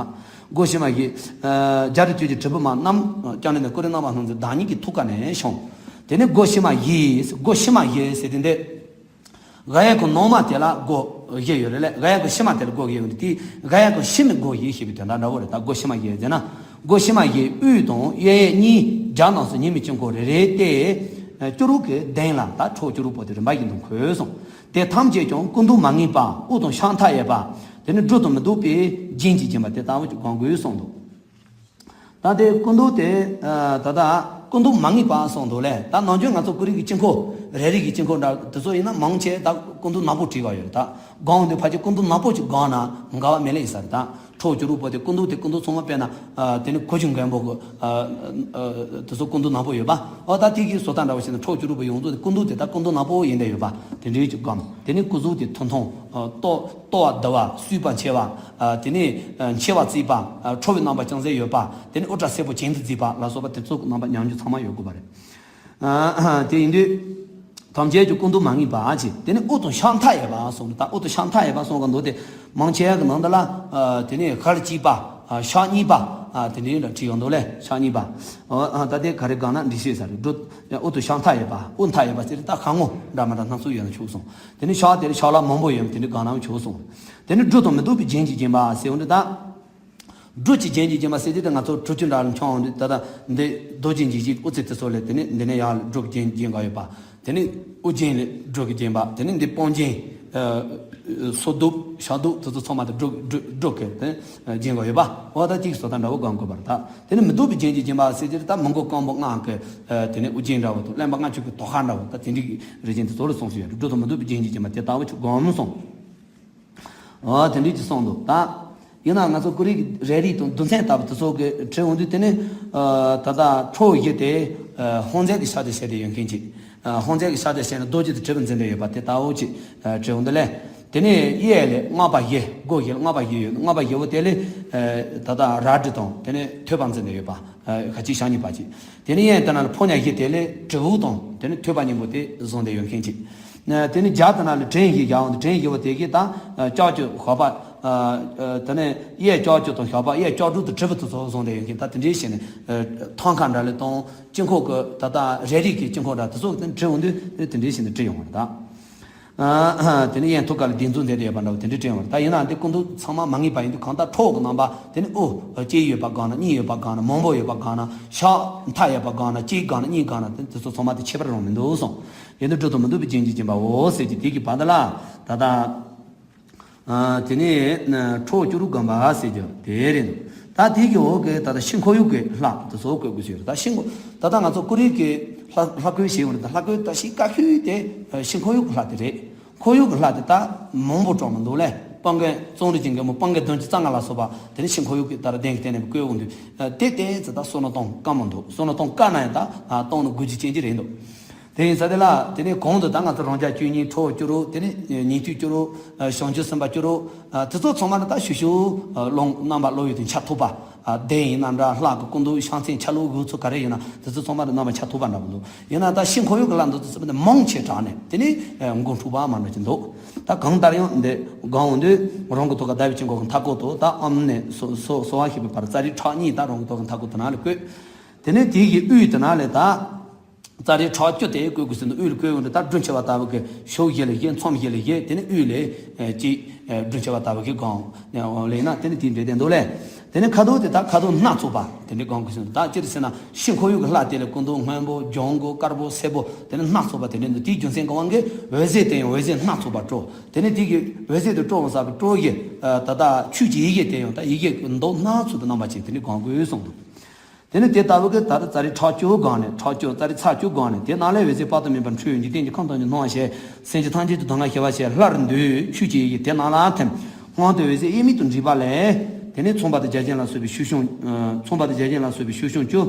སྒོ་ཕྱི་མ་བཞི། ཨ་རྒྱ་རི་དུས་ཀྱི་དྲིལ་བུ་མ་རྣམས་ཀྱང་ནི་ནི་ཀུ་རུ་རྣམ་པ་སྣང་མཛད་བདག་ཉིད་ཀྱི་ཐུགས་ཀ་ནས་བྱུང་། དེ་ནས་སྒོ་ཕྱི་མ་བཞི། སྒོ་ཕྱི་མ་བཞི་ཟེར་དུས་འདི། སྒ་ཡ་གི་ནང་མ་དེ་ལ་སྒོ་བཞི་ཡོད་རེད་ལ། སྒ་ཡ་གི་ཕྱི་མ་དེ་ལ་སྒོ་བཞི་ཡོད་རེད། དེ་སྒ་ཡ་གི་ཕྱི་མའི་སྒོ་བཞི་ཞེས་པའི་དོན་དག་འདྲ་བོ་རེད། ད་སྒོ་ཕྱི་མ་བཞི་ཟེར་ན། སྒོ་ཕྱི་མ་བཞི་དབུས་དང་གཡས་གཡོན་གཉིས། རྒྱབ་རྣམས་སུ་ཉི་མའི་དཀྱིལ་འཁོར་རེ་རེ་སྟེ། ཨ་བཅུ་དྲུག་གི་གདན་ལ་ད་ཁྲོ་བོ་བཅུ་དྲུག་པོ་དེ་རིམ་པ་བཞིན་དུ་འཁོད་གསུངས། དེ་ཐམས་ཅད་ཀྱང་སྐུ་མདོག་མ་ངེས་པ། དབུ་དང་ཕྱག་མཐའ་ཡས་པ། དེ་ནི་སྦྲུལ་དང་མི་སྡུག་པའི་རྒྱན་གྱིས་བརྒྱན་པ་དེ་ལྟ་བུ་ཅིག་སྒོམ་དགོས་གསུངས་འདུག། ད་དེ་སྐུ་མདོག་དེ་ཨ་ད་ལྟ་སྐུ་མདོག་མ་ངེས་པ་གསུངས་འདུག་ལས། ད་ནམ་རྒྱུན་ང་ཚོ་ཀུ་རེ་གི་དཀྱིལ་འཁོར། རེ་རེ་གི་དཀྱིལ་འཁོར་འདྲ་དེ་ཚོ་ཡིན་ན་མང་ཆེ་ད་སྐུ་མདོག་ནག་པོ་བྲིས་པ་ཡོད་རེད། ད་སྒོམ་འོང་དུས་ཕལ་ཆེར་སྐུ་མདོག་ནག་པོ་ཅིག་སྒོམ་ན་འགལ་བ་མེད་ལེ་ཡིན་ས་རེད། ད་ཁྲོ་བོ་བཅུ་དྲུག་པོ་དེ་སྐུ་མདོག་དེ་སྐུ་མདོག་ཚང་མ་དཔེར་ན་ཨ་དེ་ནི་གོས་ཆེན་མགོན་པོ་གི་ཨ་ཨ་དེ་ཚོ་སྐུ་མདོག་ནག་པོ་ཡོད་པ། ཨོ་ད་དེ་གི་བཟོ་ལྟ་འདྲ་བོ་བྱས་ན་ཁྲོ་བོ་བཅུ་དྲུག་པོ་ཡོངས་རྫོགས་དེ་སྐུ་མདོག་དེ་ད་སྐུ་མདོག་ནག་པོ་ཡིན་བསྡད་ཡོད་པ་དེ་འདྲའི་ཅིག་སྒོམ། དེ་ནི་སྐུ་གཟུགས་དེ་ཐུང་ཐུང་། ཨ་ལྟོ་ལྟོ་བ་བསྡུ་བ། བསུས་པ་མཆེ་བ། ཨ་དེ་ནས་ཨ་མཆེ་བ་གཙིགས་པ། ཨ་ཁྲོ་བོའི་རྣམ་པ་ཅུང་ཟད་ཡོད་པ། དེ་ནས་དབུ་སྐྲ་སེར་པོ་གྱེན་དུ་བརྫིས་པ་ལ་སོགས་པ་དེ་ཚོ་གི་རྣམ་པ་ཉམས་རྒྱུ་ཚང་མ་ཡོད་དགོས་པ་རེད། ཨ་དེ་ཡིན་དུས་ཐམས་ཅད་ཀྱི་སྐུ་མདོག་མ་ངེས་པ་ཅིག། དེ་ནས་དབུ་དང་ཕྱག་མཐའ་ཡས་པ་གསུངས། ད་དབུ་དང་ཕྱག་མཐའ་ཡས་པ་གསུངས་ག་འདུག་སྟེ། མང་ཆེ་བ་གི་ནང་དུ་ལ་ཨ་དེ་ནས་ཞལ་གཅིག་པ། ཨ་ཕྱག་གཉིས་པ། ཨ་དེ་འདྲའི་འདྲ་བྲིས་ཡོང་འདུག་ལས། ཕྱག་གཉིས་པ། ཨ་ད་དེ་ག་རེ་སྒོམ་ན་འགྲིག་ཤེས་ས་རེད། སྒྲུབ། དབུ་དང་ཕྱག་མཐའ་ཡས་པ། དབུ་མཐའ་ཡས་པ་ཟེར་ད་ཁ་ངོ་འདྲ་མི་འདྲ་སྣ་ཚོགས་ཡོད་ན་ཆོག་གསུངས། དེ་ནས་ཕྱག་དེ་ལ་ཕྱག་ལ་མང་པོ་ཡོད་དེ་འདྲ་སྒོམ་ན་ཆོག་གསུངས། དེ་ནས་སྦྲུལ་དང་མི་སྡུག་པའི་རྒྱན་གྱིས་བརྒྱན་པ་ཟེར་འོང་དུས་ད། སྦྲུལ་གྱི་རྒྱན་གྱིས་བརྒྱན་པ་ཟེར་དུས་ད་ང་ཚོ་གྲུ་ཆུ་འདྲ་ལ་མཆོང་འོང་དུས་ད་ལྟ་འདི་རྡོ་རྗེ་འཇིགས་བྱེད་དབུ་རྩེ་དེ་ཚོ་ལས་དེ་ནས་འདི་ནས་ཡར་སྦྲུལ་གྱི་རྒྱན་བརྒྱན་ག་ཡོད་པ། དེ་ནས་དབུ་རྒྱན་ལས་སྦྲུལ་གྱིས་བརྒྱན་པ། དེ་ནས་འདི་པང་རྒྱན། ཨ་སོ་གདུབ་ཞབས་གདུབ་དེ་ཚོ་ཚང་མ་དེ་སྦྲུལ་སྦྲུལ་སྦྲུལ་གྱིས་དེ་བརྒྱན་ག་ཡོད་པ། འོ་ད་ཅིག་བཟོ་ལྟ་འདྲ་བོ་སྒོམ་དགོས་པ་རེད། ད་དེ་ནས་མི་སྡུག་པའི་རྒྱན་གྱིས་བརྒྱན་པ་ཟེར་དུས་ད་མི་མགོ་སྐམ་པོ་ལྔ་གི་ཨ་དེ་ནས་དབུ་རྒྱན་འདྲ་བོ་དང་གླེན་པ་ལྔ་མཆོད་ཀྱི་དོ་ཤལ་འདྲ་བོ། ད་དེ་འདྲའི་རིགས་ཅན་དེ་ཚོ་ལ་གསུངས་སུ་ཡོད་རེད། སྦྲུལ་དང་མི་སྡུག་པའི་རྒྱན་གྱིས་བརྒྱན་པ་དེ་ལྟ་བུ་ཅིག་སྒོམ་གསུངས། ཨ་དེ་འདྲའི་ཅིག་གསུངས་འདུག། ད་ཡིན་ན་ང་ཚོ་ཀུ་རེ་རེ་རེ་དང་མདོ་ཚན་ལྟ་བུ་དེ་ཚོ་གི་བྲིས་འོང་དུས་དེ་ནི་ཨ་ད་ལྟ་ཁྲོ་བོ་བཞི་དེ་ཨ་ཧཱུྃ་རྫས་ཀྱི་ཕྱག་རྒྱ་བྱས་ཏེ་ཡོད་མཁན་ཅིག། ཨ་ཧཱུྃ་རྫས་ཀྱི་ཕྱག་རྒྱ་བྱས་ནས་རྡོ་རྗེ་དང་དྲིལ་བུ་འཛིན་ཏེ་ཡོད་པ་དེ་ལྟ་བུ་ཅིག་ཨ་བྲིས་འོང་དུས་ལས། དེ་ནས་གཡས་ལས་སྔགས་པ་བཞི། སྒོ་བཞི་ལ་སྔགས་པ་བཞི་ཡོད། སྔགས་པ་བཞི་པོ་དེ་ལས་ཨ་ད་ལྟ་རལ་གྲི་དང་དེ་ནས་ཐོད་པ་འཛིན་ཏེ་ཡོད་པ། ཨ་ཁ་ཅིག་ཞབས་གཉིས་པ་ཅིག། དེ་ནས་གཡོན་དེ་ན་ལ་ཕོ་ཉ་བཞི་དེ་ལས་དྲིལ་བུ་དང་དེ་ནས་ཐོད་པ་གཉིས་པོ་དེ་བཟུང་སྟེ་ཡོད་མཁན་ཅིག། ཨ་དེ་ནས་རྒྱབ་དེ་ན་ལ་བྲན་བཞི་བཞག་འོང་དུས་བྲན་བཞི་པོ་དེ་གིས་ད་ཨ་ལྕགས་ཀྱུ་ཞགས་པ། ཨ་ཨ་དེ་ནས་གཡས་ལྕགས་ཀྱུ་དང་ཞགས་པ། གཡས་ལྕགས་སྦྲུལ་དང་དྲིལ་བུ་དེ་ཚོ་བཟུང་སྟེ་ཡོད་མཁན། ད་དེ་འདྲའི་བྱས་ནས་ཨ་ཐང་ཀ་འདྲ་ལས་དང་དཀྱིལ་འཁོར་གྱི་ད་ལྟ་རལ་གྲི་གི་དཀྱིལ་འཁོར་འདྲ་དེ་ཚོ་དེ་བྲིས་འོང་དུས་དེ་འདྲའི་བྱས་ནས་བྲིས་ཡོང་བ་རེད་ད། ཨ་དེ་ནས་གཡོན་ཐུགས་ཀ་ལ་སྡིགས་མཛུབ་མཛད་དེ་ཡོད་པ་འདྲ་བོ་དེ་འདྲའི་བྲིས་ཡོང་བ་རེད། ད་ཡིན་ནའང་འདི་སྐུ་མདོག་ཚང་མ་མ་ངེས་པ་ཡིན་དུས་གང་ལྟར་ཁྲོ་བོ་གི་རྣམ་པ་དེ་ནི་དབུ་ལྕེ་ཡོད་པ་སྒོམ་ན། གཉིས་ཡོད་པ་སྒོམ་ན། མང་པོ་ཡོད་པ་སྒོམ་ན། ཕྱག་མཐའ་ཡས་པ་སྒོམ་ན། གཅིག་སྒོམ་ན། གཉིས་སྒོམ་ན། དེ་དེ་ཚོ་ཚང་མ་དེ་ཁྱད་པར་རང་མི་འདུག་གསུངས། ཡིན་དུས་སྦྲུལ་དང་མི་སྡུག་པའི་རྒྱན་གྱིས་བརྒྱན་པའོ་ཟེར་གྱི་དེ་གི་བར་དུ་ལ་ད་ལྟ། ཨ་དེ་ནས་ཁྲོ་བོ་བཅུ་དྲུག་སྒོམ་པ་ཟེར་རྒྱུ་དེ་རེད་འདུག། ད་དེ་གི་འོག་གི་ད་ལྟ་ཤིང་འཁོར་ཡུག་གི་ལྷ་དེ་ཚོ་བཀོད་དགོས་ཟེར། ད་ཤིང་འཁོར་ད་ལྟ་ང་ཚོ་ཀུ་རེ་གི་ལྷ་ལྷ་བཀོད་བྱེད་ཡོང་རེད། ད་ལྷ་བཀོད་ད་ཤིང་དཀར་ཤོས་དེ་ཤིང་འཁོར་ཡུག་གི་ལྷ་དེ་རེད། འཁོར་ཡུག་གི་ལྷ་དེ་ད་མང་པོ་བཀྲམ་མི་འདུག་ལས། སྤང་རྒན་གཙང་རུ་གྱི་རྒན་མོ་སྤང་རྒན་བདུན་ཅུ་རྩ་ལྔ་ལ་སོགས་པ་དེ་ནས་ཤིང་འཁོར་ཡུག་གི་ད་ལྟ་གདན་གྱི་སྟེང་ནས་བཀོད་འོང་དུས་དེ་ཏོག་ཙམ་ད་བསོད་ནམས་གཏོང་དཀའ་མོ་འདུག། བསོད་ནམས་གཏོང་དཀའ་ན་ཡང་ད་གཏོང་ན་དགོས་རྒྱུ་ཅན་གྱི་རེད་འདུག། དེ་ཡིན་ས་དེ་ལ་དེ་ནས་གོང་དུ་ད་ང་ཚོ་རང་རྒྱལ་བཅུ་གཉིས། ཁྲོ་བོ་བཅུ་དྲུག། དེ་ནས་ཉན་ཐོས་བཅུ་དྲུག། བྱང་ཆུབ་སེམས་དཔའ་བཅུ་དྲུག། དེ་ཚོ་ཚང་མ་ནི་ད་ཤུགས་ཤུགས་ལོང་རྣམ་པ་ཀློག་ཡུལ་དུ་འཆར་ཐུབ་པ། གདན་ཡིན་ན་འདྲ། ལྷ་གི་སྐུ་མདོག་ཕྱག་མཚན་ཆ་ལུགས་དགོས་ཚུལ་ག་རེ་ཡིན་ན་དེ་ཚོ་ཚང་མ་ནི་རྣམ་པ་འཆར་ཐུབ་པ་འདྲ་པོ་འདུག། ཡིན་ན་ད་ཤིང་འཁོར་ཡུག་གི་ལྷ་འདི་ཚོ་ཚང་མ་ནི་མང་ཆེ་དྲགས་ནས་དེ་ནས་མགོ་འཁྲུག་པ་མ་འདྲ་ཅིག་འདུག། ད་གང་ལྟར་ཡང་འདི་སྒོམ་འོང་དུས་རང་གི་ཐུགས་ཀ་ཟླ་བའི་དཀྱིལ་འཁོར་གྱི་མཐའ་སྐོར་དུ་ད་ཨོཾ་ནས་སོ་སོ་སོ་བ་ཞེས་པའི་བར་ཙཱ་རི་ཕྲག་གཉིས་ད་རང་གི་ཐུགས་ཀ་མཐའ་སྐོར་དེ་ན་ལ་བཀོད། དེ་ནས་དེ་གི་དབུས་དེ་ན་ལས་ད། ཙཱ་རི་ཕྲག་བཅུ་དེ་བཀོད་དགོས་ཟེར་འདུག། དབུས་ལ་བཀོད་འོང་དུས་ད་སྦྲུལ་མཆེ་བ་ལྟ་བུ་གི་ཕྱོགས་བཞི་ལ་བཞི། མཚམས་བཞི་ལ་བཞི། དེ་ནས་དབུས་ལ་ཨ་གཅིག། ཨ་སྦྲུལ་མཆེ་བ་ལྟ་བུ་གི་སྒོམ་ལས་ན་དེ་ནས་དེའི་འགྲེལ་བསྟན་འདུག་ལས། དེ་ནས་ཁ་དོག་དེ་ད་ཁ་དོག་སྣ་ཚོགས་པ་དེ་འདྲའི་སྒོམ་དགོས་ཟེར་འདུག། ད་སྤྱིར་ཟེར་ན་ཤིང་འཁོར་ཡུག་གི་ལྷ་དེ་ལ་སྐུ་མདོག་སྔོན་པོ་ལྗང་གུ་དཀར་པོ་སེར་པོ་དེ་ནས་སྣ་ཚོགས་པ་དེ་འདྲའི་འདུག། དེའི་རྒྱུ་མཚན་གྱི་དབང་གིས་འོད་ཟེར་དེ་ཡང་འོད་ཟེར་སྣ་ཚོགས་པ་སྤྲོ། དེ་ནས་དེ་གི་འོད་ཟེར་དེ་སྤྲོ་འོང་ས་གི་སྤྲོ་ཡི་ད་ལྟ་ཆོས་ཀྱི་ཡི་གེ་དེ་ཡང་ད་ཡི་གེ་གི་མདོག་སྣ་ཚོགས་དེ་རྣམ་པ་ཅན་དེ་འདྲའི་སྒོམ་དགོས་གསུངས་འདུག། དེ་ནས་དེ་ལྟ་བུ་གི་ད་ལྟ་ཙཱ་རི་ཕྲག་བཅུ་སྒོམ་ནས། ཕྲག་བཅུ་ཙཱ་རི་ཚར་བཅུ་སྒོམ་ནས། དེ་ནང་ལས་འོད་ཟེར་དཔག་ཏུ་མེད་པ་འཕྲོས། འཇིག་རྟེན་གྱི་ཁམས་ཐམས་ཅད་སྣང་བ་ཞེས། སེམས་ཅན་ཐམས་ཅད་ཀྱི་སྡུག་བསྔལ་ཞི་བར་བྱེད། སླར་འདུས་ཆོས་ཀྱི་ཡི་གེ་དེ་ནང་ལ་ཐིམ། སྔོན་དུ་འོད་ཟེར་དབྱེར་མེད་དུ་འདྲེས་པ་ལས། དེ་ནས་མཚུངས་པ་དང་རྒྱ་ཅན་ལ་སོགས་པའི་ཤུགས་བྱུང་། མཚུངས་པ་དང་རྒྱ་ཅན་ལ་སོགས་པའི་ཤུགས་བྱུང་བཅུ།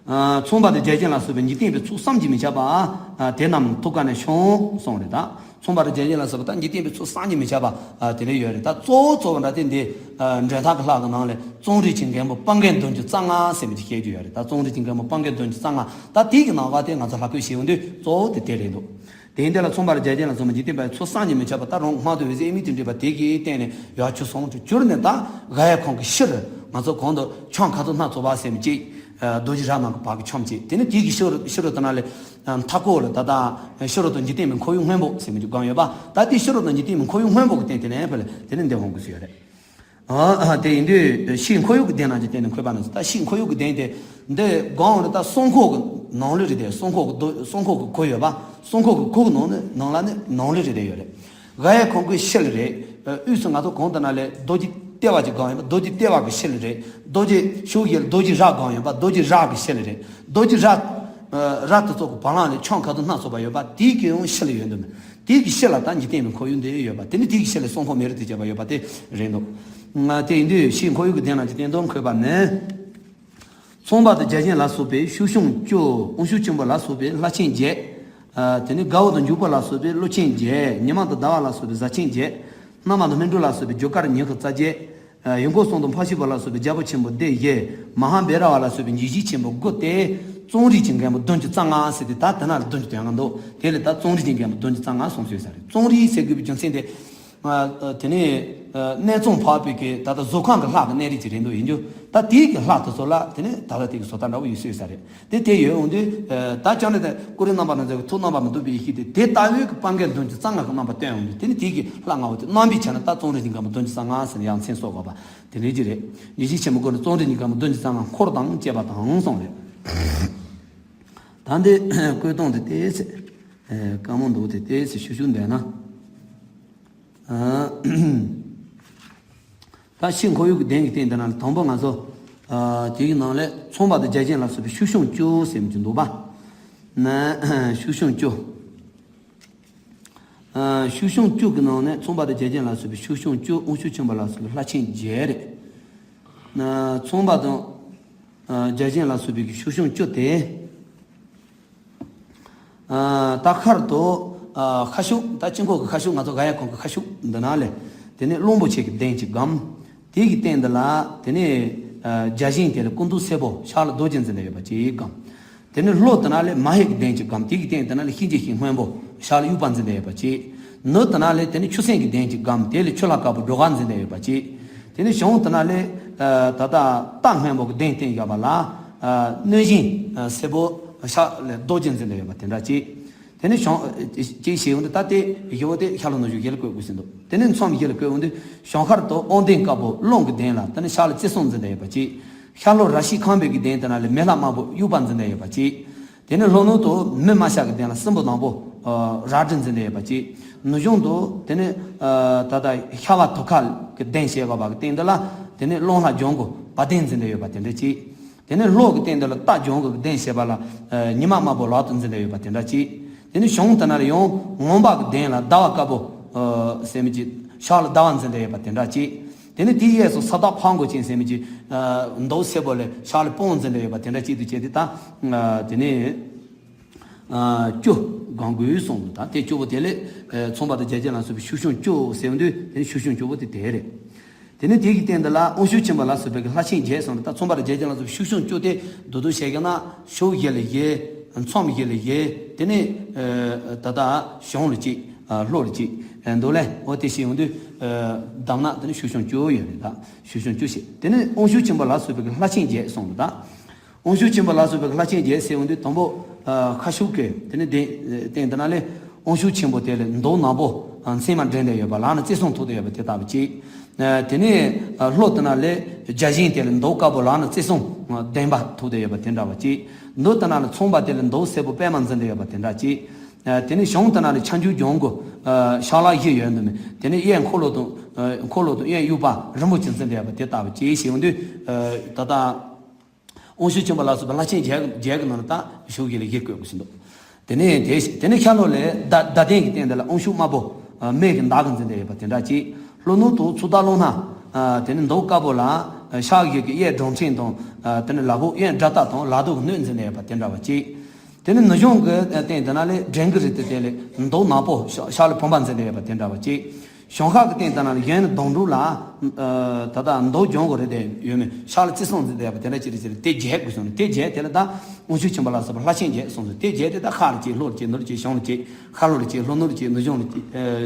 ཚངས་པ་དང་བརྒྱ་བྱིན་ལ་སོགས་པའི་འཇིག་རྟེན་པའི་ཚོགས་བསམ་གྱིས་མི་ཁྱབ་པ། དེ་རྣམས་ཐུགས་ཀ་ནས་བྱུང་གསུངས་རེད་ད། ཚངས་པ་དང་བརྒྱ་བྱིན་ལ་སོགས་པ་ད་འཇིག་རྟེན་པའི་ཚོགས་བསམ་གྱིས་མི་ཁྱབ་པ་དེ་འདྲ་ཡོད་རེད་ད། གཙོ་བོ་གཙོ་བོ་འདྲ་དེ་འདི་འདྲེན་ཐག་གི་ལྷག་གི་ནང་ལས་གཙང་རིས་ཀྱི་མགོན་པོ་དཔལ་མགོན་བདུན་ཅུ་རྩ་ལྔ་ཟེར་མི་དེ་བཤད་རྒྱུ་ཡོད་རེད་ད། གཙང་རིས་ཀྱི་མགོན་པོ་དཔལ་མགོན་བདུན་ཅུ་རྩ་ལྔ་ད་དེ་གི་ནང་པ་དེ་ང་ཚོ་ལྷག་དཀོན་བྱེད་ཡོང་དུས་གཙོ་བོ་དེ་དེ་རེད་འདུག་དེ་འདི་ལ་ཚངས་པ་དང་བརྒྱ་བྱིན་ལ་སོགས་པ་འཇིག་རྟེན་པའི་ཚོགས་བསམ་གྱིས་མི་ཁྱབ་པ་ད་རུང་སྔོན་དུ་འོད་ཟེར་དབྱེར་མེད་དུ་འདྲེས་པ་དེ་གིས་བརྟེན་ནས་ཡར་གྱུར་སོང་། གྱུར་ནས་ད་ག་ཡེ་ཁོང་གི་ཤི་རུ་ང་ཚོ་གོང་དུ་ཆང་ཁ་ཚོ་སྣ་ཚོགས་པ་ཟེར་མི་གཅིག་རྡོ་རྗེ་ར་མ་གི་བར་གྱི་ཆོམ་གཅིག་དེ་ནི་དེ་གི་ཤི་རུ་ཤི་རུ་དེ་ན་ལས་མཐའ་སྐོར་ལ་ད་ལྟ་ཤི་རུ་དང་འཇིག་རྟེན་པའི་འཁོར་ཡུག་སྔོན་པོ་ཟེར་མི་གཅིག་སྒང་ཡོད་པ། ད་དེ་ཤི་རུ་དང་འཇིག་རྟེན་པའི་འཁོར་ཡུག་སྔོན་པོ་གི་སྟེང་དེ་ནས་ཕར་ལ་དེ་ནི་འདི་འོང་དགོས་སུ་ཡོད་རེད། ཨ་དེ་ཡིན་དུས་ཕྱིའི་འཁོར་ཡུག་གི་གདན་རྣམས་ཀྱི་སྟེང་ནས་འཁོད་པ་ན། ད་ཕྱིའི་འཁོར་ཡུག་གི་གདན་དེ་འདི་སྒང་རེད་ད། གསང་ཁོག་གི་ནང་ལོགས་རེད་དེ། གསང་ཁོག་གི་རྡོ་གསང་ཁོག་གི་གུར་ཡོད་པ། གསང་ཁོག་གི་གུར་གི་ནང་ནས་ནང་ལ་ནི་ནང་ལོགས་རེད་དེ་ཡོད་རེད། ག་ཡེ་ཁོང་གི་ཤུལ་རེད། དབུས་སུ་ང་ཚོ་གོང་དུ་ན་ལས་རྡོ་རྗེ་ལྟེ་བ་གི་སྒང་ཡོད་པ། རྡོ་རྗེ་ལྟེ་བ་གི་ཤུལ་རེད། རྡོ་རྗེ་ཕྱོགས་བཞི་ལ་རྡོ་རྗེ་ར་སྒང་ཡོད་པ། རྡོ་རྗེ་ར་གི་ཤུལ་རེད། རྡོ་རྗེ་ར་ར་དེ་ཚོ་གི་བར་ལ་ནས་ཆང་ཁ་དང་སྣ་ཚོགས་པ་ཡོད་པ། དེའི་གི་ཡང་ཤུལ་ཡོད་འདུག་མེད། དེའི་གི་ཤུལ་ལ་ད་འཇིག་རྟེན་པའི་འཁོར་ཡུག་འདི་ཡོད་པ། དེ་ནི་དེའི་གི་ཤུལ་ལ་གསང་ཁོག་མེ་རི་དང་བཅས་པ་ཡོད་པ་དེ་རེད་འདུག་ང་དེ་ཡིན་དུས་ཕྱིའི་འཁོར་ཡུག་གི་གདན་རྣམས་ཀྱི་སྟེང་དུ་འཁོད་པ་ནི། ཚངས་པ་དང་བརྒྱ་བྱིན་ལ་སོགས་པའི་ཆོས་སྐྱོང་བཅུ། དབང་ཕྱུག་ཆེན་པོ་ལ་སོགས་པའི་ལྷ་ཆེན་བརྒྱད། དེ་ནི་དགའ་བོ་དང་འཇུག་པ་ལ་སོགས་པའི་ཀླུ་ཆེན་བརྒྱད། ཉི་མ་དང་ཟླ་བ་ལ་སོགས་པའི་གཟའ་ཆེན་བརྒྱད། ནམ་མཁའ་དང་སྨིན་གྲོལ་ལ་སོགས་པའི་རྒྱུ་སྐར་ཉི་ཤུ་རྩ་བརྒྱད། ཡུལ་འཁོར་གསུམ་དང་འཕགས་པའི་བུ་ལ་སོགས་པའི་རྒྱལ་པོ་ཆེན་པོ་སྡེ་བཞི། མ་ཧཱ་བེ་ར་བ་ལ་སོགས་པའི་འཇིགས་བྱེད་ཆེན་པོ་དགུ་སྟེ། གཙང་རིས་ཀྱི་མགོན་པོ་བདུན་ཅུ་རྩ་ལྔ་ཟེར་ཏེ་ད་དེ་ན་ལ་བདུན་ཅུ་དོན་ལྔ་འདུག་དེ་ལས་ད་གཙང་རིས་ཀྱི་མགོན་པོ་བདུན་ཅུ་རྩ་ལྔ་གསུངས་སོང་ས་རེད། གཙང་རིས་ཟེར་དགོས་པའི་རྒྱུ་མཚན་དེ། དེ་ནས་གནས་ཚང་འཕགས་པའི་གི་ད་ལྟ་གཟུགས་ཁམས་ཀྱི་ལྷ་གི་གནས་རིས་ཅིག་རེད་འདུག་ཡིན་རྒྱུ། ད་དེའི་གི་ལྷ་དེ་ཚོ་ལ་དེ་ནས་ད་ལྟ་དེ་གི་བཟོ་ལྟ་འདྲ་བོ་ཡོད་སྲིད་ས་རེད། དེ་དེ་ཡོད་འོང་དུས། ད་ཅང་ནས་ད་ཀུ་རེ་རྣམ་པ་སྣ་ཚོགས་ཀྱི་ཐུགས་རྣམ་པ་མི་འདུག་པའི་ཡེ་ཤེས་དེ་དེ་ལྟ་བུའི་གི་དཔལ་མགོན་བདུན་ཅུ་རྩ་ལྔ་གི་རྣམ་པ་སྟོན་འོང་དུས། དེ་ནི་དེའི་གི་ལྷ་ལྔ་བོ་དེ་རྣམ་པའི་ཆ་ནས་ད་གཙང་རིས་ཀྱི་མགོན་པོ་བདུན་ཅུ་རྩ་ལྔ་ཟེར་ནས་ཡང་མཚན་གསོལ་དགོས་པ་དེ་འདྲའི་ཅིག་རེད། ཡེ་ཤེས་ཆེན་པོ་སྒོ་ནས་གཙང་རིས་ཀྱི་མགོན་པོ་བདུན་ཅུ་རྩ་ལྔ་འཁོར་དང་བཅས་པ་དང་གསུངས་རེད། ད་འདི་བཀོད་སྟངས་དེ་ཏོག་ཙམ་དཀའ་མོ་འདུག་དེ་ཏོག་ཙམ་ཞུ་ཞུ་འདོད་ན། ད་ཕྱིའི་འཁོར་ཡུག་གི་གདན་གྱི་སྟེང་དེ་ན་ལ་དང་པོ་ང་ཚོ། དེ་གི་ནང་ལས་ཚངས་པ་དང་བརྒྱ་བྱིན་ལ་སོགས་པའི་ཆོས་སྐྱོང་བཅུ་ཟེར་མི་ཅིག་འདུག་པ། ན་ཆོས་སྐྱོང་བཅུ། ཆོས་སྐྱོང་བཅུ་གི་ནང་ནས་ཚངས་པ་དང་བརྒྱ་བྱིན་ལ་སོགས་པའི་ཆོས་སྐྱོང་བཅུ། དབང་ཕྱུག་ཆེན་པོ་ལ་སོགས་པའི་ལྷ་ཆེན་བརྒྱད་རེད། ཚངས་པ་དང་བརྒྱ་བྱིན་ལ་སོགས་པའི་གི་ཆོས་སྐྱོང་བཅུ་དེ། ད་ཁར་དུ་ཁ་ཤུག་ད་དཀྱིལ་འཁོར་གྱི་ཁ་ཤུག་ང་ཚོ་ག་ཡེ་ཁོང་གི་ཁ་ཤུག་འདི་ན་ལས། དེ་ནས་གླང་པོ་ཆེ་གི་གདན་གཅིག་སྒམ། དེ་གི་སྟེང་འདི་ལ་དེ་ནས་བརྒྱ་བྱིན་དེ་ལ་སྐུ་མདོག་སེར་པོ་ཕྱག་ལ་རྡོ་རྗེ་འཛིན་བསྡད་ཡོད་པ་གཅིག་སྒམ། དེ་ནས་ལྷོ་དེ་ན་ལས་མ་ཧེ་གི་གདན་གཅིག་སྒམ། དེ་གི་སྟེང་དེ་ན་ལས་ཤིང་རྗེ་ཤིང་སྔོན་པོ་ཕྱག་ལ་དབྱུག་པ་འཛིན་བསྡད་ཡོད་པ་གཅིག། ནུབ་དེ་ན་ལས་དེ་ནས་ཆུ་སྲིན་གྱི་གདན་གཅིག་སྒམ། དེ་ལས་ཆུ་ལྷ་དཀར་པོ་སྒྲོ་ག་འཛིན་བསྡད་ཡོད་པ་གཅིག། དེ་ནས་བྱང་དེ་ན་ལས་ད་ལྟ་རྟ་སྔོན་པོ་གི་གདན་སྟེང་བཞག་པ་ལ་གནོད་སྦྱིན་སེར་པོ་ཕྱག་ལ་རྡོ་རྗེ་འཛིན་བསྡད་ཡོད་པ་དེ་འདྲ་གཅིག། དེ་ནས་བྱང་། ཅེས་བྱས་འོང་དུས་ད་ལྟའི་ཞི་བོ་དེ་ཤར་ལྷོ་ནུབ་བྱང་བཞི་ལ་བཀོད་དགོས་ཟིན་འདུག་དེ་ནས་མཚམས་བཞི་ལ་བཀོད་འོང་དུས་བྱང་ཤར་དུ་དབང་ལྡན་དཀར་པོ་རླུང་གི་གདན་ལ་དེ་ནས་ཕྱག་ལ་རྩེ་གསུམ་འཛིན་བསྡད་ཡོད་པ་གཅིག། ཤར་ལྷོ་ར་ཤི་ཁང་པའི་གི་གདན་དེ་ན་ལས་མེ་ལྷ་དམར་པོ་དབྱུག་པ་འཛིན་བསྡད་ཡོད་པ་གཅིག། དེ་ནས་ལྷོ་ནུབ་ཏུ་མེ་དམར་ཤ་གི་གདན་ལ་སྲིན་པོ་དང་པོ་རལ་གྲི་འཛིན་བསྡད་ཡོད་པ་གཅིག། ནུབ་བྱང་དུ་དེ་ནས་ད་ལྟ་ཤ་བ་དུ་ཁ་གི་གདན་བྱས་པ་གི་སྟེང་དེ་ལ་དེ་ནས་རླུང་ལྷ་ལྗང་གུ་བ་དན་འཛིན་བསྡད་ཡོད་པ་དེ་འདྲ་གཅིག། དེ་ནས་ལྷོ་གི་སྟེང་དེ་ལ་རྟ་ལྗང་གུ་གི་གདན་བྱས་པ་ལ་ཉི་མ་དམར་པོ་ལག་ཏུ་འཛིན་བསྡད་ཡོད་པ་དེ་འདྲ་གཅིག། དེ་ནས་བྱང་དེ་ན་ལ་ཡང་ངང་པ་གི་གདན་ལ་ཟླ་བ་དཀར་པོ་ཟེར་མི་གཅིག་ཕྱག་ལ་ཟླ་བ་འཛིན་བསྡད་ཡོད་པ་དེ་འདྲ་གཅིག། དེ་ནས་དེའི་གཡས་སུ་ས་བདག་ཕག་མགོ་ཅན་ཟེར་མི་གཅིག་མདོག་སེར་པོ་ལ་ཕྱག་ལ་སྤང་འཛིན་བསྡད་ཡོད་པ་དེ་འདྲ་གཅིག་ཏུ་བྱས་ཏེ་ད་དེ་ནས་བཅུ་སྒང་དགོས་གསུངས་འདུག་ད་དེ་བཅུ་པོ་དེ་ལས་ཚངས་པ་དང་བརྒྱ་བྱིན་ལ་སོགས་པའི་ཆོས་སྐྱོང་བཅུ་ཟེར་དུས་དེ་ནས་ཆོས་སྐྱོང་བཅུ་པོ་དེ་དེ་རེད། དེ་ནས་དེ་གི་སྟེང་དེ་ལ་དབང་ཕྱུག་ཆེན་པོ་ལ་སོགས་པའི་ལྷ་ཆེན་བརྒྱད་གསུངས་ཏེ། ད་ཚངས་པ་དང་བརྒྱ་བྱིན་ལ་སོགས་པའི་ཆོས་སྐྱོང་བཅུ་དེ་མདོར་བསྡུས་བཤད་ཀྱི་ན་ཕྱོགས་བཞི་ལ་བཞི། མཚམས་བཞི་ལ་བཞི། དེ་ནས་ད་ལྟ་བྱང་ལ་གཅིག་ལྷོ་ལ་གཅིག་འདུག་ལས། འོ་དེ་བཤད་ཡོང་དུས་བསྡོམས་ན་དེ་ནས་ཆོས་སྐྱོང་བཅུ་ཡོད་རེད། ད་ཆོས་སྐྱོང་བཅུ་བཤད། དེ་ནས་དབང་ཕྱུག་ཆེན་པོ་ལ་སོགས་པའི་ལྷ་ཆེན་བརྒྱད་གསུངས་ལ་ད། དབང་ཕྱུག་ཆེན་པོ་ལ་སོགས་པའི་ལྷ་ཆེན་བརྒྱད་ཟེར་འོང་དུས་དང་པོ། ཁ་ཤུག་གི་དེ་ནི་གདན་སྟེང་དེ་ན་ལས་དབང་ཕྱུག་ཆེན་པོ་དེ་ལས་མདོག་ནག་པོ་མཚན་མ་བསྒྲེངས་བསྡད་ཡོད་པ་ལག་ན་རྩེ་གསུམ་ཐོགས་བསྡད་ཡོད་པ་དེ་ལྟ་བུ་གཅིག། དེ་ནས་ལྷོ་དེ་ན་ལས་བརྒྱ་བྱིན་དེ་ལས་མདོག་དཀར་པོ་ལག་ན་རྩེ་གསུམ་ལྡན་པ་ཐོགས་བསྡད་ཡོད་པ་དེ་འདྲ་བ་གཅིག། ནུབ་དེ་ན་ལས་ཚངས་པ་དེ་ལས་མདོག་སེར་པོ་པད་མ་འཛིན་བསྡད་ཡོད་པ་དེ་འདྲ་གཅིག། དེ་ནས་བྱང་དེ་ན་ལས་ཁྱབ་འཇུག་ལྗང་གུ་ཕྱག་ལག་བཞི་ཡོད་འདུག་མེད། དེ་ནས་གཡས་འཁོར་ལོ་དང་འཁོར་ལོ་དང་གཡས་དབྱུག་པ་རིན་པོ་ཆེ་འཛིན་བསྡད་ཡོད་པ་དེ་ལྟ་བུ་གཅིག་བྱས་འོང་དུས་ད་ལྟ། དབང་ཕྱུག་ཆེན་པོ་ལ་སོགས་པའི་ལྷ་ཆེན་བརྒྱད་བརྒྱད་ཀྱི་ནང་ལ་ད་ཕྱོགས་བཞི་ལ་བཞི་བཀོད་དགོས་ཟིན་འདུག་དེ་ནས་དེ་དེ་ནས་ཤར་ལྷོ་ལས་ཟླ་ཟླ་གདན་གྱི་སྟེང་དེ་ལ་དབང་ཕྱུག་དམར་པོ་མེ་གི་མདག་གིས་འཛིན་བསྡད་ཡོད་པ་དེ་འདྲ་གཅིག། ལྷོ་ནུབ་ཏུ་ཚོགས་བདག་ཀླུ་སྣ། དེ་ནས་མདོག་དཀར་པོ་ལ་ ཕྱག་གཡས་ཀྱི་གཡས་སྒྲོམ་ཆེན་དང་། དེ་ནས་ལ་ཕུག་གཡོན་དགྲ་སྟ་དང་ལ་དུག་གི་སྣོད་འཛིན་ནས་ཡོད་པ་དེ་འདྲ་བ་གཅིག་དེ་ནས་ནུ་གཞོང་གི་སྟེང་དེ་ན་ལས་བྲན་གི་རི་དེ་དེ་ལས་མདོག་ནག་པོ་ཤ་ཤ་ལུ་བུམ་པ་འཛིན་ནས་ཡོད་པ་དེ་འདྲ་བ་གཅིག་གཞོང་ཤར་གྱི་སྟེང་དེ་ན་ལས་གཡོན་ནས་སྡོང་འབྲུག་ལ། ད་ལྟ་མདོག་ལྗང་གུ་རེ་དེ་ཡོད་མེད་ཤ་ལུ་རྩི་སྲང་འཛིན་ནས་ཡོད་པ་དེ་འདྲ་ཅི་རེ་ཅི་རེ་དེ་བརྒྱད་དགོས་སོང་ནས་དེ་བརྒྱད་དེ་ལས་ད་དབང་ཕྱུག་ཆེན་པོ་ལ་སོགས་པ་ལྷ་ཆེན་བརྒྱད་གསུངས་སོང་། དེ་བརྒྱད་དེ་ད་ཤར་ལ་གཅིག་ལྷོ་ལ་གཅིག་ནུབ་ལ་གཅིག་བྱང་ལ་གཅིག་ཤར་ལྷོ་ལ་གཅིག་ལྷོ་ནུབ་ལ་གཅིག་ནུབ་བྱང་ལ་གཅིག་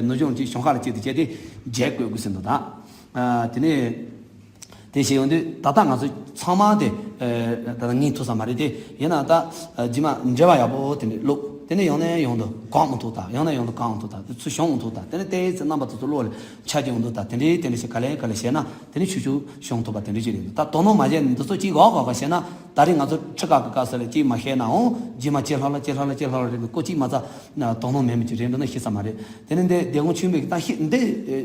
ནུབ་བྱང་ལ་གཅིག་གཞོང་ཤར་ལ་གཅིག་དེ་བརྒྱད་དེ་བརྒྱད་བཀོད་དགོས་ཟིན་འདུག་ད། དེ་ནས། དེ་བྱས་ཡོང་དུས་ད་ལྟ་ང་ཚོ་ཚང་མ་དེ། ད་ལྟ་ངས་ཐུག་ས་མ་རེད་དེ། ཡིན་ན་ད། རྗེས་མ་འབྲེལ་བ་ཡག་པོ་དེ་འདྲས་བླུགས། དེ་ནས་ཡང་ནས་ཡང་དུ་གང་མི་ཐུག་ད་ཡང་ནས་ཡང་དུ་གང་མི་ཐུག་ད་དེ་ཚུར་བྱུང་མི་ཐུག་ད་དེ་ནས་ལྟའི་ཚེ་རྣམ་པ་དེ་ཚོ་བློ་ལ་ཆ་གྱིས་ཡོང་དུ་ད་དེ་འདྲས་དེ་འདྲས་ཞིག་ག་ལེ་ག་ལེ་བྱས་ན་དེ་ནས་ཆུ་ཆུ་བྱུང་ཐུབ་པ་དེ་འདྲས་ཅིག་རེད། ད་དོ་སྣང་མ་བྱས་ནས་འདི་ཚོ་གཅིག་འོག་འོག་ག་བྱས་ན་ད་རེས་ང་ཚོ་ཁྲི་ཁ་གི་སྐབས་སུ་ལ་གཅིག་མ་ཤེས་ནའང་རྗེས་མ་ཇེ་ལྷག་ལ་ཇེ་ལྷག་ལ་ཇེ་ལྷག་ལ་རེད་འདུག་ཀོ་གཅིག་མ་ཚ་དོ་སྣང་མེད་མི་ཅིག་རེད་འགྲོ་ན་ཤེས་ས་མ་རེད། དེ་ནས་འདི་སྡེ་དགོན་ཆེན་པོའི་གི་ད་ཤི་འདི་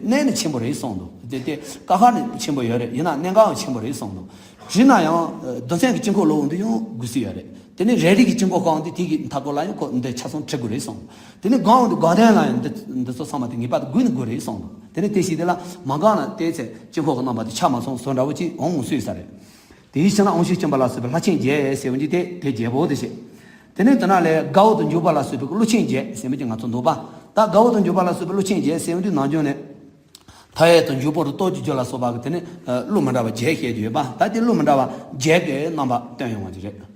གནས་ནི་ཆེན་པོ་རེད་གསུངས་འདུག་དེ་དེ་ཀ་ཁ་ནི་ཆེན་པོ་ཡོད་རེད། ཡིན་ན་གནད་འགག་ཡང་ཆེན་པོ་རེད་གསུངས་འདུག་བྱས་ན་ཡང་རྡོ་ཚན་གི་དཀྱིལ་འཁོར་ལོག་འོང་དུས་ཡང་དགོས་སྲིད་ཡོད་རེད། དེ་ནས་རས་རིས་ཀྱི་དཀྱིལ་འཁོར་གང་འོང་དུས་དེ་གི་མཐའ་སྐོར་ལ་ཡང་ཁོ་འདི་ཆ་ཚང་བྲི་དགོས་རེད་གསུངས་འདུག་དེ་ནས་གང་འོང་དུས་དགའ་ལྡན་ལ་ཡང་འདི་འདི་ཚོ་ཚང་མ་དེ་ངེས་པར་དུ་དགོས་ནི་དགོས་རེད་གསུངས་འདུག་དེ་ནས་དེ་བྱས་དེ་ལ་མ་འགག་ན་བལྟས་ཚེ་དཀྱིལ་འཁོར་གི་རྣམ་པ་དེ་ཆ་མ་ཚང་བཟོ་འདྲ་བོ་ཅིག་འོང་སྲིད་ས་རེད། དེའི་ཕྱིར་ན་དབང་ཕྱུག་ཆེན་པོ་ལ་སོགས་པའི་ལྷ་ཆེན་བརྒྱད་ཟེར་བ་འདི་དེ་དེ་བརྒྱད་པོ་དེ་བཤད། དེ་ནས་དེ་ན་ལས་དགའ་བོ་དང་འཇུག་པ་ལ་སོགས་པའི་ཀླུ་ཆེན་བརྒྱད་ཟེར་མི་ཅིག་ང་ཚོ་འདུག་པ། ད་དགའ་བོ་དང་འཇུག་པ་ལ་སོགས་པའི་ཀླུ་ཆེན་བརྒྱད་ཟེར་བ་འདི་ནང་སྦྱོང་ནས། མཐའ་ཡས་དང་འཇུག་པ་དང་སྟོབས་ཀྱི་རྒྱུ་ལ་སོགས་པ་གི་དེ་ནས་ཀླུ་མི་འདྲ་བ་བརྒྱད་བཤད་ཀྱི་ཡོད་པ། ད་དེ་ཀླུ་མི་འདྲ་བ་བརྒྱད་ཀྱི་རྣམ་པ་སྟོན་ཡོང་བ་ཅིག་རེད།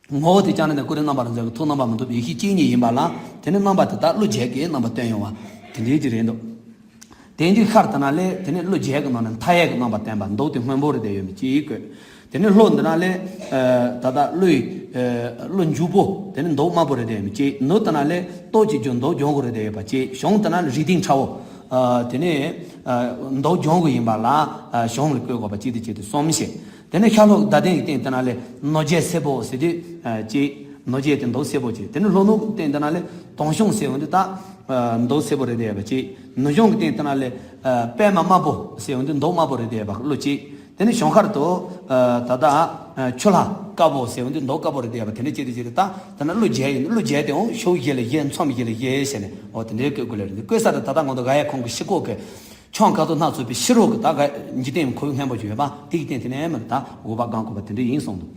ངོ་བོ་དེ་ཅང་ནས་ཀུ་རེ་རྣམ་པར་འཛིན་གྱི་ཐུགས་རྣམ་པར་མི་འདུག་པའི་ཡེ་ཤེས་གཅིག་ཉིད་ཡིན་པ་ལ། དེ་ནི་རྣམ་པ་དེ་དག་ཀླུ་བརྒྱད་ཀྱི་རྣམ་པ་སྟོན་ཡོང་བ་དེ་འདྲའི་ཅིག་རེད་འདུག་དེ་འདྲའི་ཤར་དེ་ན་ལས་དེ་ནི་ཀླུ་བརྒྱད་ཀྱི་ནང་ནས་མཐའ་ཡས་ཀྱི་རྣམ་པ་བསྟན་པ་མདོག་དེ་སྔོན་པོ་རེད་དེ་ཡོད་མི་གཅིག་བཀོད། དེ་ནི་ལྷོ་འདི་ན་ལས། ད་ལྟ་ཀླུའི། ཀླུ་འཇུག་པོ་དེ་ནི་མདོག་དམར་པོ་རེད་དེ་ཡོད་མི་གཅིག་ནུབ་དེ་ན་ལས་སྟོབས་ཀྱི་རྒྱུ་མདོག་ལྗང་གུ་རེད་དེ་ཡོད་པ་གཅིག་བྱང་དེ་ན་ལས་རིགས་ལྡན་ཁྲ་བོ། དེ་ནི། མདོག་ལྗང་གུ་ཡིན་པ་ལ། བྱང་ལ་བཀོད་དགོས་པ་གཅིག་དེ་གཅིག་དེ་གསུམ་བཤད། དེ་ནས་ཤར་ལྷོ་ཟླ་གདན་གྱི་སྟེང་དེ་ན་ལས་ནོར་རྒྱས་སེར་པོ་ཟེར་དུས། ཅེས། ནོར་རྒྱས་དེ་མདོག་སེར་པོ་ཅིག་དེ་ནས་ལྷོ་ནུབ་སྟེང་དེ་ན་ལས་དོང་གཞུང་ཟེར་བ་འདི་དག་མདོག་སེར་པོ་རེད་དེ་ཡོད་པ་ཅིག་ནུབ་གཞུང་གི་སྟེང་དེ་ན་ལས། པདྨ་དམར་པོ་ཟེར་བ་འདི་མདོག་དམར་པོ་རེད་དེ་ཡོད་པ་ཀླུ་ཅིག་དེ་ནས་བྱང་ཤར་དུ། ད་ལྟ། ཆུ་ལྷ་དཀར་པོ་ཟེར་བ་འདི་མདོག་དཀར་པོ་རེད་དེ་ཡོད་པ་དེ་འདྲ་ཅིག་དེ་ཅིག་རེད་ད། དེ་ན་ཀླུ་བརྒྱད་ཡིན་ཀླུ་བརྒྱད་དེ་འོང་ཤོག་བཞི་ལ་བཞི་མཚམས་བཞི་ལ་བཞི་ཟེར་ནས་འོ་དེ་འདྲའི་བཀོད་དགོས་ལེ་རེད། བཀོད་ས་དེ་ད་ལྟ་ང་ཚོ་ག་ཡ་ཁོང་གི་ཕྱི་ཁོག་གི་ཕྱོགས་ཁ་ཐུག་སྣ་ཚོགས་པའི་ཕྱི་རོལ་གྱི་ད་ག་འཇིག་རྟེན་ཁོར་ཡུག་སྙན་པོ་ཞིག་ཡོད་པ་དེ་གི་སྟེང་དེ་ནས་མི་ད་འོག་པ་གང་དགོས་པ་དེ་འདྲ་ཡིན་གསུངས་འདུག་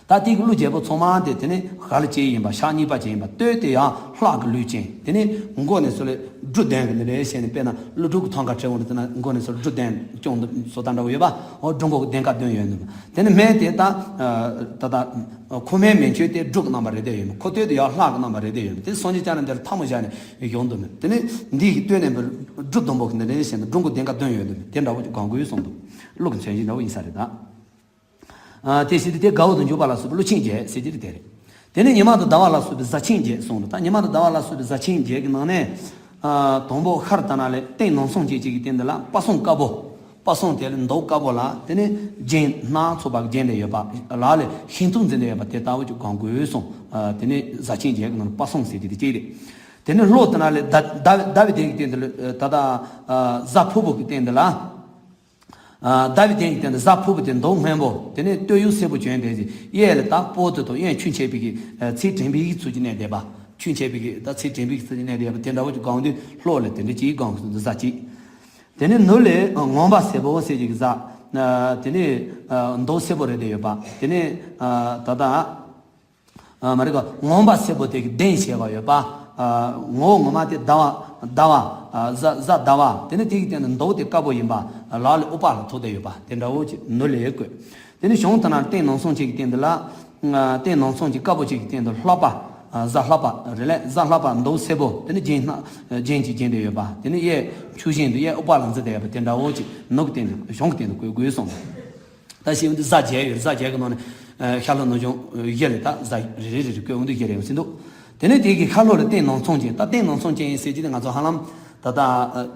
ད་དེ་གི་ཀླུ་རྒྱལ་པོ་ཚང་མ་དེ་དེ་ནས་ཤར་ལ་གཅིག་ཡིན་པ་ཕྱག་གཉིས་པ་ཅན་ཡིན་པ་སྟོད་དེ་ཡང་ལྷག་གི་ལུས་ཅན་དེ་ནས་མགོ་ནས་ཚུར་ལས་སྦྲུལ་གདོན་གི་འདི་འདྲའི་བཤད་ནས་དཔེར་ན་ཀླུ་སྦྲུལ་གི་ཐང་ཁ་བྲལ་འོང་དུས་དེ་ན་མགོ་ནས་ཚུར་སྦྲུལ་གདོན་སྐྱོང་དུ་བཟོ་ལྟ་འདྲ་བོ་ཡོད་པ་འོ་སྦྲུལ་མགོ་གི་གདན་ཁ་གདོན་ཡོད་འདུག་དེ་ནས་སྨན་དེ་ད་ད་ད་ཁོ་སྨན་མེ་མཆོད་དེ་སྦྲུལ་གི་རྣམ་པ་རེད་དེ་ཡོད་མི་ཁོ་སྟོད་དེ་ཡང་ལྷག་གི་རྣམ་པ་རེད་དེ་ཡོད་མི་དེ་སངས་རྒྱས་བསྐྱངས་ནས་འདིར་ཐལ་མོ་སྦྱར་ནས། ཡོང་དུ་མེད། དེ་ནས་འདི་ཡི་སྟོད་ནས་འབུལ་སྦྲུལ་ཟླུམ་པོ་གི་འདི་འདྲའི་བཞིན་དུ་སྦྲུལ་མགོ་གདན་ཁ་གདོན་ཡོད་དུ་མེད་དེ་འདྲ་བོ་ཅིག་གང་དགོས་གསུངས་འདུག་ཀླུ་གི་མཚན་གཞི་འདྲ་བོ་ཡིན་ས་རེད་ད། དེ་བཞིན་དུ་དེ་དགའ་བོ་དང་འཇུག་པ་ལ་སོགས་པའི་ཀླུ་ཆེན་བརྒྱད་ཟེར་གྱི་རེད་དེ་རེད། དེ་ནས་ཉི་མ་དང་ཟླ་བ་ལ་སོགས་པའི་གཟའ་ཆེན་བརྒྱད་གསུངས་འདུག་ད་ཉི་མ་དང་ཟླ་བ་ལ་སོགས་པའི་གཟའ་ཆེན་བརྒྱད་ཀྱི་ནང་ནས། དང་པོ་ཤར་དང་ན་ལས་སྟེང་ནང་གསང་ཅན་གཅིག་གི་སྟེང་འདི་ལ་པ་སངས་དཀར་པོ། པ་སངས་དེ་ལ་མདོག་དཀར་པོ་ལ་དེ་ནས་རྒྱན་སྣ་ཚོགས་པ་བརྒྱན་ཏེ་ཡོད་པ་ལ་ལས་ཤིང་ཐུག་འཛིན་ཏེ་ཡོད་པ་དེ་ལྟ་བུ་ཅིག་གང་དགོས་གསུངས། དེ་ནས་གཟའ་ཆེན་བརྒྱད་ཀྱི་ནང་ལ་པ་སངས་ཟེར་གྱི་དེ་གཅིག་རེད། དེ་ནས་ལྷོ་དེ་ན་ལས་ཟླ་ཟླ་བའི་གདན་གྱི་སྟེང་དུ་ལ་ད་ལྟ་གཟའ་ཕུར་བུ་གི་སྟེང་དུ་ལ། ཟླ་བའི་གདན་གྱི་སྟེང་དུ་གཟའ་ཕུར་བུ་དེ་མདོག་སྔོན་པོ་དེ་ནས་སྟོད་ཡུག་སེར་པོ་གྱོན་ཏེ་གཡས་ལ་ད་པོ་ཏི་དང་གཡོན་ཆུ་མཆེད་པའི་གི་ཚེ་དྲན་པའི་གི་ཚུལ་གྱིས་གནས་བསྡད་པ། ཆུ་མཆེད་པའི་གི་ད་ཚེ་དྲན་པའི་གི་ཚུལ་གྱིས་གནས་བསྡད་པ་དེ་འདྲ་བོ་ཅིག་གང་དུས་ལྷོ་ལ་དེ་འདྲ་ཅིག་གང་གཟའ་ཅིག་དེ་ནས་ནུབ་ལ་ངང་པ་སེར་པོ་ཟེར་གྱི་གཟའ། དེ་ནས་མདོག་སེར་པོ་རེད་དེ་ཡོད་པ། དེ་ནས་ད་ལྟ། མ་རེད་ག་ངང་པ་སེར་པོ་དེ་གི་གདན་བྱས་པ་ཡོད་པ། ངོ་བོ་ངོ་མ་དེ་ཟླ་བ་ཟླ་བ། གཟའ་གཟའ་ཟླ་བ་དེ་ནས་དེ་གི་སྟེང་དུ་མདོག་དེ་དཀར་པོ་ཡིན་པ་ལག་ལ་ཨུཏྤ་ལ་ཐོགས་ཏེ་ཡོད་པ་དེ་འདྲ་བོ་ཅིག་ནུབ་ལ་བཀོད། དེ་ནས་བྱང་དེ་ན་སྟེང་ནང་གསང་ཅན་གྱི་སྟེང་དུ་ལ། སྟེང་ནང་གསང་ཅན་དཀར་པོ་ཅིག་གི་སྟེང་དུ་ལྷག་པ། གཟའ་ལྷག་པ་རེད་ལས་གཟའ་ལྷག་པ་མདོག་སེར་པོ་དེ་ནས་རྒྱན་སྣ་རྒྱན་གྱིས་བརྒྱན་ཏེ་ཡོད་པ་དེ་ནས་གཡས་ཆུ་བཞིན་དུ་གཡས་ཨུཏྤ་ལ་འཛིན་ཏེ་ཡོད་པ་དེ་འདྲ་བོ་ཅིག་ནུབ་ཀྱི་སྟེང་དུ་བྱང་གི་སྟེང་དུ་བཀོད་དགོས་གསུངས། ད་ཞེས་འདི་གཟའ་བརྒྱད་ཡོད་རེད། གཟའ་བརྒྱད་ཀྱི་ནང་ནས་ཤར་ལྷོ་ནུབ་བྱང་བཞི་རེད། ད་གཟའ་རེ་རེ་རེ་རེ་བཀོད་འོང་དུས་བཞི་རེ་ཡོང་སྲིད་འདུག་དེ་ནས་དེ་གི་ཤར་ལྷོ་ལ་སྟེང་ནང་གསང་ཅན། ད་སྟེང་ནང་གསང་ཅན་ཡིན་ཟེར་གྱི་དེ་ང་ཚོ་ཧ་ལམ་ད་ལྟ་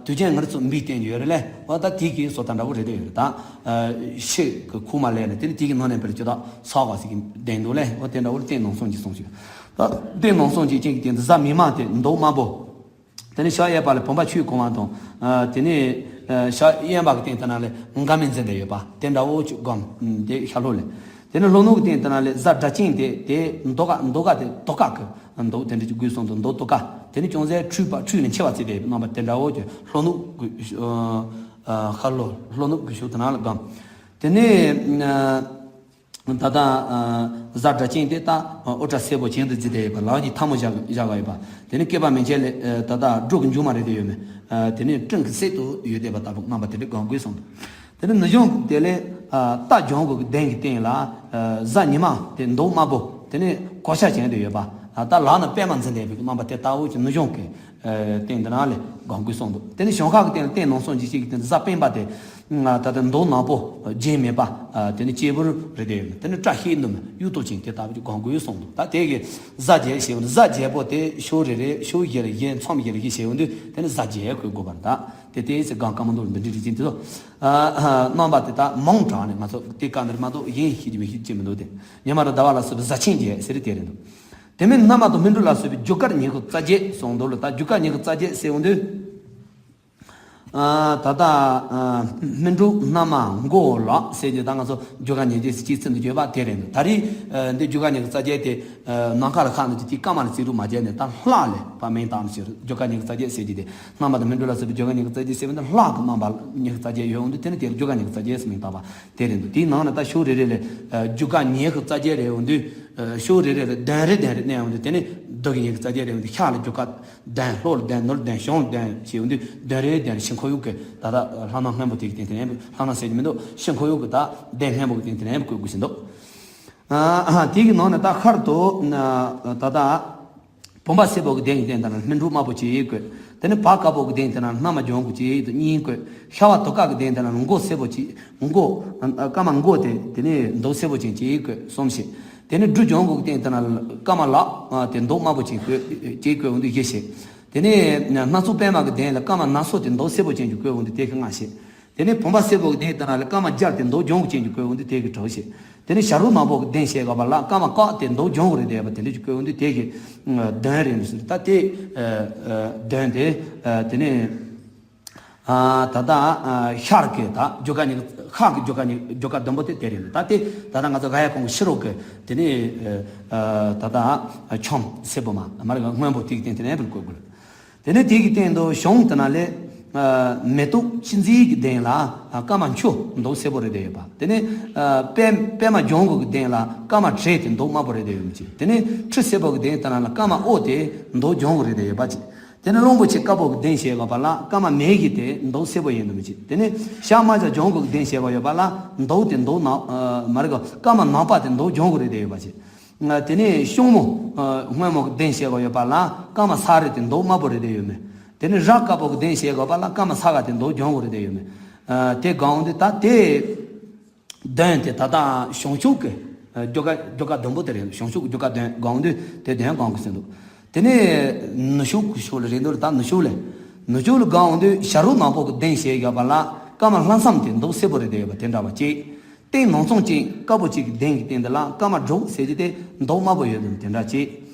དུས་རྒྱུན་ང་རང་ཚོ་འབུལ་བསྟན་ཡོད་རེད་ལས། འོ་ད་དེ་གི་བཟོ་ལྟ་འདྲ་བོ་རེ་རེ་ཡོད་རེད། ད་ཤེལ་གི་ཁུག་མ་ལས་ནས་དེ་ནས་དེ་གི་ནང་ནས་བར་གྱི་ད་ས་ག་ཟིག་གི་ལྡན་འདུག་ལས། འོ་དེ་འདྲ་བོ་ལ་སྟེང་ནང་གསང་ཅན་གསུངས་ཤིག་ད་སྟེང་ནང་གསང་ཅན་ཅན་གྱི་སྟེང་དུ་གཟའ་མིག་དམར་དེ་མདོག་དམར་པོ། དེ་ནས་ཕྱག་གཡས་པ་ལ་བུམ་པ་ཆུས་གང་བ་དང་། དེ་ནས་ཕྱག་གཡོན་པ་གི་སྟེང་དེ་ན་ལས་དགའ་མི་འཛིན་ཏེ་ཡོད་པ་དེ་འདྲ་བོ་ཅིག་སྒོམ། དེ་ཤར་ལྷོ་ལས། དེ་ནས་ལྷོ་ནུབ་ཀྱི་སྟེང་དེ་ན་ལས་གཟའ་སྒྲ་གཅན་དེ་དེ་མདོག་ཀ་མདོག་ཀ་དེ་དོག་ཀ་གི་མདོག་དེ་འདྲ་ཅིག་དགོས་གསུངས་འདུག་མདོག་དོག་ཀ་དེ་ནས་ཅུང་ཟད་འཁྲུལ་པ་འཁྲུལ་ནས་འཆི་བ་བརྩིས་ཏེ་ཡོད་པའི་རྣམ་པ་དེ་འདྲ་བོ་ཅིག་ལྷོ་ནུབ་ཀྱི། ཤར་ལྷོ་ལྷོ་ནུབ་ཀྱི་ཕྱོགས་དེ་ནང་ལ་སྒང་། དེ་ནས་ད་ལྟ་གཟའ་སྒྲ་གཅན་དེ་ད་དབུ་སྐྲ་སེར་པོ་གྱེན་དུ་བརྫིས་ཏེ་ཡོད་པ། ལག་གཉིས་ཐལ་མོ་བཞག་བཞག་ག་ཡོད་པ། དེ་ནས་སྐེད་པ་མན་ཆད་ལས་ད་ལྟ་སྒྲོ་གི་མཇུག་མ་རེད་དེ་ཡོད་མེད། དེ་ནས་སྤྲིན་གྱི་གསེབ་ཏུ་ཡོད་བསྡད་པ་ལྟ་བུ་རྣམ་པ་དེ་འདྲ་སྒང་དགོས་གསུངས་འདུག་དེ་ནས་ནུ་གཞོན་དེ་ལས་རྟ་ལྗང་གུ་གི་གདན་གྱི་སྟེང་ལ་གཟའ་ཉི་མ་དེ་མདོག་དམར་པོ་དེ་ནས་གོ་ཆ་གྱོན་ཏེ་ཡོད་པ། ད་ལག་ན་པད་མ་འཛིན་བསྡད་པའི་རྣམ་པ་དེ་ལྟ་བུ་ཅིག་ནུ་གཞོན་གྱི་སྟེང་དེ་ནང་ལས་སྒང་དགོས་གསུངས་འདུག་དེ་ནས་ཞིང་ཁ་གི་སྟེང་ལ་སྟེང་ནང་གསུམ་གྱི་གཅིག་གི་སྟེང་དུ་གཟའ་སྤེན་པ་དེ་ད་ལྟ་མདོག་ནག་པོ་རྗེན་མེད་པ། དེ་ནས་གཅེར་བུར་རེད་དེ། དེ་ནས་སྐྲ་ཤད་ནུབ་གཡུ་ཐོག་ཅན་དེ་ལྟ་བུ་ཅིག་སྒང་དགོས་གསུངས་འདུག་ད་དེ་གི་གཟའ་བརྒྱད་ཞེས་པ་ནི་གཟའ་བརྒྱད་པོ་དེ་ཕྱོགས་རེ་རེ་ཕྱོགས་བཞི་ལ་བཞི། མཚམས་བཞི་ལ་བཞི་ཞེས་པ་འདི་དེ་ནི་གཟའ་བརྒྱད་དགོས་དགོས་པ་རེད། ད་དེ་དེའི་ཚེ་སྒང་ཀ་མ་མདོ་ལ་འདི་འདྲའི་རིགས་ཅན་དེ་ཚོ་རྣམ་པ་དེ་དག་མང་དྲགས་ནས་ང་ཚོ་དེ་ག་འདིར་མ་གཏོགས་གཞན་ཤེས་ཀྱི་མི་ཤེས་ཀྱི་མི་འདུག་དེ་ཉི་མ་དང་ཟླ་བ་ལ་སོགས་པའི་གཟའ་ཆེན་བརྒྱད་ཟེར་དེ་རེད་འདུག་དེ་མིན་གནམ་དང་སྨིན་དྲུག་ལ་སོགས་པའི་རྒྱུ་སྐར་ཉི་ཤུ་རྩ་བརྒྱད་གསུངས་འདུག་ལ། ད་རྒྱུ་སྐར་ཉི་ཤུ་རྩ་བརྒྱད་ཟེར་འོང་དུས། ད་ལྟ་སྨིན་དྲུག་གནམ་མགོ་ལག་ཟེར་གྱི་ད་ང་ཚོ་རྒྱུ་སྐར་ཉི་བརྒྱད་ཟེར་གྱི་ཚིག་འདི་བརྗོད་པ་དེ་རེད་འདུག་ད་རེས་འདི་རྒྱུ་སྐར་ཉི་ཤུ་རྩ་བརྒྱད་དེ་ནམ་མཁའ་ལ་ཁག་འདུག་ཅིག་དེ་སྐར་མ་ལ་རྩིས་རུ་མ་བརྒྱབ་ནས་ད་ལྷག་ལས་ཕར་མིང་བཏགས་ནས་ཟེར། རྒྱུ་སྐར་ཉི་ཤུ་རྩ་བརྒྱད་ཟེར་གྱི་དེ་གནམ་དང་སྨིན་དྲུག་ལ་སོགས་པའི་རྒྱུ་སྐར་ཉི་ཤུ་རྩ་བརྒྱད་ཟེར་བ་འདི་ལྷག་གི་རྣམ་པ་ཉི་ཤུ་རྩ་བརྒྱད་ཡོད་འོང་དུས་དེ་ནི་དེར་རྒྱུ་སྐར་ཉི་ཤུ་རྩ་བརྒྱད་ཟེར་མིང་བཏགས་པ་དེ་རེད་འདུག་དེའི་ནང་ནས་ད་ཕྱོགས་རེ་རེ་ལས་རྒྱུ་སྐར་ཉི་ཤུ་རྩ་བརྒྱད་རེ་འོང་དུས། ཕྱོགས་རེ་རེ་ལ་གདན་རེ་གདན་རེ་གནས་འོང་དུས་དེ་ནི་རྡུལ་གྱི་ཉི་ཤུ་རྩ་བརྒྱད་རེ་འོང་དུས་ཤར་ལ་རྒྱུ་སྐར་གདན། ལྷོ་ལ་གདན། ནུབ་ལ་གདན། བྱང་ལ་གདན་ཞེས་འོང་དུས་གདན་རེ་གདན་རེ་ཤིང་འཁོར་ཡུག་གི་ད་ལྟ་ལྷ་ནང་སྔོན་པོ་དེ་གི་སྟེང་དེ་ནས་ལྷ་ནང་ཟེར་གྱི་མི་འདུག་ཤིང་འཁོར་ཡུག་གི་ད་གདན་སྔོན་པོ་གི་སྟེང་དེ་ནས་བཀོད་དགོས་ཟིན་འདུག་དེ་གི་ནང་ནས་ད་ཤར་དུ་ད་ལྟ་བུམ་པ་སེར་པོ་གི་གདན་གྱི་སྟེང་དེ་ན་སྨིན་དྲུག་དམར་པོ་གཅིག་བཀོད། དེ་ནས་བ་དཀར་པོ་གི་སྟེང་དེ་ན་གནམ་ལྗང་གུ་གཅིག་དང་གཉིས་བཀོད། ཤར་བ་དུ་དཀར་གི་སྟེང་དེ་ན་མགོ་སེར་པོ་གཅིག་མགོ། སྐར་མ་མགོ་དེ་དེ་ནས་མདོག་སེར་པོ་ཅན་གཅིག་བཀོད། གསུམ་བྱས། དེ་ནས་སྦྲུལ་ལྗང་གུ་གི་སྟེང་དེ་ན་སྐར་མ་ལག་དེ་མདོག་དམར་པོ་ཅན་བཀོད་གཅིག་བཀོད་འོང་དུས་བཞི་བྱས། དེ་ནས་སྣ་ཚོགས་པད་མ་གི་གདན་ལ་སྐར་མ་ནག་སོགས་དེ་མདོག་སེར་པོ་ཅན་གྱི་བཀོད་འོང་དུས་དེ་གི་ལྔ་བྱས། དེ་ནས་བུམ་པ་སེར་པོ་གི་གདན་དེ་ན་ལ་སྐར་མ་བརྒྱད་དེ་མདོག་ལྗང་གུ་ཅན་གྱི་བཀོད་འོང་དུས་དེ་གི་དྲུག་བྱས། དེ་ནས་བྱ་རོག་ནག་པོ་གི་གདན་བྱས་དགོས་པ་ལ་སྐར་མ་དཀར་དེ་མདོག་ལྗང་གུ་རེ་བསྡད་པ་དེ་འདྲ་ཅིག་བཀོད་འོང་དུས་དེ་གི་བདུན་རེད་འདུག་ད་དེ་བདུན་དེ་དེ་ནས་ད་ལྟ་ཤར་གི་ད་རྒྱུ་སྐར་ཉི་ཤར་གི་རྒྱུ་སྐར་ཉི་རྒྱུ་སྐར་བདུན་པོ་དེ་དེ་རེད་འདུག་ད་དེ་ད་ལྟ་ང་ཚོ་ག་ཡ་གོང་གི་ཕྱི་རོལ་གི་དེ་ནས་ད་ལྟ་ཁྱོམ་སེར་པོ་མ་མ་རེད་ག་སྔོན་པོ་དེ་གི་སྟེང་དེ་ནས་བཀོད་དགོས། དེ་ནས་དེ་གི་སྟེང་དུ་གཞུང་དེ་ན་ལས། མེ་ཏོག་བཅུད་འཛིན་གྱི་གདན་ལ་སྐར་མ་ཆུ་མདོག་སེར་པོ་རེ་བསྡད་ཡོད་པ། དེ་ནས་པད་པད་མ་ལྗང་གུ་གི་གདན་ལ་སྐར་མ་དྲེ་དེ་མདོག་དམར་པོ་རེ་བསྡད་ཡོད་མི་ཅིག་དེ་ནས་ཁྲི་སེར་པོ་གི་གདན་དེ་ན་ལ་སྐར་མ་ཨོ་དེ་མདོག་ལྗང་གུ་རེ་བསྡད་ཡོད་པ་ཅིག་དེ་ནས་གླང་པོ་ཆེ་དཀར་པོ་གི་གདན་བྱས་ཡོད་པ་ལ་སྐར་མ་མེ་བཞི་དེ་མདོག་སེར་པོ་ཡིན་འདུག་མི་ཅིག་དེ་ནས་ཤར་རྨ་བྱ་ལྗང་གུ་གི་གདན་བྱས་པ་ཡོད་པ་ལ་མདོག་དེ་མདོག་ནག་མ་རེད་ག་སྐར་མ་ནག་པ་དེ་མདོག་ལྗང་གུ་རེ་བསྡད་ཡོད་པ་ཅིག་དེ་ནས་ཤོང་མོ་སྔོན་མོ་གི་གདན་བྱས་པ་ཡོད་པ་ལ་སྐར་མ་ས་རེ་དེ་མདོག་དམར་པོ་རེ་བསྡད་ཡོད་མེད། དེ་ནས་ར་དཀར་པོ་གི་གདན་བྱས་དགོས་པ་ལ་སྐར་མ་ས་ག་དེ་མདོག་ལྗང་གུ་རེ་བསྡད་ཡོད་མེད། དེ་སྒང་འོང་དུས་ད་དེ་གདན་དེ་ད་ལྟ་བྱང་ཕྱོགས་ཀྱི་རྒྱུ་སྐར་རྒྱུ་སྐར་བདུན་པོ་དེ་རེད། བྱང་ཕྱོགས་ཀྱི་རྒྱུ་སྐར་གདན་སྒང་འོང་དུས་དེ་གདན་སྒང་གི་ཟིན་འདུག་དེ་ནས་ནུབ་ཕྱོགས་ཀྱི་ཕྱོགས་ལ་རེད་འདུག་ད་ནུབ་ཕྱོགས་ལ་ནུབ་ཕྱོགས་ལ་སྒང་འོང་དུས་བྱ་རོག་ནག་པོ་གི་གདན་བྱས་དགོས་པ་ལ་སྐར་མ་ལྷ་མཚམས་དེ་མདོག་སེར་པོ་རེ་བསྡད་ཡོད་པ་དེ་འདྲ་བ་གཅིག་སྟེང་ནང་གསུམ་གྱི་དཀར་པོ་གཅིག་གི་གདན་གྱི་སྟེང་དེ་ལ་སྐར་མ་དྲུག་ཟེར་གྱི་དེ་མདོག་དམར་པོ་ཡོད་དམ་དེ་འདྲ་གཅིག་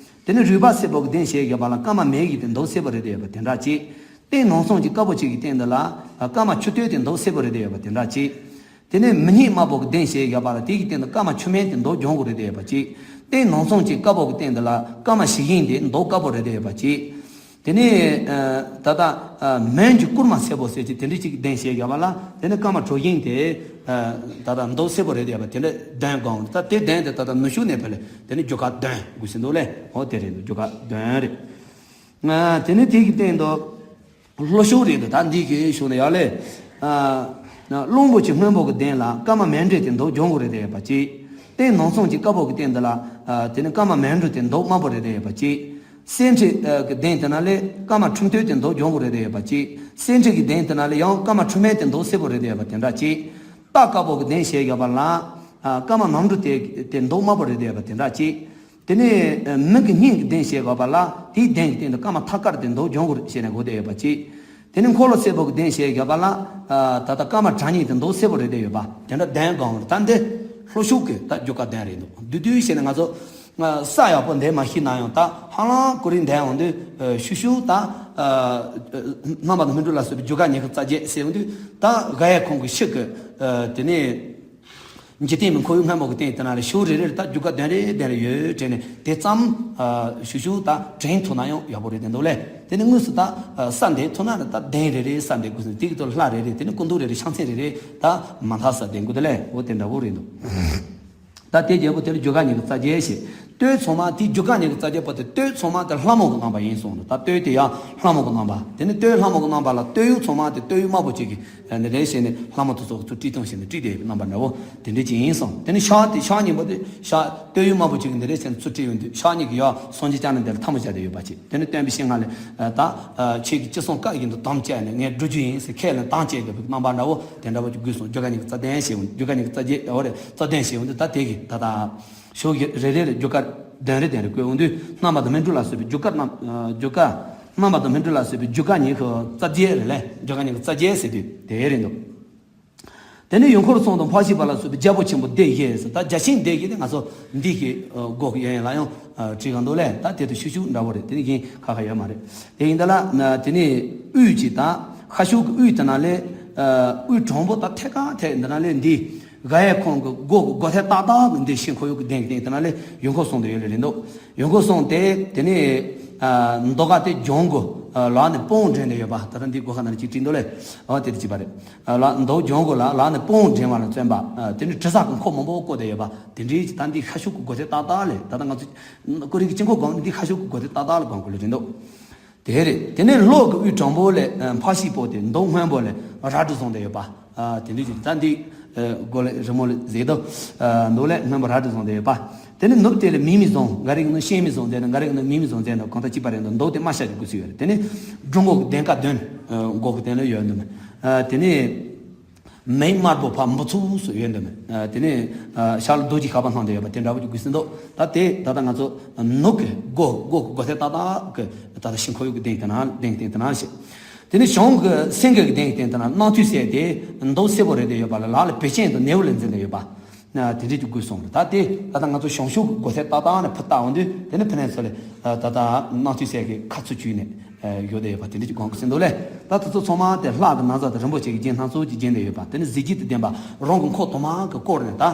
དེ་ནས་རུས་པ་སེར་པོ་གི་གདན་བྱས་ཡོད་པ་ལ་སྐར་མ་མེ་བཞི་དེ་མདོག་སེར་པོ་རེ་བསྡད་ཡོད་པ་དེ་འདྲ་གཅིག་སྟེང་ནང་གསུམ་གྱི་དཀར་པོ་གཅིག་གི་སྟེང་དེ་ལ་སྐར་མ་ཆུ་སྟོད་དེ་མདོག་སེར་པོ་རེ་བསྡད་ཡོད་པ་དེ་འདྲ་གཅིག་དེ་ནས་མིག་གཉིས་དམར་པོ་གི་གདན་བྱས་ཡོད་པ་ལ་དེ་གི་སྟེང་དུ་སྐར་མ་ཆུ་སྨན་དེ་མདོག་ལྗང་གུ་རེ་བསྡད་ཡོད་པ་གཅིག་སྟེང་ནང་གསུམ་གྱི་དཀར་པོ་གི་སྟེང་དེ་ལ་སྐར་མ་བྱི་ཤིང་དེ་མདོག་དཀར་པོ་རེ་བསྡད་ཡོད་པ་གཅིག་དེ་ནས་ད་ལྟ་མོན་གྱི་སྐུར་མ་སེར་པོ་ཟེར་གྱི་དེ་འདྲ་ཅིག་གདན་བྱས་ཡོད་པ་ལ་དེ་ནས་སྐར་མ་གྲོ་ཞིང་དེ་ད་ལྟ་མདོག་སེར་པོ་རེད་ཡོད་པ་དེ་འདྲ་གདན་སྒང་ད་དེ་གདན་དེ་ད་ལྟ་ནུབ་ཕྱོགས་ནས་ཕེབས་ལ་དེ་ནས་རྒྱུ་སྐར་བདུན་དགོས་ཟིན་འདུག་ལེ། འོ་དེ་རེད་འདུག་རྒྱུ་སྐར་བདུན་རེད། དེ་ནས་དེ་གི་སྟེང་དུ་ལྷོ་ཕྱོགས་རེད་འདུག་ད་འདི་གི་ཕྱོགས་ནས་ཡར་ལས་གླང་པོ་ཆེ་སྔོན་པོ་གི་གདན་ལ་སྐར་མ་མཎྜལ་དེ་མདོག་ལྗང་གུ་རེ་བསྡད་ཡོད་པ་གཅིག་སྟེང་ནང་གསུམ་གྱི་དཀར་པོ་གི་སྟེང་དེ་ལ་དེ་ནས་སྐར་མ་མཎྜལ་དེ་མདོག་དམར་པོ་རེ་བསྡད་ཡོད་པ་གཅིག་སེང་ཁྲི་གི་གདན་དེ་ན་ལས་སྐར་མ་ཁྲུམས་སྟོད་དེ་མདོག་ལྗང་གུ་རེ་བསྡད་ཡོད་པ་གཅིག་སེང་ཁྲི་གི་གདན་དེ་ན་ལས་ཡང་སྐར་མ་ཁྲུམས་སྨན་དེ་མདོག་སེར་པོ་རེ་བསྡད་ཡོད་པ་དེ་འདྲ་གཅིག་རྟ་དཀར་པོ་གི་གདན་བྱས་ཡོད་པ་ལ་སྐར་མ་ནམ་གྲུ་དེ་དེ་མདོག་དམར་པོ་རེ་བསྡད་ཡོད་པ་དེ་འདྲ་གཅིག་དེ་ནས་མི་གི་སྙིང་གི་གདན་བྱས་ཡོད་པ་ལ་དེའི་གདན་གྱི་སྟེང་དུ་སྐར་མ་ཐ་དཀར་དེ་མདོག་ལྗང་གུ་རེ་བྱས་ནས་བསྡད་ཡོད་པ་གཅིག་དེ་ནས་འཁོར་ལོ་སེར་པོ་གི་གདན་བྱས་ཡོད་པ་ལ་ད་ལྟ་སྐར་མ་བྲ་ཉིན་དེ་མདོག་སེར་པོ་རེ་བསྡད་ཡོད་པ་དེ་འདྲ་གདན་སྒང་རེད། ད་འདི་ལྷོ་ཕྱོགས་ཀྱི་ད་རྒྱུ་སྐར་གདན་རེད་འདུག་བསྡུས་བསྡུས་བྱས་ནས་ང་ཚོ་ས་ཡག་པོ་འདེམས་མ་ཤེས་ན་ཡང་ད་ཧ་ལམ་ཀུ་རེ་འདེམས་འོང་དུས་ཤུ་ཤུ་ད་རྣམ་པ་དང་སྨིན་དྲུག་ལ་སོགས་པའི་རྒྱུ་སྐར་ཉི་ཤུ་རྩ་བརྒྱད་ཟེར་འོང་དུས་ད་ག་ཡ་ཁོང་གི་ཤིག་གི་དེ་ནས་ འཇིག་རྟེན་པའི་ཁོར་ཡུག་སྔོན་མོ་གི་སྟེང་དེ་ན་ལ་ཤུགས་རེ་རེ་ལ་ད་རྒྱུ་སྐར་གདན་རེ་གདན་རེ་ཡོད་དྲན་ནས་དེ་ཙམ་ཨ་ཤུགས་ཤུགས་ད་དྲན་ཐུབ་ན་ཡང་ཡག་པོ་རེད་དེ་འདུག་ལེ། དེ་ནི་དངོས་སུ་ད་ཨ་ས་འདི་ཐུབ་ན་ལ་ད་གདན་རེ་རེ་ས་འདི་དགོས་སོང་། དེ་གི་ཐོག་ལྷ་རེ་རེ་དེ་ནི་སྐུ་མདོག་རེ་རེ་ཕྱག་མཚན་རེ་རེ་ད་མ་མཐའ་ས་གདན་དགོས་དེ་ལེ། འོ་དེ་འདྲ་བོ་རེད་འདུག་ད་དེ་རྒྱལ་པོ་དེ་ལ་རྒྱུ་སྐར་ཉི་ཤུ་རྩ་བརྒྱད་བྱས། སྟོད་ཚང་མ་དེ་རྒྱུ་སྐར་ཉི་ཤུ་རྩ་བརྒྱད་པོ་དེ་སྟོད་ཚང་མ་དེ་ལྷ་མོ་གི་རྣམ་པ་ཡིན་གསུངས་འདུག་ད་སྟོད་དེ་ཡང་ལྷ་མོ་གི་རྣམ་པ། དེ་ནི་སྟོད་ལྷ་མོ་གི་རྣམ་པ་ལ་སྟོད་ཡུལ་ཚང་མ་དེ་སྟོད་ཡུལ་དམར་པོ་གཅིག་གི་འདི་འདྲའི་བྱས་ནས་ལྷ་མོ་དེ་ཚོ་ཚུར་བྲིས་སྟངས་བྱས་ནས་བྲིས་བསྡད་པའི་རྣམ་པ་འདྲ་བོ་དེ་འདྲའི་ཅིག་ཡིན་གསུངས། དེ་ནི་ཕྱག་དེ་ཕྱག་གཉིས་པོ་དེ་ཕྱག་སྟོད་ཡུལ་དམར་པོ་གཅིག་གི་འདི་འདྲའི་བྱས་ནས་ཚུར་བྲིས་ཡོང་དུས་ཕྱག་གཉིས་ཀྱི་ཡང་སངས་རྒྱས་བསྐྱངས་ནས་འདི་ལ་ཐལ་མོ་སྦྱར་བསྡད་ཡོད་པ་ཅིག་དེ་ནི་སྟོན་པའི་ཞིང་ཁ་ལས་ད་ཁྱེད་ཀྱི་ཅི་གསུང་བཀའ་ཡིན་དུ་དམ་བཅས་ནས་ངས་སྒྲུབ་རྒྱུ་ཡིན་ཟེར་ཁས་ལེན་དམ་བཅས་དགོས་པའི་རྣམ་པ་འདྲ་བོ་དེ་འདྲ་བོ་ཅིག་དགོས་གསུངས། རྒྱུ་སྐར་ཉི་ཤུ་རྩ་བརྒྱད་བྱས་ཡོང་། རྒྱུ་སྐར་ཉི་ཤུ་རྩ་བརྒྱད་འོ་རེད། རྩ་བརྒྱད་བྱས་ཡོང་དུས་ད་དེ་གི་ད་ད་ཕྱོགས་ཀྱི་རེ་རེ་ལ་རྒྱུ་སྐར་གདན་རེ་གདན་རེ་བཀོད་འོང་དུས་རྣམ་པ་དང་སྨིན་གྲོལ་ལ་སོགས་པའི་རྒྱུ་སྐར་རྣམ་རྒྱུ་སྐར་རྣམ་པ་དང་སྨིན་གྲོལ་ལ་སོགས་པའི་རྒྱུ་སྐར་ཉི་ཤུ་རྩ་བརྒྱད་རེད་ལེ། རྒྱུ་སྐར་ཉི་ཤུ་རྩ་བརྒྱད་ཟེར་དུས་དེ་རེད་འདུག་དེ་ནས་ཡུལ་འཁོར་གསུམ་དང་ཕ་ཤུལ་བ་ལ་སོགས་པའི་རྒྱལ་པོ་ཆེན་པོ་སྡེ་བཞི་ཟེར། ད་བརྒྱ་བྱིན་སྡེ་བཞི་དེ་ང་ཚོ་འདི་གི་སྒོ་གི་ཡན་ཡན་ལ་ཡང་བྲིས་གང་འདུག་ལེ། ད་དེ་དུ་ཤུ་ཤུ་འདྲ་བོ་རེད། དེ་ནི་རྒྱན་ཁ་ཁ་ཡོད་མ་རེད། དེ་ཡིན་ད་ལ་དེ་ནས་དབུས་ཀྱི་ད་ཁ་ཤུ་གི་དབུས་དེ་ན་ལས་དབུས་དྲང་པོ་ད་ཐད་ཀ་ཐད་འདི་ན་ལས་འདི། ག་ཡེ་ཁོང་གི་སྒོ་གི་སྒོ་ཐད་ཏག་ཏག་གི་འདི་ཤིང་ཁོར་ཡུག་གི་གདན་གི་སྟེང་དེ་ན་ལས་ཡུལ་འཁོར་གསུམ་དུ་ཡོད་ལེ་རེད་འདུག་ཡུལ་འཁོར་གསུམ་དེ་དེ་ནས་མདོ་ཁ་དེ་ལྗང་གུ་ལག་ནས་དཔུང་འདྲེན་ནས་ཡོད་པ། ད་ལྟ་འདི་སྒོ་ཁ་ན་ཅིག་བྲིས་འདུག་ལེ། འོ་དེ་དེ་ཅིག་པ་རེད། ལག་མདོ་ལྗང་གུ་ལ་ལག་ནས་དཔུང་འདྲེན་པ་ལ་བརྩོན་པ། དེ་ནས་དྲི་ཟ་གི་མཁོ་མང་པོ་བཀོད་དེ་ཡོད་པ། དེ་འདྲའི་ཅིག་ད་འདི་ཁ་ཤུ་གི་སྒོ་ཐད་ཏག་ཏག་ལེ། ད་ལྟ་ང་ཚོ་ཀོ་རིན་གྱི་དཀྱིལ་འཁོར་སྒང་འདི་ཁ་ཤུ་གི་སྒོ་ཐད་ཏག་ཏག་ལ་སྒང་གོ་ལེ་རེད་འདུག་དེ་རེད། དེ་ནས་ལྷོ་གི་དབུས་དྲང་པོ་ལས་ཕ་ཤུལ་པོ་དེ་མདོ་སྔོན་པོ་ལས་རལ་གྲི་བཟུང་དེ་ཡོད་པ། དེ་འདྲའི་ཅིག་ད་འདི་སྒོ་ལས་རི་མོ་ལས་ཟེར་དོ། མདོ་ལས་སྔོན་པོ་རལ་གྲི་བཟུང་དེ་ཡོད་པ། དེ་ནས་ནུབ་དེ་ལས་མིང་མི་བཟུང་། འགའ་རེ་གིས་ནི་ཤིང་མི་བཟུང་ཟེར་ན། འགའ་རེ་གིས་ནི་མིང་མི་བཟུང་ཟེར་ན། གང་ལྟར་གཅིག་པ་རེད་འདུག་མདོ་དེ་དམར་ཤ་གི་དགོས་སུ་ཡོད་རེད། དེ་ནས་སྒྲུབ་འགོག་གི་གདན་ཁག་བདུན་འགོག་གི་གདན་ལ་ཡོད་འདུག་མེད། དེ་ནས། མེ་དམར་པོ་ཕར་འབུ་ཚུགས་སུ་ཡོད་འདུག་མེད། དེ་ནས་ཤར་ལ་རྡོ་རྗེ་ཤར་པ་སྣང་དེ་ཡོད་པ་དེ་འདྲ་བོ་ཅིག་དགོས་སུ་འདུག་ད་དེ་ད་ལྟ་ང་ཚོ་ནུབ་ཀྱི་སྒོ་སྒོ་སྒོ་ཐད་ཏག་ཏག་གི་ད་ལྟ་ཤིང་ཁོར་ཡུག་གི་གདན་དེ་ན་གདན་གདན་དེ་ན་ཞིག་དེ་ནས་བྱང་གི་སེང་གེ་གི་གདན་གདན་དེ་ན་སྣང་མཐུ་ཟེར་དེ་མདོག་སེར་པོ་རེད་དེ་ཡོད་པ་ལ་ལག་ལ་བེ་ཅོན་དང་ནེའུ་ལེན་འཛིན་དེ་ཡོད་པ། དེ་འདྲས་ཀྱི་དགོས་སོང་རེད། ད་དེ་ད་ལྟ་ང་ཚོ་བྱང་ཕྱོགས་ཀྱི་སྒོ་ཐད་ཏག་ཏག་ནས་ཕུ་བལྟ་འོང་དུས་དེ་ནི་ཕུ་ནས་ཚོ་ལས་ད་ལྟ་སྣང་མཐུ་ཟེར་གི་ཁ་ཚུར་བཅུས་ནས། ཡོད་དེ་ཡོད་པ་དེ་འདྲ་ཅིག་གོང་གི་ཟིན་འདུག་ལེ། ད་དེ་ཚོ་ཚང་མ་དེ་ལྷ་གི་ན་བཟའ་དང་རིན་པོ་ཆེ་གི་རྒྱན་སྣ་ཚོགས་ཀྱིས་བརྒྱན་ཏེ་ཡོད་པ། དེ་ནི་གཟི་བརྗིད་དང་ལྡན་པ་རང་གི་མཁོ་དུ་མ་གི་བསྐོར་ནས་ད་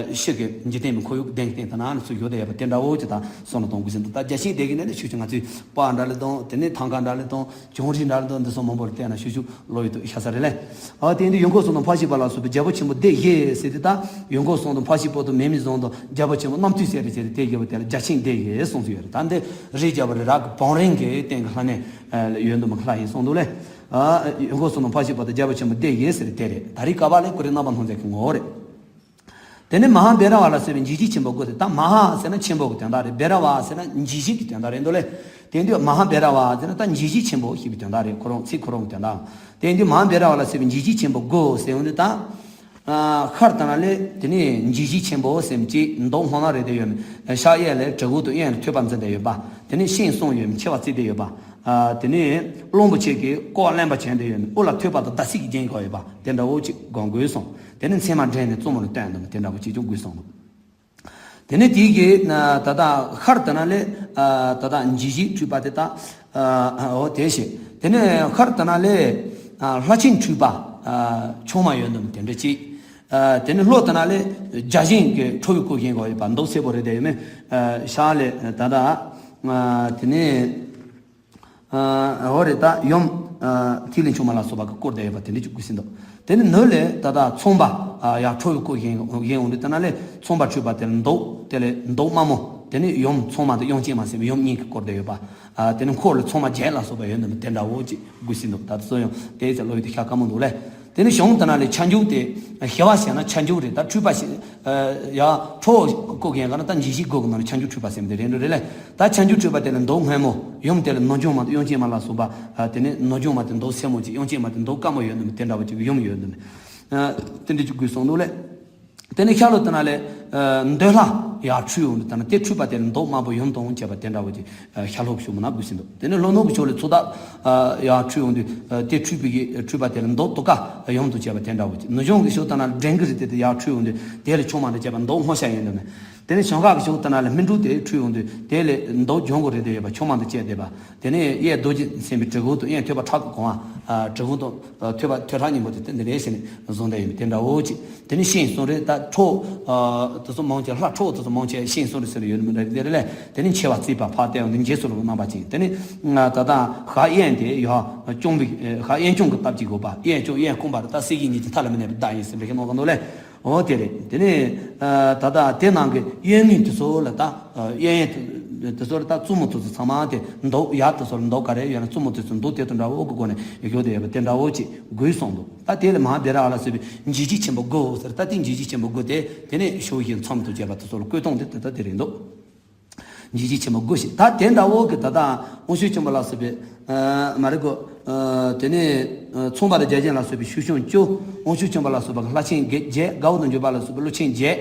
ཕྱི་གི་འཇིག་རྟེན་པའི་ཁོར་ཡུག་གདན་གདན་དེ་ན་ནི་ཚུར་ཡོད་དེ་ཡོད་པ་དེ་འདྲ་བོ་ཅིག་ད་སོང་ལ་གཏོང་དགོས་ཟིན་འདུག་ད་རྒྱ་ཆེན་དེ་གི་ནས་ནི་ཤུགས་ཆུ་ང་ཚོའི་པར་འདྲ་ལ་གཏོང་། དེ་ནས་ཐང་ག་འདྲ་ལ་གཏོང་། གྱོང་རིག་འདྲ་ལ་གཏོང་། འདི་ཚོ་མང་པོ་ལ་བལྟས་ན་ཤུགས་ཆུ་ལོ་ཡོད་དུ་ཤ་ས་རེད་ལེ། ཨ་དེ་འདི་ཡུལ་འཁོར་གསུམ་དང་ཕ་ཤུལ་བ་ལ་སོགས་པའི་རྒྱལ་པོ་ཆེན་པོ་སྡེ་བཞི་ཟེར་དེ་ད་ཡུལ་འཁོར་གསུམ་དང་ཕ་ཤུལ་པོ་དང་མེ་མི་བཟང་དང་རྒྱལ་པོ་ཆེན་པོ་རྣམ་ཐོས་སྲས་རེ་བྱས་ཏེ་དེ་བརྒྱད་པོ་དེ་ལ་རྒྱ་ཆེན་སྡེ་བཞི་གསུངས་སུ་ཡོད་རེད། ད་འདི་རིའི་རྒྱལ་པོ་རི་རབ་ཀྱི་བང་རིམ་གྱི་སྟེང་གི་ལྷ་ནས་ཡོད་འདུག་མ་ལྷ་ཡིན་གསུངས་འདུག་ལེ། ཨ་ཡུལ་འཁོར་གསུམ་དང་ཕ་ཤུལ་པོ་དང་རྒྱལ་པོ་ཆེན་པོ་སྡེ་བཞི་ཟེར་དེ་རེད། ད་རེས་ཀ་བ་ལས་ཀོ་རི་རྣམ་པ་སྣང་མཛད་ཀྱི་ངོ་བོ་རེད། དེ་ནས་མ་ཧཱ་བེ་ར་བ་ལ་ཟེར་བའི་འཇིགས་བྱེད་ཆེན་པོ་དགུ་སྟེ། ད་མ་ཧཱ་ཟེར་ན་ཆེན་པོ་གི་དོན་དག་རེད། བེ་ར་བ་ཟེར་ན་འཇིགས་བྱེད་ཀྱི་དོན་དག་རེད་འདུག་ལེ། དེ་དུས་མ་ཧཱ་བེ་ར་བ་ཟེར་ན་ད་འཇིགས་བྱེད་ཆེན་པོ་ཞེས་པའི་དོན་དག་རེད། ཁོ་རང་ཚིག་ཁོ་རང་གི་དོན་དག་དེ་དུས་མ་ཧཱ་བེ་ར་བ་ལ་ཟེར་བའི་འཇིགས་བྱེད་ཆེན་པོ་དགུ་ཟེར་འོང་དུས་ད། ཤར་དང་ལས་དེ་ནས་འཇིགས་བྱེད་ཆེན་པོ་ཟེར་གཅིག་མདོག་སྔོ་ནག་རེད་དེ་ཡོད་མེད། ཕྱག་གཡས་ལས་གྲི་གུག་དང་གཡོན་ལ་ཐོད་པ་འཛིན་དེ་ཡོད་པ། དེ་ནས་ཤིང་གསུམ་ཡོད་མེད་མཆེ་བ་གཙིགས་དེ་ཡོད་པ། དེ་ནས་གླང་པོ་ཆེ་གི་ཀོ་བ་རློན་པ་གྱོན་དེ་ཡོད་མེད། དབུ་ལ་ཐོད་པ་དང་ཟླ་ཚེས་ཀྱི་རྒྱན་གོན་ཡོད་པ་དེ་འདྲ་བོ་ཅིག་གོན་དགོས་གསུངས། དེ་ནས་མཚན་མ་བསྒྲེངས་ནས་བཙུན་མོ་ལ་སྟོན་དང་དེ་འདྲ་བོ་ཅིག་ཀྱང་དགོས་གསུངས་འདུག་དེ་ནས་དེའི་གི་ད་ལྟ་ཤར་དེ་ན་ལས་ད་ལྟ་འཇིགས་བྱེད་འཁྲུལ་པ་དེ་དག་འོ་དེ་བྱས། དེ་ནས་ཤར་དེ་ན་ལས་ལྷ་ཆེན་འཁྲུལ་པ་ཆུང་མ་ཡོད་འདུག་དེ་འདྲ་ཅིག་དེ་ནས་ལྷོ་དེ་ན་ལས་བརྒྱ་བྱིན་གྱི་ཁྲོ་བོའི་སྐུ་བཞེངས་གོ་ཡོད་པ་མདོག་སེར་པོ་རེད་དེ་ཡོད་མེད། ཤར་ལས་ད་ལྟ་དེ་ནས། འོ་རེད། ད་ཡུམ་ཐིག་ལེ་ཆུང་མ་ལ་སོགས་པ་གིས་བསྐོར་བསྡད་ཡོད་པ་དེ་འདྲ་ཅིག་དགོས་ཟིན་འདུག་དེ་ནས་ནུབ་ལས་ད་ལྟ་ཚངས་པ་ཡར་ཁྲོ་བོའི་སྐུ་བཞེངས་བཞེངས་འོང་དུས་དེ་ན་ལས་ཚངས་པ་འཁྲུལ་པ་དེ་ལ་མདོག་དེ་ལས་མདོག་དམར་མོ། དེ་ནས་ཡུམ་ཚངས་མ་དང་དབྱངས་ཅན་མ་ཟེར་བའི་ཡུམ་གཉིས་ཀྱིས་བསྐོར་བསྡད་ཡོད་པ། དེ་ནས་འཁོར་ལ་ཚངས་མ་བརྒྱད་ལ་སོགས་པ་ཡོད་འདུག་དེ་འདྲ་བོ་ཅིག་དགོས་ཟིན་འདུག་ད་ལྟ་ཚོ་ཡང་དེའི་ཚེ་ལོ་ཡུལ་དུ་ཤ་དཀའ་མོ་འདུག་ལས། དེ་ནས་བྱང་དེ་ན་ལས་ཁྱབ་འཇུག་དེ་ཞི་བ་ཞེ་ན་ཁྱབ་འཇུག་རེད། ད་འཁྲུལ་པ་ཞེ་ཡ་ཁྲོ་བོ་སྐུ་བཞེངས་ག་ན་ད་འཇིགས་བྱེད་དགུ་གི་ནང་ནས་ཁྱབ་འཇུག་འཁྲུལ་པ་ཟེར་མི་དེ་རེད་འགྲོ་རེད་ལས། ད་ཁྱབ་འཇུག་འཁྲུལ་པ་དེ་ལ་མདོག་སྔོན་མོ། ཡུམ་དེ་ལ་ནོར་སྦྱིན་མ་དང་དབྱངས་ཅན་མ་ལ་སོགས་པ། དེ་ནས་ནོར་སྦྱིན་མ་དེ་མདོག་སེར་མོ་ཅིག་དབྱངས་ཅན་མ་དེ་མདོག་དཀར་མོ་ཡོད་ནི་མི་དེ་འདྲ་བ་ཅིག་ཡུམ་ཡོད་ནི་མི། དེ་འདྲ་ཅིག་དགོས་གསུངས་འདུག་ལས། དེ་ནས་ཤར་ལྷོ་དེ་ན་ལས་འདོད་ལྷ་ཡར་འཁྲུལ་འོང་དུས་ད་ན་དེ་འཁྲུལ་པ་དེ་ལ་མདོག་དམར་པོ་ཡུམ་དང་བཅས་པ་དེ་འདྲ་བ་ཅིག་ཤར་ལྷོ་ཕྱོགས་མ་ན་དགོས་ཟིན་འདུག་དེ་ནས་ལྷོ་ནུབ་ཀྱི་ཕྱོགས་ལས་ཚོགས་བདག་ཡར་འཁྲུལ་འོང་དུས་དེ་འཁྲུལ་པའི་གི་འཁྲུལ་པ་དེ་ལ་མདོག་དུ་ཀ་ཡུམ་དང་བཅས་པ་དེ་འདྲ་བ་ཅིག་ནུབ་བྱང་གི་ཕྱོགས་དེ་ན་ལས་འདྲེན་གི་རི་དེ་དེ་ཡར་འཁྲུལ་འོང་དུས་དེ་ལས་ཆུང་མ་དང་བཅས་པ་མདོག་སྔོ་ཤ་ཡིན་འདུག་མེད། དེ་ནས་བྱང་ཁ་གི་ཕྱོགས་དེ་ན་ལ་སྨིན་དྲུག་དེ་འཁྲུལ་ཡོང་དུས་དེ་ལས་མདོག་སྦྱོང་དགོས་རེད་དེ་ཡོད་པ། ཆུང་མ་དང་བཅས་བསྡད་པ། དེ་ནས་གཡས་རྡོ་རྗེ་སེམས་དཔའི་གྲི་གུག་དང་གཡོན་ཐོད་པ་ཁྲག་གི་གོང་བ། གྲི་གུག་དང་ཐོད་པ་ཐོད་ཁྲག་གཉིས་པོ་དེ་དེ་འདི་རེད་ཟེར་ནས་བཟུང་བསྡད་ཡོད་མེད་དེ་འདྲ་བོ་ཅིག་དེ་ནས་ཤིང་གསུམ་རེད། ད་ཁྲོ་དེ་ཚོ་མང་ཆེ། ལྷ་ཁྲོ་དེ་ཚོ་མང་ཆེ་ཤིང་གསུམ་རེད་ཟེར་ཡོད་མེད་རེད། དེ་རེད་ལས་དེ་ནས་མཆེ་བ་གཙིགས་པ་ཕར་བལྟས་ཡོང་དུས་འགྱེལ་སོང་རུང་རྣམ་པ་ཅན། དེ་ནས་ད་ལྟ་ཤར་གཡོན་དེ་ཡོད། སྐྱོང་བའི་ཤར་གཡོན་སྐྱོང་གི་སྟབས་ཀྱིས་དགོས་པ། གཡོན་སྐྱོང་གཡོན་བསྐུམ་པ་རེད། ད་གསེར་གྱི་སྙིང་གི་མཐའ་ལ་མི་གནས་པའི་བརྡ་ཡིན་ཟེར་འདྲ་ཞིག་གནང་གི་འདུག་ལས། འོ་དེ་རེད། དེ་ནས་ད་ལྟ་དེ་ནང་གི་གཡོན་ངོས་དེ་ཚོ་ལ་ད་གཡོན་དེ་ཚོ་ལ་ད་རྩུབ་མོ་དེ་ཚོ་ཚང་མ་དེ་མདོག་ཡག་དེ་ཚོ་ལ་མདོག་ག་རེ་ཡོད་ན་རྩུབ་མོ་དེ་ཚོ་མདོག་དེ་དང་འདྲ་བོ་གི་སྒོ་ནས་ཡོད་དེ་ཡོད་པ་དེ་འདྲ་བོ་ཅིག་དགོས་གསུངས་འདུག་ད་དེ་ལ་མ་བི་ར་ལ་སོགས་པའི་འཇིགས་བྱེད་ཆེན་པོ་དགུ་ཟེར། ད་དེ་འཇིགས་བྱེད་ཆེན་པོ་དགུ་དེ་དེ་ནས་ཕྱོགས་བཞིར་མཚམས་དང་བཅས་པ་དེ་ཚོ་ལ་བཀོད་སྟངས་དེ་ད་ལྟ་དེ་རེད་འདུག་འཇིགས་བྱེད་ཆེན་པོ་དགུ་ཞེས། ད་དེ་འདྲ་བོ་གི་ད་ལྟ་དབང་ཕྱུག་ཆེན་པོ་ལ་སོགས་པའི་མ་རིག་གོ། དེ་ནས་མཚུངས་པ་དང་རྒྱ་ཅན་ལ་སོགས་པའི་ཤུགས་ཆུང་བཅུ། དབང་ཕྱུག་ཆེན་པོ་ལ་སོགས་པ་གི་ལྷ་ཆེན་བརྒྱད། དགའ་བ་དང་འགྱུར་བ་ལ་སོགས་པའི་ཀླུ་ཆེན་བརྒྱད།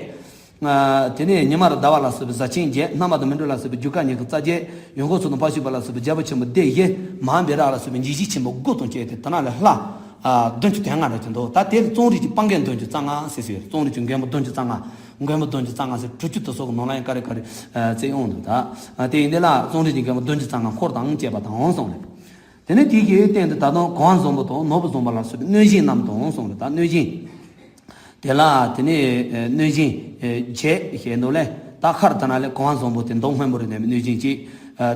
དེ་ནས་ཉི་མ་དང་ཟླ་བ་ལ་སོགས་པའི་གཟའ་ཆེན་བརྒྱད། ནམ་མཁའ་དང་མི་འགྲོ་ལ་སོགས་པའི་རྒྱུ་སྐར་ཉི་ཤུ་རྩ་བརྒྱད། ཡོམ་འགོག་ཚོགས་དང་ཕ་ཤུལ་བུ་ལ་སོགས་པའི་རྒྱལ་པོ་ཆེན་པོ་སྡེ་བཞི། མ་བི་ར་ལ་སོགས་པའི་འཇིགས་བྱེད་ཆེན་པོ་དགུ་དང་བཅས་ཏེ་དེ་ན་ལས་ལྷ་བདུན་ཅུ་དོན་ལྔ་རེད་ཀྱི་འདུག་ད་དེ་ལ་རྩོམ་རིག་གི་དཔལ་མགོན་བདུན་ཅུ་རྩ་ལྔ་ཟེར་ཟེར། རྩོམ་རིག་གི་མགོན་པོ་བདུན་ཅུ་རྩ་ལྔ། མགོན་པོ་བདུན་ཅུ་རྩ་ལྔ་ཟེར། དྲུག་ཅུ་དེ་ཚོ་གི་ནང་ལ་ཡང་ག་རེ་ག་རེ་བརྩི་ཡོང་འདུག་ད་དེ་ཡིན་དེ་ལ་རྩོམ་རིག་གི་མགོན་པོ་བདུན་ཅུ་རྩ་ལྔ་འཁོར་དང་བཅས་པ་དང་གསུངས་རེད། དེ་ནས་དེ་གི་སྟེང་དུ་ད་དུང་གོང་བཟང་པོ་དང་ནོར་བུ་བཟང་པོ་ལ་སོགས་པའི་གནོད་སྦྱིན་རྣམས་དང་གསུངས་རེད། ད་གནོད་སྦྱིན་དེ་ལ་དེ་ནས་གནོད་སྦྱིན་བརྒྱད་ཞེས་འདུག་ལས། ད་ཁར་དེ་ན་ལས་གོང་བཟང་པོ་དེ་མདོག་སྔོན་པོ་རེད་བསྡད་པའི་གནོད་སྦྱིན་གཅིག་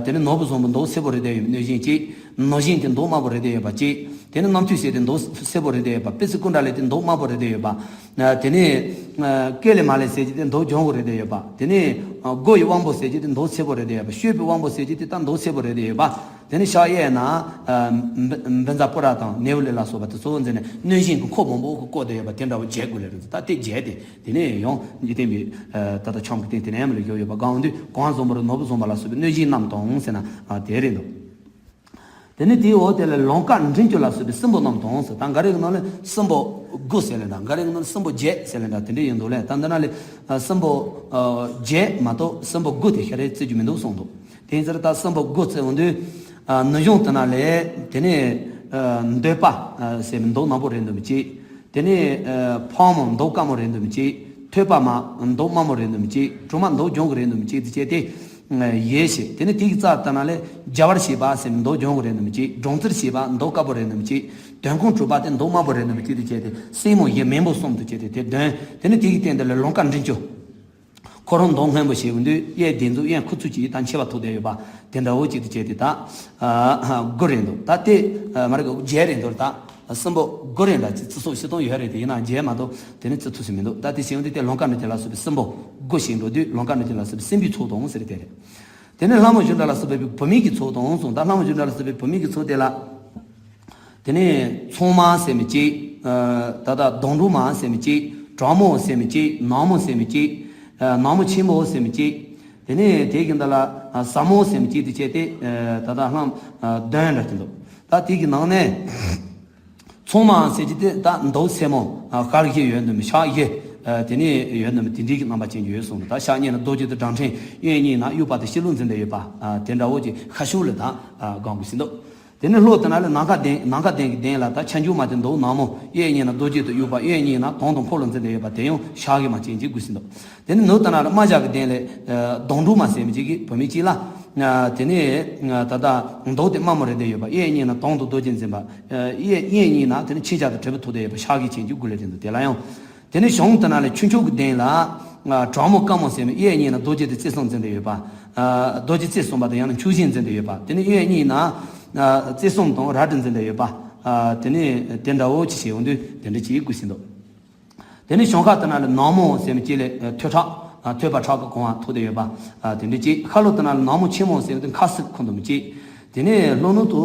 དེ་ནས་ནོར་བུ་བཟང་པོ་མདོག་སེར་པོ་རེད་བསྡད་ཡོད་པའི་གནོད་སྦྱིན་གཅིག་ནོར་སྦྱིན་དེ་མདོག་དམར་པོ་རེད་བསྡད་ཡོད་པ་གཅིག་དེ་ནས་རྣམ་ཐོས་སྲས་དེ་མདོག་སེར་པོ་རེད་བསྡད་ཡོད་པ། པི་ཙི་ཀུན་དྲ་ལས་དེ་མདོག་དམར་པོ་རེད་བསྡད་ཡོད་པ། དེ་ནས་ཀེ་ལི་མ་ལི་ཟེར་གྱི་དེ་མདོག་ལྗང་གུ་རེད་བསྡད་ཡོད་པ། དེ་ནས་སྒོ་ཡི་དབང་པོ་ཟེར་གྱི་དེ་མདོག་སེར་པོ་རེད་བསྡད་ཡོད་པ། བཤོས་པའི་དབང་པོ་ཟེར་གྱི་དེ་ད་མདོག་སེར་པོ་རེད་བསྡད་ཡོད་པ། དེ་ནས་ཤར་གཡས་ན་བི་བཛྲ་པུ་ར་དང་ནེའུ་ལེ་ལ་སོགས་པ་དེ་ཚོ་འཛིན་ནས་གནོད་སྦྱིན་གྱི་འཁོར་མང་པོ་གིས་བསྐོར་བསྡད་ཡོད་པ་དེ་འདྲ་བོ་བརྒྱད་དགོས་ལེ་རེད། ད་དེ་བརྒྱད་དེ་དེ་ནས་ཡང་འཇིག་རྟེན་པའི་ད་ལྟ་ཁྱམས་ཀྱི་སྟེང་དེ་ནས་མ་ལ་བཞུགས་ཡོད་པ་གང་འདུས་གོང་བཟང་པོ་རེད། ནོར་བུ་བཟང་པོ་ལ་སོགས་པའི་གནོད་སྦྱིན་རྣམས་དང་ཟེར་ན་དེ་རེད་འདུག་དེ་ནས་དེའི་འོག་དེ་ལ་ལང་ཀ་མགྲིན་བཅུ་ལ་སོགས་པའི་སྲིན་པོ་རྣམས་དང་ཟེར། ད་འགའ་རེ་གི་ནང་ལ་སྲིན་པོ་དགུ་ཟེར་ལེ་འདྲ། འགའ་རེ་གི་ནང་ལ་སྲིན་པོ་བརྒྱད་ཟེར་ལེ་འདྲ། དེ་འདྲ་ཡིན་འདུག་ལས། ད་འདི་ན་ལས་སྲིན་པོ་བརྒྱད་མ་གཏོགས་སྲིན་པོ་དགུ་དེ་ཤ་རེ་བརྩི་རྒྱུ་མི་འདུག་གསུངས་འདུག་དེ་ཡིན་ཙང་ད་སྲིན་པོ་དགུ་བརྩི་འོང་དུས་ནུ་གཞོན་དེ་ན་ལས་དེ་ནས་འདོད་པ་ཟེར་མི་མདོག་ནག་པོ་རེད་འདུག་མི་གཅིག་དེ་ནས་ཕག་མོ་མདོག་དཀར་མོ་རེད་འདུག་མི་གཅིག་ཐོད་པ་མ་མདོག་དམར་མོ་རེད་འདུག་མི་གཅིག་གྲོ་མ་མདོག་ལྗང་གུ་རེད་འདུག་མི་གཅིག་དེ་བྱས་ཏེ། ཡེ་ཤེས། དེ་ནས་དེ་གི་རྩ་ལྟ་ན་ལས་རྒྱ་བལ་ཞེས་པ་ཟེར་མདོག་ལྗང་གུ་རེད་འདུག་མི་གཅིག་སྦྲང་རྩི་ཞེས་པ་མདོག་དཀར་པོ་རེད་འདུག་མི་གཅིག་དོན་ཁུངས་གྲུབ་པ་དེ་མདོག་དམར་པོ་རེད་འདུག་མི་གཅིག་དེ་བྱས་ཏེ་སྲིན་མོ་ཡི་མེན་པོ་གསུམ་དུ་བྱས་ཏེ་དེ་བདུན། དེ་ནས་དེ་གི་སྟེང་དེ་ལ་ལང་ཀ་མགྲིན་བཅུ། ཁོ་རང་མདོག་སྔོན་པོ་ཞེས་འོང་དུས་གཡས་སྡེ་མཛུབ་གཡོན་ཁུ་ཚུར་གྱིས་ད་མཆེ་བ་ཐུག་བསྡད་ཡོད་པ་དེ་འདྲ་བོ་ཅིག་ཏུ་བྱས་ཏེ་ད་དགུ་རེད་འདུག་ད་དེ་མ་རེད་གོ། བརྒྱད་རེད་འདུག་ད་སྲིན་པོ་དགུ་རེད་འདྲ་ཅིག་བརྩི་སྲོལ་བྱེད་སྟངས་ཡོད་རེད། དེ་ཡིན་ན་བརྒྱད་མ་གཏོགས་དེ་ནི་བརྩི་ཐུབ་ས་མི་འདུག་ད་དེ་བྱས་འོང་དུས་དེ་ལང་ཀ་མགྲིན་བཅུ་ལ་སོགས་པའི་སྲིན་པོ་དགུ་ཞེས་འགྲོ་དུས་ལང་ཀ་མགྲིན་བཅུ་ལ་སོགས་པའི་སྲིན་པོའི་ཚོགས་དང་ཟེར་དེ་རེད། དེ་ནས་ལྷ་མོ་གཞོན་ནུ་འདྲ་ལ་སོགས་པའི་བུད་མེད་ཀྱི་ཚོགས་དང་གསུངས། ད་ལྷ་མོ་གཞོན་ནུ་འདྲ་ལ་སོགས་པའི་བུད་མེད་ཀྱི་ཚོགས་དེ་ལ། དེ་ནས་མཚོག་མ་ཟེར་མི་གཅིག་ད་ལྟ་སྡོང་འབྲུག་མ་ཟེར་མི་གཅིག་གྲོགས་མོ་ཟེར་མི་གཅིག་ནག་མོ་ཟེར་མི་གཅིག་ནག་མོ་ཆེན་པོ་ཟེར་མི་གཅིག་དེ་ནས་དེ་གི་འདི་ལ་ཟབ་མོ་ཟེར་མི་གཅིག་དེ་བྱས་ཏེ་ད་ལྟ་ལྷམ་གདོན་འདྲ་གི་འདུག་ད་དེ་གི་ནང་ནས་མཚོག་མ་ཟེར་གྱི་དེ་ད་མདོག་སེར་མོ་ཤར་བཞི་ཡོད་འདུག་མི་ཤར་བཞི་དེ་ནས་ཡོད་འདུག་མི་དེ་འདྲའི་གི་རྣམ་པ་ཅན་གྱི་ཡོད་གསུངས་ནས། ད་ཕྱག་གཉིས་ན་རྡོ་རྗེ་དང་བྲམ་ཕྲེང་གཡོན་གཉིས་ན་དབྱུག་པ་དང་ཤི་ལོ་འཛིན་བསྡད་ཡོད་པ་དེ་འདྲ་བོ་ཅིག་ཤར་ཕྱོགས་ལ་ད་གང་དགོས་ཟིན་འདུག་དེ་ནས་ལྷོ་དེ་ན་ལ་ནམ་མཁའ་ལྡན། ནམ་མཁའ་ལྡན་གྱི་གདན་ལ་ད་ཁྱབ་འཇུག་མ་དེ་མདོག་ནག་མོ་གཡས་གཉིས་ན་རྡོ་རྗེ་དང་དབྱུག་པ་གཡོན་གཉིས་ན་དོང་དང་འཁོར་ལོ་འཛིན་བསྡད་ཡོད་པ་དེ་ཡང་ཤར་གྱི་མ་ཅན་གྱི་དགོས་ཟིན་འདུག་དེ་ནས་ནུབ་དེ་ན་ལ་རྨ་བྱ་གི་གདན་ལས་སྡོང་འབྲུག་མ་ཟེར་མི་གཅིག་གི་བུད་མེད་གཅིག་ལ། དེ་ནས་ད་ལྟ་མདོག་དེ་དམར་མོ་རེད་བསྡད་ཡོད་པ། གཡས་གཉིས་ན་དོང་དང་རྡོ་རྗེ་འཛིན་པ། གཡས་གཡོན་གཉིས་ན་དེ་ནས་ཁྱི་བྱ་དང་དྲིལ་བུ་ཐུག་བསྡད་ཡོད་པ་ཤར་གྱི་ཅན་གྱི་དགོས་ལེ་རེད་འདུག་དེ་ལ་ཡང་། དེ་ནས་བྱང་དེ་ན་ལ་ཆུ་མཆོག་གི་གདན་ལ། གྲོགས་མོ་དཀར་མོ་ཟེར་མི་གཡས་གཉིས་ན་རྡོ་རྗེ་དེ་རྩེ་གསུམ་འཛིན་བསྡད་ཡོད་པ། རྡོ་རྗེ་རྩེ་གསུམ་པ་དང་ཡང་ན་ཆུ་སྲིན་འཛིན་བསྡད་ཡོད་པ། དེ་ནས་གཡོན་གཉིས་ན། རྩེ་གསུམ་དང་རལ་གྲི་འཛིན་བསྡད་ཡོད་པ། དེ་ནས་དེ་འདྲ་བོ་ཅིག་བྱས་འོང་དུས་དེ་འདྲ་ཅིག་དགོས་ཟིན་འདུག་དེ་ནས་བྱང་ཁ་དེ་ན་ལ་ནག་མོ་ཟེར་མི་གཅིག་ལས་ཐོད་ཁྲག་ཐོད་པ་ཁྲག་གི་གོང་བ་ཐོག་དེ་ཡོད་པ། དེ་འདྲ་གཅིག་ཤར་ལྷོ་དེ་ན་ལ་ནག་མོ་ཆེན་མོ་ཟེར་བའི་དེ་མཁར་སིལ་ཁུང་དུ་མི་གཅིག་དེ་ནས་ལྷོ་ནུབ་ཏུ་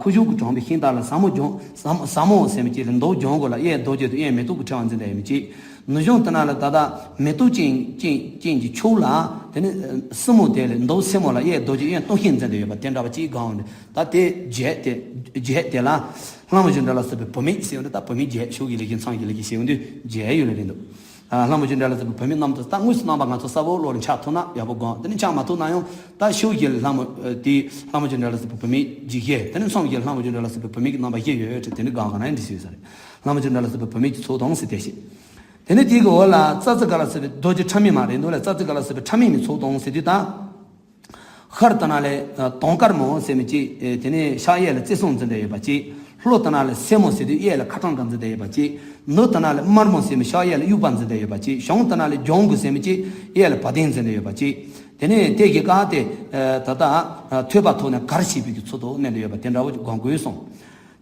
ཁུ་བྱུག་གི་གྲོང་པའི་ཤིང་རྟ་ལ་ཟབ་མོ་ལྗང་ཟབ་མོ་ཟབ་མོ་ཟེར་མི་གཅིག་ལ་མདོག་ལྗང་གུ་ལ་གཡས་རྡོ་རྗེ་དང་གཡོན་མེ་ཏོག་གི་ཕྲེང་བ་འཛིན་བསྡད་ཡོད་མི་གཅིག་ནུབ་བྱང་དེ་ན་ལ་ད་ལྟ་མེ་ཏོག་ཅན་ཅན་ཅན་གྱི་ཕྱོགས་ལ་དེ་ནས་སྲིན་མོ་དེ་ལས་མདོག་སེར་མོ་ལ་གཡས་རྡོ་རྗེ་གཡོན་སྟོང་ཤིང་འཛིན་བསྡད་ཡོད་པ་དེ་འདྲ་བ་གཅིག་གང་འོང་ནས། ད་དེ་བརྒྱད་དེ་བརྒྱད་དེ་ལ་ལྷ་མོ་གཞོན་ནུ་འདྲ་ལ་སོགས་པའི་བུད་མེད་ཟེར་བ་འདི་ད་བུད་མེད་བརྒྱད་ཕྱོགས་ཀྱི་ལས་ཀྱི་མཚམས་ཀྱི་ལས་ཀྱི་ཟེར་བ་འདི་བརྒྱད་ཡོད་ལ་རེད་འདུག་ལྷ་མོ་གཞོན་ནུ་འདྲ་ལ་སོགས་པའི་བུད་མེད་རྣམས་དང་ད་དངོས་སུ་རྣམ་པ་ང་ཚོ་གསལ་པོ་བློ་ལ་འཆར་ཐུབ་ན་ཡག་པོ་དགོངས། དེ་ནི་འཆར་མ་ཐུབ་ན་ཡང་ད་ཕྱོགས་ཀྱི་ལྷ་མོ་དེ་ལྷ་མོ་གཞོན་ནུ་འདྲ་ལ་སོགས་པའི་བུད་མེད་བཞི་བརྒྱད། དེ་ནི་མཚམས་ཀྱི་ལྷ་མོ་གཞོན་ནུ་འདྲ་ལ་སོགས་པའི་བུད་མེད་ཀྱི་རྣམ་པ་བཞི་ཡོད་ཡོད་དེ་ནི་གང་གང་ན་ཡང་འདྲི་ཞིག་ཡོད་ས་རེད། ལྷ་མོ་གཞོན་ནུ་འདྲ་ལ་སོགས་པའི་བུད་མེད་ཀྱི་ཚོགས་དང་ཟེར་དེ་ཞིག་དེ་ནས་དེའི་འོག་ལ་ཙ་ཙི་ག་ལ་སོགས་པའི་རྡོ་རྗེ་ཕྲ་མེན་མ་རེད་འདུག་ལ། ཙ་ཙི་ག་ལ་སོགས་པའི་ཕྲ་མེན་མའི་ཚོགས་དང་ཟེར་དུས་ད། ཤར་དེ་ན་ལས་དུང་དཀར་མོ་ཟེར་མི་གཅིག་དེ་ནས་ཕྱག་གཡས་ལ་བརྩེ་སྲུང་འཛིན་བསྡད་ཡོད་པ་གཅིག་ལྷོ་དེ་ན་ལས་སེར་མོ་ཟེར་དུས་གཡས་ལ་ཁ་ཊྭཱཾ་ཀ་འཛིན་བསྡད་ཡོད་པ་གཅིག་ནུབ་དེ་ན་ལས་དམར་མོ་ཟེར་མི་ཕྱག་གཡས་ལ་དབྱུག་པ་འཛིན་བསྡད་ཡོད་པ་གཅིག་བྱང་དེ་ན་ལས་ལྗང་གུ་ཟེར་མི་གཅིག་གཡས་ལ་བ་དན་འཛིན་བསྡད་ཡོད་པ་གཅིག་དེ་ནས་དེ་གི་ཀ་དེ་ད་ལྟ་ཐོད་པ་ཐོག་ནས་གར་བྱེད་པའི་གི་ཚུལ་དུ་གནས་བསྡད་ཡོད་པ་དེ་འདྲ་བོ་གང་དགོས་སོང་།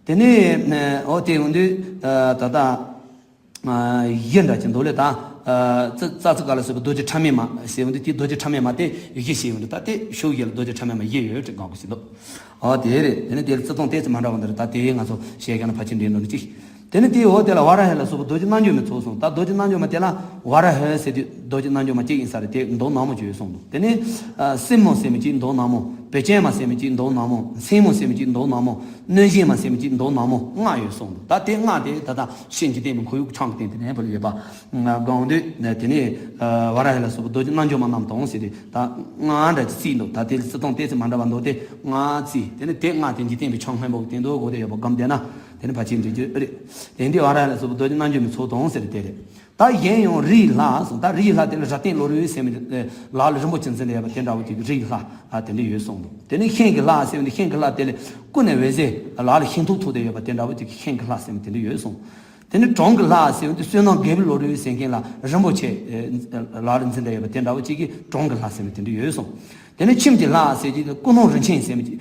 དེ་ནས་འོ་དེ་ཡོང་དུས་ད་ལྟ། བཞི་འདྲ་ཅིག་འདུག་ལས་ད། ཙ་ཙི་ག་ལ་སོགས་པའི་རྡོ་རྗེ་ཕྲ་མེན་མ་ཟེར་ཡོང་དུས་དེ་རྡོ་རྗེ་ཕྲ་མེན་མ་དེ་བཞི་ཞེས་ཡོང་དུས་ད་དེ་ཤུགས་བཞི་ལ་རྡོ་རྗེ་ཕྲ་མེན་མ་བཞི་ཡོད་ཅེས་གང་གི་ཟིན་འདུག་ཨོ་དེ་རེད། དེ་ནི་དེ་ལ་བརྩི་སྟངས་ཏོག་ཙམ་མ་འདྲ་བ་འདི་རེད། ད་དེ་ང་ཚོ་བཤད་མཁན་ལ་ཕལ་ཆེར་འགྲིག་འགྲོ་ནི་གཅིག་དེ་ནི་དེའི་འོག་དེ་ལ་ཝཱ་ར་ཧི་ལ་སོགས་པའི་རྡོ་རྗེ་རྣལ་འབྱོར་མའི་ཚོགས་གསུངས། ད་རྡོ་རྗེ་རྣལ་འབྱོར་མ་དེ་ལ་ཝཱ་ར་ཧི་ཟེར་དུས་རྡོ་རྗེ་རྣལ་འབྱོར་མ་གཅིག་ཡིན་ས་རེད། དེ་མདོ་ནག་མོ་ཅིག་ཡོད་གསུངས་འདུག་དེ་ནི་སྲིན་མོ་ཟེར་མི་གཅིག་མདོ་ནག་མོ། བེ་ཅོན་མ་ཟེར་མི་གཅིག་མདོ་ནག་མོ། མཚན་མོ་ཟེར་མི་གཅིག་མདོ་ནག་མོ། གནོད་སྦྱིན་མ་ཟེར་མི་གཅིག་མདོ་ནག་མོ་ལྔ་ཡོད་གསུངས་འདུག་ད་དེ་ལྔ་དེ་ད་ལྟ་ཕྱིན་ཅི་ལྡན་པའི་ཁོར་ཡུག་ཆང་གི་སྟེང་དེ་ནས་བུ་ལ་ཡོད་པ་གང་འདུག་དེ་ནས་ཝཱ་ར་ཧི་ལ་སོགས་པའི་རྡོ་རྗེ་རྣལ་འབྱོར་མ་རྣམས་དང་ཟེར་ཏེ་ད་ལྔ་འདྲ་ཅིག་བརྩིས་འདུག་ད་དེ་ལ་བརྩི་སྟངས་ཏོག་ཙམ་མ་འདྲ་བ་འདུག་དེ་ལྔ་བརྩིས། དེ་ནས་དེ་ལྔ་དེ་འཇིག་རྟེན་པའི་ཆང་སྔོན་པོ་གི་སྟེང་དུ་གོ་དེ་ཡོད་པ་སྒོམ་བསྡད་ན་དེ་ནི་ཕལ་ཆེར་འགྲིག་རྒྱུ་རེད། དེ་འདི་ཝཱ་ར་ཧི་ལ་སོགས་པའི་རྡོ་རྗེ་རྣལ་འབྱོར་མའི་ཚོགས་དང་ཟེར་དེ་རེད། ད་གཞན་ཡང་རིའི་ལྷ་གསུངས། ད་རིའི་ལྷ་དེ་ལ་ར་ཏན་བློ་རུ་ཟེར་མི་ལ་ལ་རིན་པོ་ཆེ་འཛིན་བསྡད་ཡོད་པ་དེ་འདྲ་བོ་ཅིག་རིའི་ལྷ་དེ་འདྲ་ཡོད་གསུངས་འདུག་དེ་ནས་ཤིང་གི་ལྷ་ཟེར་བ་འདི་ཤིང་གི་ལྷ་དེ་ལས་ཀུན་ནས་འོད་ཟེར་ལ་ལ་ཤིང་ཐུག་ཐུག་བསྡད་ཡོད་པ་དེ་འདྲ་བོ་ཅིག་ཤིང་གི་ལྷ་ཟེར་མི་དེ་འདྲ་ཡོད་གསུངས། དེ་ནས་གྲོང་གི་ལྷ་ཟེར་བ་འདི་བསོད་ནམས་རྒྱལ་པོའི་བློ་རུ་ཟེར་མཁན་ལ་རིན་པོ་ཆེ་ལ་ལ་འཛིན་བསྡད་ཡོད་པ་དེ་འདྲ་བོ་ཅིག་གི་གྲོང་གི་ལྷ་ཟེར་མི་དེ་འདྲ་ཡོད་གསུངས། དེ་ནས་ཁྱིམ་གྱི་ལྷ་ཟེར་གྱི་ཀུན་སློང་རིན་ཆེན་ཟེར་མི་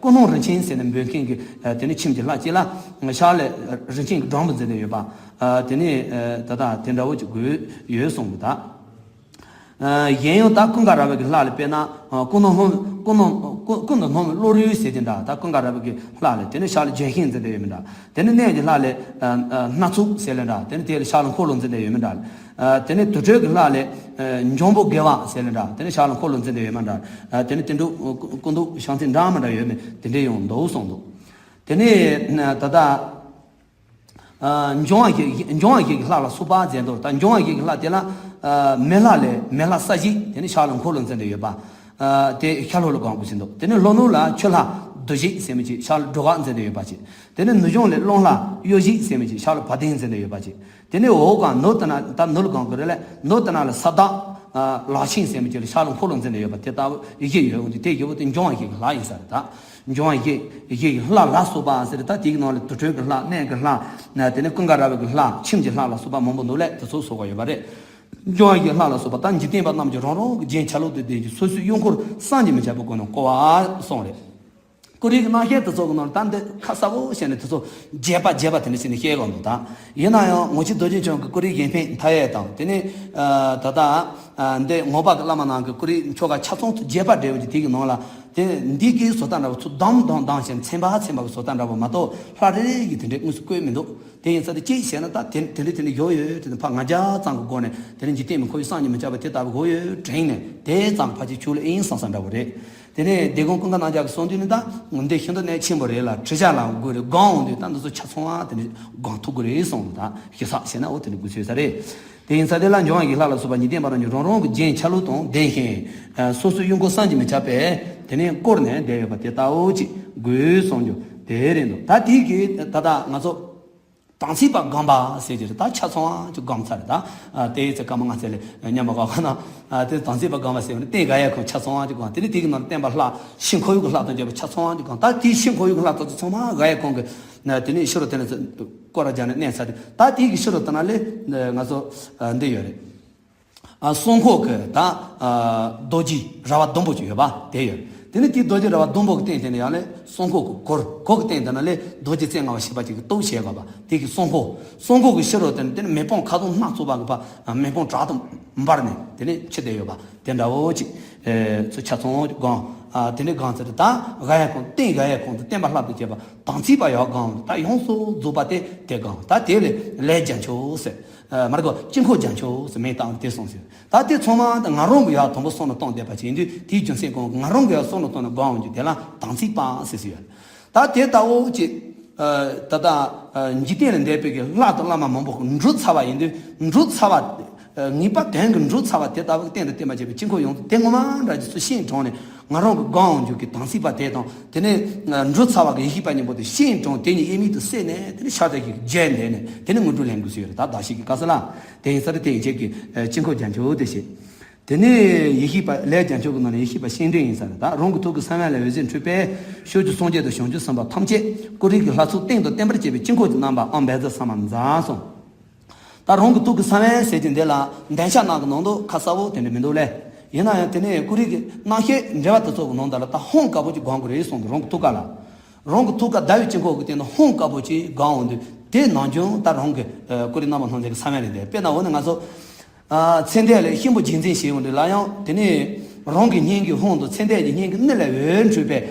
ཀུན་སློང་རིན་ཆེན་ཟེར་ནས་འབོད་མཁན་གྱི་དེ་ནས་ཁྱིམ་གྱི་ལྷ་གཅིག་ལ་ཕྱག་ལས་རིན་ཆེན་གྱི་སྒྲོམ་བུ་འཛིན་བསྡད་ཡོད་པ། དེ་ནས་ད་ལྟ་དེ་འདྲ་བོ་ཅིག་དགོས་ཡོད་གསུངས་པ་དང་། གཞན་ཡང་ད་ཀུན་དགའ་ར་བ་གི་ལྷ་ལ་དཔེར་ན་ཀུན་ཏུ་སྣང་ཀུན་ཏུ་ཀུན་ཏུ་སྣང་བའི་བློ་རུ་ཟེར་དེ་འདྲ། ད་ཀུན་དགའ་ར་བ་གི་ལྷ་ལ་དེ་ནས་ཕྱག་ལ་ལྗོན་ཤིང་འཛིན་བསྡད་ཡོད་མི་འདྲ། དེ་ནས་གནས་ཀྱི་ལྷ་ལ་སྣ་ཚོགས་ཟེར་ལ་འདྲ། དེ་ནས་དེ་ལ་ཕྱག་ལ་འཁོར་ལོ་འཛིན་བསྡད་ཡོད་མི་འདྲ། དེ་ནས་དུར་ཁྲོད་ཀྱི་ལྷ་ལ་འཇམ་པོ་དགེ་བ་ཟེར་ལ་འདྲ། དེ་ནས་ཕྱག་ལ་འཁོར་ལོ་འཛིན་བསྡད་ཡོད་མི་འདྲ། དེ་ནས་དེ་འདྲ་ཀུན་ཏུ་བྱང་སེམས་འདྲ་མི་འདྲ་ཡོད་མི་དེ་འདྲ་ཡང་འདུག་གསུངས་འདུག་དེ་ནས་ད་ལྟ། འབྱུང་བ་བཞི་འབྱུང་བ་བཞི་གི་ལྷ་ལ་སོགས་པ་མཛད་དོ། ད་འབྱུང་བ་བཞི་གི་ལྷ་དེ་ལ་མེ་ལྷ་ལས་མེ་ལྷ་ས་གཞི་དེ་ནི་ཕྱག་ལ་འཁོར་ལོ་འཛིན་ཏེ་ཡོད་པ། དེ་ཤར་ལྷོ་ལ་གང་དགོས་ཟིན་འདུག་དེ་ནི་ལྷོ་ནུབ་ལ་ཆུ་ལྷ་རྡོ་རྗེ་ཟེར་མི་ཅིག་ཕྱག་ལ་སྒྲོ་སྐུར་འཛིན་ཏེ་ཡོད་པ་ཅིག་དེ་ནི་ནུབ་བྱང་ལས་རླུང་ལྷ་གཡོ་བཞི་ཟེར་མི་ཅིག་ཕྱག་ལ་བ་དན་འཛིན་ཏེ་ཡོད་པ་ཅིག་དེ་ནི་འོག་གང་ནུབ་དེ་ན་ད་ནུབ་ལ་གང་དགོས་རེད་ལས་ནུབ་དེ་ན་ལ་ས་བདག་ལག་ཆེན་ཟེར་མི་ཅིག་ལ་ཕྱག་ལ་འཁོར་ལོ་འཛིན་ཏེ་ཡོད་པ་དེ་ལྟ་བུ་བཞི་ཡོད་འོང་དུས་དེ་བཞི་བོ་དེ་འབྱུང་བ་བཞི་གི་ལྷ་ཡིན་ས་རེད་ད། འབྱུང་བ་བཞི་བཞི་ཡི་ལྷ་ལ་སོགས་པ་ཟེར་ད་དེའི་ནང་ལ་དུར་ཁྲོད་ཀྱི་ལྷ་གནས་ཀྱི་ལྷ། དེ་ནས་ཀུན་དགའ་ར་བ་གི་ལྷ་ཁྱིམ་གྱི་ལྷ་ལ་སོགས་པ་མང་པོ་འདུག་ལས་དེ་ཚོ་གསོལ་བ་ཡོད་པ་རེད། འབྱུང་བ་བཞི་ལྷ་ལ་སོགས་པ་ད་འཇིག་རྟེན་པ་རྣམས་ཀྱི་རང་རང་གི་རྒྱན་ཆ་ལུགས་དང་ལྡན་ཅིང་སོ་སོའི་གཡོན་སྐོར་བསམ་གྱིས་མི་ཁྱབ་པའི་སྒོ་ནས་བསྐོར་བ་གསུངས་རེད། ཀུ་རེ་གི་རྣམ་བཤད་དེ་ཚོ་གི་ནང་ལ་ད་འདི་ཁ་གསལ་པོ་བཤད་ནས་དེ་ཚོ་རྒྱས་པ་རྒྱས་པ་དེ་འདྲ་བྱས་ནས་བཤད་དགོས་འདུག་ད་ཡིན་ན་ཡང་ངོ་མཆོད་རྡོ་རྗེ་འཆང་གི་ཀུ་རེ་གཞན་ཕན་མཐའ་ཡས་དང་དེ་ནས་ད་ལྟ། འདི་ངོ་པ་གི་བླ་མ་ནང་གི་ཀུ་རེ་ཆོ་ག་ཆ་ཚང་རྒྱས་པ་འགྲེལ་བ་གྱི་དེ་གི་ནང་ལ། དེ་འདི་གའི་བཟོ་ལྟ་འདྲ་བོ་ཚུར་བསྡམས་བསྡམས་བསྡམས་བྱས་ནས་ཚན་པ་ཚན་པ་གི་བཟོ་ལྟ་འདྲ་བོ་མ་གཏོགས་ལྷ་རེ་རེ་གི་དེ་འདྲའི་དངོས་སུ་བཀོད་མི་འདུག་དེ་ཡིན་ཙང་དེ་གཅིག་བྱས་ན་ད་དེ་དེ་འདྲའི་དེ་འདྲའི་ཡོད་ཡོད་དེ་ནི་ཕར་ང་རྒྱལ་ཙམ་གི་སྒོ་ནས་དེ་ནི་འཇིག་རྟེན་མི་ཁོ་བོའི་སངས་རྒྱས་མི་ཁྱབ་པ་དེ་ལྟ་བུ་གོ་ཡོད་དྲན་ནས་དེ་ཙམ་གི་ཕར་ཅིག་ཆུ་ལ་ཨིན་བསམ་བསམ་འདྲ་བོ་རེད། དེ་ནས་སྡེ་དགོན་ཀུན་དགའ་རྣམ་རྒྱལ་གྱིས་གསུངས་དུས་ནི་ད་འདི་ཤིན་ཏུ་གནད་ཆེན་པོ་རེད་ལ་གྲུབ་ཆ་ལ་དགོས་རེད་སྒང་འོང་དུས་ད་འདི་ཚོ་ཆ་ཚང་བ་དེ་ནི་སྒང་ཐུག་དགོས་རེད་གསུངས་ད་ཞེ་ས་བྱས་ན་འོ་དེ་ནི་དགོས་ཚོད་ས་རེད། དེ་ཡིན་ཙང་དེ་ལ་འབྱུང་བ་ཡི་ལྷ་ལ་སོགས་པ་འཇིག་རྟེན་པ་རྣམས་ཀྱི་རང་རང་གི་རྒྱན་ཆ་ལུགས་དང་ལྡན་ཞིང་། སོ་སོའི་གཡོན་སྐོར་བསམ་གྱིས་མི་ཁྱབ་པས་དེ་ནས་བསྐོར་ནས་བསྡད་ཡོད་པ་དེ་ལྟ་བུ་ཅིག་དགོས་གསུངས་རྒྱུ་དེ་རེད་འདུག་ད་དེ་གི་ད་ལྟ་ང་ཚོ་དམ་ཚིག་པ་སྒོམ་པ་ཟེར་གྱི་རེད་ད་ཆ་ཚང་བ་ཅིག་སྒོམ་ཚར་རེད་ད། དེའི་ཚེ་སྐར་མ་ལྔ་ཚེ་ལས་མཉམ་པ་ག་ག་ན་དེ་དམ་ཚིག་པ་སྒོམ་པ་ཟེར་བ་ནི་རྟེན་དགའ་ཡས་ཁོང་ཆ་ཚང་བ་ཅིག་སྒོམ། དེ་ནས་དེ་གི་ནང་བསྟན་པ་ལྷ་ཤིང་ཁོར་ཡུག་གི་ལྷ་དང་བཅས་པ་ཆ་ཚང་བ་ཅིག་སྒོམ། ད་དེའི་ཤིང་ཁོར་ཡུག་གི་ལྷ་དང་ཚང་མ་དགའ་ཡས་ཁོང་གི་དེ་ནས་ཤི་རོ་དེ་ནས་སྐོར་ར་རྒྱག་ནས་གནས་ཚར་དུས་ད་དེའི་གི་ཤི་རོ་དེ་ན་ལས་ང་ཚོ་འདི་ཡོད་རེད། གསང་ཁོག་གི་ད་རྡོ་རྗེ་ར་བ་ཟླུམ་པོ་ཅིག་ཡོད་པ་དེ་ཡོད། དེ་ནས་དེའི་རྡོ་རྗེ་ར་བ་ཟླུམ་པོ་གི་སྟེང་དེ་ནས་ཡང་ལས་གསང་ཁོག་གི་གུར་གུར་གི་སྟེང་དེ་ན་ལས་རྡོ་རྗེ་རྩེ་ལྔ་པ་ཞེས་པ་ཅིག་གི་སྟོབས་བྱས་པ་དེ་གི་གསང་ཁོག་གསང་ཁོག་གི་ཤི་རོ་དེ་ནས་དེ་ནས་མེ་དཔུང་ཁ་དོག་སྣ་ཚོགས་པ་གི་པ་མེ་དཔུང་དྲག་ཏུ་འབར་ནས་དེ་ནས་ཆུ་དེ་ཡོད་པ། དེ་འདྲ་བོ་ཅིག་ཚུར་ཆ་ཚང་སྒང་། དེ་ནས་སྒང་ཚར་དུས་ད་དགའ་ཡས་ཁོང་རྟེན་དགའ་ཡས་ཁོང་དུ་བསྟན་པ་ལྷ་དང་བཅས་པ་དམ་ཚིག་པ་ཡག་སྒང་ད་ཡོངས་སུ་རྫོགས་པ་དེ་དེ་སྒང་ད་དེ་ལས་ལས་རྒྱ་མཆོག་ཟེར། མར་གོ་དཀྱིལ་འཁོར་རྒྱ་མཆོག་ཟེར་མིང་བཏགས་དེ་གསུངས་ཟེར། ད་དེ་ཚང་མ་ད་ང་རང་གི་ཡག་དང་པོ་བསམ་བློ་བཏང་བསྡད་པ་ཅིག་ཡིན་དུས་དེའི་རྒྱུ་མཚན་སྒང་ང་རང་གི་ཡག་བསམ་བློ་བཏང་ནས་སྒང་འོང་རྒྱུ་དེ་ལ་དམ་ཚིག་པ་ཟེར་ཟེར་ཡོད། ད་དེ་ལྟ་བུ་ཅིག་ད་ལྟ་འཇིག་རྟེན་ལ་འདས་པའི་གི་ལྷ་དང་བླ་མ་མང་པོ་གི་འབྲུ་ཚར་བ་ཡིན་དུས་འབྲུ་ཚར་བ། ངེས་པ་དོན་གྱི་འབྲུ་ཚར་བ་དེ་ལྟ་བུ་གཏན་དུ་བརྟན་པ་བྱས་པའི་དཀྱིལ་འཁོར་ཡོངས་སུ་དེ་ངོ་མ་འདྲ་ཅིག་ཚུར་ཤེས་དྲངས་ནས་ ང་རང་གི་སྒང་འོག་འཇུག་གི་དམ་ཚིག་པ་དེ་དང་དེ་ནས་འགྲོ་ཚར་བ་གི་ཡེ་ཤེས་པ་གཉིས་པོ་དེ་ཤིང་གྲོང་དེ་གཉིས་དབྱེར་མེད་དུ་བསྲེས་ནས་དེ་ནས་ཤ་དེ་གི་རྗེས་འདེད་ནས་དེ་ནས་དངོས་གྲུབ་ལེན་དགོས་སུ་ཡོད་རེད། ད་བདག་བསྐྱེད་ཀྱི་དཀའ་ས་ལ་དེ་ཡིན་ས་རེད། དེ་ཡིན་ཆེད་ཀྱི་དཀྱིལ་འཁོར་རྒྱན་མཆོག་དེ་བྱེད། དེ་ནས་ཡེ་ཤེས་པ་ལས་རྒྱན་མཆོག་གི་ནང་ནས་ཡེ་ཤེས་པ་ཤིང་སྒྲོམ་ཡིན་ས་རེད། ད་རང་གི་ཐུགས་ཀྱི་ས་བོན་ལས་འོད་ཟེར་འཕྲོས་པས་ཕྱོགས་བཅུའི་སངས་རྒྱས་དང་བྱང་ཆུབ་སེམས་དཔའ་ཐམས་ཅད་ཀོ་རིམ་གྱི་ལྷ་ཚོགས་སྟེང་དུ་བརྟན་པར་བྱེད་པའི་དཀྱིལ་འཁོར་གྱི་རྣམ་པ་ཨོཾ་བཛྲ་ས་མ་ཛཿ་གསུངས། ད་རང་གི་ཐུགས་ཀྱི་ས་བོན་ཟེར་གྱི་འདི་ལ་འདོན་ཆ་ནང་གི་ནང་དུ་ཁ་གསལ་པོ་དེ་འདྲ་མི་འདུག་ལེ། ཡིན་ན་ཡང་དེ་ནས་ཀོ་རིམ་གྱི་རྣམ་བཤད་འགྲེལ་པ་དེ་ཚོ་གི་ནང་དུ་ལ་ད་ཧཱུྃ་དཀར་པོ་ཅིག་སྒོམ་དགོས་རེད་གསུངས་འདུག་རང་གི་ཐུགས་ཀ་ལ། རང་གི་ཐུགས་ཀ་ཟླ་བའི་དཀྱིལ་འཁོར་གྱི་སྟེང་དུ་ཧཱུྃ་དཀར་པོ་ཅིག་སྒོམ་འོང་དུས་དེ་ནང་བྱུང་ད་རང་གི་ཀོ་རིམ་རྣམ་པ་སྣང་མཛད་ཀྱི་ས་བོན་རེད་དེ། དཔེར་ན་འོ་ན་ང་ཚོ་ཚེ་འདས་ལས་གཤིན་པོ་རྗེས་འཛིན་བྱེད་འོང་དུས་ལ་ཡང་དེ་ནས་རང་གི་སྙིང་གི་ཧཱུྃ་དང་ཚེ་འདས་ཀྱི་སྙིང་གི་སྣེ་ལས་འོད་འཕྲོས་པས་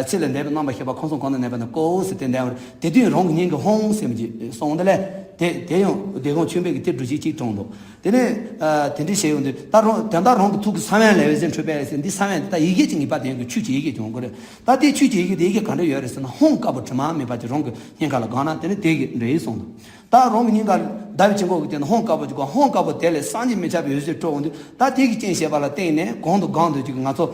ཚེ་ལས་འདས་པའི་རྣམ་པར་ཤེས་པ་ཁམས་གསུམ་གང་དུ་གནས་པ་ན་ཀོ་ཟེར་དེ་འདས་པར་དེ་དུས་རང་གི་སྙིང་གི་ཧཱུྃ་ཟེར་མི་ཅིག་སོང་དེ་ལས་དེ་དེ་ཡང་བདེ་དགོངས་ཆོས་འཕེལ་གྱི་དེ་སྒྲུབ་བྱེད་ཅིག་དྲངས་འདུག་དེ་ནས་དེ་འདྲ་བྱས་ཡོང་དུས་ད་རང་དོན་དག་རང་གི་ཐུགས་ཀྱི་ས་བོན་ལས་འོད་ཟེར་འཕྲོས་པས་ཟེར་འདི་ས་བོན་དེ་ད་ཡི་གེ་གཅིག་ངེས་པར་ལྡན་དགོས། ཆོས་ཀྱི་ཡི་གེ་བྱུང་དགོས་རེད། ད་དེ་ཆོས་ཀྱི་ཡི་གེ་དེ་ཡི་གེ་ག་འདྲ་ཡོད་རེད་ཟེར་ན་ཧཱུྃ་དཀར་པོ་དྲི་མ་མེད་པ་ཅིག་རང་གི་སྙིང་ག་ལ་གང་ན་དེ་ནས་དེ་གི་འདྲ་ཡིན་གསུངས་འདུག་ད་རང་གི་སྙིང་ག་ཟླ་བའི་དཀྱིལ་འཁོར་གྱི་སྟེང་ན་ཧཱུྃ་དཀར་པོ་ཅིག་གོ། ཧཱུྃ་དཀར་པོ་དེ་ལས་བསམ་གྱིས་མི་ཁྱབ་པའི་འོད་ཟེར་འཕྲོ་འོང་དུས་ད་དེ་གི་རྐྱེན་བྱས་པ་ལ་བརྟེན་ནས་གོང་དུ་གང་འདོད་ཅིག་ང་ཚོ་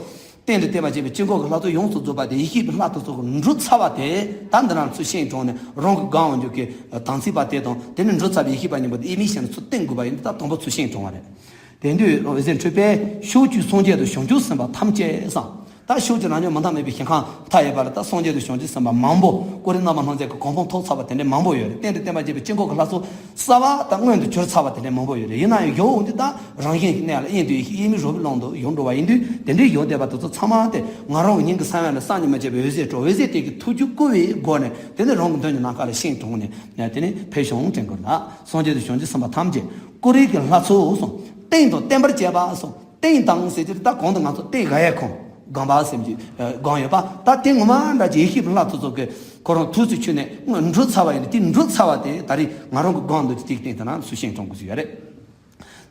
སྟེང་དུ་བསྟན་པ་བྱས་པའི་དཀྱིལ་འཁོར་གྱི་ལྷ་ཚོགས་ཡོངས་སུ་རྫོགས་པ་དེ་ཡེ་ཤེས་པའི་ལྷ་དེ་ཚོ་གི་འགྲོ་ཚར་བ་དེ་ད་འདི་ན་ཚུར་ཤིང་དྲངས་ནས་རང་གི་སྒང་འོག་འཇུག་གི་དམ་ཚིག་པ་དེ་དང་དེ་ནས་འགྲོ་ཚར་བའི་ཡེ་ཤེས་པ་གཉིས་པོ་དེ་དབྱེར་མེད་བྱས་ནས་ཚུར་བསྟན་དགོས་པ་ཡིན་དུས་ད་དང་པོ་ཚུར་ཤིང་དྲངས་པ་རེད། དེ་དུས་འོད་ཟེར་འཕྲོས་པས་ཕྱོགས་བཅུའི་སངས་རྒྱས་དང་བྱང་ཆུབ་སེམས་དཔའ་ཐམས་ཅད་གསུངས། ད་ཕྱོགས་བཅུ་རང་བྱུང་མུ་མཐའ་མེད་པའི་ཞིང་ཁམས་མཐའ་ཡས་པ་ལ་ད་སངས་རྒྱས་དང་བྱང་ཆུབ་སེམས་དཔའ་མང་པོ་ཀོ་རིམ་རྣམ་པ་སྣང་མཛད་ཀྱི་གོ་འཕང་ཐོབ་ཚར་བ་དེ་འདྲའི་མང་པོ་ཡོད་རེད། རྟེན་དུ་བརྟེན་པ་བྱས་པའི་དཀྱིལ་འཁོར་གྱི་ལྷ་ཚོགས་གསར་བ་དང་མངོན་དུ་གྱུར་ཚར་བ་དེ་འདྲའི་མང་པོ་ཡོད་རེད། ཡིན་ན་ཡང་ཡོད་འོང་དུས་ད་རང་བཞིན་གྱི་གནས་ལ་དབྱིངས་དུ་ཡེ་ཤེས་དབྱེར་མེད་རོལ་པའི་ཀློང་དུ་ཡོངས་འགྲོ་བ་ཡིན་དུས་དེ་འདྲའི་ཡོད་བསྡད་པ་དེ་ཚོ་ཚང་མ་དེ་ང་རང་གི་སྙིང་གི་ས་བོན་ལ་བསམ་གྱིས་མི་ཁྱབ་པའི་འོད་ཟེར་འཕྲོ། འོད་ཟེར་དེ་གི་ཐུགས་རྒྱུད་བསྐུལ་བའི་སྒོ་ནས་དེ་ནས་རང་གི་མདུན་གྱི་ནམ་མཁའ་ལ་ཤིང་དྲངས་ནས་དེ་ནས་ཕེབས་བྱུང་དྲན་དགོས་ལ། སངས་རྒྱས་དང་བྱང་ཆུབ་སེམས་དཔའ་ཐམས་ཅད་ཀོ་རིམ་གྱི་ལྷ་ཚོགས་གསུངས། སྟེང་དུ་བརྟན་པར་བྱེད་པ་གསུངས། སྟེང་དང་ཟེར་གྱི་ད་གོང་དུ་ང་ཚོ་སྟེང་ག་ཡེ་ཁོང་སྒོམ་པ་ཟེར་གྱི་སྒོམ་ཡོད་པ། ད་དེ་ངོ་མ་འདྲ་གྱི་ཡེ་ཤེས་པའི་ལྷ་ཚོགས་ཚོགས་ཀྱི་ཁོ་རང་ཐུགས་སུ་ཆུད་ནས་འགྲོ་ཚར་བ་ཡིན་ན་དེ་འགྲོ་ཚར་བ་དེ་ད་རེས་ང་རང་གི་སྒོམ་འདོད་ཀྱི་དེའི་སྟེང་དུ་ན་ཚུར་ཤིང་དྲངས་དགོས་ཀྱི་ཡོད་རེད།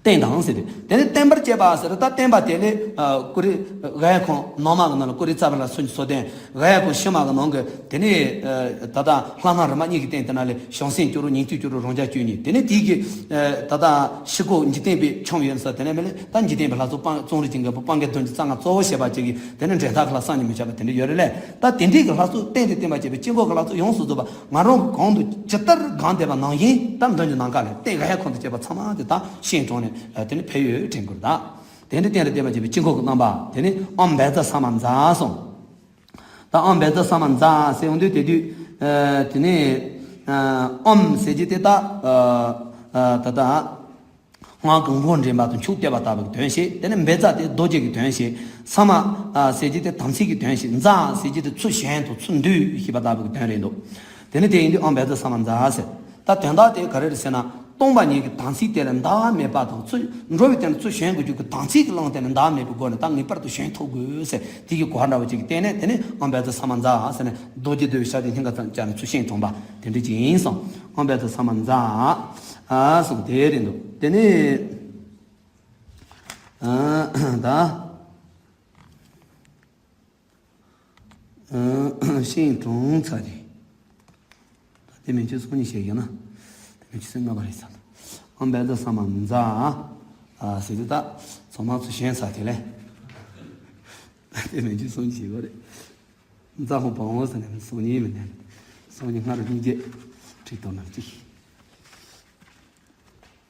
སྟེང་དང་ཟེར་ཏེ་དེ་ནས་བརྟན་པར་བྱེད་པ་ཟེར། ད་བརྟན་པ་དེ་ལས་ཀོ་རིམ་ག་ཡེ་ཁོང་ནང་མ་གི་ནང་ལ་ཀོ་རིམ་རྩ་བ་ལ་སུན་གྱི་སོ་ལྡན། ག་ཡེ་ཁོང་ཕྱི་མ་གི་ནང་གི་དེ་ནས་ད་ལྟ་ལྷ་སྣ་རིག་མ་གཉིས་ཀྱི་སྟེང་དེ་ན་ལས་བྱང་སེམས་སྐྱོ་རོ་ཉིང་སྐྱུར་སྐྱོ་རོ་རང་རྒྱལ་སྐྱོ་གཉིས། དེ་ནས་དེའི་གི་ད་ལྟ་ཕྱི་སྒོ་འཇིག་རྟེན་པའི་ཁྱོམ་ཡོད་ས་དེ་ནས་མི་ལས་ད་འཇིག་རྟེན་པའི་ལྷ་ཚོགས་སྤང་བཙོང་རིགས་ཀྱི་འགལ་པོ་སྤང་གི་དོན་གྱི་རྩ་ལྔ་གཙོ་བོ་བྱེད་པ་ཅིག་གི་དེ་ནས་འགྲན་ཟླ་གི་ལྷ་བསམ་གྱིས་མི་ཁྱབ་པ་དེ་འདྲ་ཡོད་རེད་ལས། ད་དེ་འདྲའི་གི་ལྷ་ཚོགས་སྟེང་དུ་བརྟན་པ་བྱེད་པའི་དཀྱིལ་འཁོར་གྱི་ལྷ་ཚོགས་ཡོངས་སུ་རྫོགས་པ་ང་རང་གི་གོང་དུ་ཇི་ལྟར་གང་བསྡད་པ་ནང་བཞིན་ད་མདུན་གྱི་ནམ་མཁའ་ལས་སྟེང་ག་ཡེ་ཁོང་དུ་བྱེད་པ་ཚང་མ་དེ་ད་ཤིང་དྲངས་ནས་དེ་ནས་ཕེབས་ཡོད་དྲན་དགོས་ད། དེ་འདྲ་སྟེང་དུ་བརྟན་པ་བྱེད་པའི་དཀྱིལ་འཁོར་གྱི་རྣམ་པ་དེ་ནས་ཨོཾ་བཛྲ་ས་མ་ཛཿ་གསུངས། ད་ཨོཾ་བཛྲ་ས་མ་ཛཿ་ཟེར་ཡོང་དུས་དེ་དུས་དེ་ནས་ཨོཾ་ཟེར་གྱི་དེ་ད་ད་ད། སྔགས་ཀྱི་མགོ་འདྲེན་པ་དང་མཆོག་གཏད་པ་ལྟ་བུའི་དོན་བྱེད། དེ་ནས་བཛྲ་དེ་རྡོ་རྗེ་གི་དོན་བྱེད། ས་མ་ཟེར་གྱི་དེ་དམ་ཚིག་གི་དོན་བྱེད། ཛཿཟེར་གྱི་དེ་ཚུར་བཞེངས་དང་ཚུར་འདུས་ཞེས་པ་ལྟ་བུའི་དོན་རེད་འདུག་དེ་ནས་དེ་ཡིན་དུས་ཨོཾ་བཛྲ་ས་མ་ཛཿཟེར། ད་དོན་དག་དེ་ག་རེ་རེད་ཟེར་ན་སྟོང་པ་ཉིད་ཀྱི་དམ་ཚིག་དེ་ལ་འདའ་བ་མེད་པ་དང་ཚུར་འགྲོ་བའི་དོན་ལ་ཚུར་བཞེངས་དགོས་རྒྱུ་གི་དམ་ཚིག་གི་ཀློང་དེ་ལ་འདའ་མེད་པའི་སྒོ་ནས་ད་ངེས་པར་དུ་བཞེངས་ཐུབ་དགོས་ཟེར་དེ་གི་གོ་བ་འདྲ་བོ་ཅིག་གི་སྟེང་ནས་དེ་ནས་ཨོཾ་བཛྲ་ས་མ་ཛཿཟེར་ནས་རྡོ་རྗེ་རྡོ་རྗེ་ཤ་དེ་སྙིང་ག་ཙམ་བཅའ་ནས་ཚུར་བཞེངས་དྲངས་པ་དེ་འདྲ་ཅིག་ཡིན་སོང་། ཨོཾ་བཛྲ་ས་མ་ཛཿ་ཨ་གསུངས་དེ་རེད་འདུག་དེ་ནས་ཨ་ད་ཤིང་དྲུང་ཚ་དེ་ད་དེ་མན་ཆད་སང་ཉིན་བཤད་ཡོད་ན་དེ་མན་ཆད་སང་ལྔ་པ་རེད་ས། ཨོཾ་བཛྲ་ས་མ་ཛཿ་ཨ་ཟེར་དུས་ད་ཚང་མ་ཚུར་བཞེངས་ཚར་དེ་ལས་དེ་མན་ཆད་སང་ཉིན་བཤད་དགོས་རེད། ཛཿ་ཧོ་བ་འོ་ཟེར་ནས་སང་ཉིན་མི་ནས་སང་ཉིན་སྔ་རུ་སྙིང་རྗེ་ཁྲིད་གཏོང་ན་ཅི་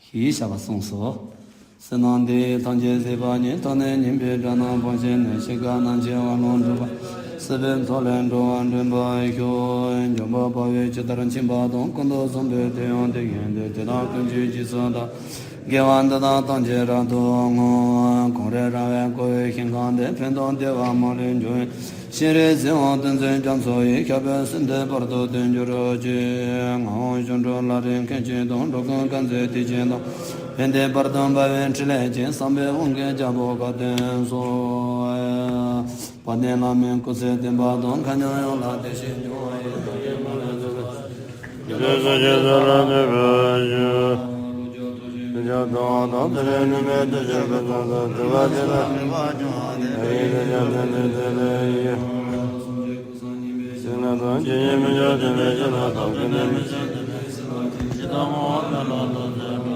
ཞེས་བྱ་བ་གསུངས་སོ། བསོད་ནམས་འདི་ཡིས་ཐམས་ཅད་གཟིགས་པ་ཉིད། ཐོབ་ནས་ཉེས་པའི་དགྲ་རྣམས་ཕམ་བྱས་ནས། གཤེད་མགར་ནག་ཅན་དབང་ལུང་འགྲུབ་པ། སྲིད་པའི་མཚོ་ལས་འགྲོ་བ་འདྲེན་པར་ཤོག། འཇོམས་པ་དཔའ་བོས་ཇི་ལྟར་མཁྱེན་པ་དང་། ཀུན་ཏུ་བཟང་པོའི་དོན་ཡང་དེ་བཞིན་ཏེ། དེ་དག་ཀུན་གྱི་རྗེས་སུ་བདག་དགེ་བ་འདི་དག་ཐམས་ཅད་རབ་ཏུ་བསྔོ། གངས་རི་ར་བས་བསྐོར་བའི་ཞིང་ཁམས་འདིར། ཕན་དང་བདེ་བ་མ་ལུས་འབྱུང་བའི་ཕྱིར། ཤེས་རིག་གཟིགས་དབང་ཏིང་འཛིན་རྒྱ་མཚོ་ཡི། ཞབས་པད་སྲིད་མཐའི་བར་དུ་བརྟན་གྱུར་ཅིག། ངག་དབང་གཞུང་གྲོགས་ལྷ་རིས་མཁན་ཆེན་དང་། འགྲོ་ཀུན་དཀར་མཛེས་དད་ཅན་དང་། ཕན་བདེའི་བར་དུ་འབར་བའི་ཕྲིན་ལས་ཀྱིས། བསམ་པའི་དབང་གིས་རྒྱལ་པོ་དགའ་སྟོན་སོགས། དཔལ་ལྡན་བླ་མའི་སྐུ་ཚེ་བརྟན་པ་དང་། མཁའ་མཉམ་ཡོངས་ལ་བདེ་ཞིང་སྐྱོང་བ་ཡི། ཐུགས་རྗེ་ཆེ། ཚེ་ཞབས་ཏུ་ཕེབས་ཤིང་། ཐུགས་རྗེ་ཆེ། ཐུགས་རྗེ་ཆེ། ཐུགས་རྗེ་ཆེ།